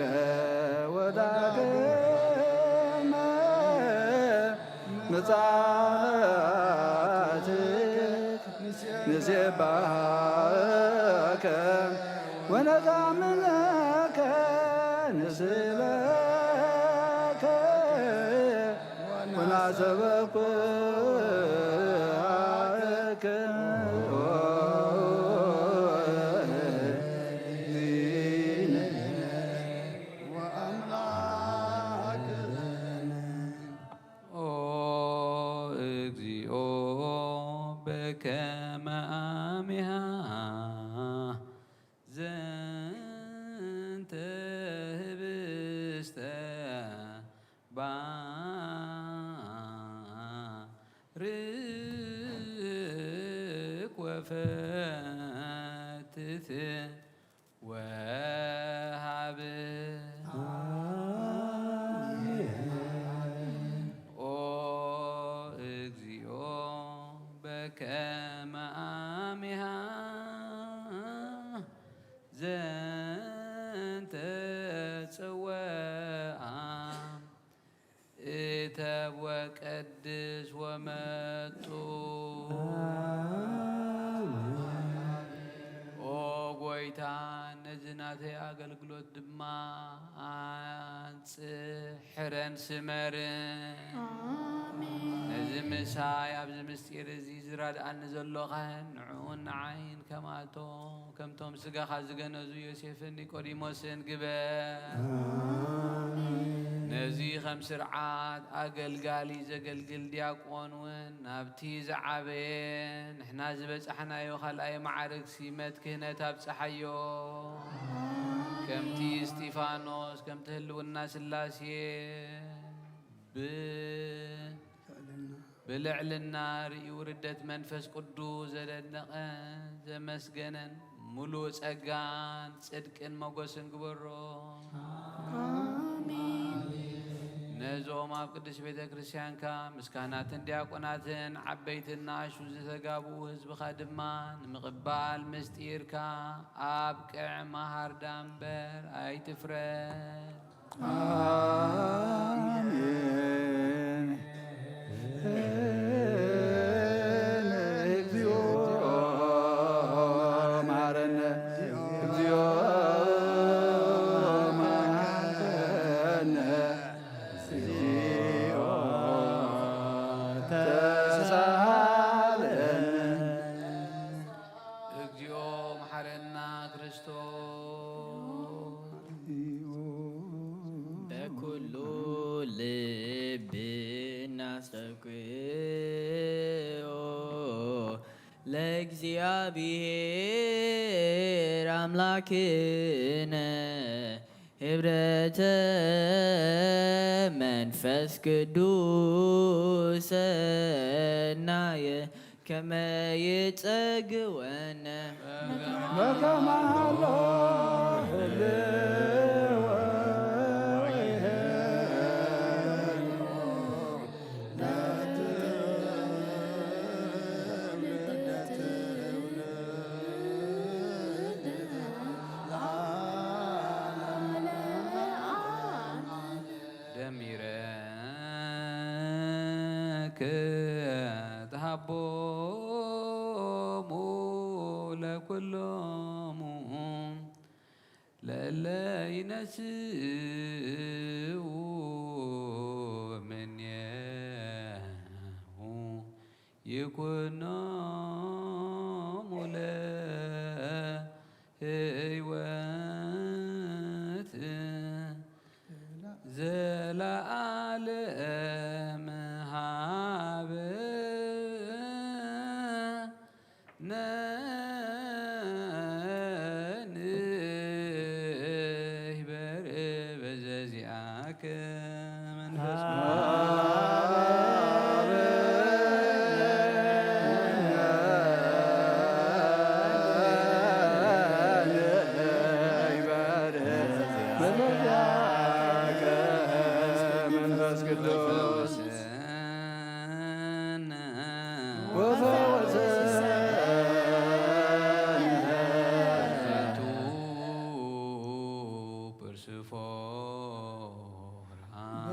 ወዳግመ ምጽኣትክ ንሴባሃከ ወነታምነከ ንስእለከ ወናሰበኩዓከ ኦ፣ ኦ እግዚኦ በከመ አሚሃ ዘንተ ህብስተ ባርክ ወፈትት ወሃብ። ኦ እግዚኦ በከመ አሚሃ ዘንተ ጽዋዓ እተብ ወቀድስ ወመጡ። ኦ ጎይታ፣ ነዚ እዚ ናተይ ኣገልግሎት ድማ ኣንጽሕረን ስመርን። ኣሜን። ነዚ ምሳይ ኣብዚ ምስጢር እዚ ዝራድኣኒ ዘሎ ካህን ንዕኡን ንዓይን ከምኣቶም ከምቶም ስጋኻ ዝገነዙ ዮሴፍን ኒቆዲሞስን ግበር። ኣሜን። ነዚ ከም ስርዓት ኣገልጋሊ ዘገልግል ዲያቆን እውን ናብቲ ዝዓበየ ንሕና ዝበጻሕናዮ ካልኣይ ማዕርግ ሲመት ክህነት ኣብጽሓዮ። ከምቲ እስጢፋኖስ ከምቲ ህልውና ስላሴ ብ-፣ ብልዕልና ርእዩ ርደት መንፈስ ቅዱስ ዘደነቐን ዘመስገነን ምሉእ ጸጋን ጽድቅን መጎስን ግበሮ። ኣሜን። ነዞም ኣብ ቅድስት ቤተ ክርስቲያንካ ምስ ካህናትን ዲያቆናትን ዓበይትን ንኣሽቱ ዝተጋብኡ ህዝብኻ ድማ ንምቕባል ምስጢርካ ኣብቅዕ፣ መሃር ዳምበር ኣይትፍረድ። ኣሜን። እግዚኦ መሐረነ፣ እግዚኦ መሐረነ፣ እግዚኦ ተሳሃለነ። እግዚኦ መሐረና ክርስቶስ። በኩሉ ልብና ኣስተብቅዮ ለእግዚኣብሔር ኣምላክነ ህብረተ መንፈስ ቅዱስ ሰናየ ከመ ይጸግወነ በከመ ሃሎ ህልወ ደሚረከ ተሃቦሙ ለኩሎሙ ለእለ ይነስኡ እምኔሁ ይኩኖሙ ለህይወት ዘለዓለም ሃበ ነንህበር በዘዚኣከ መንፈስ መንፈስ ቅዱስ ወፈወሰነ።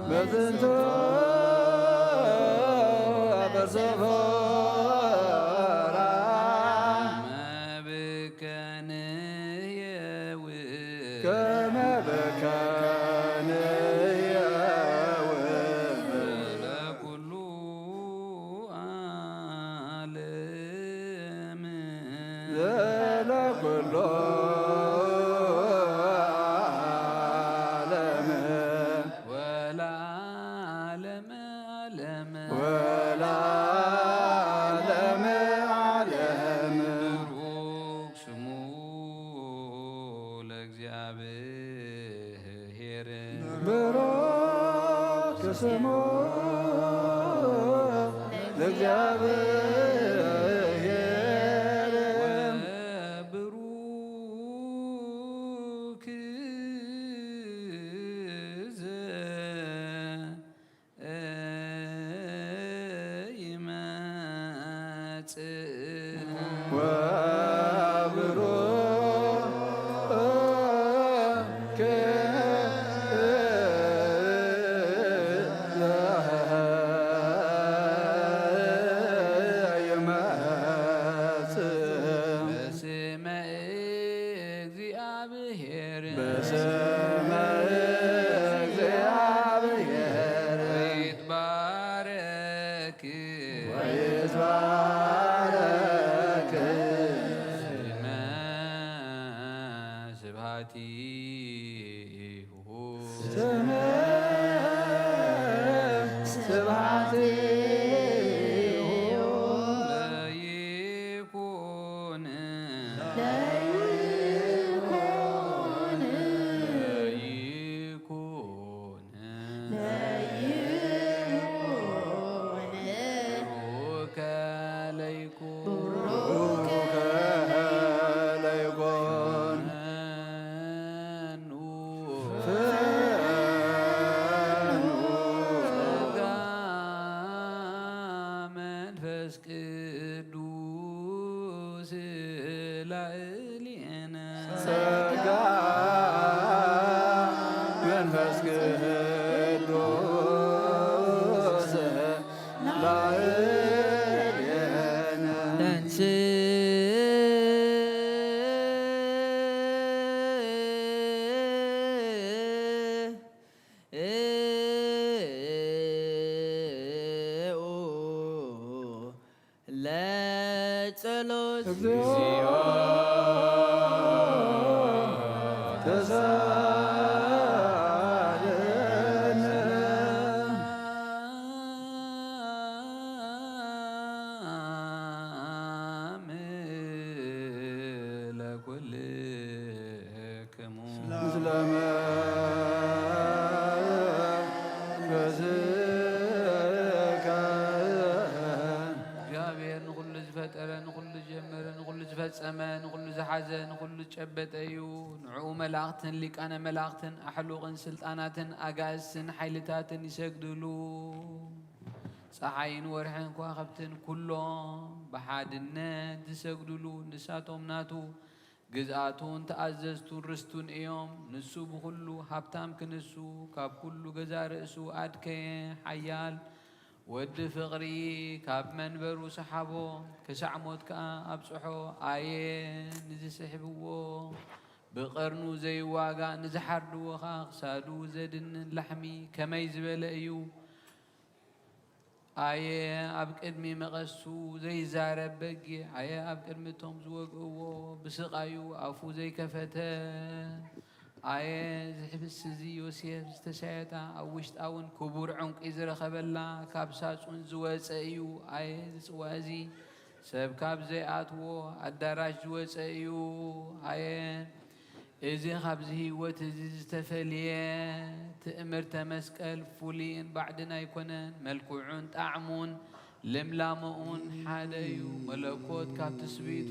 በዝንቱ ፐርሲፎራ መብከንየው ከመ በከንየው ለኩሉ ዓለም ዘለኩሎ ዓለም ወለዓለመ ዓለም ወለዓለመ ዓለም ብሩክ ስሙ ለእግዚኣብሔር። ብሩክ ስሙ ለእግዚኣብሔር። ወብሩክ ዘ ይመጽእ ወብሩክ ይመጽእ በስመ እግዚአብሔር በስመ እግዚአብሔር ይትባረክ ወይትባረክ ስመ ስብሐቲሁ። ስመ ስብሐቲሁ ለይኩን ለይኩን ለይኩን ለይኩን ብሩከ ለይኩን ብሩከ ለይኩን ፍኑ ፍኑ ጸጋ መንፈስ ቅዱስ ላዕሌነ ጸጋ መንፈስ ቅዱስ ላዕሌነ ተንስ ለጸሎት እግዚኦ ተሳለነ። ለኩልክሙ ምስለ መንፈስከ። እግዚኣብሔር ንኹሉ ዝፈጠረ፣ ንኹሉ ዝጀመረ፣ ንኹሉ ዝፈጸመ፣ ንኹሉ ዝሓዘ፣ ንኹሉ ዝጨበጠ እዩ። ንዕኡ መላእኽትን ሊቃነ መላእኽትን ኣሕሉቕን ስልጣናትን ኣጋእዝትን ሓይልታትን ይሰግድሉ። ጸሓይን ወርሕን ከዋኽብትን ኩሎም ብሓድነት ዝሰግድሉ፣ ንሳቶም ናቱ ግዝኣቱን ተኣዘዝቱን ርስቱን እዮም። ንሱ ብኹሉ ሃብታም ክንሱ፣ ካብ ኩሉ ገዛ ርእሱ ኣድከየ። ሓያል ወዲ ፍቕሪ ካብ መንበሩ ሰሓቦ፣ ክሳዕ ሞት ከኣ ኣብጽሖ። ኣየ ንዝስሕብዎ፣ ብቐርኑ ዘይዋጋእ፣ ንዝሓርድዎ ኸኣ ክሳዱ ዘድንን ላሕሚ ከመይ ዝበለ እዩ! ኣየ ኣብ ቅድሚ መቐሱ ዘይዛረብ በጊዕ፣ ኣየ ኣብ ቅድሚ እቶም ዝወግእዎ ብስቓዩ ኣፉ ዘይከፈተ። ኣየ እዚ ሕብስቲ እዚ ዮሴፍ ዝተሰየጣ ኣብ ውሽጣ እውን ክቡር ዕንቂ ዝረኸበላ ካብ ሳጹን ዝወጸ እዩ። ኣየ እዚ ጽዋ እዚ ሰብ ካብ ዘይኣትዎ ኣዳራሽ ዝወጸ እዩ። ኣየ እዚ ኻብዚ ህይወት እዚ ዝተፈልየ ትእምርተ መስቀል ፍሉይን ባዕድን ኣይኮነን። መልክዑን ጣዕሙን ልምላመኡን ሓደ እዩ። መለኮት ካብ ትስብእቱ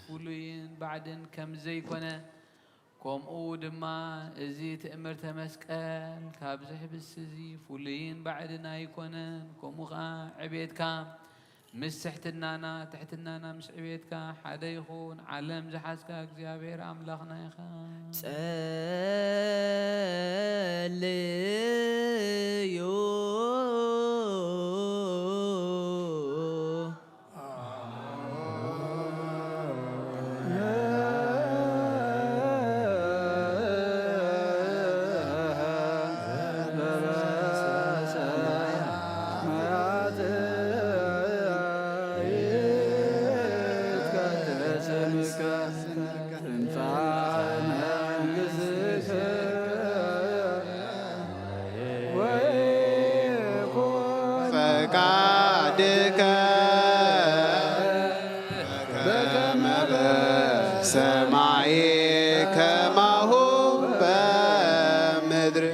ፍሉይን ባዕድን ከም ዘይኮነ፣ ከምኡ ድማ እዚ ትእምርተ መስቀል ካብዚ ሕብስቲ እዚ ፍሉይን ባዕድን ኣይኮነን። ከምኡ ኸኣ ዕቤትካ ምስ ትሕትናና፣ ትሕትናና ምስ ዕቤትካ ሓደ ይኹን። ዓለም ዝሓዝካ እግዚኣብሔር ኣምላኽና ኢኻ። ጸልዩ። ፈቃድከ በከመ በሰማይ ከማሁ በምድር።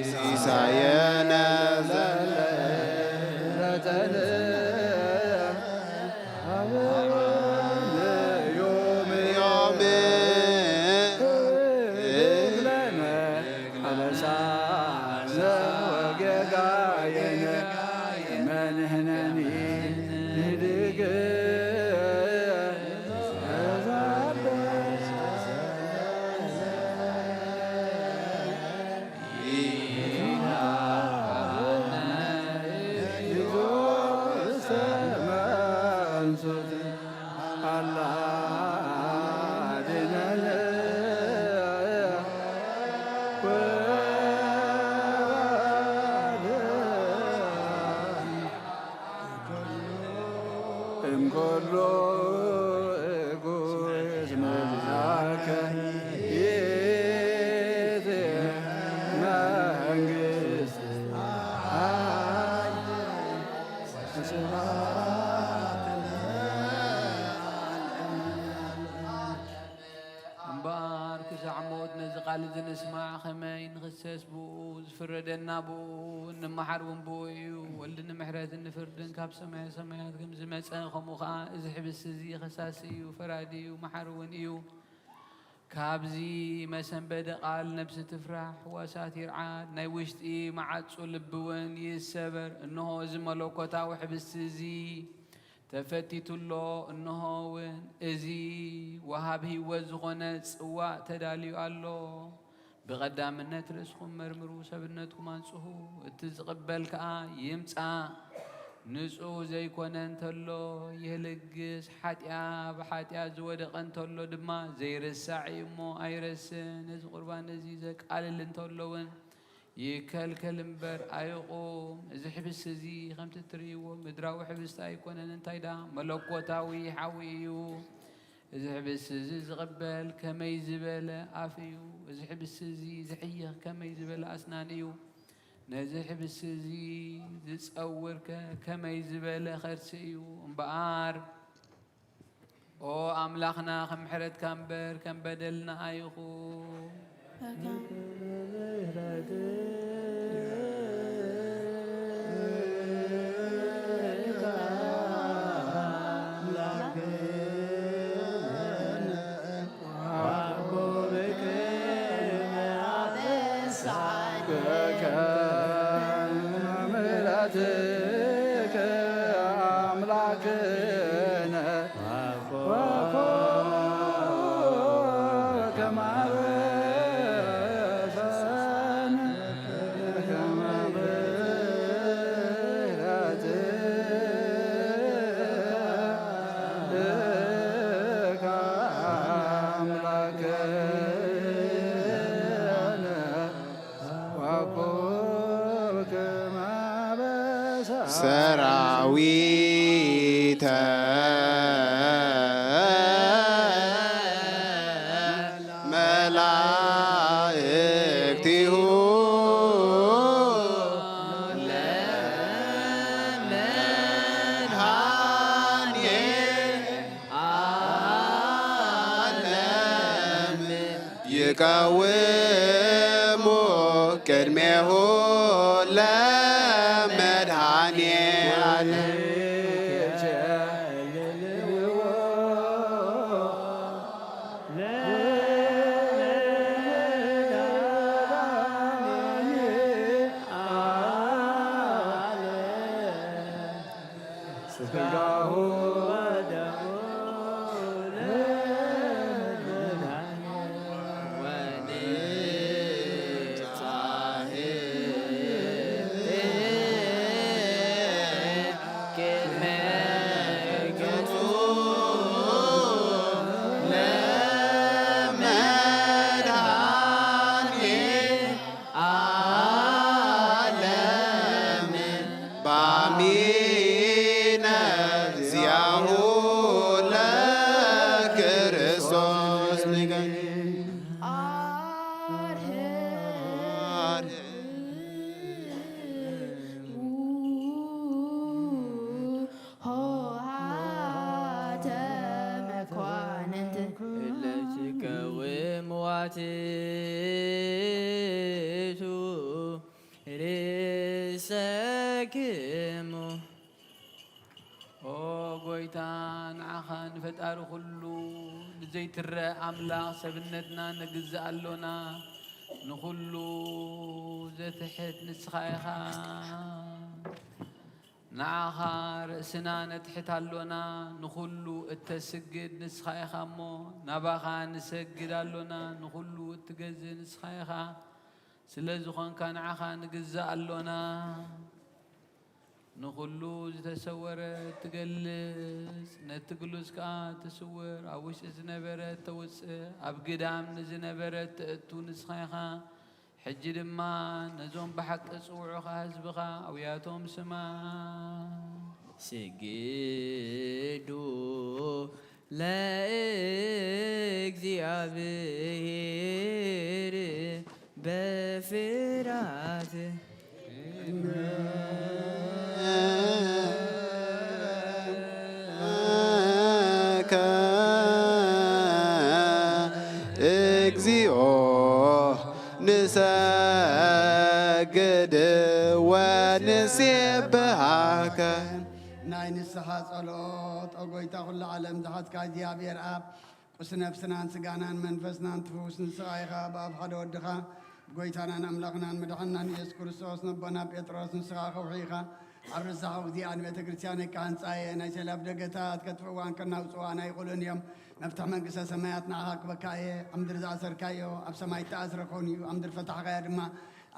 ሲሳየነ ዘለለዕለትነ ዮም ዮም እብለነ አበሳነ ወጌጋየነ መንህነኒ። ዓሞት ነዚ ቃል እዚ ንስማዕ፣ ከመይ ንኽሰስ ብኡ፣ ዝፍረደና ብኡ፣ እንመሓር እውን ብኡ እዩ። ወልድ ንምሕረትን ንፍርድን ካብ ሰማየ ሰማያት ከም ዝመጸ፣ ከምኡ ኸዓ እዚ ሕብስቲ እዚ ኸሳሲ እዩ፣ ፈራዲ እዩ፣ መሓሪ እውን እዩ። ካብዚ መሰንበዲ ቃል ነብሲ ትፍራሕ፣ ሕዋሳት ይርዓድ፣ ናይ ውሽጢ መዓጹ ልቢ እውን ይሰበር። እንሆ እዚ መለኮታዊ ሕብስቲ እዚ ተፈቲቱ ኣሎ። እንሆ እውን እዚ ወሃብ ህይወት ዝኾነ ጽዋእ ተዳልዩ ኣሎ። ብቐዳምነት ርእስኹም መርምሩ፣ ሰብነትኩም ኣንጽሁ። እቲ ዝቕበል ከኣ ይምጻእ። ንጹህ ዘይኮነ እንተሎ ይህልግስ፣ ሓጢኣ ብሓጢኣ ዝወደቐ እንተሎ ድማ ዘይርሳዕ እዩ እሞ ኣይረስዕን። ነዚ ቁርባን እዚ ዘቃልል እንተሎ እውን ይከልከል እምበር ኣይቑም። እዚ ሕብስቲ እዚ ከምቲ እትርእይዎ ምድራዊ ሕብስቲ ኣይኮነን፣ እንታይ ደኣ መለኮታዊ ሓዊ እዩ። እዚ ሕብስቲ እዚ ዝቕበል ከመይ ዝበለ ኣፍ እዩ። እዚ ሕብስቲ እዚ ዝሕይኽ ከመይ ዝበለ ኣስናን እዩ። ነዚ ሕብስቲ እዚ ዝጸውርከ ከመይ ዝበለ ኸርሲ እዩ። እምበኣር ኦ ኣምላኽና፣ ከም ምሕረትካ እምበር ከም በደልና ኣይኹን። ሰራዊተ መላእክቲሁ ለመድኃኔ ዓለም ይቀውሙ ቅድሜሁ ለመድኃኔ ዓለም። ዓለም ባሚነ ዚያሁ ለክርስቶስ ንገ ሆሃተ መኳንንት እለ ትቀውም ዋትቱ ርእሰክሙ። ኦ ጎይታ፣ ንዓኻ ንፈጣሪ ኩሉ፣ ንዘይትረእ ኣምላኽ ሰብነትና ነግዝእ ኣሎና። ንኹሉ ዘትሕት ንስኻ ኢኻ። ንዓኻ ርእስና ነትሕት ኣሎና፣ ንኹሉ እተስግድ ንስኻ ኢኻ እሞ፣ ናባኻ ንሰግድ ኣሎና፣ ንኹሉ እትገዝእ ንስኻ ኢኻ። ስለ ዝኾንካ ንዓኻ ንግዛእ ኣሎና። ንኹሉ ዝተሰወረ እትገልጽ፣ ነቲ ግሉጽ ከኣ ትስውር፣ ኣብ ውሽጢ ዝነበረ እተውጽእ፣ ኣብ ግዳም ንዝነበረ እተእቱ ንስኻ ኢኻ። ሕጂ ድማ ነዞም ብሓቂ ጽውዑኻ ህዝብኻ ኣውያቶም ስማ። ስግዱ ለእግዚኣብሔር በፍርሃት። እግዚኦ ንሰግድ ወንሴብሃከ። ናይ ንስሓ ጸሎት። ኦ ጎይታ ኩሉ ዓለም ዝሓትካ እግዚኣብሔር ኣብ ቁስ ነፍስናን ስጋናን መንፈስናን ትፍውስ ንስኻ ኢኻ። ብኣብ ሓደ ወድኻ ጎይታናን ኣምላኽናን መድሓንናን ኢየሱስ ክርስቶስ ነቦና ጴጥሮስ ንስኻ ከውሒ ኢኻ። ኣብ ረሳሑ እግዚኣብሔር ቤተ ክርስቲያን ከ ህንጻ እየ። ናይ ሰይላፍ ደገታት ከጥፍእዋን ከናውጽዋን ኣይኽእሉን እዮም። መፍትሕ መንግስተ ሰማያት ንዓኻ ክበካ እየ። ኣብ ምድሪ ዝኣሰርካዮ ኣብ ሰማይ እተኣስረ ክኾን እዩ። ኣብ ምድሪ ፈታሕካዮ ድማ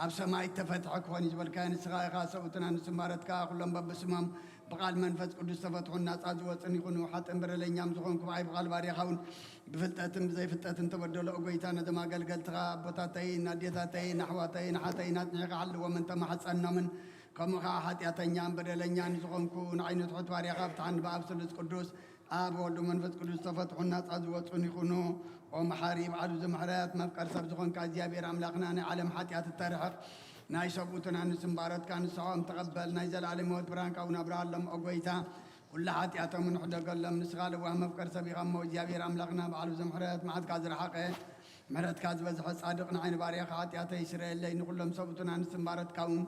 ኣብ ሰማይ እተፈትሐ ክኾን እዩ ዝበልካዮ ንስኻ ኢኻ። ሰብኡትና ንስም ባሮትካ ኩሎም በብስሞም ብቓል መንፈስ ቅዱስ ዝተፈትሑን ናጻ ዝወጹን ይኹኑ። ሓጥእን በደለኛም ዝኾንኩ ብዓይ ብቓል ባርያኻ እውን ብፍልጠትን ብዘይፍልጠትን ተበደሎ። ኦ ጎይታ ነዞም ኣገልገልትኻ ኣቦታተይን ኣዴታተይን ኣሕዋተይን ኣሓተይን ኣጽኒዕኻ ሓልዎምን ተማሕጸኖምን። ከምኡ ኸዓ ሓጢኣተኛን በደለኛን ዝኾንኩ ንዓይ ንትሑት ባርያኻ ፍትሓኒ ብኣብ ስሉስ ቅዱስ ኣብ ወልድ መንፈስ ቅዱስ ዝተፈትሑን ናጻ ዝወጹን ይኹኑ። ኦ መሓሪ ባዕሉ ዝምሕረት መፍቀር ሰብ ዝኾንካ እግዚኣብሔር ኣምላኽና ናይ ዓለም ሓጢኣት እተርሕቕ ናይ ሰብኡትና ንስም ባሮትካ ንስሖም ተቐበል። ናይ ዘለኣለም ህይወት ብርሃንካ እውን ኣብርሃሎም ኦ ጎይታ። ኩሉ ሓጢኣቶም ንሕደገሎም ንስኻ ለዋህ መፍቀር ሰብ ኢኻ እሞ እግዚኣብሔር ኣምላኽና ባዕሉ ዝምሕረት መዓትካ ዝረሓቐ ምሕረትካ ዝበዝሐ ጻድቕ ንዓይ ንባርያኻ ሓጢኣተይ ስረየለይ ንኹሎም ሰብኡትና ንስም ባሮትካ እውን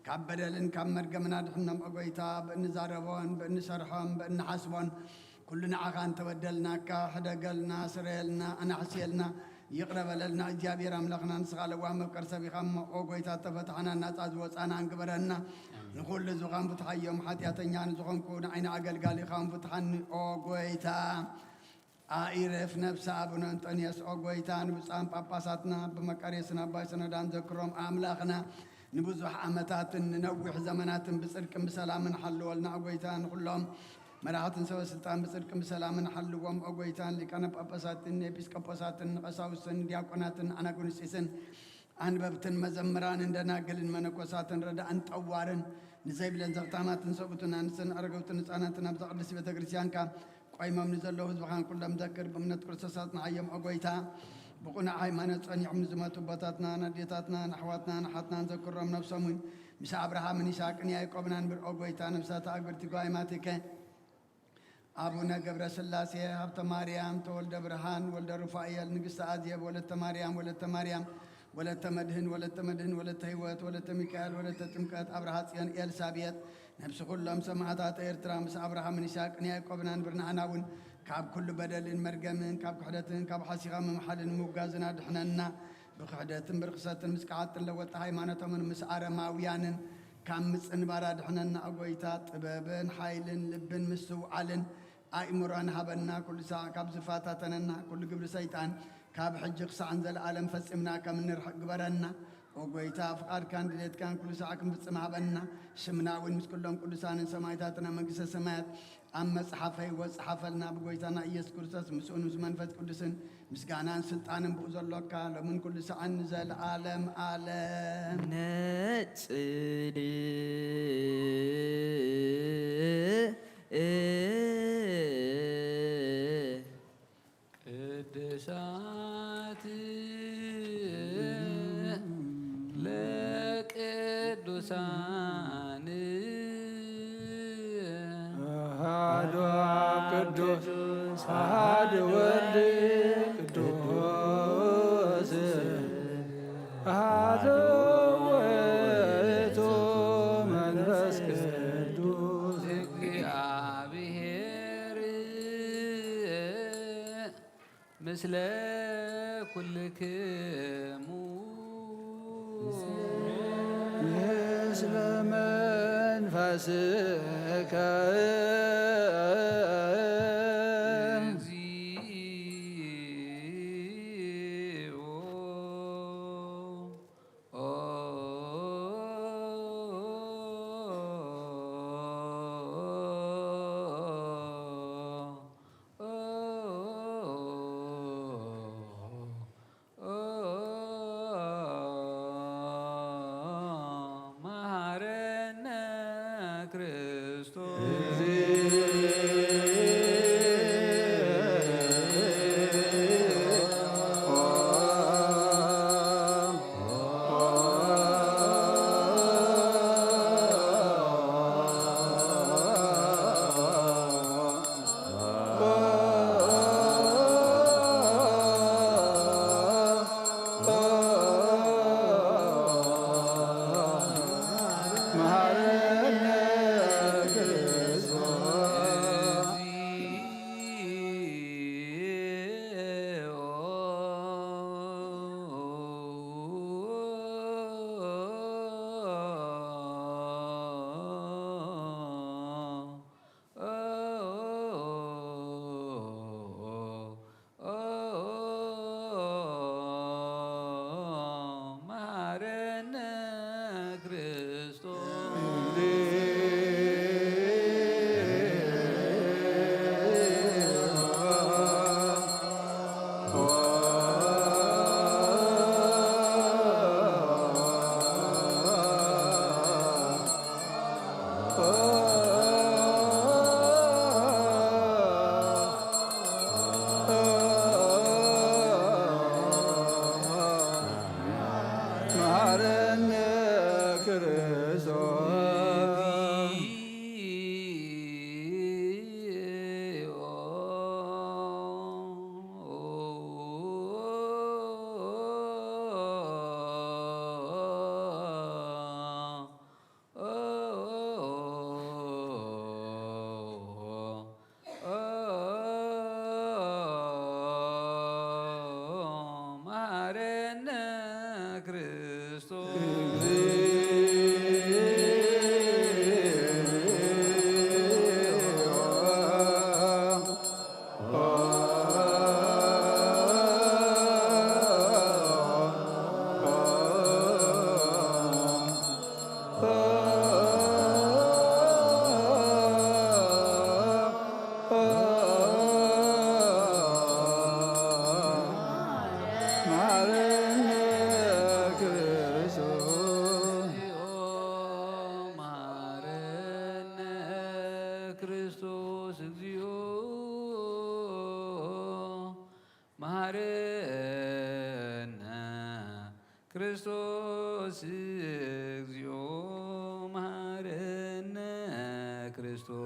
ካብ በደልን ካብ መርገምን ኣድሕኖም ኦ ጎይታ። ብእንዛረቦን ብእንሰርሖን ብእንሓስቦን ኩሉ ንዓኻ እንተበደልናካ ሕደገልና፣ ስረየልና፣ ኣናሕስየልና፣ ይቕረ በለልና። እግዚኣብሔር ኣምላኽና ንስኻ ለዋህ መፍቀር ሰብ ኢኻ እሞ ኦ ጎይታ እተፈታሕና ናጻ ዝወጻና እንግበረና። ንኹሉ ህዝብኻ እንፍትሓዮም ሓጢኣተኛ ንዝኾንኩ ንዓይኒ ኣገልጋሊኻ እንፍትሓኒ ኦ ጎይታ። ኣኢረፍ ነፍሲ ኣቡነ እንጦንዮስ ኦ ጎይታ፣ ንብፁዓን ጳጳሳትና ብመቃርዮስን ኣባይ ሰኖዳን ዘክሮም ኣምላኽና ንብዙሕ ዓመታትን ንነዊሕ ዘመናትን ብጽድቅን ብሰላምን ሓልወልና ኦ ጎይታ። ንኹሎም መራሕትን ሰበ ስልጣን ብጽድቅን ብሰላምን ሓልዎም ኦ ጎይታ። ንሊቃነ ጳጳሳትን ንኤጲስቆጶሳትን ንቐሳውስትን ንዲያቆናትን ኣናጉንስጢስን ኣንበብትን መዘምራንን ደናግልን መነኮሳትን ረዳእን ጠዋርን ንዘይብለን ዘኽታማትን ሰብኡትን ኣንስትን ኣረገውትን ህፃናትን ኣብዛ ቅድስቲ ቤተ ክርስቲያንካ ቆይሞም ንዘለዉ ህዝብኻን ኩሎም ዘክር። ብእምነት ክርስቶስ ኣጽንዓዮም ኦ ጎይታ። ብቕኑዕ ሃይማኖት ጸኒዖም ንዝመቱ ኣቦታትናን ኣዴታትናን ኣሕዋትናን ኣሓትናን ዘክሮም። ነብሶም እውን ምስ ኣብርሃምን ይስሐቅን ያዕቆብን ኣንብር ኦ ጎይታ። ነብሳት ኣግብርቲ ጓይማትከ ኣቡነ ገብረ ስላሴ፣ ሃብተ ማርያም፣ ተወልደ ብርሃን፣ ወልደ ሩፋኤል፣ ንግስቲ ኣዜብ፣ ወለተ ማርያም፣ ወለተ ማርያም፣ ወለተ መድህን፣ ወለተ መድህን፣ ወለተ ህይወት፣ ወለተ ሚካኤል፣ ወለተ ጥምቀት፣ ኣብርሃ ጽዮን፣ ኤልሳቤጥ፣ ነብሲ ኩሎም ሰማዕታት ኤርትራ ምስ ኣብርሃምን ይስሐቅን ያዕቆብን ኣንብር። ንዓና እውን ካብ ኩሉ በደልን መርገምን ካብ ክሕደትን ካብ ሓሲኻ ምምሓልን ምውጋዝን ኣድሕነና። ብክሕደትን ብርኽሰትን ምስ ከሓጥን ለወጥቲ ሃይማኖቶምን ምስ ኣረማውያንን ካብ ምጽንባር ኣድሕነና ኦ ጎይታ። ጥበብን ሓይልን ልብን ምስትውዓልን ኣእምሮን ሃበና። ኩሉ ሳዕ ካብ ዝፈታተነና ኩሉ ግብሪ ሰይጣን ካብ ሕጂ ክሳዕ ንዘለኣለም ፈጺምና ከም እንርሕቕ ግበረና። ኦ ጎይታ፣ ፍቓድካን ድሌትካን ኩሉ ሳዕ ክንፍጽም ሃበና። ሽምና እውን ምስ ኩሎም ቅዱሳንን ሰማዕታትን ኣብ መንግስተ ሰማያት ኣብ መጽሓፈ ህይወት ጸሓፈልና። ብጎይታና ኢየሱስ ክርስቶስ ምስኡን ምስ መንፈስ ቅዱስን ምስጋናን ስልጣንን ብኡ ዘሎካ ሎምን ኩሉ ሳዕን ንዘለኣለም ኣለም። ነጽል ቅድሳት ለቅዱሳን አሐዱ አብ ቅዱስ አሐዱ ወልድ ቅዱስ አሐዱ ውእቱ መንፈስ ቅዱስ። እግዚአብሔር ምስለ ኩልክሙ። ምስለ መንፈስከ። እግዚኦ። መሐረነ ክርስቶስ። መሐረነ ክርስቶስ። መሐረነ ክርስቶስ። መሐረነ ክርስቶስ። መሐረነ ክርስቶስ እግዚኦ። መሐረነ ክርስቶስ እግዚኦ። መሐረነ ክርስቶስ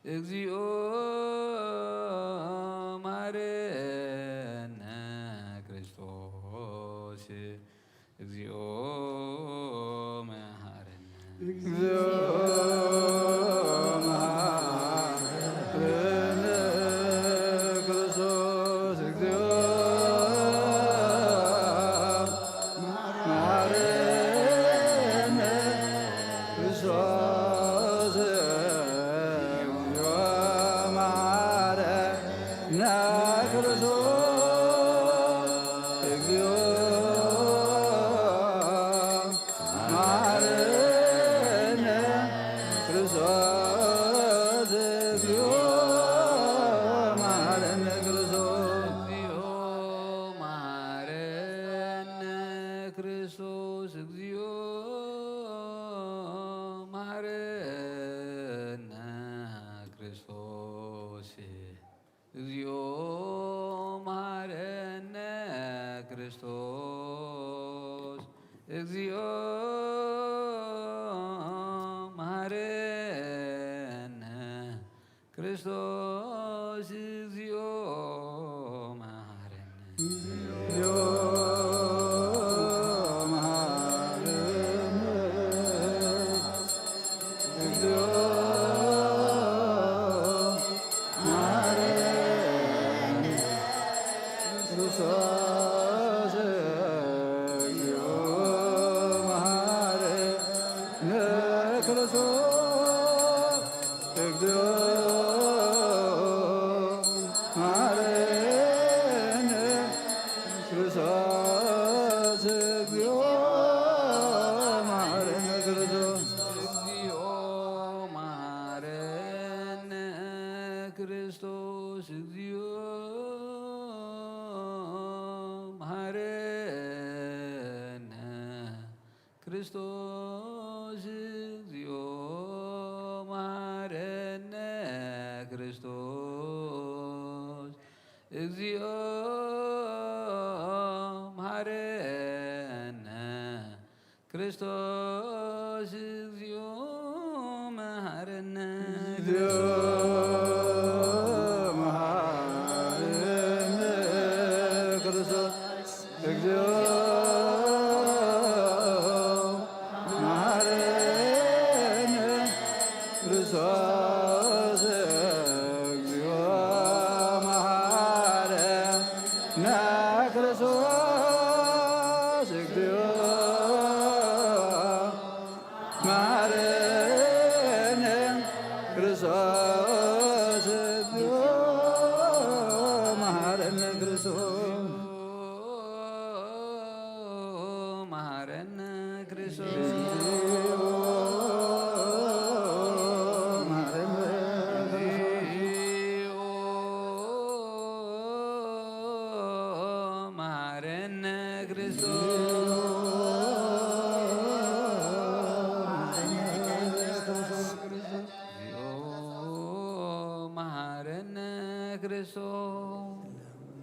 እግዚኦ። መሐረነ ክርስቶስ እግዚኦ። መሐረነ እግዚኦ። መሐረነ ክርስቶስ እግዚኦ። መሐረነ ክርስቶስ እግዚኦ። መሐረነ ክርስቶስ እግዚኦ። መሐረነ ክርስቶስ እግዚኦ። መሐረነ ክርስቶስ እግዚኦ። መሐረነ ክርስቶስ እግዚኦ። መሐረነ ክርስቶስ እግዚኦ። መሐረነ ክርስቶስ እግዚኦ። መሐረነ ክርስቶስ እግዚኦ። መሐረነ እግዚኦ። መሐረነ እግዚኦ። መሐረነ ክርስቶስ እግዚኦ። መሐረነ ክርስቶስ እግዚኦ። መሐረነ ክርስቶስ እግዚኦ። መሐረነ ክርስቶስ እግዚኦ። መሐረነ ክርስቶስ እግዚኦ። መሐረነ ክርስቶስ እግዚኦ። መሐረነ ክርስቶስ እግዚኦ። መሐረነ ክርስቶስ እግዚኦ። መሐረነ እግዚኦ። መሐረነ ክርስቶስ እግዚኦ። መሐረነ ክርስቶስ እግዚኦ። መሐረነ ክርስቶስ እግዚኦ። መሐረነ ክርስቶስ እግዚኦ። መሐረነ ክርስቶስ። መሐረነ ክርስቶስ። መሐረነ ክርስቶስ። መሐረነ ክርስቶስ። እግዚኦ መሐረነ ክርስቶስ።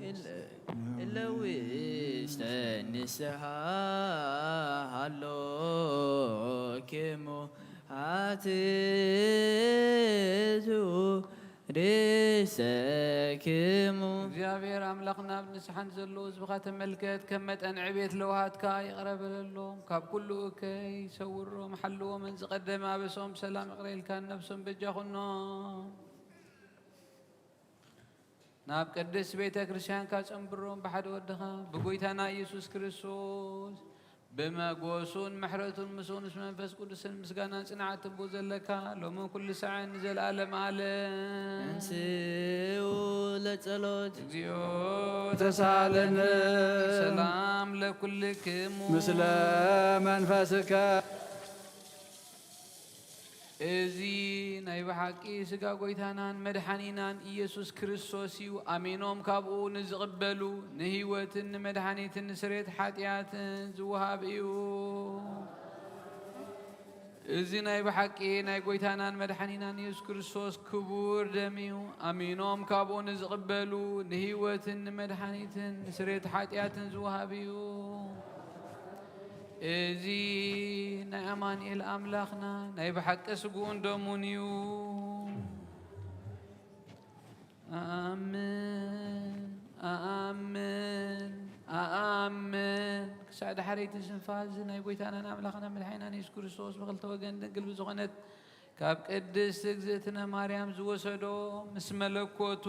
እለ-፣ እለዊ ንስሓ ሃሎክሙ ኣትቱ ርእሰክሙ። እግዚኣብሔር ኣምላኽና፣ ኣብ ንስሓ ንዘለዉ ህዝብኻ ተመልከት፣ ከም መጠን ዕቤት ለውሃትካ ይቕረ በለሎም። ካብ ኩሉ እከይ ሰውሮም፣ ሓልዎም፣ ዝቐደመ ኣበሶም ሰላም ይቕረ ኢልካ ነብሶም በጃ ኩኖም። ናብ ቅድስት ቤተ ክርስቲያንካ ጸንብሮም፣ ብሓደ ወድኻ ብጎይታና ኢየሱስ ክርስቶስ ብመጎሱን ምሕረቱን ምስኡ ምስ መንፈስ ቅዱስን ምስጋናን ጽንዓትን ብኡ ዘለካ ሎምን ኩሉ ሳዕን ንዘለዓለም ዓለም። እንስኡ ለጸሎት። እግዚኦ ተሳለነ። ሰላም ለኩልክሙ። ምስለ መንፈስከ። እዚ ናይ ብሓቂ ስጋ ጎይታናን መድሓኒናን ኢየሱስ ክርስቶስ እዩ። ኣሚኖም ካብኡ ንዝቕበሉ ንህይወትን ንመድሓኒትን ንስሬት ሓጢኣትን ዝወሃብ እዩ። እዚ ናይ ብሓቂ ናይ ጎይታናን መድሓኒናን ኢየሱስ ክርስቶስ ክቡር ደም እዩ። ኣሚኖም ካብኡ ንዝቕበሉ ንህይወትን ንመድሓኒትን ንስሬት ሓጢኣትን ዝወሃብ እዩ። እዚ ናይ ኣማኑኤል ኣምላኽና ናይ ብሓቂ ስግኡን ደሙን እዩ። ኣኣምን፣ ኣኣምን፣ ኣኣምን። ክሳዕ ዳሕረይቲ ስንፋዝ ናይ ጎይታናን ኣምላኽና መድሓኒናን የሱስ ክርስቶስ ብኽልተ ወገን ድንግል ብዝኾነት ካብ ቅድስት እግዝእትነ ማርያም ዝወሰዶ ምስ መለኮቱ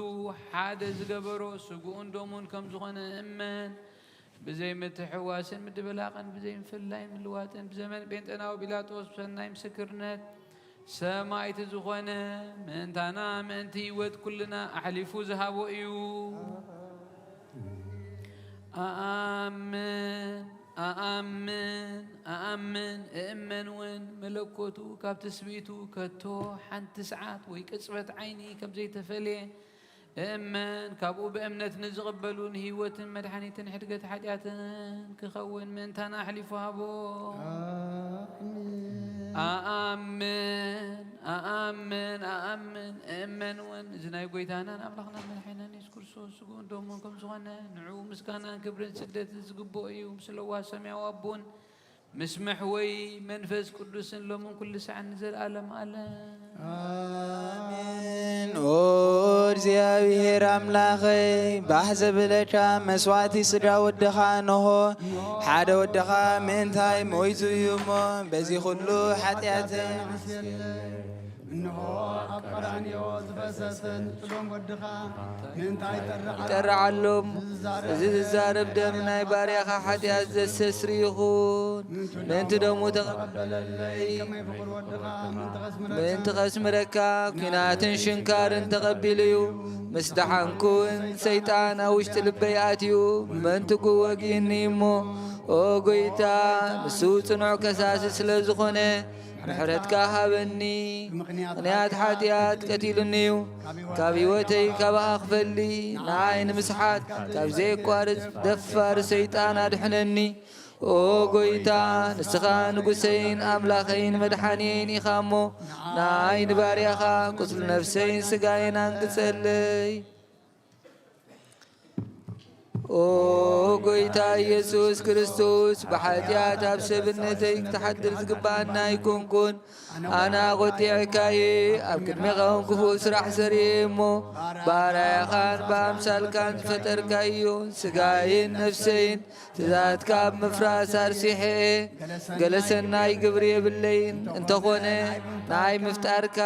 ሓደ ዝገበሮ ስግኡን ደሙን ከም ዝኾነ እመን። ብዘይ ምትሕዋስን ምድብላቕን ብዘይ ምፍልላይን ምልዋጥን ብዘመን ጴንጠናዊ ጲላጦስ ብሰናይ ምስክርነት ሰማዕቲ ዝኾነ ምእንታና ምእንቲ ህይወት ኩልና ኣሕሊፉ ዝሃቦ እዩ። ኣኣምን፣ ኣኣምን፣ ኣኣምን፣ እእመን እውን መለኮቱ ካብ ትስብእቱ ከቶ ሓንቲ ሰዓት ወይ ቅጽበት ዓይኒ ከም ዘይተፈልየ እእመን። ካብኡ ብእምነት ንዝቕበሉ ንህይወትን መድሓኒትን ሕድገት ሓጢኣትን ክኸውን ምእንታና ኣሕሊፉ ሃቦ። ኣሜን። ኣኣምን፣ ኣኣምን፣ ኣኣምን፣ እእመን እውን እዚ ናይ ጎይታናን ኣምላኽናን መድሓኒናን የሱስ ክርስቶስ ስግኡን ደሙን ከም ዝኾነ ንዕኡ ምስጋናን ክብርን ስግደትን ዝግብኦ እዩ። ምስለዋ ሰማያዊ ኣቦን ምስ መሕወይ መንፈስ ቅዱስን ሎምን ኩሉ ሳዕን ንዘለኣለም ኣለም። ኣሜን። ኦ እግዚኣብሔር ኣምላኸይ፣ ባህ ዘብለካ መስዋዕቲ ስጋ ወድኻ እንሆ። ሓደ ወድኻ ምእንታይ ሞይቱ እዩ እሞ፣ በዚ ኩሉ ሓጢኣትን እንሆ ኣብ ቀራንዮ ዝፈሰሰ ንጥሎም ወድኻ ምእንታይ ጠርዓሎም? ጠርዓሎም። እዚ ዝዛረብ ደም ናይ ባርያኻ ሓጢኣት ዘስተስሪ ይኹን። ምእንቲ ደሙ ተቐበለለይ። ከመይ ፍቑር ወድኻ ምእንቲ ከስምረካ፣ ምእንቲ ከስምረካ ኲናትን ሽንካርን ተቐቢሉ እዩ። ምስ ደሓንኩ እውን ሰይጣን ኣብ ውሽጢ ልበይ ኣትዩ ምእንቲ ወጊእኒ እሞ፣ ኦ ጎይታ፣ ንሱ ጽኑዕ ከሳሲ ስለ ዝኾነ፣ ምሕረትካ ሃበኒ። ምኽንያት ሓጢኣት ቀቲሉኒ እዩ። ካብ ህይወተይ ካባኻ ክፈሊ፣ ንዓይ ንምስሓት ካብ ዘየቋርጽ ደፋር ሰይጣን ኣድሕነኒ። ኦ ጎይታ፣ ንስኻ ንጉሰይን ኣምላኸይን መድሓንየይን ኢኻ እሞ፣ ንዓይ ንባርያኻ ቁስሊ ነፍሰይን ስጋይን ኣንግጸለይ። ኦ ጎይታ ኢየሱስ ክርስቶስ፣ ብሓጢኣት ኣብ ሰብነተይ ክትሓድር ዝግብኣኒ ኣይኮንኩን። ኣነ ኣቖጢዐካ እየ፣ ኣብ ቅድሜኻ እውን ክፉእ ስራሕ ሰሪየ እሞ፣ ባርያኻን ብኣምሳልካን ዝፈጠርካዮን ስጋይን ነፍሰይን ትእዛዝካ ኣብ ምፍራስ ኣርሲሐ እየ። ገለ ሰናይ ግብሪ የብለይን፣ እንተኾነ ንዓይ ምፍጣርካ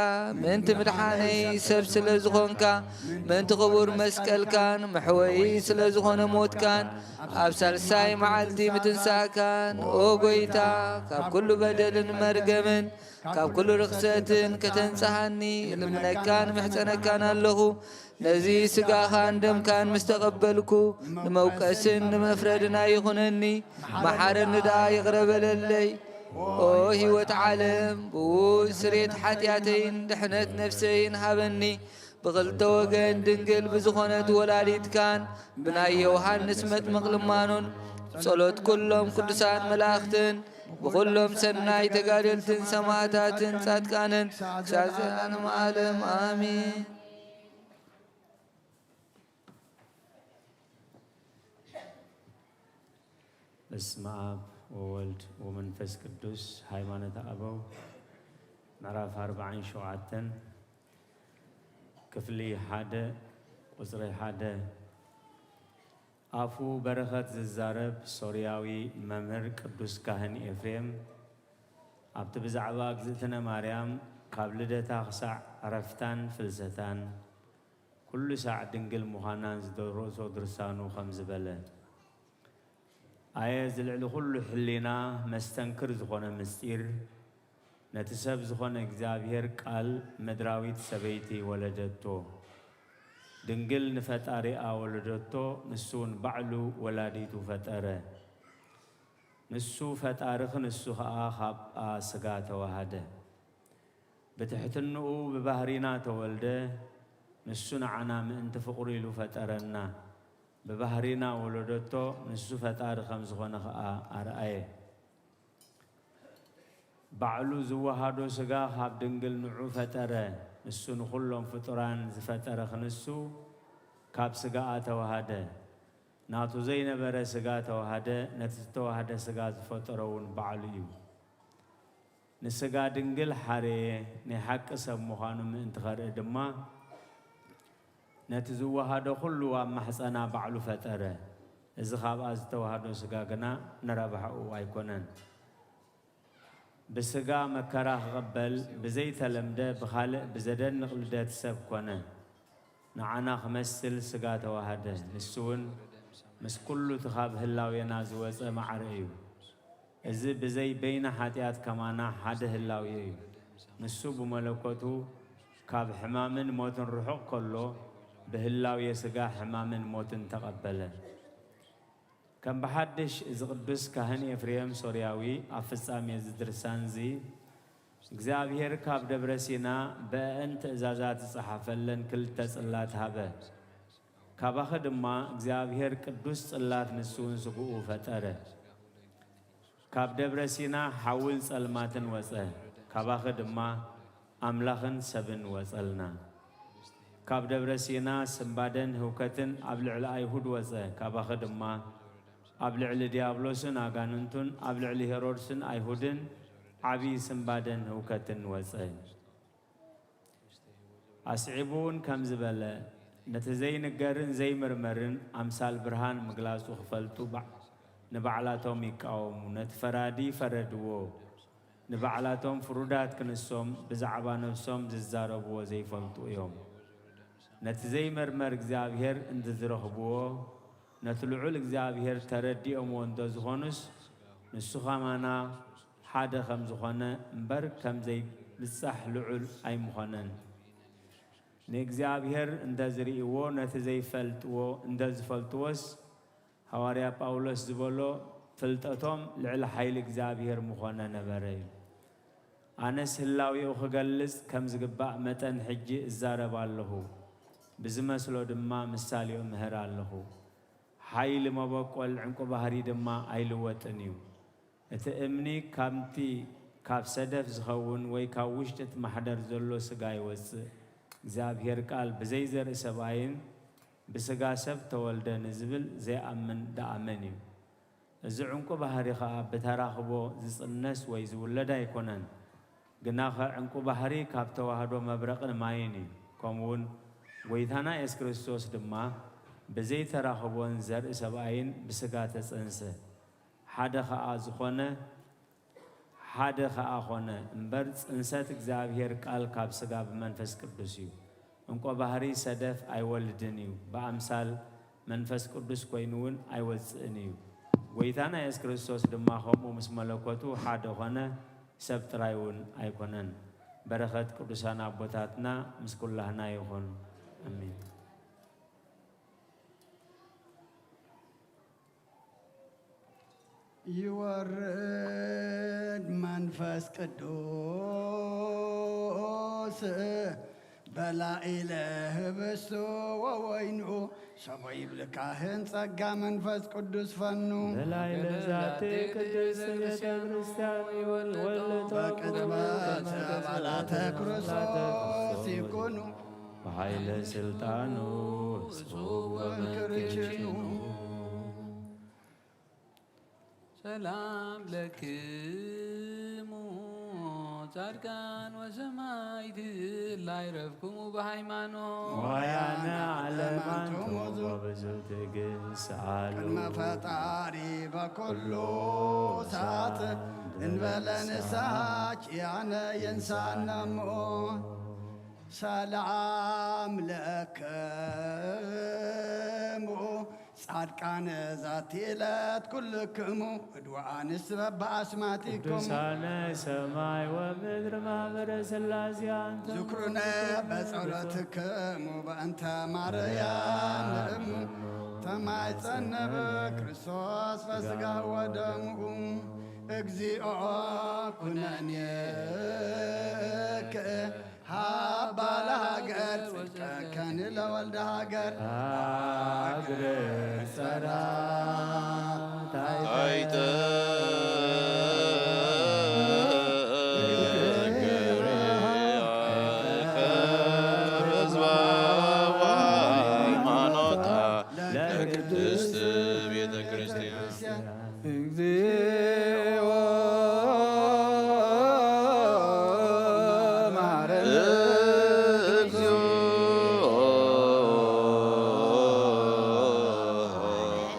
ምእንቲ ምድሓነይ ሰብ ስለ ዝኾንካ፣ ምእንቲ ክቡር መስቀልካን መሕወዪ ስለ ዝኾነ ሞትካን ኣብ ሳልሳይ መዓልቲ ምትንሳእካን፣ ኦ ጎይታ፣ ካብ ኩሉ በደልን መርገምን ካብ ኩሉ ርኽሰትን ከተንጽሃኒ እልምነካን ምሕጸነካን ኣለኹ። ነዚ ስጋኻን ደምካን ምስ ተቐበልኩ፣ ንመውቀስን ንመፍረድን ኣይኹነኒ፣ መሓረኒ ደኣ ይቕረ በለለይ። ኦ ህይወት ዓለም፣ ብኡ ስሬት ሓጢኣተይን ድሕነት ነፍሰይን ሃበኒ። ብኽልተ ወገን ድንግል ብዝኾነት ወላዲትካን ብናይ ዮሃንስ መጥምቕ ልማኑን ጸሎት ኩሎም ቅዱሳን መላእኽትን ብኹሎም ሰናይ ተጋደልትን ሰማዕታትን ጻድቃንን ክሳብ ዘላለም ዓለም ኣሜን። በስመ አብ ወወልድ ወመንፈስ ቅዱስ። ሃይማኖተ አበው ምዕራፍ ኣርባዓን ሸውዓተን ክፍሊ ሓደ ቁጽሪ ሓደ። ኣፉ በረኸት ዝዛረብ ሶርያዊ መምህር ቅዱስ ካህን ኤፍሬም ኣብቲ ብዛዕባ እግዝእትነ ማርያም ካብ ልደታ ክሳዕ ዕረፍታን ፍልሰታን ኩሉ ሳዕ ድንግል ምዃናን ዝደረሶ ድርሳኑ ከምዚ በለ። ኣየ እዚ ልዕሊ ኩሉ ሕሊና መስተንክር ዝኾነ ምስጢር፣ ነቲ ሰብ ዝኾነ እግዚኣብሔር ቃል ምድራዊት ሰበይቲ ወለደቶ። ድንግል ንፈጣሪኣ ወለደቶ፣ ንሱ እውን ባዕሉ ወላዲቱ ፈጠረ። ንሱ ፈጣሪ ክንሱ ኸኣ ኻብኣ ስጋ ተዋሃደ። ብትሕትንኡ ብባህሪና ተወልደ፣ ንሱ ንዓና ምእንቲ ፍቕሩ ኢሉ ፈጠረና። ብባህሪና ወለደቶ፣ ንሱ ፈጣሪ ከም ዝኾነ ኸኣ ኣርኣየ። ባዕሉ ዝወሃዶ ስጋ ካብ ድንግል ንዑ ፈጠረ። ንሱ ንኹሎም ፍጡራን ዝፈጠረ ክንሱ ካብ ስጋኣ ተዋሃደ። ናቱ ዘይነበረ ስጋ ተዋሃደ፣ ነቲ ዝተዋህደ ስጋ ዝፈጠሮ እውን ባዕሉ እዩ። ንስጋ ድንግል ሓረየ፣ ናይ ሓቂ ሰብ ምዃኑ ምእንቲ ኸርኢ ድማ ነቲ ዝወሃዶ ኩሉ ኣብ ማሕፀና ባዕሉ ፈጠረ። እዚ ካብኣ ዝተዋህዶ ስጋ ግና ንረብሓኡ ኣይኮነን። ብስጋ መከራ ክቕበል ብዘይተለምደ ብኻልእ ብዘደንቕ ልደት ሰብ ኮነ። ንዓና ክመስል ስጋ ተዋሃደ። ንሱ እውን ምስ ኩሉ እቲ ካብ ህላዌና ዝወፀ ማዕረ እዩ። እዚ ብዘይ በይና ሓጢኣት ከማና ሓደ ህላዌ እዩ። ንሱ ብመለኮቱ ካብ ሕማምን ሞትን ርሑቕ ከሎ ብህላዌ ስጋ ሕማምን ሞትን ተቐበለ። ከም ብሓድሽ እዚ ቅዱስ ካህን ኤፍሬም ሶርያዊ ኣብ ፍጻሜ እዚ ድርሳን እዚ እግዚኣብሔር ካብ ደብረ ሲና ብአእን ትእዛዛት ዝጸሓፈለን ክልተ ጽላት ሃበ። ካባኺ ድማ እግዚኣብሔር ቅዱስ ጽላት ንሱ እውን ስግኡ ፈጠረ። ካብ ደብረ ሲና ሓውን ጸልማትን ወጸ። ካባኺ ድማ ኣምላኽን ሰብን ወጸልና። ካብ ደብረ ሲና ስንባደን ህውከትን ኣብ ልዕሊ ኣይሁድ ወጸ። ካባኺ ድማ ኣብ ልዕሊ ዲያብሎስን ኣጋንንቱን ኣብ ልዕሊ ሄሮድስን ኣይሁድን ዓብዪ ስንባደን ህውከትን ወጸ። ኣስዒቡ እውን ከምዚ በለ፣ ነቲ ዘይንገርን ዘይምርመርን ኣምሳል ብርሃን ምግላጹ ክፈልጡ ባዕ-፣ ንባዕላቶም ይቃወሙ፣ ነቲ ፈራዲ ፈረድዎ። ንባዕላቶም ፍሩዳት ክንሶም ብዛዕባ ነፍሶም ዝዛረብዎ ዘይፈልጡ እዮም። ነቲ ዘይመርመር እግዚኣብሔር እንተዝረኽብዎ፣ ነቲ ልዑል እግዚኣብሔር ተረዲኦምዎ እንተዝኾኑስ፣ ንሱ ኸማና ሓደ ከም ዝኾነ እምበር ከም ዘይብጻሕ ልዑል ኣይምኾነን። ንእግዚኣብሔር እንተዝርእይዎ፣ ነቲ ዘይፈልጥዎ እንተዝፈልጥዎስ፣ ሃዋርያ ጳውሎስ ዝበሎ፣ ፍልጠቶም ልዕሊ ሓይሊ እግዚኣብሔር ምኾነ ነበረ እዩ። ኣነስ ህላዌኡ ክገልጽ ከም ዝግባእ መጠን ሕጂ እዛረብ ኣለኹ፣ ብዝመስሎ ድማ ምሳሌኡ እምህር ኣለኹ። ሓይሊ መበቆል ዕንቁ ባህሪ ድማ ኣይልወጥን እዩ። እቲ እምኒ ካብቲ ካብ ሰደፍ ዝኸውን ወይ ካብ ውሽጢ እቲ ማሕደር ዘሎ ስጋ ይወጽእ። እግዚኣብሔር ቃል ብዘይ ዘርኢ ሰብኣይን ብስጋ ሰብ ተወልደ ንዝብል ዘይኣምን ደኣ መን እዩ? እዚ ዕንቁ ባህሪ ኸኣ ብተራኽቦ ዝጽነስ ወይ ዝውለድ ኣይኮነን። ግናኸ ዕንቁ ባህሪ ካብ ተዋህዶ መብረቕን ማይን እዩ። ከምኡውን ጐይታና የሱስ ክርስቶስ ድማ ብዘይ ተራኽቦን ዘርኢ ሰብኣይን ብስጋ ተጸንሰ። ሓደ ኸኣ ዝኾነ ሓደ ኸኣ ኾነ እምበር፣ ጽንሰት እግዚኣብሔር ቃል ካብ ስጋ ብመንፈስ ቅዱስ እዩ። እንቆ ባህሪ ሰደፍ ኣይወልድን እዩ፣ ብኣምሳል መንፈስ ቅዱስ ኮይኑ እውን ኣይወጽእን እዩ። ጐይታና የሱስ ክርስቶስ ድማ ከምኡ ምስ መለኮቱ ሓደ ኾነ፣ ሰብ ጥራይ እውን ኣይኮነን። በረኸት ቅዱሳን ኣቦታትና ምስ ኩላህና ይኹን። ኣሜን። ይወርድ መንፈስ ቅዱስ በላዕለ ህብስቱ ወወይኑ፣ ሰቦ ይብል ካህን ጸጋ መንፈስ ቅዱስ ፈኑ። በላዕለ ዛቲ ቅድስት ቤተ ክርስቲያን ይወልድ በቅጽበት አባላተ ክርስቶስ ይኩኑ። በኃይለ ሥልጣኑ ወክርችኑ። ሰላም ለክሙ ጻድቃን ወሰማዕት፣ ላይረፍኩሙ ብሃይማኖት። ወያነ ዓለም ዓለማንቱ ዓለማንቱ በብዙ ትዕግስት ሰኣሉ። ቅድመ ፈጣሪ በኩሉ ሰዓት እንበለ ንስሓ ኪያነ የንሳነሞ። ሰላም ለክሙ ጻድቃን ዛቲ ዕለት ኩልክሙ እድወ ኣንስት በበኣስማቲኩም። ቅዱሳነ ሰማይ ወምድር ማህበረ ሥላሴ ኣንትሙ። ዝክሩነ በጸሎትክሙ በእንተ ማርያም እሙ ተማይጸነ በክርስቶስ በስጋ ወደሙ። እግዚኦ ኩነኔከ ሃባ ለሃገር ጽድቀከኒ ለወልደ ሃገር። አግር ጸራ ታይተ ለቅድስት ቤተ ክርስቲያን። እግዚኦ መሐረነ። እግዚኦ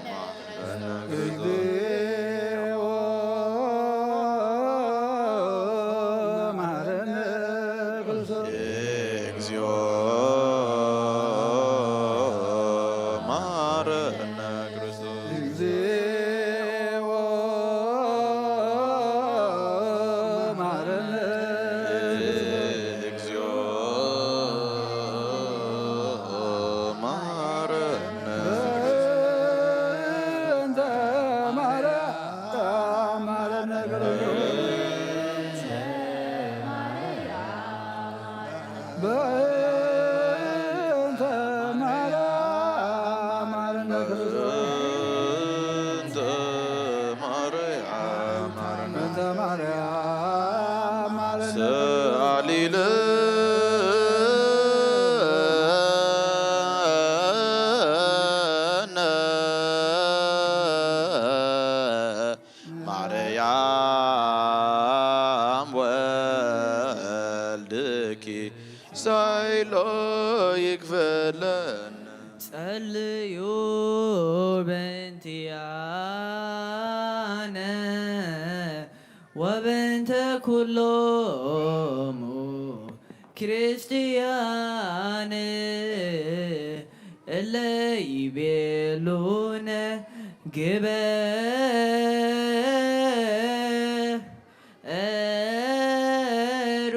መሐረነ። እግዚኦ መሐረነ። እግዚኦ መሐረነ። ክርስቶስ። እግዚኦ መሐረነ። እግዚኦ መሐረነ። እንተ ማርያም መሐረነ። በእንተ ማርያም መሐረነ። በእንተ ማርያም መሐረነ። በእንተ ማርያም መሐረነ። ሰአሊ ለነ ማርያም ወልድኪ ሳይሎ ይክፈለነ። ጸልዩ በእንቲኣነ ወበእንተ ኩሎሙ ክርስቲያን እለ ይቤሉነ ግበሩ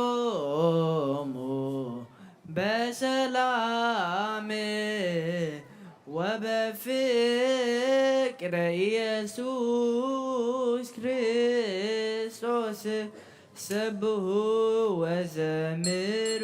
ተስካሮሙ በሰላም ወበፍቅረ ኢየሱስ ክርስቶስ ሰብሑ ወዘምሩ።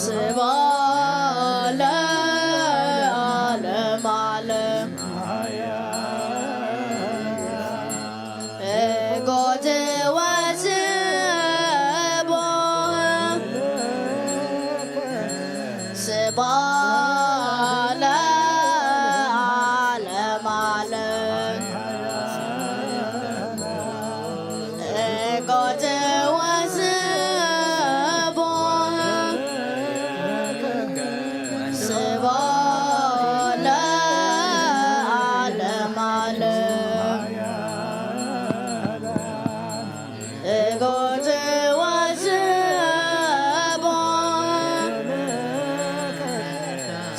ስብሐት ለዓለመ ዓለም። እጎት ወስብሐት ስብሐት ለዓለመ ዓለም። እጎት ወስብሐት ስብሐት ለዓለመ ዓለም። እጎት ወስብሐት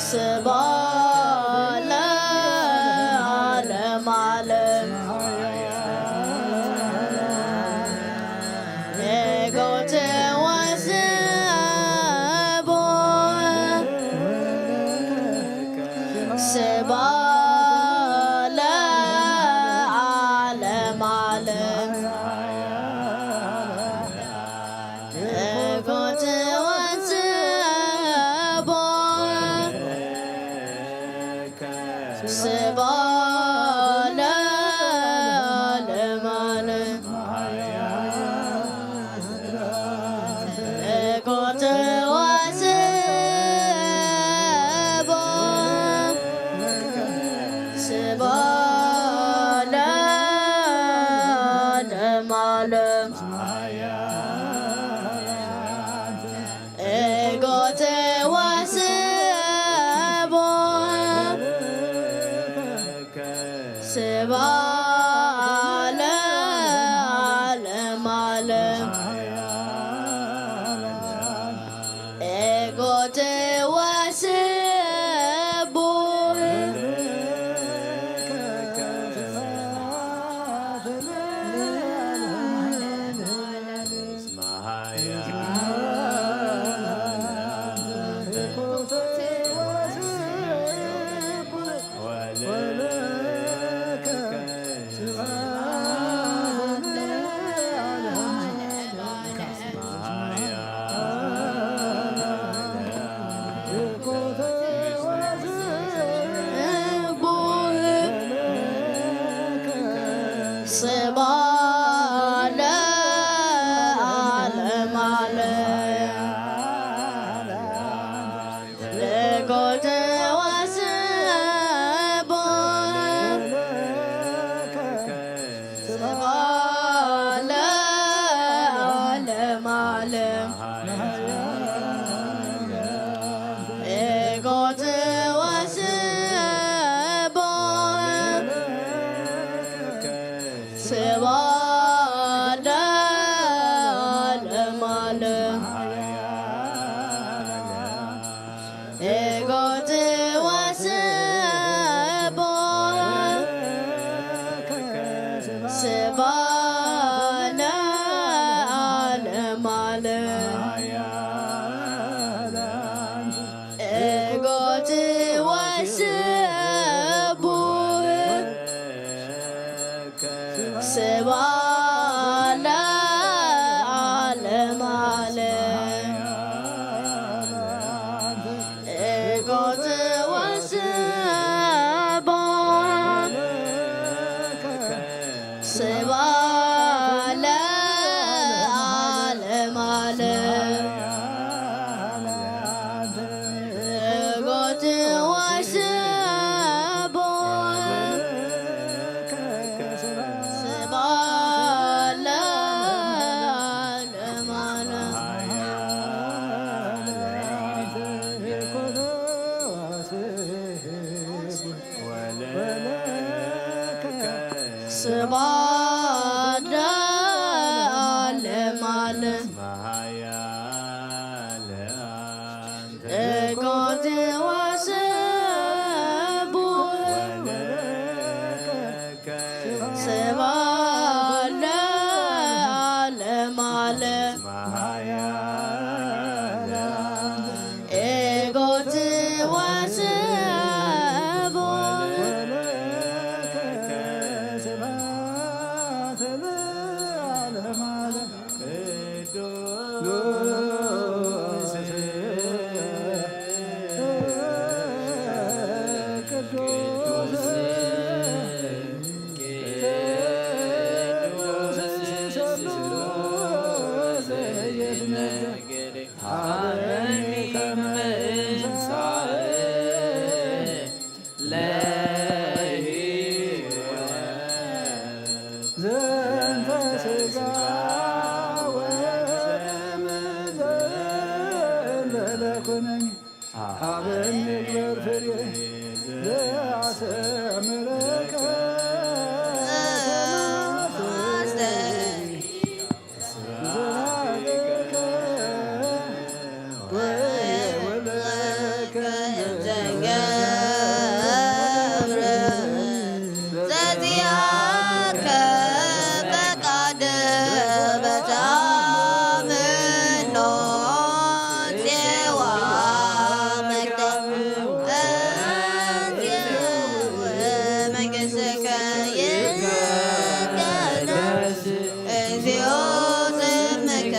ስብሐት ለዓለመ ዓለም። እጎት ወስብሐት ስብሐት ለዓለመ ዓለም። እጎት ወስብሐት ስብሐት ለዓለመ ዓለም። እጎት ወስብሐት ስብሐት ለዓለመ ዓለም። እጎት ወስብሐት ስብሐት ለዓለመ ዓለም። እጎት ወስብሐት ስብሐት ለዓለመ ዓለም። እጎት ወስብሐት ስብሐት ለዓለመ ዓለም። እጎት ወስብሐት ስብሐት ለዓለመ ዓለም። እጎት ወስብሐት ስብሐት ለዓለመ ዓለም። እጎት ወስብሐት ስብሐት ለዓለመ ዓለም። እጎት ወስብሐት ስብሐት ለዓለመ ዓለም። እጎት ወስብሐት ስብሐት ለዓለመ ዓለም። ስብሐት ለዓለመ ዓለም። እጎት ወስብሐት ስብሐት ለዓለመ ዓለም። እጎት ወስብሐት ዘዚኣከ ፈቃድ በታምኖት ዜዋ መክተብ መንግሥትከ ይትገነዝ። እግዚኦ ስምከ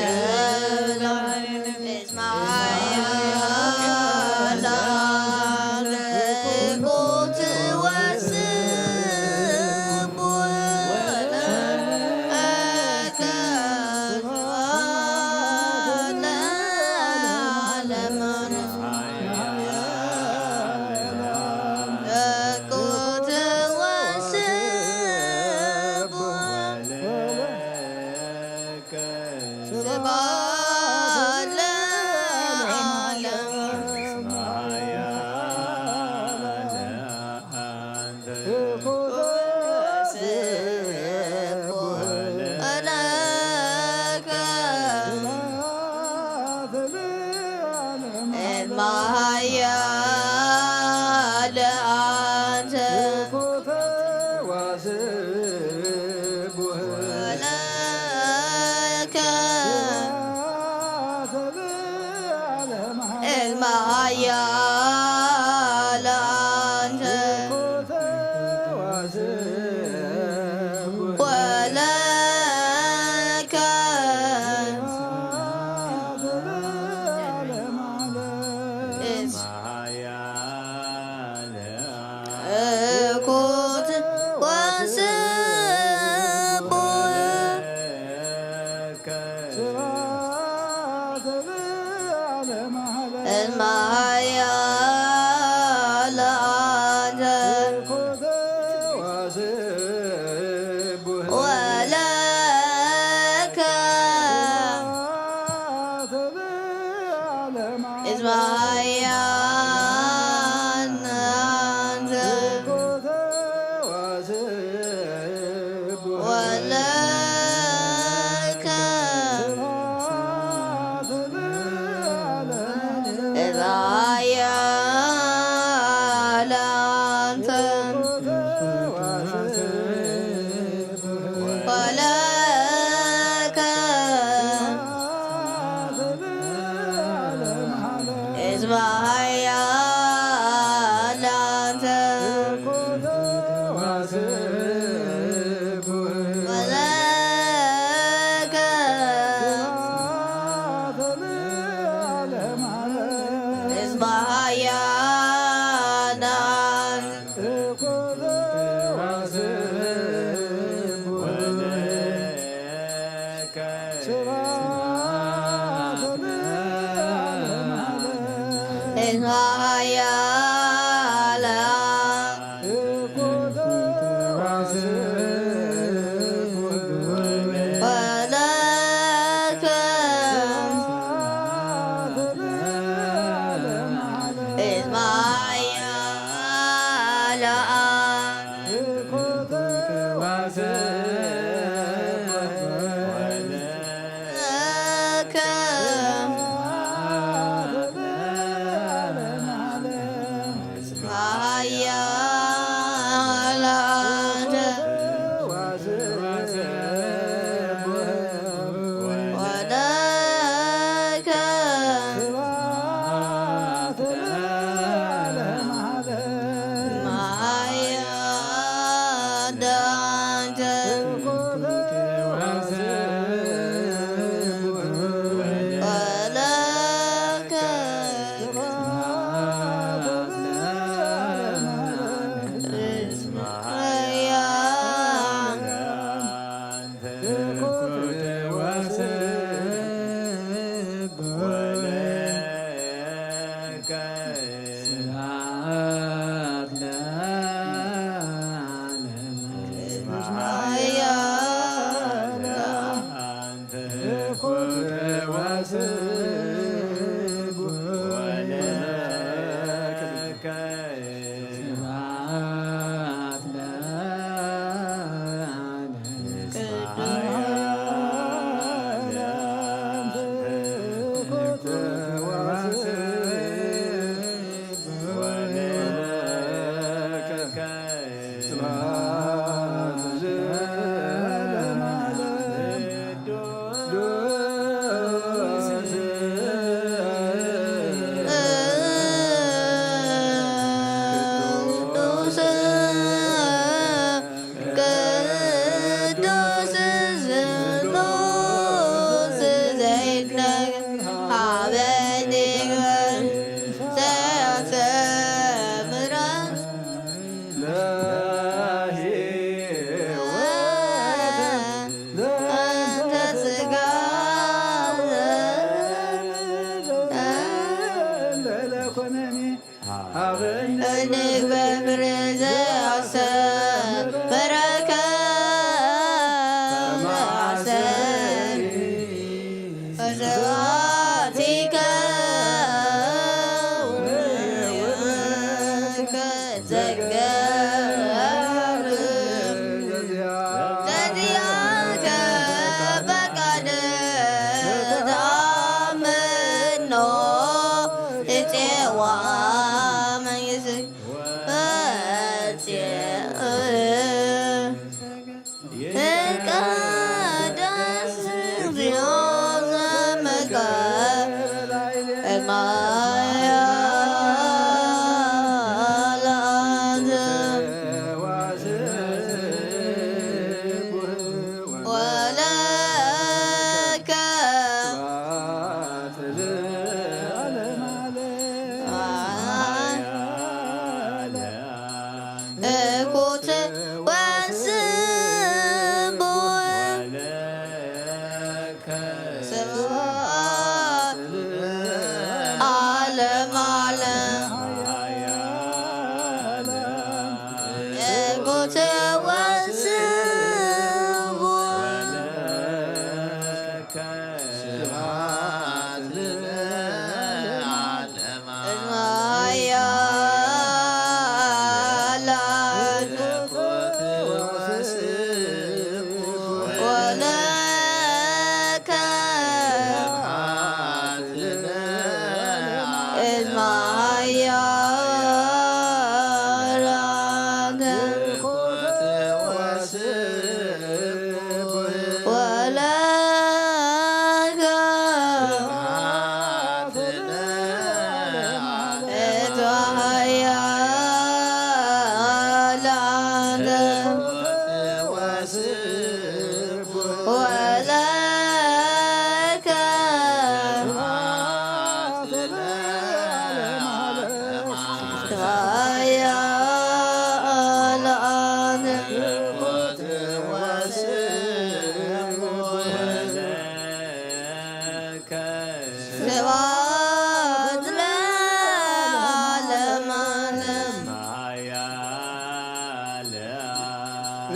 ስብሐት ለዓለም። ወለከ እልመሃያል አንተ። ወለከ እልመሃያል አንተ። ወለከ እኩት ወስ ዘሰመረከ መዓሰ ስብሐቲከ ዘገርም ተዚያከ በቃል ተኣምኖ እፄዋ መንግስት እፄ ይትቀደስ እግዚኦ ዘመልከ እማያ ለአንተ ወለከ እኩት ወስቡሕ ስብሐት ዓለም ዓለም። እኩት ወስቡሕ ስብሐት ለዓለመ ዓለም።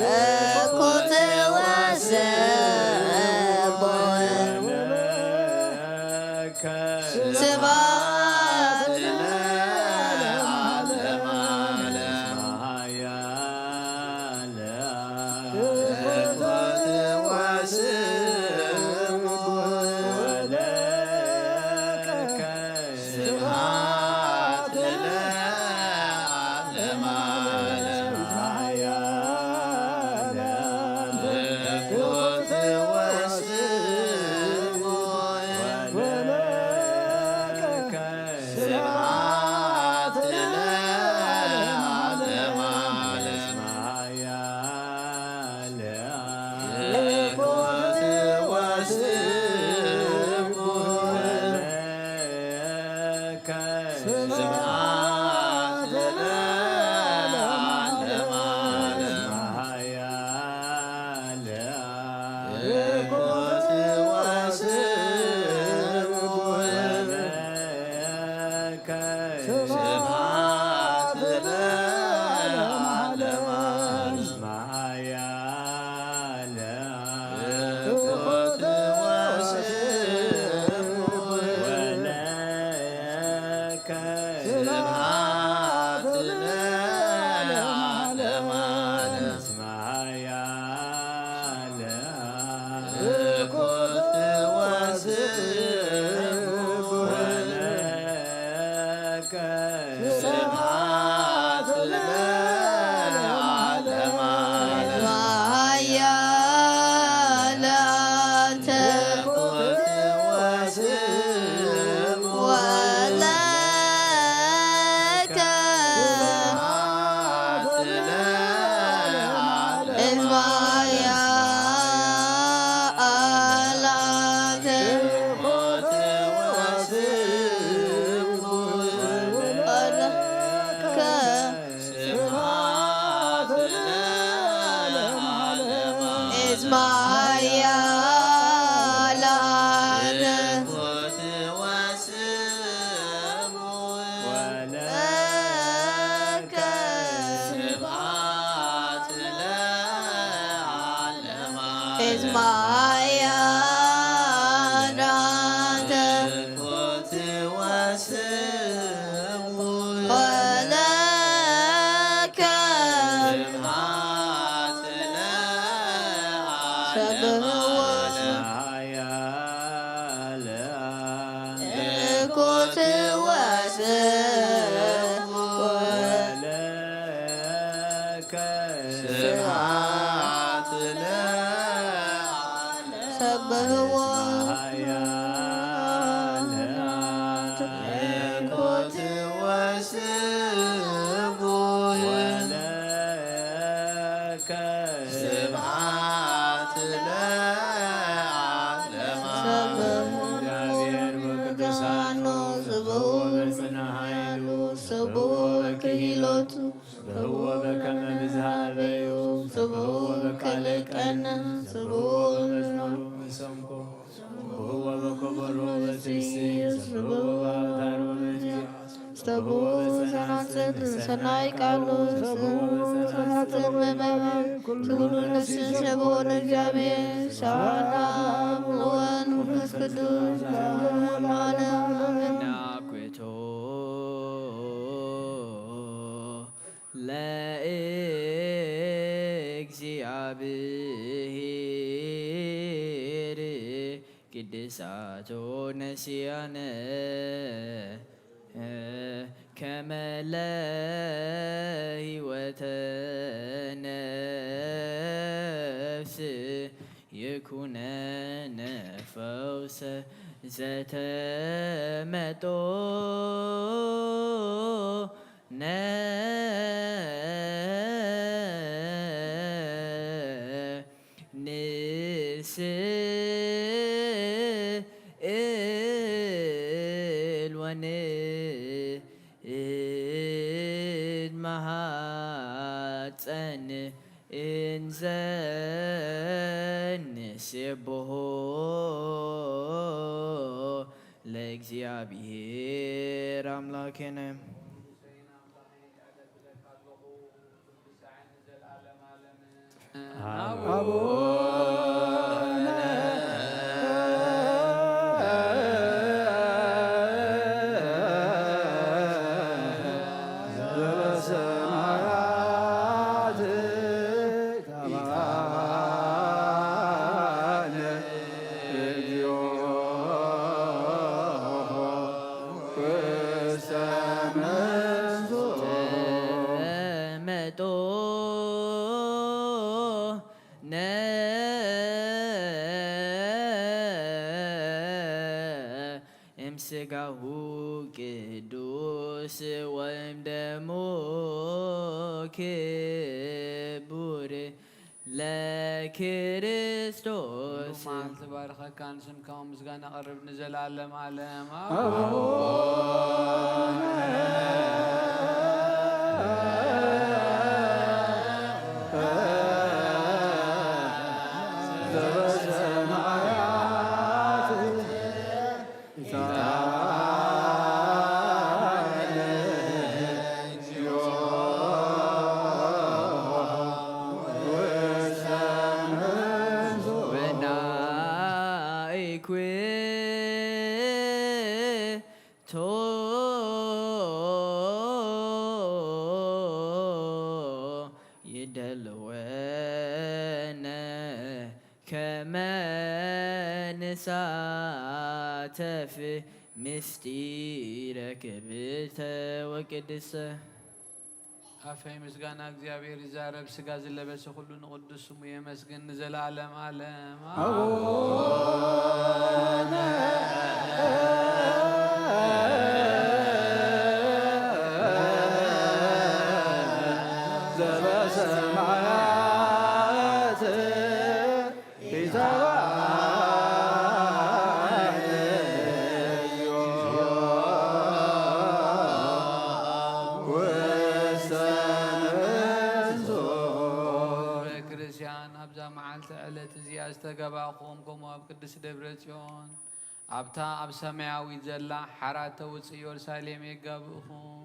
እኩት ወስቡሕ ስብሐት እስማያ ዳተ ኮትወስቡ ወለከ ስብሐት ለዓለመ ሰብሕዎ ዓለም። ኮትወስቡ ወለከ ስብሐት ለዓለመ ሰብሕዎ ኃያለ አብ። ኮትወስቡ ወለከ ስብሐት ለዓለመ ሰብሕዎ እግዚአብሔር በቅዱሳኑ ስብሕዎ በጽና ኃይሉ ስብሕዎ በክሂሎቱ ስብሕዎ በከመ ብዝሃ በዩ ስብሕዎ በካልእ ቀነ ስብሕዎ በመዝሙሩ በሰንቆ ስብሕዎ በከበሮ በትፍሲ ስብሕዎ በአውታር ወበትያ ስብሕዎ በጸናጽል ሰናይ ቃሉ ስብሕዎ በጸናጽል መመመ ኩሉ ነፍስ ስብሖ ለእግዚአብሔር ሰብሐ ለአብ ወወልድ ወመንፈስ ቅዱስ ለዓለመ ዓለም አሜን። ናኩቶ ለእግዚአብሔር ቅድሳቶ ነሲያነ ከመ ለህይወተ ነፍስ ይኩነነ ፈውሰ ዘተመጦ ነ ንስእል ወንድመሃፀን እንዘ ንሴብሖ ለእግዚአብሔር አምላክነ። ተመጦ ነ እምስጋሁ ቅዱስ ወእምደሙ ክቡር ለክርስቶስ። መዓልቲ ባርኸካ፣ ንስምካ ምስጋና ቀርብ ንዘለዓለም ዓለም። ኣቡነ ዘበሰማያት ይደልወነ ከመ ንሳተፍ ምስጢረ ክብርተ ወቅድስተ። ኣፈይ ምስጋና እግዚኣብሔር ይዛረብ፣ ስጋ ዝለበሰ ኩሉ ንቅዱስ ስሙ የመስግን ንዘለዓለም ዓለም። ኣቡነ ዘበሰማያት ኢታብአነ እግዚኦ ውስተ መንሱት። ህዝበ ክርስቲያን ኣብዛ መዓልቲ ዕለት እዚኣ ዝተጋባእኹም ከምኡ ኣብ ቅድስት ደብረ ጽዮን ኣብታ ኣብ ሰማያዊት ዘላ ሓራ ተውፅእ ኢየሩሳሌም የጋብእኹም።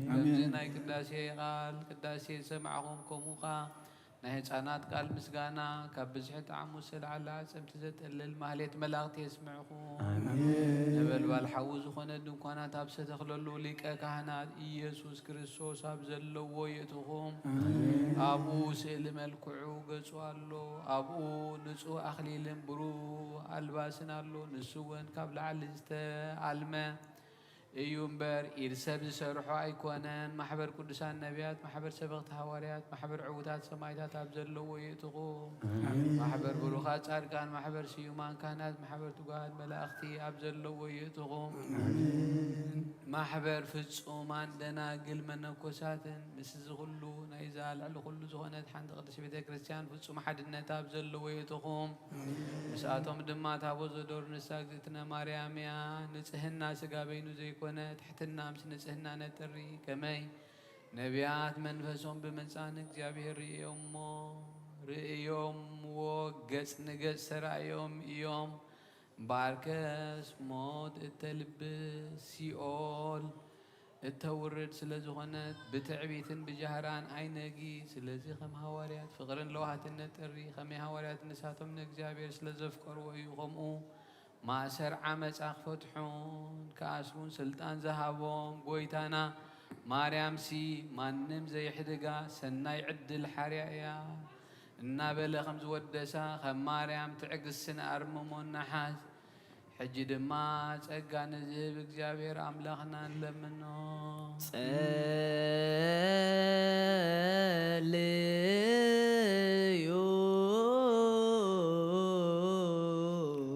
ከምዚ ናይ ቅዳሴ ቃል ቅዳሴ ዝሰማዕኹም ከምኡ ኸዓ ናይ ህፃናት ቃል ምስጋና ካብ ብዝሒ ጣዕሙ ዝተላዕለ ኣዕፅምቲ ዘጠልል ማህሌት መላእኽቲ የስምዕኹም። ኣሜን። ነበልባል ሓዊ ዝኾነ ድንኳናት ኣብ ዝተተኽለሉ ሊቀ ካህናት ኢየሱስ ክርስቶስ ኣብ ዘለዎ የእትኹም። ኣሜን። ኣብኡ ስእሊ መልክዑ ገጹ ኣሎ። ኣብኡ ንጹህ ኣኽሊልን ብሩህ ኣልባስን ኣሎ። ንሱ እውን ካብ ላዕሊ ዝተኣልመ እዩ እምበር፣ ኢድ ሰብ ዝሰርሖ ኣይኮነን። ማሕበር ቅዱሳን ነቢያት፣ ማሕበር ሰበኽቲ ሃዋርያት፣ ማሕበር ዕዉታት ሰማዕታት ኣብ ዘለዎ የእትኹም። ኣሜን። ማሕበር ብሩኻት ጻድቃን፣ ማሕበር ስዩማን ካህናት፣ ማሕበር ትጉሃት መላእኽቲ ኣብ ዘለዎ የእትኹም። ኣሜን። ማሕበር ፍጹማን ደናግል መነኮሳትን፣ ምስ እዚ ኩሉ ናይዛ ልዕሊ ኩሉ ዝኾነት ሓንቲ ቅድስት ቤተ ክርስቲያን ፍጹም ሓድነት ኣብ ዘለዎ የእትኹም። ምስኣቶም ድማ ታቦት ዘዶር ንሳ እግዝእትነ ማርያም እያ። ንጽህና ስጋ በይኑ ዘይኮነ፣ ትሕትና ምስ ንጽህና ነጥሪ። ከመይ ነቢያት መንፈሶም ብምጻን እግዚኣብሔር ርእዮሞ፣ ርእዮምዎ፣ ገጽ ንገጽ ተራእዮም እዮም። ባርከስ ሞት እተልብስ ሲኦል እተውርድ ስለ ዝኾነት፣ ብትዕቢትን ብጃህራን ኣይነጊ። ስለዚ ከም ሃዋርያት ፍቕርን ለዋህትን ነጥሪ። ከመይ ሃዋርያት ንሳቶም ንእግዚኣብሔር ስለ ዘፍቀርዎ እዩ። ከምኡ ማእሰር ዓመጻ ክፈትሑን ክኣስሩን ስልጣን ዝሃቦም ጎይታና፣ ማርያምሲ ማንም ዘይሕድጋ ሰናይ ዕድል ሓርያ እያ እናበለ ከም ዝወደሳ፣ ከም ማርያም ትዕግስትን ኣርምሞን ንሓዝ። ሕጂ ድማ ጸጋ ንዝህብ እግዚኣብሔር ኣምላኽና ንለምኖ። ጸልዩ።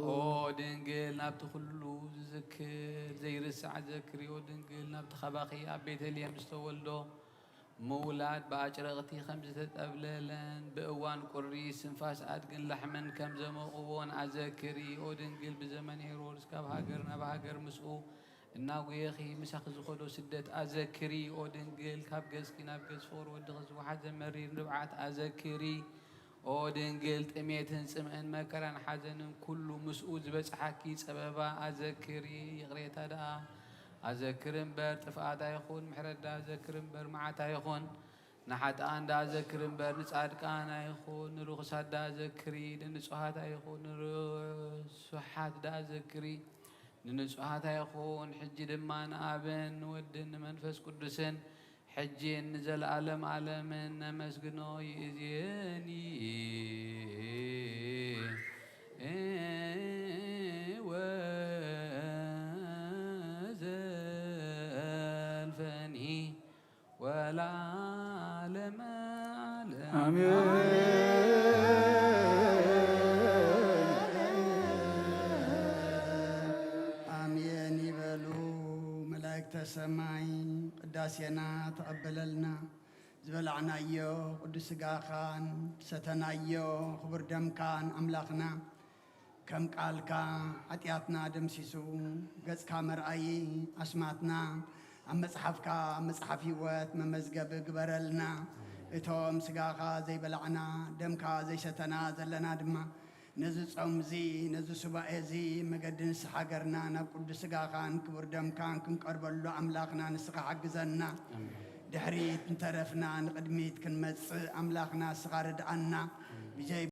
ኦ ድንግል፣ ናብቲ ኩሉ ዝዝክር ዘይርስዕ ዘክርዮ ድንግል፣ ናብቲ ካባኺ ኣብ ቤተልሔም ዝተወልዶ ምውላድ ብኣጭረቕቲ ከም ዝተጠብለለን ብእዋን ቁሪ ስንፋስ ኣድግን ላሕምን ከም ዘሞቕዎን ኣዘክሪ። ኦ ድንግል፣ ብዘመን ሄሮድስ ካብ ሃገር ናብ ሃገር ምስኡ እናጉየኺ ምሳኺ ዝኸዶ ስደት ኣዘክሪ። ኦ ድንግል፣ ካብ ገጽኪ ናብ ገጽ ፍቕሪ ወድኺ ዝወሓዘ መሪር ንብዓት ኣዘክሪ። ኦ ድንግል፣ ጥሜትን ጽምእን መከራን ሓዘንን ኩሉ ምስኡ ዝበጽሓኪ ጸበባ ኣዘክሪ። ይቕሬታ ደኣ ኣዘክር እምበር ጥፍኣት ኣይኹን፣ ምሕረት ደኣ ኣዘክር እምበር መዓት ኣይኹን። ንሓጥኣን ደኣ ዘክር እምበር ንጻድቃን ኣይኹን። ንርኹሳት ደኣ ዘክሪ፣ ንንጹሃት ኣይኹን፣ ንርሱሓት ደኣ ዘክሪ፣ ንንጹሃት ኣይኹን። ሕጂ ድማ ንኣብን ንወድን ንመንፈስ ቅዱስን ሕጂን ንዘለዓለም ዓለምን ነመስግኖ። ይእዜኒ ወዘልፈኒ ወለዓለመ ዓለም። ኣሜን። ኣሜን ይበሉ መላእክተ ሰማይ። ቅዳሴና ተቐበለልና። ዝበላዕናዮ ቅዱስ ሥጋኻን ዝሰተናዮ ክቡር ደምካን ኣምላኽና፣ ከም ቃልካ ሓጢኣትና ደምሲሱ፣ ገጽካ መርኣዪ ኣስማትና ኣብ መጽሓፍካ፣ ኣብ መጽሓፍ ህይወት መመዝገቢ ግበረልና። እቶም ሥጋኻ ዘይበላዕና፣ ደምካ ዘይሰተና ዘለና ድማ፣ ነዚ ጾም እዚ፣ ነዚ ሱባኤ እዚ፣ መገዲ ንስሓ ገርና ናብ ቅዱስ ሥጋኻን ክቡር ደምካን ክንቀርበሉ ኣምላኽና ንስኻ ሓግዘና። ኣሜን። ድሕሪት እንተረፍና ንቕድሚት ክንመጽእ ኣምላኽና ንስኻ ርድኣና። ብጀይ